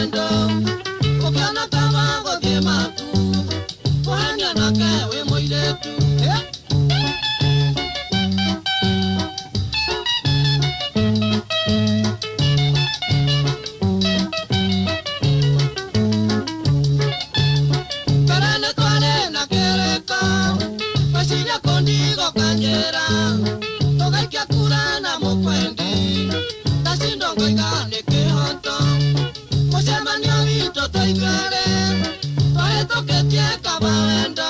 wendo ũkĩona ta wagũthiĩ maku kũhenia nake wĩ mũirĩtu. Mbere nĩ twarĩ na kĩrĩko meciria kũndigo kanjĩra tũgaikia kura na mũkwendi ndacindwo ngoiga nĩ kĩhoto mũcemanio witũ twaigwere twahĩtũkĩtie kaba wendo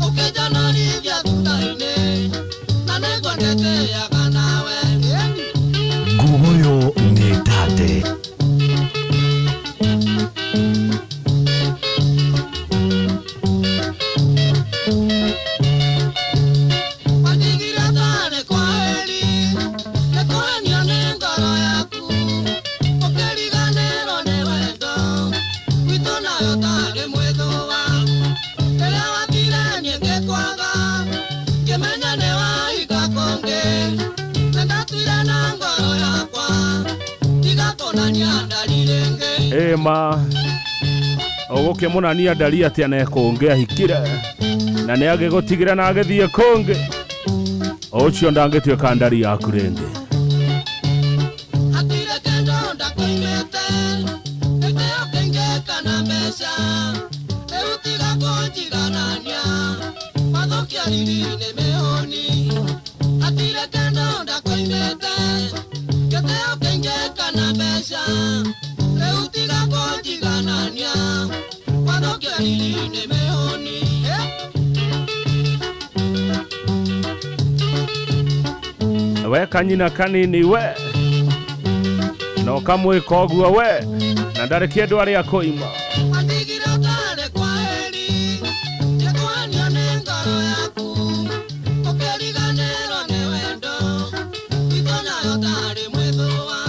ũkĩnjonorithia thutha-inĩ na nĩguo ndĩtĩaga nawe. Nguoyo nĩ tate. Wandigire tarĩ kwaheri nĩ kũhenio nĩ ngoro yaku ũkĩriganĩrwo nĩ wendo witũ nayo tarĩ mwĩthũa rĩrĩa wathire niĩ ngĩkwaga ngĩmenya nĩ wahinga kũngĩ nĩ ndatuire na ngoro yakwa tiga kũnania ndari rĩngĩ. Ĩma ũgũkĩmũnania ndari atĩa ne kũngĩ ahikire na nĩ agĩgũtigĩra na agĩthiĩ kũngĩ ũcio ndangĩtuĩka ndari yaku rĩngĩ. Hatirĩ kĩndũ ndakũimĩte gĩtĩo kĩingĩ kana mbeca rĩu tiga kũnjiganania wathũkia riri nĩ mĩhũni. Hatirĩ kĩndũ ndakũimĩte gĩtĩo kĩingĩ kana mbeca rĩu tiga kũnjiganania wathũkia riri nĩ mĩhũni. We kanyina kanini we na ũkamwĩka ũguo we na ndarĩ kĩndũ arĩa kũima. Wandigire ũtarĩ kwaheri nĩkũhenio nĩ ngoro yaku ũkĩriganĩrwo nĩ wendo witũ nayo tarĩ mwĩthũa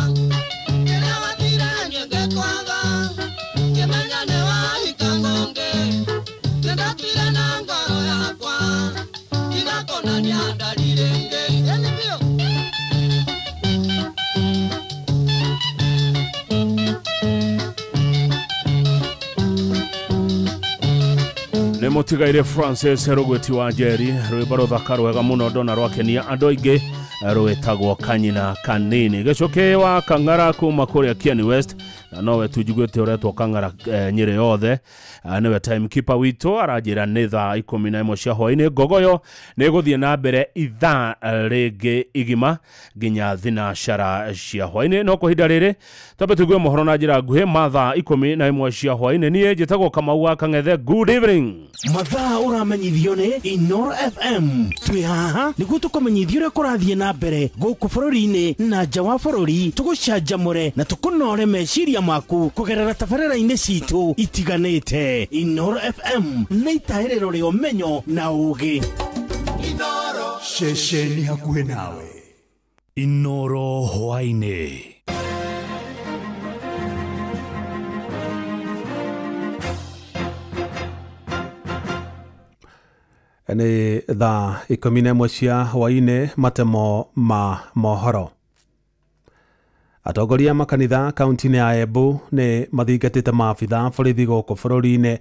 rĩrĩa wathire niĩ ngĩkwaga ngĩmenya nĩ wahika kũngĩ nĩ ndatuire na ngoro yakwa tiga kũnania ndari rĩngĩ. Ĩni biũ. Nĩ mũtigaire Francis Rũgwĩti wa Njeri rwĩmbo rũthaka rwega mũno ndona rwakenia andũ aingĩ rwĩtagwo Kanyina Kanini. Gĩcũkĩ wa Kang'ara kuma kũrĩa Kieni West na nowe tunjiguĩte ũretwo Kang'ara Nyĩrĩ yothe nĩwe timekeeper witũ aranjĩra nĩ thaa 11 cia hwaĩ-inĩ. Ngogoyo nĩ ĩgũthiĩ na mbere ithaa rĩngĩ igima nginya thinacara cia hwaĩ-inĩ. No kwa ihinda rĩrĩ twambe tũigue mohoro na njĩra nguhĩ ma thaa 11 cia hwaĩ-inĩ. Niĩ njĩtagwo Kamau wa Kang'ethe. Good evening. Mathaa ũramenyithio nĩ Inoro FM. Twĩ haha nĩguo tũkũmenyithia ũrĩa kũrathiĩ na mbere gũkũ bũrũri-inĩ na nja wa bũrũri, tũgũcanjamũre na tũkũnore meciria maku kũgerera tabarĩra-inĩ citũ itiganĩte. Inoro FM nĩ itahĩrĩro rĩa ũmenyo na ũũgĩ. Ceceni hakuhĩ nawe. Inoro hwaĩ-inĩ. Nĩ thaa 11 cia hwaĩ-inĩ matemo ma mohoro. Atongoria makanitha kaunti-inĩ ya Embu nĩ mathingatĩte maabitha borithi gũkũ bũrũri-inĩ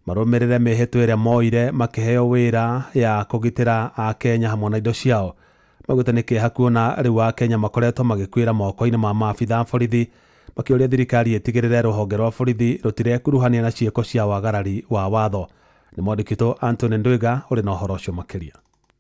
marũmĩrĩre mĩhĩtwa ĩrĩa moire makĩheo wĩra ya kũgitĩra Akenya hamwe na indo ciao. Maugĩte nĩ kĩeha kuona rĩu Akenya makoretwo magĩkuĩra moko-inĩ ma maabitha borithi makĩũria thirikari ĩtigĩrĩre rũhonge rwa borithi rũtirekuruhania na ciĩko cia wagarari wa watho. Nĩ mwandĩki Anthony Ndwiga ũrĩ na ũhoro ũcio makĩria.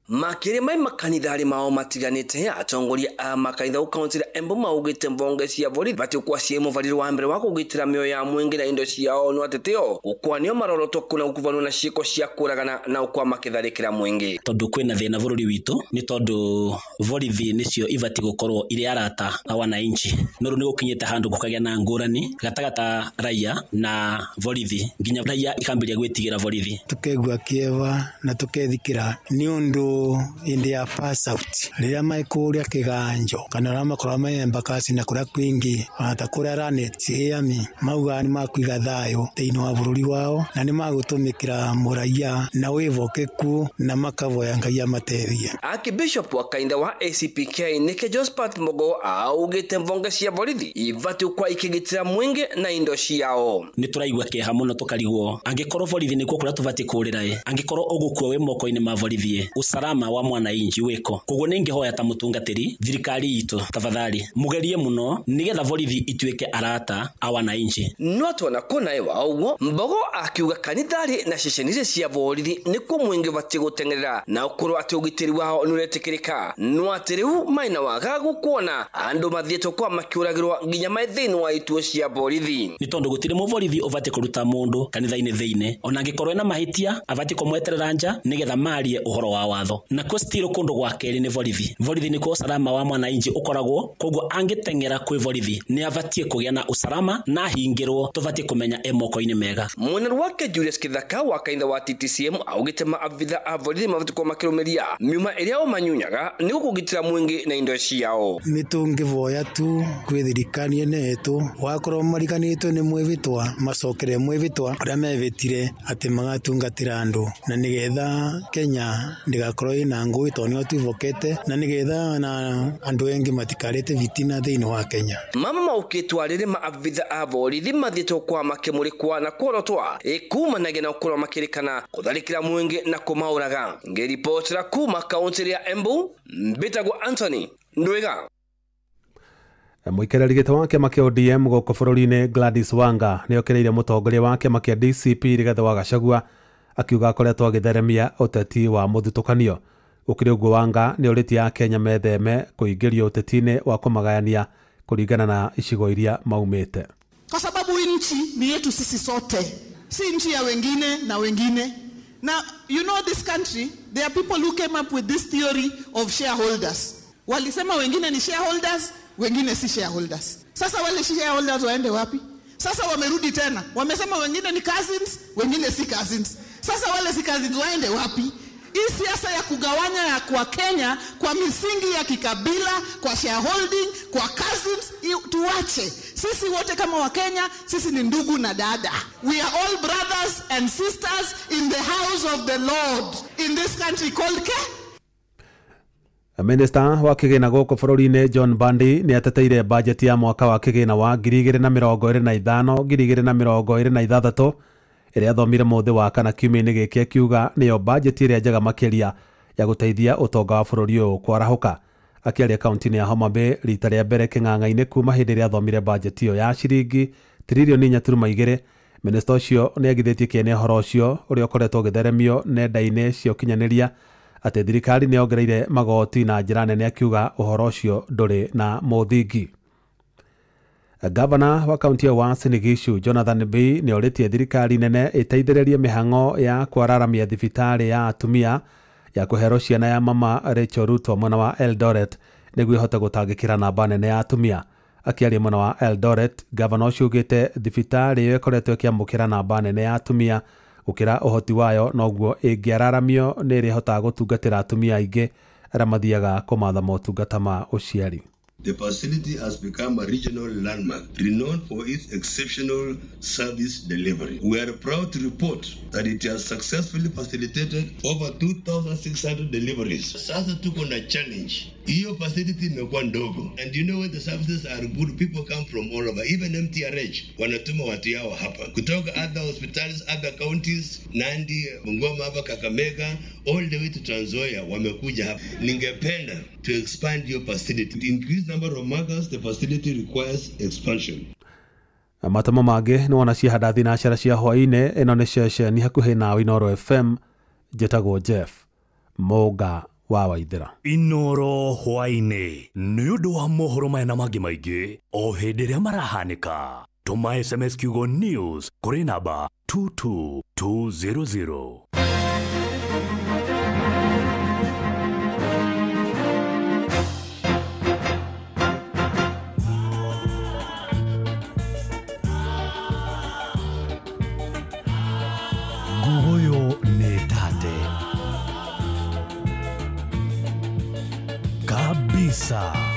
Makĩria mai makanitha mao matiganĩte atongoria a makanitha gũkaunti ya Embu maugĩte mbonge cia borithi batiĩ gũkorwo ciĩ mũbarĩre wa mbere wa kũgitĩra mĩoyo ya mũingĩ na indo ciao no ateteo gũkwa nĩo marorotwo kuna gũkuvanwo na ciĩko cia kũragana na gũkorwo makĩtharĩkĩra mũingĩ. Tondũ kwĩna thĩna bũrũri witũ nĩ tondũ borithi nĩcio ibatiĩ gũkorwo irĩ arata a wananchi no rĩu nĩ gũkinyĩte handũ gũkagĩa na ngũrani gatagatĩ raia na borithi nginya raia ikambĩrĩria gwĩtigĩra borithi. Tukegua kĩeva na tukethikĩra nĩ ũndũ andũ hĩndĩ ya pass out rĩrĩa me kũrĩa kĩganjo kana arĩa makoragwo me Embakasi na kũrĩa kwingĩ ona ta kũrĩa Lanet Ĩami maugaga nĩ makũiga thayũ thĩinĩ wa bũrũri wao na nĩ magũtũmĩkĩra mũraia na wĩhokeku na makavoya Ngai amateithie. Archbishop wa kainda wa ACPK nike Josephat Mugo augite mvonge cia borithi ibati kwa ikigitira mwingi na indo ciao. Nĩ tũraigua kĩeha mũno tũkarigwo angĩkorwo borithi nĩkuo kũrĩa tũbatiĩ kũũrĩra ĩ angĩkorwo ũgũkua wĩ moko-inĩ ma borithi ĩ usalama wa mwananchi wĩko. Koguo nĩ ingĩhoya ta mũtungatĩri thirikari itũ tafadhali mugerie mũno nĩgetha borithi ituĩke arata a wananchi. No tuona kona wa ũguo Mbogo akiuga kanithari na ceceni cia borithi nĩkuo mwingi batiĩ gũteng'erera na ũkorwo atĩ ũgitĩri wao nĩũretĩkĩrĩka no atĩ rĩu maina wagagu kuona andũ mathiĩtwo kwa makĩũragĩrwo nginya me thĩinĩ wa ituo cia borithi. Nĩ tondũ gũtirĩ mũborithi ũbatiĩ kũruta mũndũ kanitha-inĩ thĩinĩ ona angĩkorwo ena mahĩtia abatiĩ kũmweterera nja nĩgetha marie ũhoro wa watho. Nakuo still kũndũ gwa kerĩ nĩ borithi. Borithi nĩkuo usalama wa mwananchi ũkoragwo, koguo angĩteng'era kwĩ borithi nĩ abatiĩ kũgĩa na usalama na ahingĩrwo tũbatiĩ kũmenya e moko-inĩ mega. Mweneru wake Julius Kithaka wa kaitha wa TTCM augĩte maabitha a borithi mabatiĩ gũkorwo makĩrũmĩria miuma ĩrĩa o manyunyaga nĩguo kũgitĩra mwingi na indo ciao. Nĩ tũngĩvoya tu kwĩ thirikari ĩno ĩtũ wakorwo mariganĩtwo nĩ mwĩvĩtwa macokere mwĩvĩtwa ũrĩa mevĩtire atĩ magatungatĩra andũ na nĩgetha Kenya ndĩgakorwo ĩna ngũĩ tondũ nĩo twĩvokete na nĩgetha na andũ engĩ matikarete vitina thĩinĩ wa Kenya. Mama maukĩtwo rĩrĩ maabitha a borithi mathiĩtwo kwa makĩmũrĩkwa na kworotwa ĩkumanagia na gũkorwo makĩrĩkana kũtharĩkĩra mwingi na kũmaũraga. Ngĩribotera kuma kaũntĩ ya Embu mbĩtagwo Anthony Ndwiga. Mũikarĩri gĩtĩ wa kĩama kĩa ODM gũkũ bũrũri-inĩ Gladys Wanga nĩokereire mũtongoria wa kĩama kĩa DCP Rigathĩ wa Gachagua akiuga akoretwo agĩtheremia ũteti wa mũthutũkanio. Gũkĩrĩ ũguo Wanga nĩorĩtie Akenya metheme kũingĩrio ũteti-inĩ wa kũmagayania kũringana na icigo iria maumĩte. Kwa sababu hii nchi ni yetu sisi sote, si nchi ya wengine na wengine. Now, you know this country, there are people who came up with this theory of shareholders. Walisema wengine ni shareholders, wengine si shareholders. Sasa wale shareholders waende wapi? Sasa wamerudi tena, wamesema wengine ni cousins, wengine si cousins. Sasa wale si cousins waende wapi? Hii siasa ya kugawanya ya kwa Kenya kwa misingi ya kikabila, kwa shareholding, kwa cousins, tuache. Sisi wote kama wa Kenya, sisi ni ndugu na dada. We are all brothers and sisters in the house of the Lord in this country called Kenya. Minista wa kĩgĩna gũkũ bũrũri-inĩ John Mbadi nĩ ateteire bajeti ya mwaka wa kĩgĩna wa 2025 2026 ĩrĩa athomire mũthĩ wa kana kiumia-inĩ gĩkĩ akiuga nĩyo bajeti ĩrĩa njega makĩria ya gũteithia ũtonga wa bũrũri ũyũ kwarahũka. Akĩaria kaunti-inĩ ya Homa Bay rita rĩa mbere kĩng'ang'a-inĩ kuma hĩndĩ ĩrĩa athomire bajeti ĩyo ya ciringi tiririoni 4.2, minista ũcio nĩ agithĩtie kĩene ũhoro ũcio ũrĩa ũkoretwo ũgĩtheremio nenda-inĩ cia ũkinyanĩria atĩ thirikari nĩ yongereire magoti na njĩra nene akiuga ũhoro ũcio ndũrĩ na mũthingi. Gavana wa kaunti ya Uasin Gishu Jonathan B nĩ orĩtie thirikari nene ĩteithĩrĩrie mĩhang'o ya kwararamia thibitarĩ ya atumia ya kũherwo ciana ya mama Rachel Ruto mwena wa Eldoret nĩguo ĩhote gũtangĩkĩra namba nene ya atumia. Akĩaria mwena wa Eldoret, gavana ũcio augĩte thibitarĩ ĩyo ĩkoretwo ĩkĩamũkĩra namba nene ya atumia gũkĩra ũhoti wayo noguo ĩngĩararamio nĩ ĩrĩhotaga gũtungatĩra atumia aingĩ arĩa mathiaga kũmatha motungata ma ũciari. The facility has become a regional landmark, renowned for its exceptional service delivery. We are proud to report that it has successfully facilitated over 2,600 deliveries. Sasa tuko na challenge. Hiyo facility imekuwa ndogo. And you know when the services are good, people come from all over. Even MTRH wanatuma watu yao hapa. Kutoka other hospitals, other counties, Nandi, Bungoma hapa, Kakamega, all the way to Trans Nzoia wamekuja hapa. Ningependa to expand your facility. To increase number of mothers, the facility requires expansion. Matamo mangĩ nĩ wona ciahanda thinacara cia hwaĩ-inĩ. Ĩno nĩ ceceni hakuhĩ nawe Inooro FM. Njĩtagwo Jeff Mũnga wa Waithera. Inooro hwaĩ-inĩ nĩ ũndũ wa mohoro maya na mangĩ maingĩ o hĩndĩ ĩrĩa marahanĩka. Tũma SMS kiugo news kũrĩ namba 22200. Nguoyo nĩ tate. Kabisa.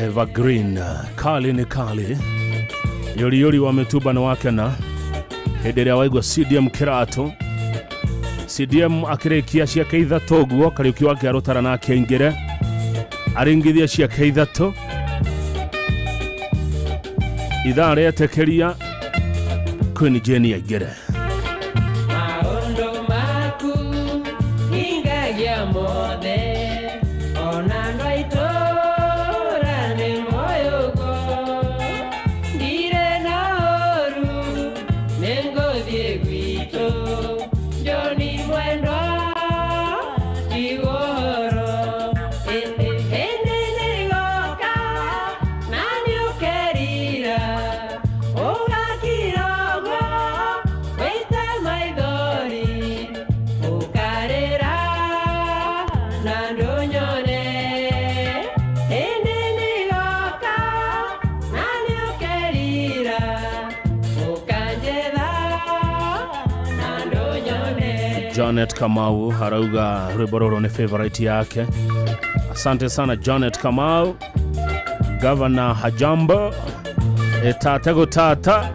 Evergreen kali ni kali yori yori wa mituba na wakena hĩndĩ ĩrĩa waigua CDM kĩratũ CDM akĩrĩkia ciake ithatũ ũguo Kariuki wake arũtara nake aingĩre aringithia ciake ithatũ ithaa rĩetĩkĩria Queen Jane aingĩre. Maũndũ maku hingagia mothe ona andũ aitũ Janet Kamau arauga rwĩmbo rũrũ nĩ favorite yake. Asante sana Janet Kamau. Governor Hajambo etate gũtata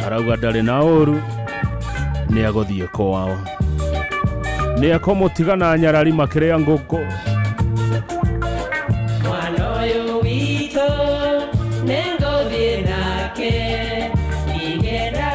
arauga ndarĩ na ũru nĩ agũthiĩ kwao nĩ ekũmũtiga na nyarari makĩrĩa ngũkũ. Mwana ũyũ witũ nĩngũthiĩ nake ingĩenda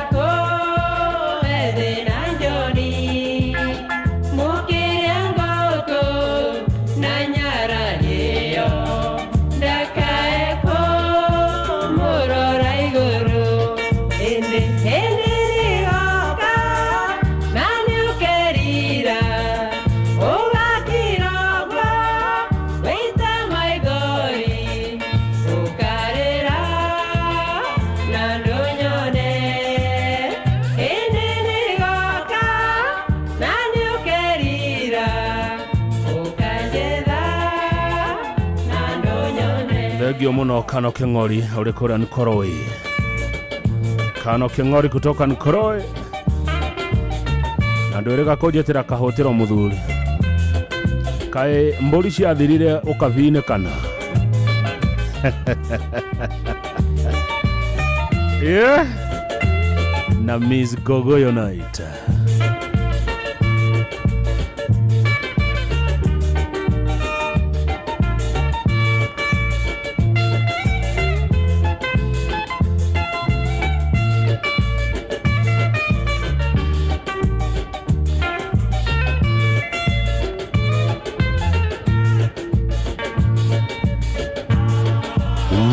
Thengio muno Kano Keng'ori uri kũrĩa Nkoroi. Kano Keng'ori kutoka Nkoroi na ndwĩrĩga kũnjĩtĩra kahũtĩro mũthuri kaĩ mbũri ciathirire ũkabi-inĩ kana yeah. Na Miss Gogoyo Night.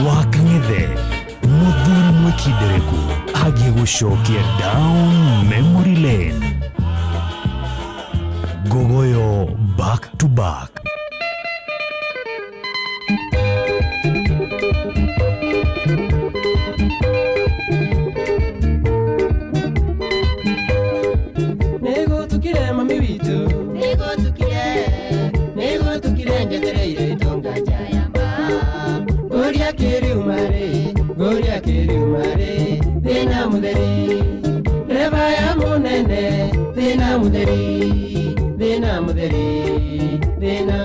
Wakang'ethe muthuri mwikindereku agĩgũcokia down memory lane. Gogoyo back to back. Nĩgũtukire mami witũ nĩgũtukire njetereire itonga njayamba ngũria kĩriuma rĩ thĩna mũtheri ndereba ya mũnene thĩna mũtheri thĩna mũtheri thĩna.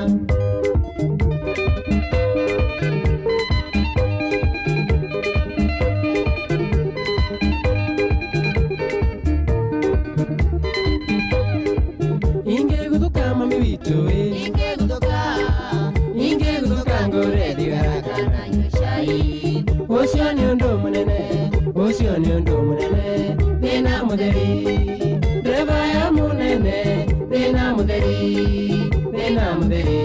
Thĩna mũtheri, thĩna mũtheri,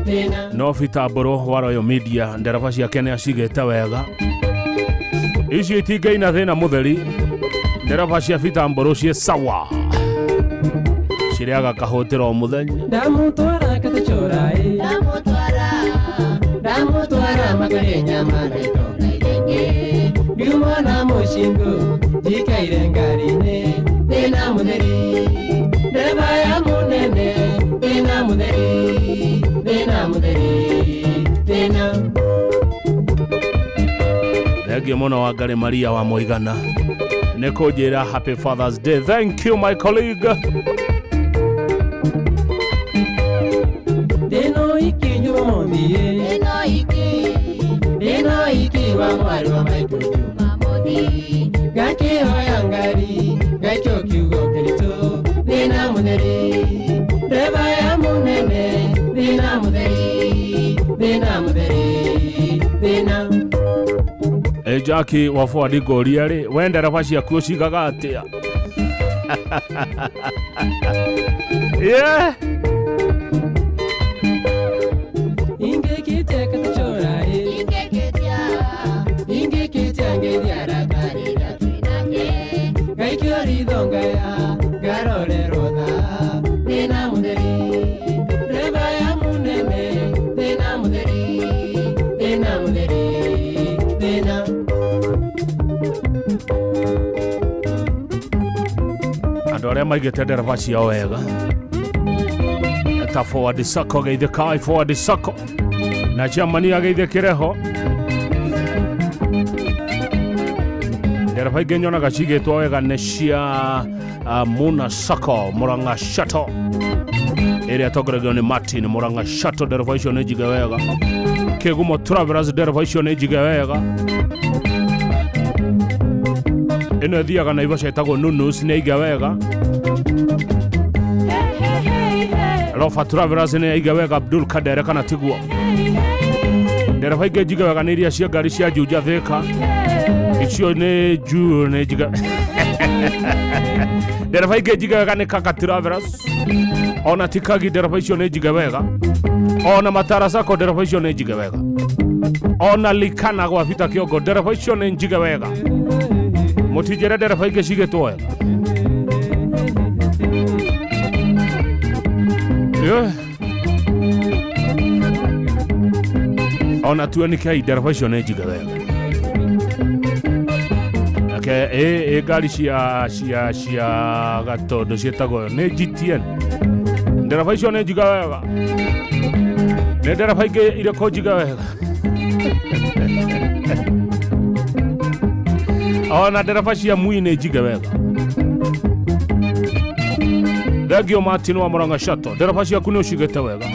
thĩna. No Peter Mbũrũ wa Royal Media ndereba ciake nĩ acigĩte wega. Icio itingaina thĩna mũtheri. Ndereba cia Peter Mbũrũ ciĩ sawa. Cirĩaga kahũtĩra o mũthenya. Ndamũtwara katĩchora ĩ, ndamũtwara makarĩe nyama na itonga iria ingĩ. Ngiuma na mũcingo njikaire ngari-inĩ. Thĩna mũtheri, ndereba ya mũnene. Thĩna mũtheri, thĩna mũtheri, thĩna. Thengiũ mũno Wangari Maria wa Mũigana nĩ kũnjĩra happy Father's Day. Thank you my colleague. Ndĩno iki Jumamothi ĩ, ndĩno iki wa mwarĩ wa maitũ Jumamothi. Ngakĩhoya ngari ngaikio kiugo kĩritũ. Thĩna mũtheri, ndereba ya mũnene. Thĩna mũtheri, thĩna mũtheri, thĩna. Jackie wa Ford ngũria rĩ, we ndereba ciaku ũcigaga atĩa? Yeah. Ingĩkĩtia katĩchora ĩ, ingĩkĩtia ngeithi arata rĩrĩa twĩnake. Ngaikio ritho ngaya ngarorerwo tha. Thĩna mũtheri, ndereba ya mũnene. Thĩna mũtheri, thĩna mũtheri, thĩna. Andũ arĩa maigĩte ndereba ciao wega ta Forward Sacco geithĩkai Forward Sacco na chairman ageithĩkĩre ho. Ndereba ingĩ nyonaga cigĩtwo wega nĩ cia Muna Sacco Murang'a Shuttle ĩrĩa ĩtongoragio nĩ Martin Murang'a Shuttle. Ndereba icio nĩ njige wega. Kĩgumo Travelers ndereba icio nĩ njige wega. Ĩno ĩthiaga Naivasha ĩtagwo Nunus nĩ aige wega. Rofa Travelers nĩ aige wega Abdul Kadere kana tiguo. Ndereba ingĩ njige wega nĩ iria cia ngari cia Juja Thika. Icio nĩ juu nĩ njige. Ndereba ingĩ njige wega nĩ Kaka Travelers. Ona Tikagi ndereba icio nĩ njige wega. Ona Matara Sacco ndereba icio nĩ njige wega. Ona Likana gwa Peter Kĩongo ndereba icio nĩ njige wega. Mũtinjĩre ndereba ingĩ cigĩtwo wega. Yeah. Ona tuonike ndereba icio nĩ njige wega. Ake ĩ ngari cia cia cia Gatondo ciĩtagwo nĩ GTN. Ndereba icio nĩ njige wega. Nĩ ndereba ingĩ irĩkũ njige wega? Ona ndereba cia Mui nĩ njige wega. Thengio Martin wa Murang'a Shuttle ndereba ciaku nĩ ũcigĩte wega.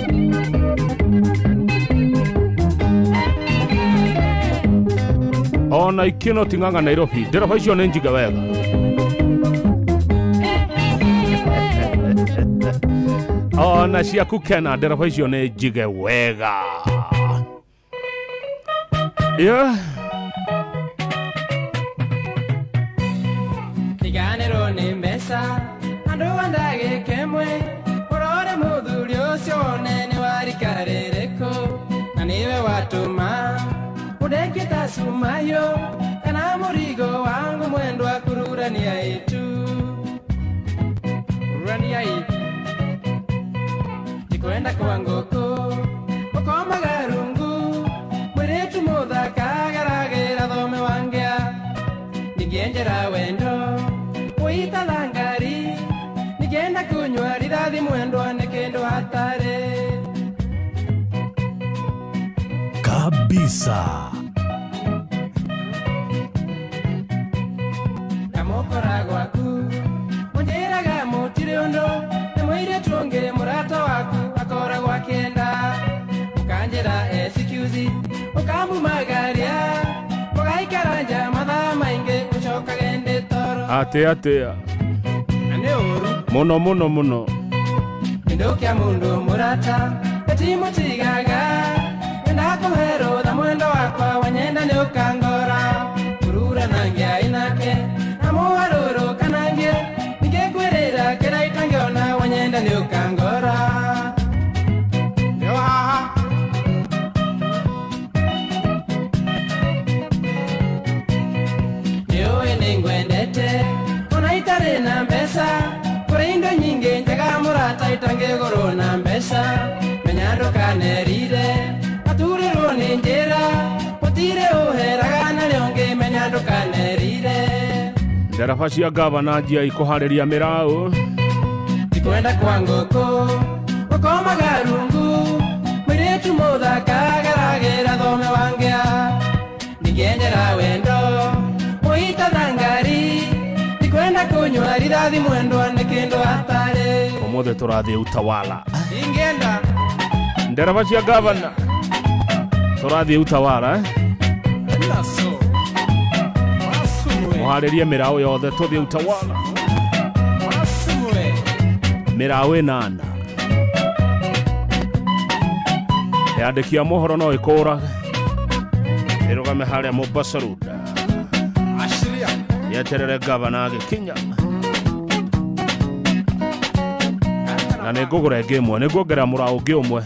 Ona Ikeno Ting'ang'a Nairobi ndereba icio nĩ njige wega. Ona ciaku Kena ndereba icio nĩ njige wega. Yeah. Tiganĩrwo nĩ mbeca andũ a ndagĩka ĩmwe. Ũrore mũthuri ũcio wone nĩ wa rika rĩrĩkũ na nĩwe watũma ũndekie ta cumahiũ kana mũrigo wangu mwendwa kururania itu kururania itu ndikwenda kwa ngũkũ ũkomaga rungu mwĩrĩtu mũthaka ageragĩra thome wangĩa ningĩenjera wendo ũitatha ngari ningĩenda kunyua rithathi mwendwa nĩ kĩndũ hatarĩ kabisa. Ndamũkora gwaku ũnjĩraga mũtirĩ ũndũ nĩ mũirĩtu ũngĩ mũrata waku akoragwo akĩenda ũkanjĩra excuse ũkamumagaria mũgaikara nja mathaa maingĩ ũcokage ndĩ toro. Atĩa atĩa na nĩ ũru mũno mũno mũno. Kĩndũ kĩa mũndũ mũrata gĩtimũtigaga ndakũhe rũtha mwendo wakwa wanyenda nĩ ũkangora kurura nangia inake na muharuru kanangie ningĩkwĩrĩra kĩrĩa itangĩona wanyenda. Ingĩenda nĩ ũkangora Yohaha Nĩũĩ nĩngwendete Ona itarĩ na mbeca Kũrĩ indo nyingĩ njega mũrata itangĩgũrwo na mbeca Menya ndũkanerire Aturĩrwo nĩ njĩra Gũtirĩ ũheraga narĩo ngĩmenya ndũkanerire Ndereba cia gavana njia ikũharĩria mĩraũ Ndikwenda kwa ngũkũ Gũkomaga rungu Mũirĩtu mũthaka ageragĩra thome wangĩa Ndingĩenjera wendo Mũita na ngari Ndikwenda kũnyua rithathi mwendwa nĩ kĩndũ hatarĩ Ũmũthĩ tũrathiĩ Utawala Ingĩenda Ndereba cia gavana tũrathiĩ Utawala Mũharĩrie mĩraũ yothe tũthiĩ Utawala Mĩraũ ĩnana Yandĩki a mohoro no ĩkũrage ĩrũgame harĩa Mombasa Road yeterere gavana agĩkinya na nĩ ngũgũra ĩngĩ ĩmwe nĩ nguongerera mũraũ ũngĩ ũmwe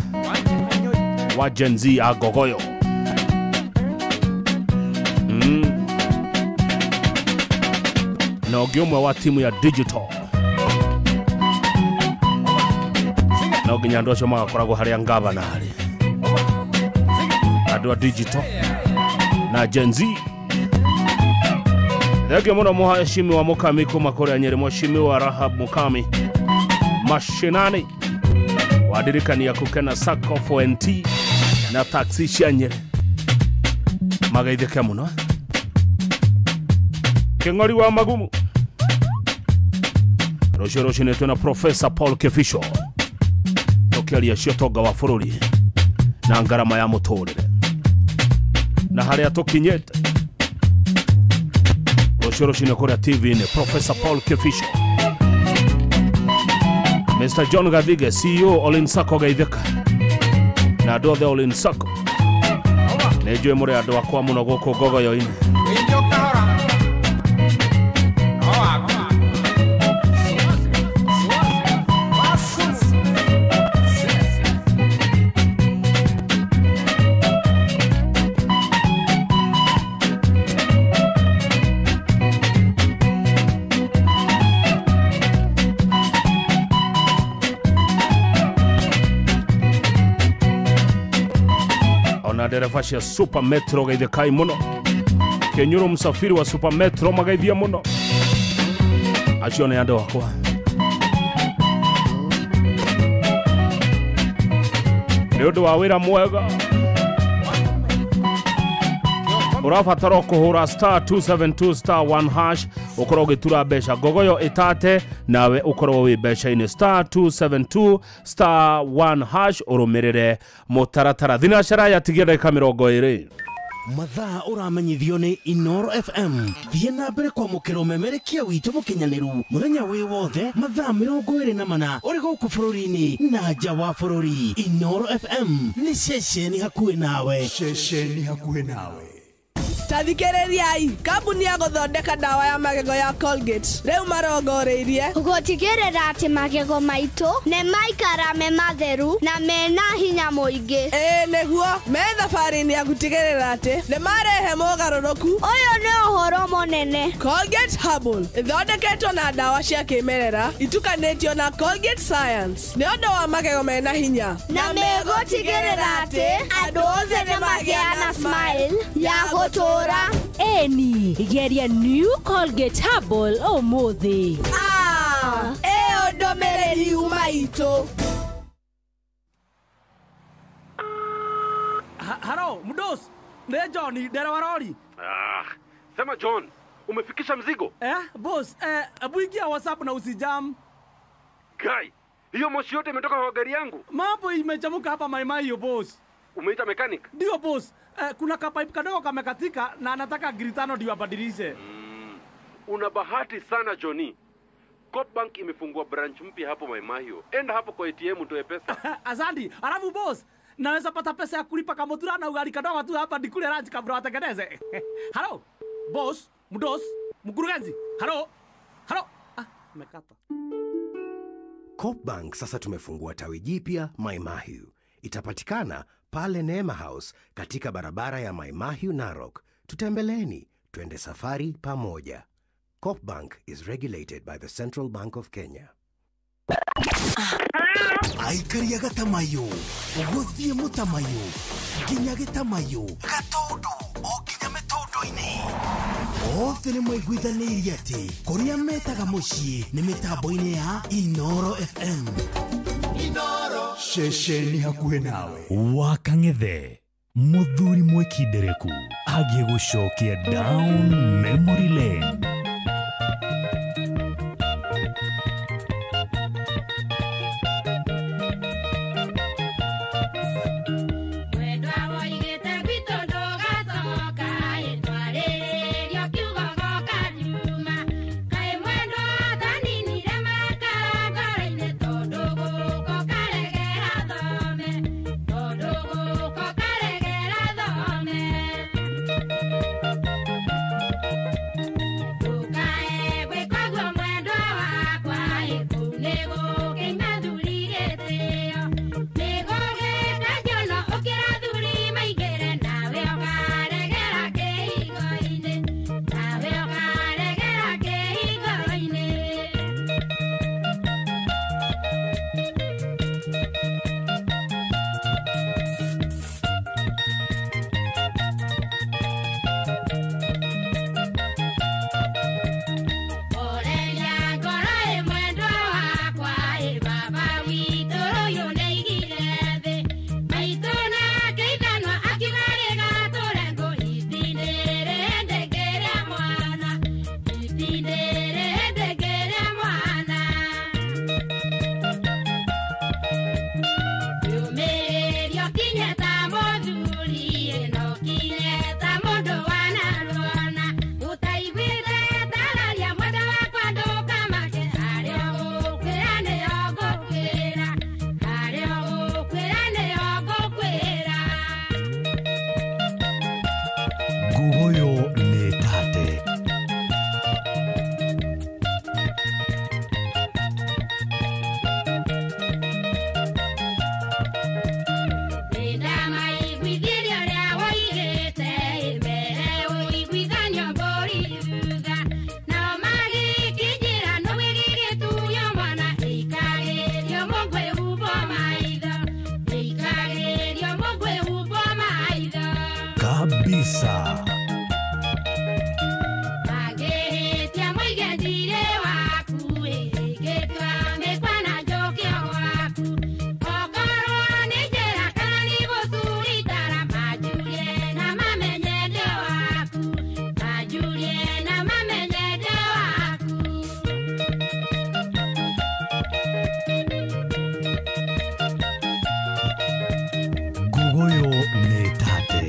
wa Gen Z a Ngogoyo na ũngĩ ũmwe wa timu ya digital no nginya andũ acio magakoragwo harĩa ngavana harĩ andũ a digital na Gen Z. Thengio mũno mũheshimiwa Mukami kuma kũrĩa Nyĩrĩ, mheshimiwa Rahab Mukami mashinani wadirikania kukena Sacco 4NT na taxi cia Nyĩrĩ magaithĩke mũno. Kĩng'ori wa Magumu rũciũ rũcinĩ twĩna Professor Paul Kefisho tũkĩaria cia ũtonga wa bũrũri na ngarama ya mũtũrĩre na harĩa tũkinyĩte. Rũciũ rũcinĩ kũrĩa TV-inĩ Professor Paul Kefisho, Mr. John Gathige CEO Olin Sacco geithĩka na andũ othe Olin Sacco nĩ njũĩ mũrĩ andũ akwa mũno gũkũ Ngogoyo-inĩ. Ndereba cia Super Metro geithĩkai mũno Kĩnyũrũ msafiri wa Super Metro mageithia mũno acio nĩ andũ akwa. Nĩ ũndũ wa wĩra mwega ũrabatara kũhũra star 272 star 1 hash ũkorwo ũgĩtura mbeca Ngogoyo ĩtate nawe ũkorwo wĩ mbeca-inĩ star 272 star 1 hash ũrũmĩrĩre mũtaratara. Thinacara yatigia ndagĩka 20. Mathaa ũramenyithio nĩ Inoro FM. Thiĩ na mbere kwamũkĩra ũmemerekia witũ mũkinyanĩru mũthenya wĩ wothe mathaa 24 ũrĩ gũkũ bũrũri-inĩ na nja wa bũrũri. Inoro FM nĩ ceceni hakuhĩ nawe. Ceceni hakuhĩ nawe. Tathikĩrĩriai kambuni ya gũthondeka ndawa ya magego ya Colgate rĩu marongoreirie gũtigĩrĩra atĩ magego maitũ nĩ maikara me matheru na mena hinya mũingĩ. Ĩĩ nĩguo me thabarĩ-inĩ ya gũtigĩrĩra atĩ nĩ marehe mogarũrũku. Ũyũ nĩ ũhoro mũnene. Colgate Herbal ĩthondeketwo na ndawa cia kĩmerera itukanĩtio na Colgate Science nĩ ũndũ wa magego mena hinya na megũtigĩrĩra atĩ andũ othe nĩ magĩa na smile ya gũtũũra. Eni geria new Colgate Herbal ũmũthĩ. Ĩyo ndũmĩrĩri yuma itũ. Halo, mdos. Nĩ John ndereba rori. Sema John, umefikisha mzigo? Boss, hebu ingia WhatsApp na usijam. Guy, hiyo moshi yote imetoka kwa gari yangu. Mambo imechamuka hapa maimai yo boss. Umeita mechanic? Ndio boss. Kuna kapipe kadogo kamekatika na anataka gritano ndio abadilishe. Una bahati sana Johnny. Coop Bank imefungua branch mpya hapo Maimahio. Enda hapo kwa ATM utoe pesa. Asante. Alafu boss, naweza pata pesa ya kulipa kamotura na ugali kadogo tu hapa nikule lunch kabla watengeneze. Hello boss, mdos, mkurugenzi. Hello. Hello. Mekata. Coopbank sasa tumefungua tawi jipya Mai Mahiu. Itapatikana pale Neema House katika barabara ya Mai Mahiu Narok. Tutembeleeni, twende safari pamoja. Coopbank is regulated by the Central Bank of Kenya. Aikaria gatamayo guthie mutamayo nginya gitamayo gatundu o nginya mĩtũndũ-inĩ othe nĩ maiguithanĩirie atĩ kũrĩa metaga mũciĩ nĩ mĩtambo-inĩ ya Inoro FM. Inoro ceceni hakuhĩ nawe. Wakang'ethe muthuri mwikindereku agĩgũcokia down memory lane. Kabisa. Ngugoyo nĩ tate.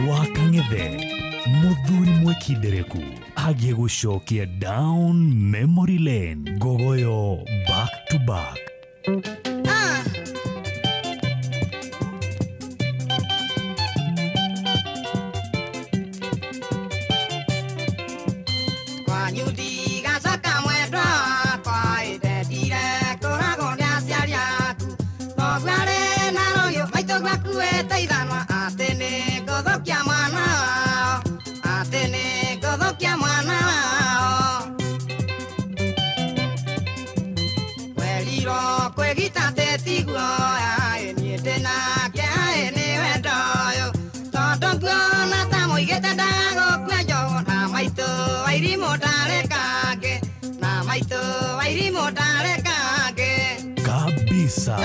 Wakang'ethe muthuri mwekindereku agie gucokia down memory lane. Ngogoyo back to back. Kabisa.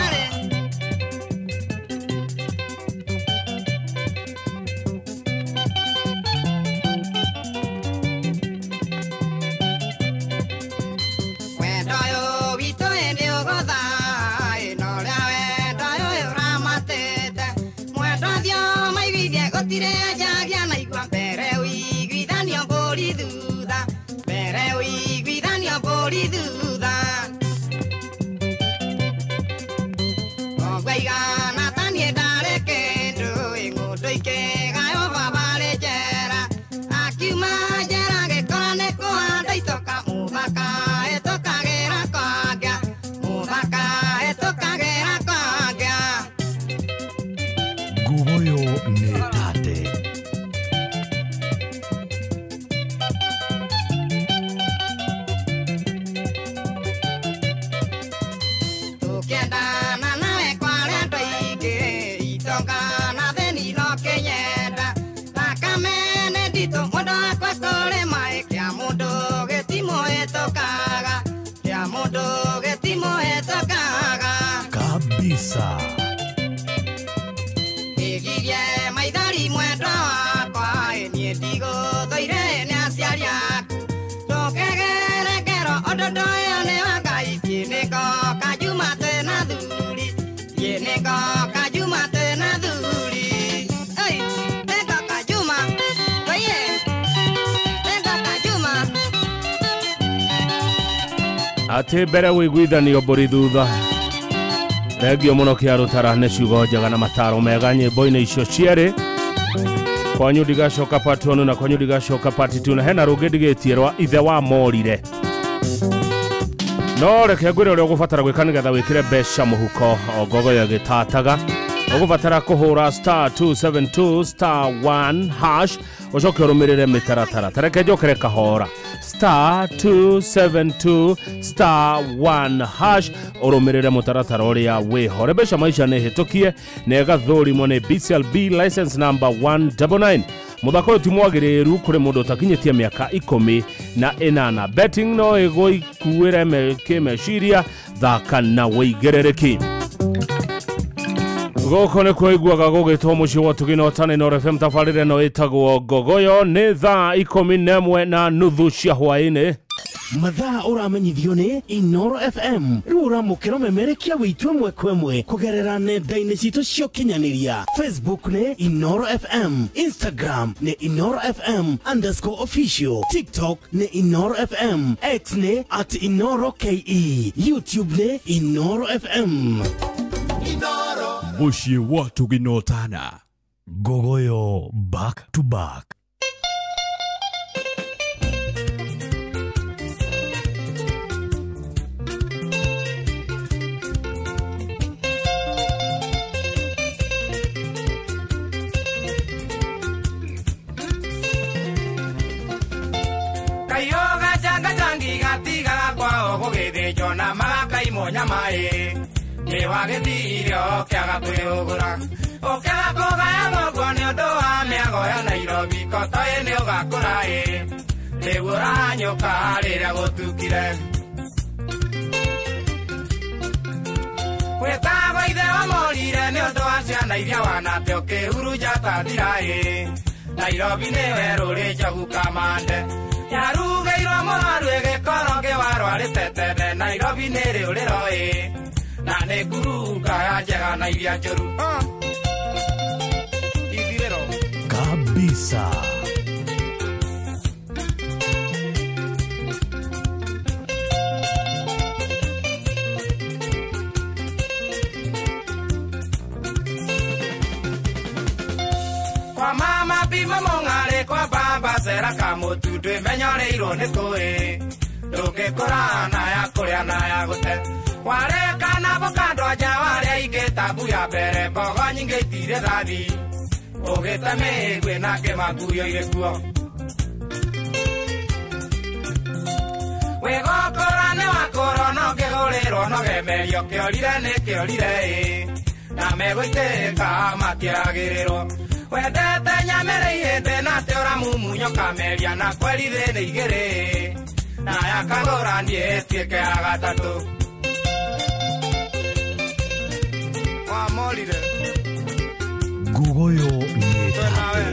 Kabisa. Ati mbere wĩiguithanio mbũri thutha. Thengio mũno kĩa rũtara nĩ ciugo njega na mataro mega nyĩmbo-inĩ icio cierĩ. Kwanyu ndigacoka part 1 na kwanyu ndigacoka part 2 na hena rũngĩ ndigĩtie rwa ithe wa morire. No reke ngwĩre ũrĩa ũgũbatara gwĩka nĩgetha wĩkĩre mbeca mũhuko o ngogoyo ĩgĩtataga. Ũgũbatara kũhũra star 272 star 1 hash ũcoke ũrũmĩrĩre mĩtaratara. Ta reke njokere kahora. Star 272 star 1 hash ũrũmĩrĩre mũtaratara ũrĩa wĩho. Rembesha maisha nĩ hĩtũkie na ĩgathũrimwo nĩ BCLB license number 199. Mũthako ũyũ ti mwagĩrĩru kũrĩ mũndũ ũtakinyĩtie mĩaka 18. Betting no ĩgũikuĩre kĩmeciria, thaka na wĩigĩrĩrĩki. Gũkũ nĩ kũiguaga gũgĩtwo mũciĩ wa Tugina Ũtana Inooro FM tabarĩra ĩno ĩtagwo Ngogoyo. Nĩ thaa 11:30 cia hwaĩ-inĩ. Mathaa ũramenyithio nĩ Inooro FM. Rĩu ũramũkĩra ũmemerekia witũ ĩmwe kwa ĩmwe kũgerera nenda-inĩ citũ cia ũkinyanĩria. Facebook nĩ Inooro FM, Instagram nĩ Inooro FM _official, TikTok nĩ Inooro FM, X nĩ @InooroKE, YouTube nĩ Inooro FM. Mũciĩ wa Tugina Ũtana. Ngogoyo back to back. Kayoga changa changi gatigaga kwao gũgĩthĩnjwo na magakaimwo nyama ĩ. Nĩ wagĩthiire ũkĩaga kwĩũgũra ũkĩaga kũgaya mũguo nĩ ũndũ wa mĩago ya Nairobi kotoĩ nĩ ũgakũra ĩ. Rĩu ũrahanyũka rĩrĩa gũtukire. Wĩtagwo ithe wa morire nĩ ũndũ wa ciana iria wanate ũkĩhurunja ta thira ĩ. Nairobi nĩ werũ rĩ njogu kamande. Yarugĩirwo mũrwaru ĩgĩkorwo ngĩwarwarĩte tene. Nairobi nĩ rĩũrĩro ĩ. Na nĩ nguruka ya njega na iria njũru. Ithirĩro. Kabisa. Kabisa. Kwa mama pima mong'are kwa baba sera kamutu ndwimenyoreirwo nĩ kũĩ ndũngĩkora na ya kũrĩa na ya gũte wareka na bũkandwa nja warĩa ingĩ tabu ya mbere mbogo nyingĩ itirĩ thathi ũgĩte mĩgwĩ na kĩmakuyo irĩ kuo wĩgũkũra nĩ wakũrwo no ngĩgũrĩrwo no gemerio kĩorire nĩ kĩorire ĩ na megũitĩka matiagĩrĩrwo wendete nyamere ihĩndĩ na atĩ ũramumunyo kameria na kweri thĩnĩ igĩrĩ na yakagũra niĩ ĩtuĩke ya gatatũ wamorire Ngugoyo nĩ tate.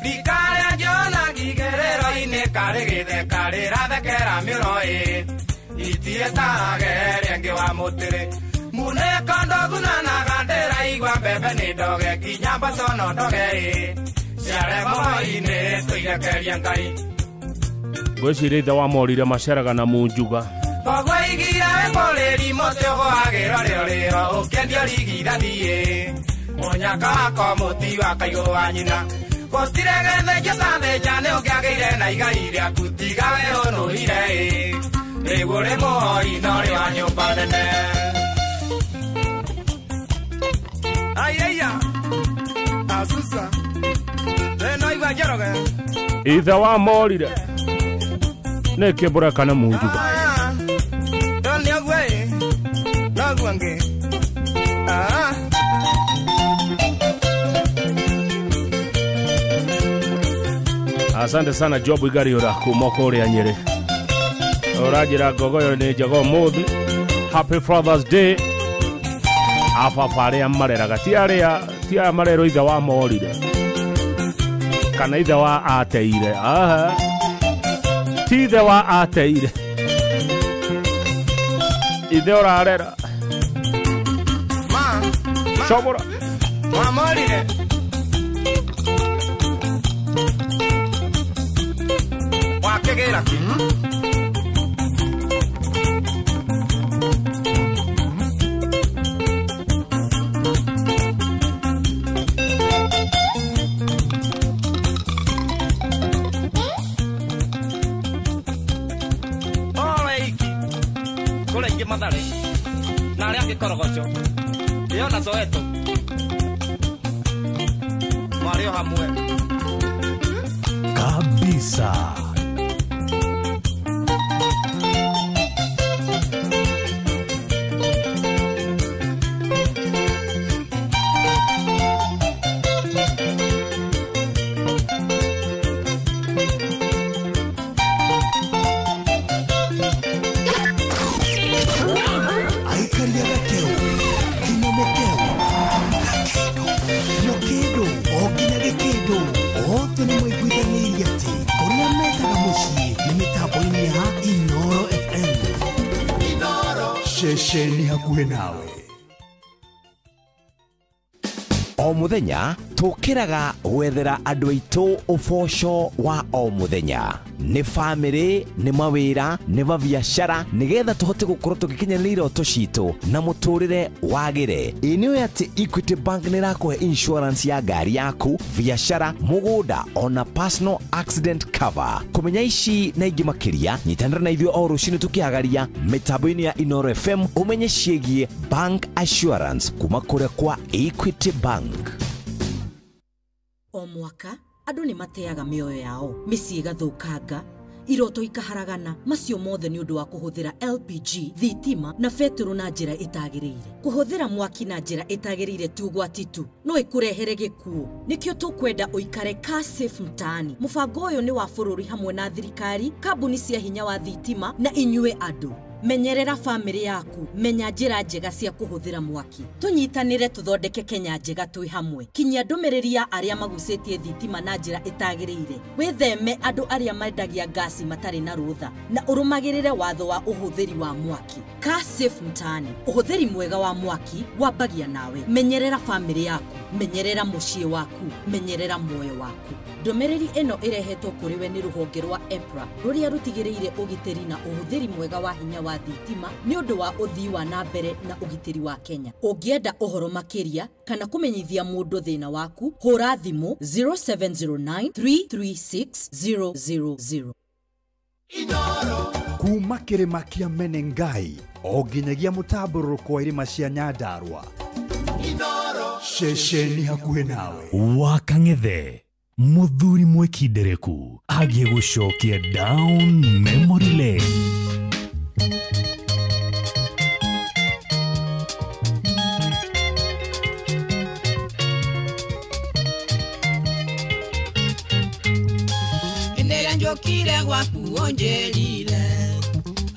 Rikarĩa njona ngigĩrĩro-inĩ karĩ gĩtheka rĩrathekera mĩro ĩ itiĩtage ĩrĩa ĩngĩ wa mũtĩrĩ munĩko ndogunanaga ndĩraigua mbembe nĩ ndoge nginya mboco no ndoge ĩ ciare moinĩ tũirekerie Ngai. Ngwĩciria ithe wa morire maceraga na munjuga. Koguo igira wĩkũrĩri mũtĩ ũgũagĩrwo rĩo rĩo ũkĩendio rigithathiĩ mũnyaka wako mũti wa kaigũ wa nyina gũtirĩ gĩthĩnjo ta thĩnja nĩ ũngĩagĩire na igai rĩaku tiga we ũnũhire ĩ rĩu ũrĩ mũhoi no ũrĩ wa nyũmba nene. Aiya asusa no igua Njoroge ithe wa morire nĩ kĩmbũra kana munjuga. Nĩ ũguo ĩ noguo ngĩ. Asante sana Job Igariura kuma kũrĩa Nyĩrĩ. Ũranjĩra ngogoyo nĩ njega ũmũthĩ. Happy Father's Day. Ababa arĩa mareraga ti arĩa ti aya marerwo ithe wa morire kana ithe wa ateire. Aha. Ti ithe wa ateire. Ithe ũrarera. Ma. Cobora. Wa morire. Wakĩgĩra kĩ? Owe iki kũrĩa ingĩ Mathare na arĩa angĩ Korogocho ĩyo na Soweto marĩ o hamwe Kabisa. Aikaria gakeu kinya mukeu gakindu mukindu o nginya gikindu othe nĩ maiguithanĩirie atĩ kũrĩa metaga mũciĩ nĩ mĩtambo-inĩ ya Inoro FM. Ceceni hakuhĩ nawe. O muthenya tukiraga gwethera andu aitu uboco wa o muthenya ni family ni mawira ni mabiacara nigetha tuhote gukorwo tugikinyanĩria iroto citu na muturire wagire. Ĩ nĩ ati Equity Bank nĩ ĩrakuhe insurance ya ngari yaku, biacara, mugunda ona personal accident cover. Kumenya ici na ingĩ makĩria nyitanĩra na ithuĩ o rũcinĩ tũkĩhagaria mĩtambo-inĩ ya Inoro FM umenye ciĩgiĩ bank assurance kuma kũrĩa kwa Equity Bank. O mwaka andũ nĩ mateaga mĩoyo yao, mĩciĩ ĩgathũkanga, iroto ikaharagana, macio mothe nĩ ũndũ wa kũhũthĩra LPG, thitima na betũrũ na njĩra ĩtagĩrĩire. Kũhũthĩra mwaki na njĩra ĩtagĩrĩire ti ũgwati tu, no ĩkũrehere gĩkuũ. Nĩkĩo tũkwenda ũikare car safe mtaani. Mũbango ũyũ nĩ wa bũrũri hamwe na thirikari, kambuni cia hinya wa thitima na inyuĩ andũ. Menyerera bamĩrĩ yaku, menya njĩra njega cia kũhũthĩra mwaki. Tũnyitanĩre tũthondeke Kenya njega twĩ hamwe. Kinyia ndũmĩrĩri ya arĩa magucĩtie thitima na njĩra ĩtagĩrĩire. Wĩtheme andũ arĩa mendagia ngasi matarĩ na rũtha na ũrũmagĩrĩre watho wa ũhũthĩri wa mwaki. Kaa safe mtaani. Ũhũthĩri mwega wa mwaki wambagia nawe. Menyerera bamĩrĩ yaku, menyerera mũciĩ waku, menyerera muoyo waku. Ndũmĩrĩri ĩno ĩrehetwo kũrĩ we nĩ rũhonge rwa EPRA rũrĩa rũtigĩrĩire ũgitĩri na ũhũthĩri mwega wa hinya wa thitima nĩ ũndũ wa ũthii wa na mbere na ũgitĩri wa Kenya. Ũngĩenda ũhoro makĩria kana kũmenyithia mũndũ thĩna waku, hũra thimũ 0709 336 000. Kuma kĩrĩma kĩa Menengai o nginyagia mũtambũrũko wa irĩma cia Nyandarua, ceceni hakuhĩ nawe. Wakang'ethe muthuri mwikindereku agie gucokia down memory lane. Ndĩrĩa njũkire gwaku ũnjĩrire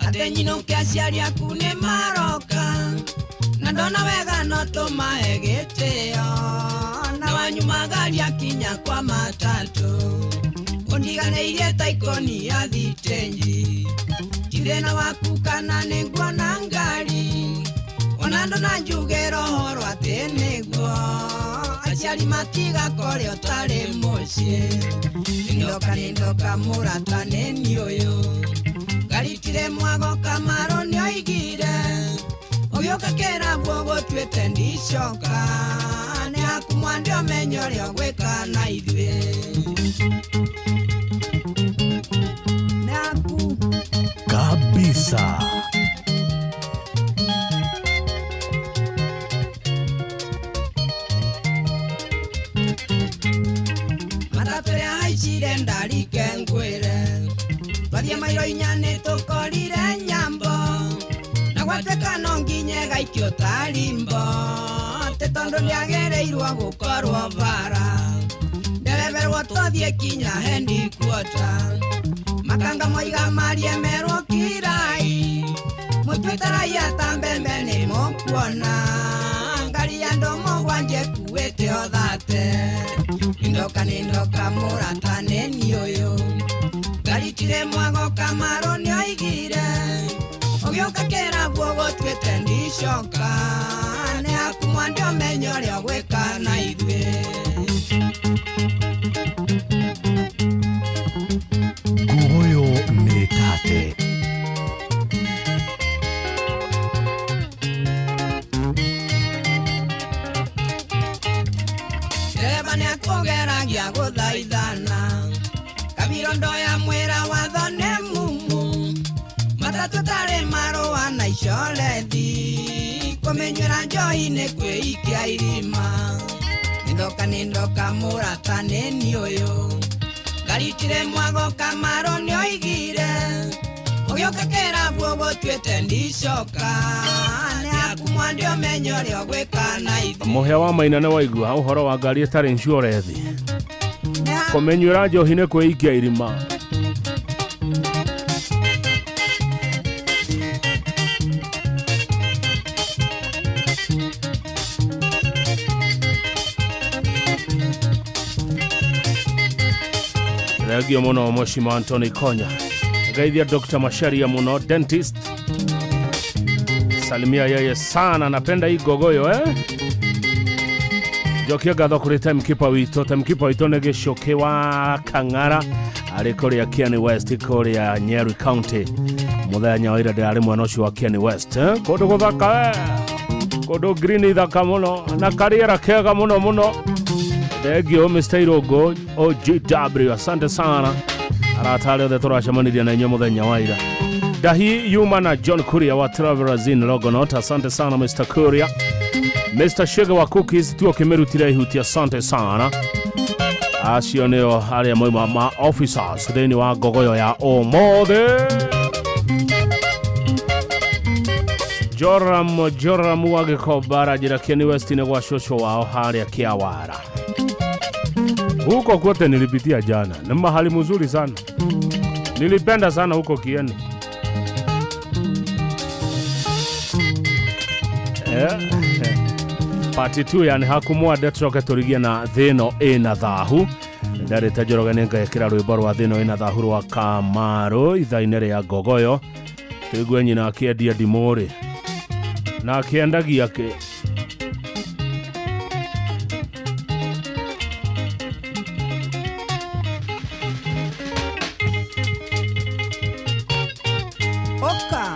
atĩ nyinũke aciari aku nĩ maroka, na ndona wega no tũmahe gĩtĩo, na wanyumagaria kinya kwa matatũ, ũndiganĩirie ta ikoni ya thitenji. Ti thĩna waku kana nĩ nguona ngari, ona ndona njuge roho atĩ nĩguo aciari matigakore ũtarĩ mũciĩ. Nĩndoka nĩndoka mũrata nĩ niĩ ũyũ, ngaritire mwago Kamaru nĩoigire, ũgĩũka kĩrabu ũgũtuĩte ndicoka, nĩ haku mwande ũmenye ũrĩa ũgwĩka na ithuĩ. Nĩ haku kabisa. Matatũ ĩrĩa haicire ndarike ngwĩre, twathiĩ mairo inya nĩtũkorire nyambo, na gwatuĩka no nginye gaikio tarimbo, atĩ tondũ ndĩagĩrĩirwo gũkorwo bara, ndereberwo twathiĩ kinya headquarter, makanga moiga marie merwo kirai, mũtuĩte raia ta mbembe nĩ mũkuona, ngari ya andũ mũgwanja ĩkuĩte o thate. Nĩndoka nĩndoka mũrata nĩ niĩ ũyũ, ngaritire mwago Kamaru nĩoigire, ũgĩũka kĩrabu ũgũtuĩte ndicoka, nĩ haku mwande ũmenye ũrĩa ũgwĩka na ithuĩ. Nguoyo nĩ tate. Ndereba nĩakũgeragia gũthaithana, kabiro ndoya mwĩra watho nĩ mumu, matatũ tarĩ marũa na icorethi, kũmĩnyuĩra njohi nĩ kwĩikia irima. Nĩndoka nĩndoka mũrata nĩ niĩ ũyũ, ngaritire mwago Kamaru nĩoigire, ũgĩũka kĩrabu ũgũtuĩte ndicoka, nĩ haku mwande ũmenye ũrĩa ũgwĩka na ithuĩ. Mũhĩa wa maina nĩ waigua ũhoro wa ngari ĩtarĩ insurance, kũmĩnyuĩra njohi nĩ kwĩikia irima. Thengio mũno Mheshimiwa Anthony Konya. Geithia Dr. Masharia mũno, dentist. Salimia yeye sana, napenda hii gogoyo Njokia ngatho kũrĩ timekeeper witũ. Timekeeper witũ nĩ Gĩcũkĩ wa Kang'ara, arĩ kũrĩa Kieni West, kũrĩa Nyeri County. Mũthenya wa ira ndĩrarĩ mwena ũcio wa Kieni West. Kũndũ gũthaka, kũndũ green ithaka mũno na karĩera kega mũno mũno. Thengio Mr. Irongo OGW, asante sana. Arata arĩa othe tũracemanirie na inyuĩ mũthenya wa ira. Dahi Yuma na John Kuria wa Travelers in Logonot, asante sana Mr. Kuria. Mr. Sugar wa Cookies tuo kĩmĩrutire ihuti, asante sana. Acio nĩo arĩa moima ma officers thĩinĩ wa ngogoyo ya ũmũthĩ. Joram wa Gĩkomba aranjĩra Kieni West nĩ gwa cũcũ wao harĩa Kĩawara. Huko kwote nilipitia jana, ni mahali mzuri sana, nilipenda sana huko Kieni. Part 2 yani hakumwande tucoke tũrigie na thĩno ĩna thahu. Ndarĩte Njoroge nĩ ngekĩra rwĩmbo rwa thĩno ĩna thahu rwa Kamaru ithaa-inĩ rĩa Ngogoyo. Tũigue nyina akĩendia ndimũ rĩ na akĩendagia kĩ. Oka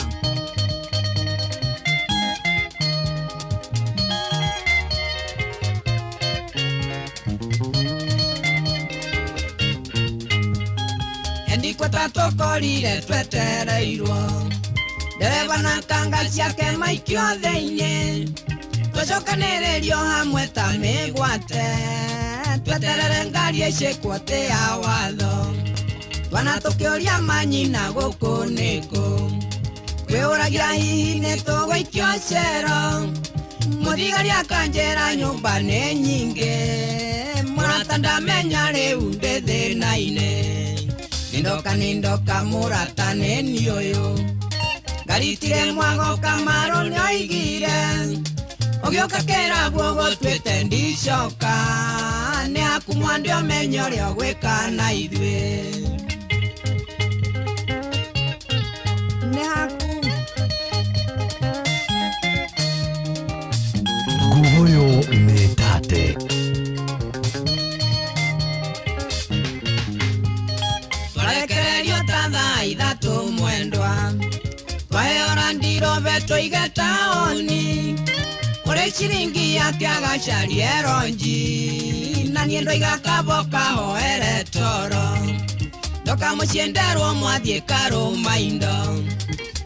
Endikweta tũkorire twetereirwo ndereba na kanga ciake maikio thĩinĩ tũcokanĩrĩrio hamwe ta mĩgwate tweterere ngari ĩcĩkwo tĩ ya watho twana tũkĩũria manyina gũkũ nĩkũ kwĩũragia hihi nĩ tũgũikio cero mũthigari akanjĩra nyũmba nĩ nyingĩ mũrata ndamenya rĩu ndĩ thĩna-inĩ. Nindoka nindoka mũrata nĩ niĩ ũyũ ngaritire mwago Kamaru nĩoigire ũgĩũka kĩrabu ũgũtuĩte ndicoka nĩ haku mwande ũmenye ũrĩa ũgwĩka na ithuĩ. Nĩ haku Nguguyo nĩ tate. Twarekererio ta thaa ithatũ mwendwa twaheo ndirobe tũige taũni kũrĩ ciringi yake agacarie ronji na niĩ ndoiga kabo kahoere toro ndoka mũciĩ nderwo mwathiĩ karũma indo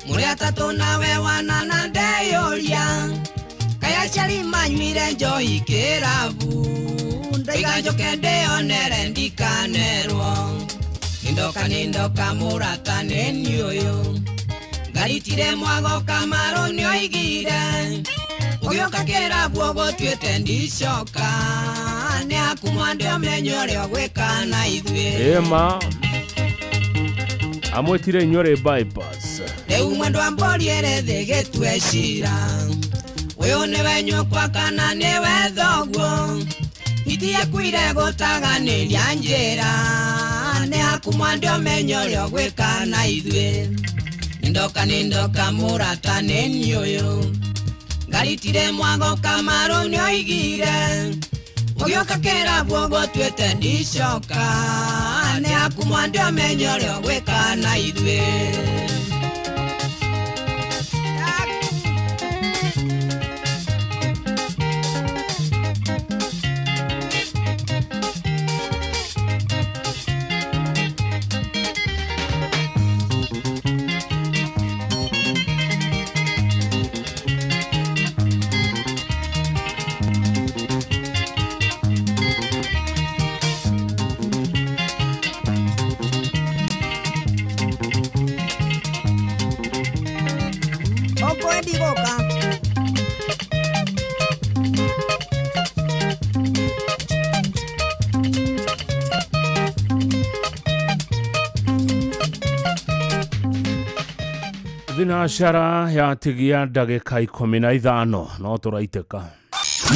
mũrĩ atatũ nawe wanana ndeyũria kaĩ aciari manyuire njohi kĩrabu ndoiga njũke ndĩonere ndikanerwo. Nindoka nindoka mũrata nĩ niĩ ũyũ ngaritire mwago Kamaru nĩoigire ũgĩũka kĩrabu ũgũtuĩte ndicoka nĩ haku mwande ũmenye ũrĩa ũgwĩka na ithuĩ. Ĩma amwĩtire inyuĩ rĩ bypass. Rĩu mwendwa mbũri ĩrĩ thĩ gĩtue cira ũyũ nĩwe nyũkwa kana nĩwe thoguo hiti yakuire gũtaganĩria njĩra nĩ haku mwande ũmenye ũrĩa ũgwĩka na ithuĩ. Nindoka nindoka mũrata nĩ niĩ ũyũ ngaritire mwago Kamaru nĩoigire ũgĩũka kĩrabu ũgũtuĩte ndicoka nĩ haku mwande ũmenye ũrĩa ũgwĩka na ithuĩ. Thinacara yatigia ndagĩka 15 no tũraitĩka.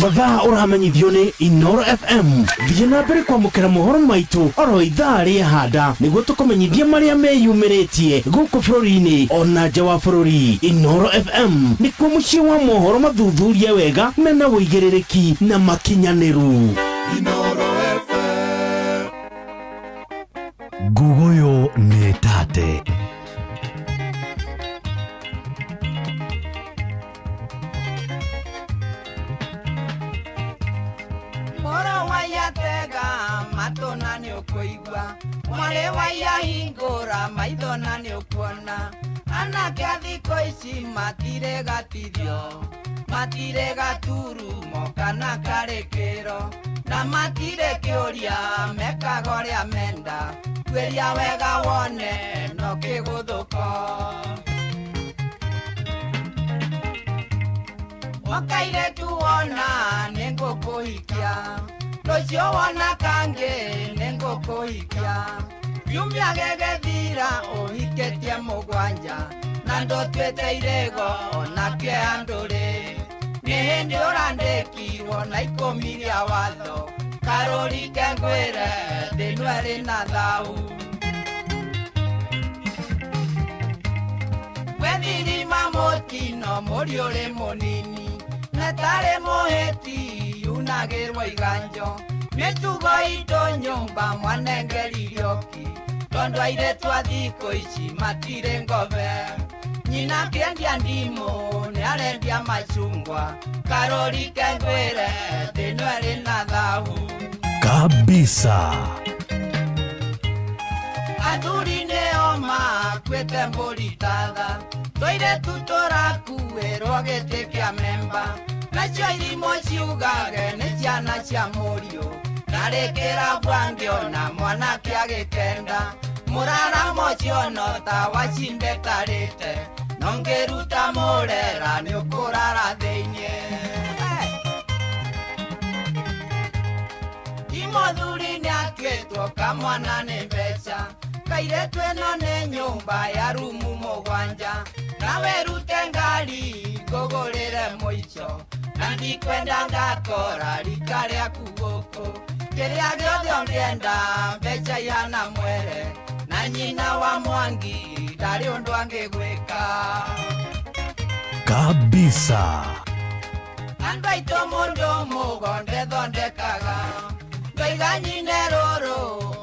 Mathaa ũramenyithio nĩ Inoro FM. Thiĩ na mbere kwamũkĩra mohoro maitũ oro ithaa rĩa handa nĩguo tũkũmenyithie marĩa meyumĩrĩtie gũkũ bũrũri-inĩ ona nja wa bũrũri. Inoro FM nĩkuo mũciĩ wa mohoro mathuthurie wega mena ũigĩrĩrĩki na makinyanĩru. Inoro FM. Nguguyo nĩ tate. Mwale waya hingũra maitho na nĩũkuona anake a thikũ ici matirĩ gatithio matirĩ gaturumo kana karĩkĩro na matirĩ kĩũria mekaga ũrĩa menda tuĩria wega wone no kĩgũthũko. Wakairĩtu wona nĩngũkũhikia rũciũ wona kangĩ nĩngũkũhikia kiumia gĩgĩthira ũhikĩtie mũgwanja na ndũtuĩte irĩgo ona kĩea ndũrĩ. Nĩ hĩndĩ ũrandĩkirwo na ikũmi rĩa watho karũri kengwĩre thĩ ĩno ĩrĩ na thau. Wethirima mũtino mũriũ ũrĩ mũnini netarĩ mũhĩti yunagĩrwo iganjo mĩtugo itũ nyũmba mwanengeririũki tondũ airĩtu a thikũ ici matirĩ ngove. Nyina akĩendia ndimũ nĩarendia macungwa karũri kengwĩre thĩ ĩno ĩrĩ na thahu. Kabisa. Athuri nĩo makuĩte mbũri tatha tũirĩtu tũrakuĩrwo gĩtĩ kĩa memba nacio irimũ ciugage nĩ ciana cia mũriũ narĩkĩra bwangĩona mwanake agĩkenda mũraramo ciono ta wacindetarĩte no ngĩruta mũrera nĩũkũrara thĩiniĩ. Mũthuri nĩatuĩtwo kamwana nĩ mbeca kairĩtu ĩno nĩ nyũmba ya rumu mũgwanja nawe rute ngari ngũgũrĩre mũico na ndikwenda ngakora rika rĩaku gũkũ kĩrĩa gĩothe ũngĩenda mbeca ihana mwere na nyina wa Mwangi ndarĩ ũndũ angĩgwĩka. Kabisa. Andũ aitũ mũndũ mũgonde thondekaga ndoiga nyine rũrũ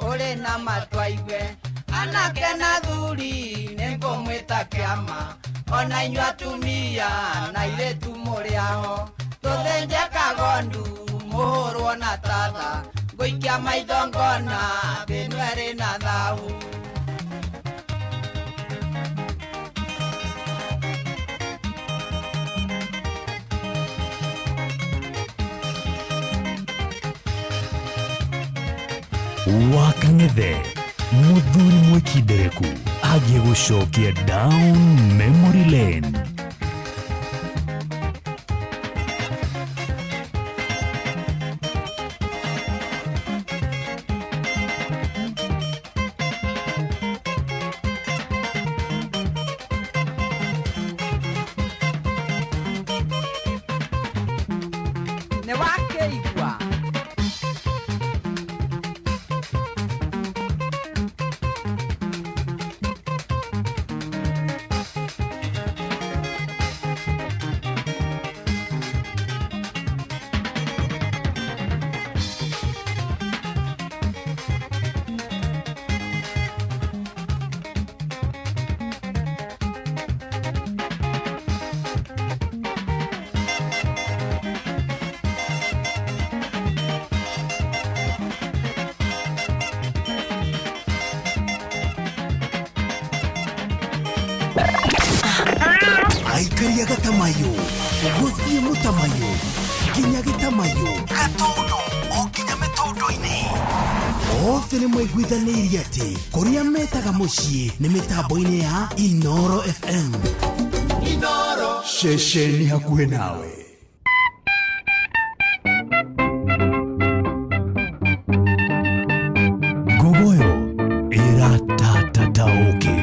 ũrĩ na matũ aigue anake na thuri nĩngũmwĩta kĩama ona inyuĩ atumia na airĩtu mũrĩ aho tũthĩnje kagondu mũhũrwo na tatha ngũikia maitho ngona thĩ ĩno ĩrĩ na thahu. Wakang'ethe mũthuri mwĩkindereku agiĩ gũcokia down memory lane. Nĩ wakĩigua aikaria gatamayo gũthiĩ mũtamayo nginya gĩtamayo gatũndũ o nginya mĩtũndũ-inĩ othe nĩ maiguithanĩirie atĩ kũrĩa metaga mũciĩ nĩ mĩtambo-inĩ ya Inoro FM. Inoro ceceni hakuhĩ nawe. Ngogoyo ĩratatataũkĩ.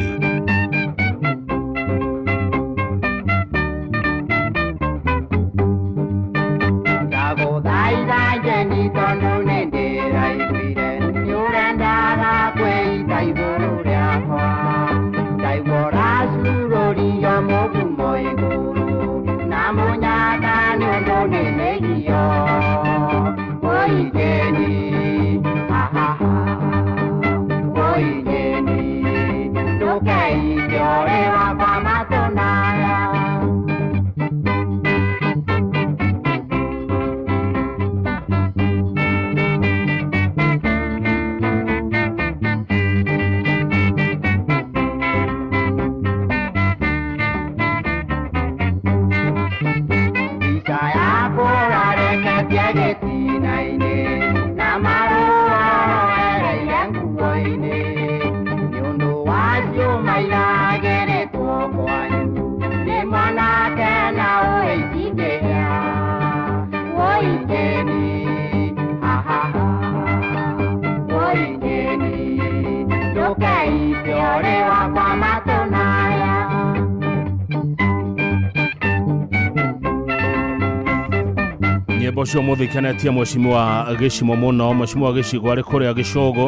Nyĩmbo cio mũthĩ ikenetie mheshimiwa Gĩcimo mũno. Mheshimiwa Gĩcigo arĩ kũrĩa Gĩcũgũ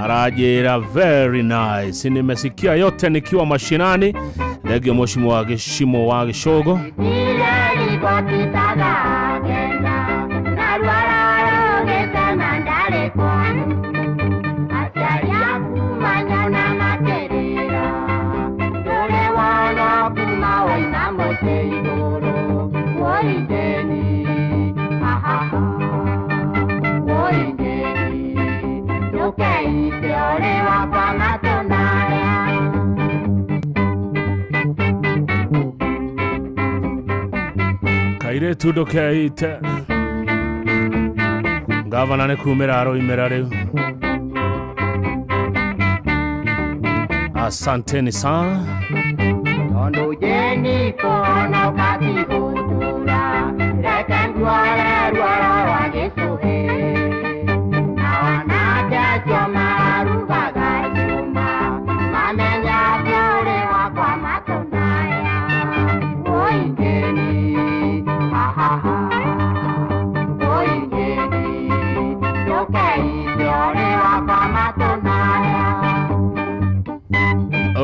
aranjĩra very nice, nimesikia yote nikiwa mashinani. Thengio mheshimiwa Gĩcimo wa Gĩcũgũ. Kairĩtu ndũkeite ngavana nĩ kumĩra aroimĩra rĩu. Asanteni sana. Tondu jeni kono katihutura reke nguore ruoro rwa gĩcũhĩ na wanake acio marugaga cuma mamenya atĩ ũrĩ wakwa matũnaya ũingĩni hahaha ũingĩni ndũkeite ũrĩ wakwa matũnaya.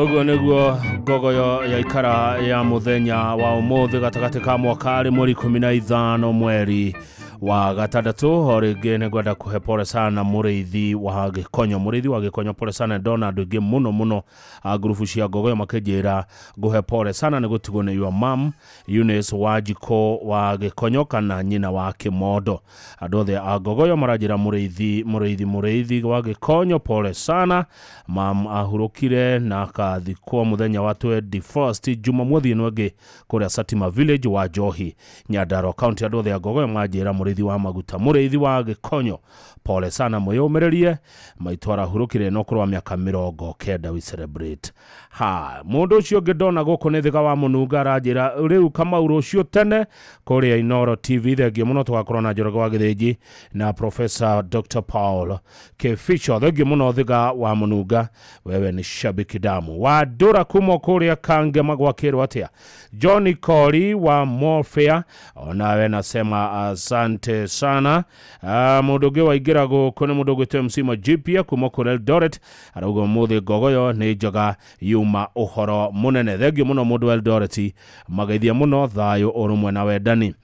Ũguo nĩguo ngogoyo ya ikara ya mũthenya wa ũmũthĩ gatagatĩ ka mwaka mweri 15 mweri wa gatandatũ. O rĩngĩ nĩngwenda kũhe pole sana mũrĩithi wa Gĩkonyo. Mũrĩithi wa Gĩkonyo pole sana, ndona andũ aingĩ mũno mũno a ngurubu cia ngogoyo makĩnjĩra ngũhe pole sana nĩ gũtigwo nĩ your mom Eunice Wanjikũ wa Gĩkonyo kana nyina wa Kĩmondo. Andũ othe a ngogoyo maranjĩra mũrĩithi mũrĩithi mũrĩithi wa Gĩkonyo pole sana, mam ahurũkire na akathikwo mũthenya wa 21st Jumamothi ĩno ĩngĩ kũrĩa Satima Village wa Njohi, Nyandarua County. Andũ othe a ngogoyo manjĩra mũrĩithi wa maguta mũrĩithi wa Gĩkonyo pole sana, mwĩyũmĩrĩrie maitũ arahurũkire na ũkũrũ wa mĩaka 90. We celebrate. Ha mũndũ ũcio ũngĩ ndona gũkũ nĩ Thĩga wa Mũnunga aranjĩra rĩu Kamau rũciũ tene kũrĩa Inooro TV. Thengio mũno, tũgakorwo na Njoroge wa Gĩthĩnji na Professor Dr. Paul Keficho. Thengio mũno Thĩga wa Mũnunga, wewe ni shabiki damu. Wa Ndũra kuma kũrĩa Kangema gwakĩrwo atĩa? Johnny Kori wa Morfea onawe nasema asante sana. Mũndũ ũngĩ waingĩra gũkũ nĩ mũndũ ũgwĩtwo MC Majipia kuma kũrĩa Eldoret arauga ũmũthĩ ngogoyo nĩ njega yuma ũhoro mũnene. Thengio mũno mũndũ wa Eldoret, mageithia mũno, thayũ ũrũmwe na wendani.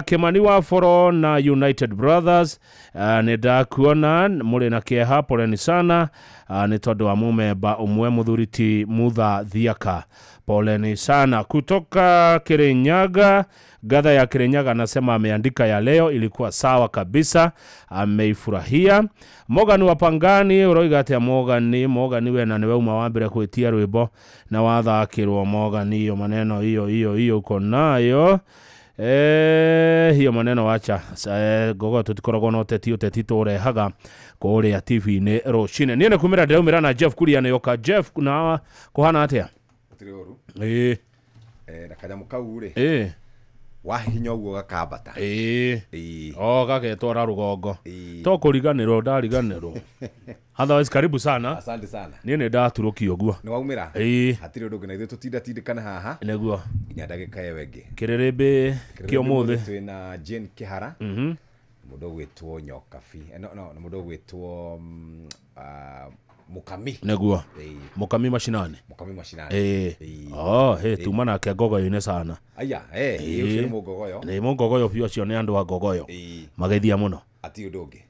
Kimani wa Foro na United Brothers, nĩ ndakuona mũrĩ na kĩeha, poleni sana nĩ tondũ wa mũmemba ũmwe mũthuri ti Mutha Thiaka, poleni sana. Kutoka Kirinyaga, gadha ya Kirinyaga anasema ameandika ya leo ilikuwa sawa kabisa, ameifurahia. Morgan wa Pangani uroiga atia Morgan? Morgan we na niwe uma wambere kwitia rwimbo na wathakirwo Morgan, hiyo maneno hiyo hiyo hiyo uko nayo. Hiyo maneno wacha gogo tutikoragwo na ũteti ũteti tũrehaga kũrĩa TV-inĩ rũcinĩ. Niĩ nĩ kumĩra ndĩraumĩra na Jeff Kuria nĩoka. Jeff, na kũhana atĩa? Gũtirĩ ũru. Ĩĩ. Na kanyamũ kau rĩ. Ĩĩ. Wahihinya ũguo gakambata. Ĩĩ. O gagetwara rũgongo. To kũriganĩrwo ndariganĩrwo. Otherwise karibu sana. Asante sana. Niĩ nĩ ndaturũkio ũguo. Nĩ waumĩra? Ĩĩ. Hatirĩ ũndũ ũngĩ na ithuĩ tũtindatindĩkana haha. Nĩguo. Nginya ndagĩka ĩyo ĩngĩ. Kĩrĩrĩmbĩ kĩa ũmũthĩ. Twĩna Jane Kĩhara. Mũndũ ũgwĩtwo Nyokabi. No no, mũndũ ũgwĩtwo Mukami. Nĩguo. Mukami mashinani. Mukami mashinani. Ĩĩ. Oh, he tuma nake ngogoyo-inĩ sana. Aya, eh, ũcio nĩ mũngogoyo. Nĩ mũngogoyo biũ, acio nĩ andũ a ngogoyo. Mageithia mũno. Hatirĩ ũndũ ũngĩ.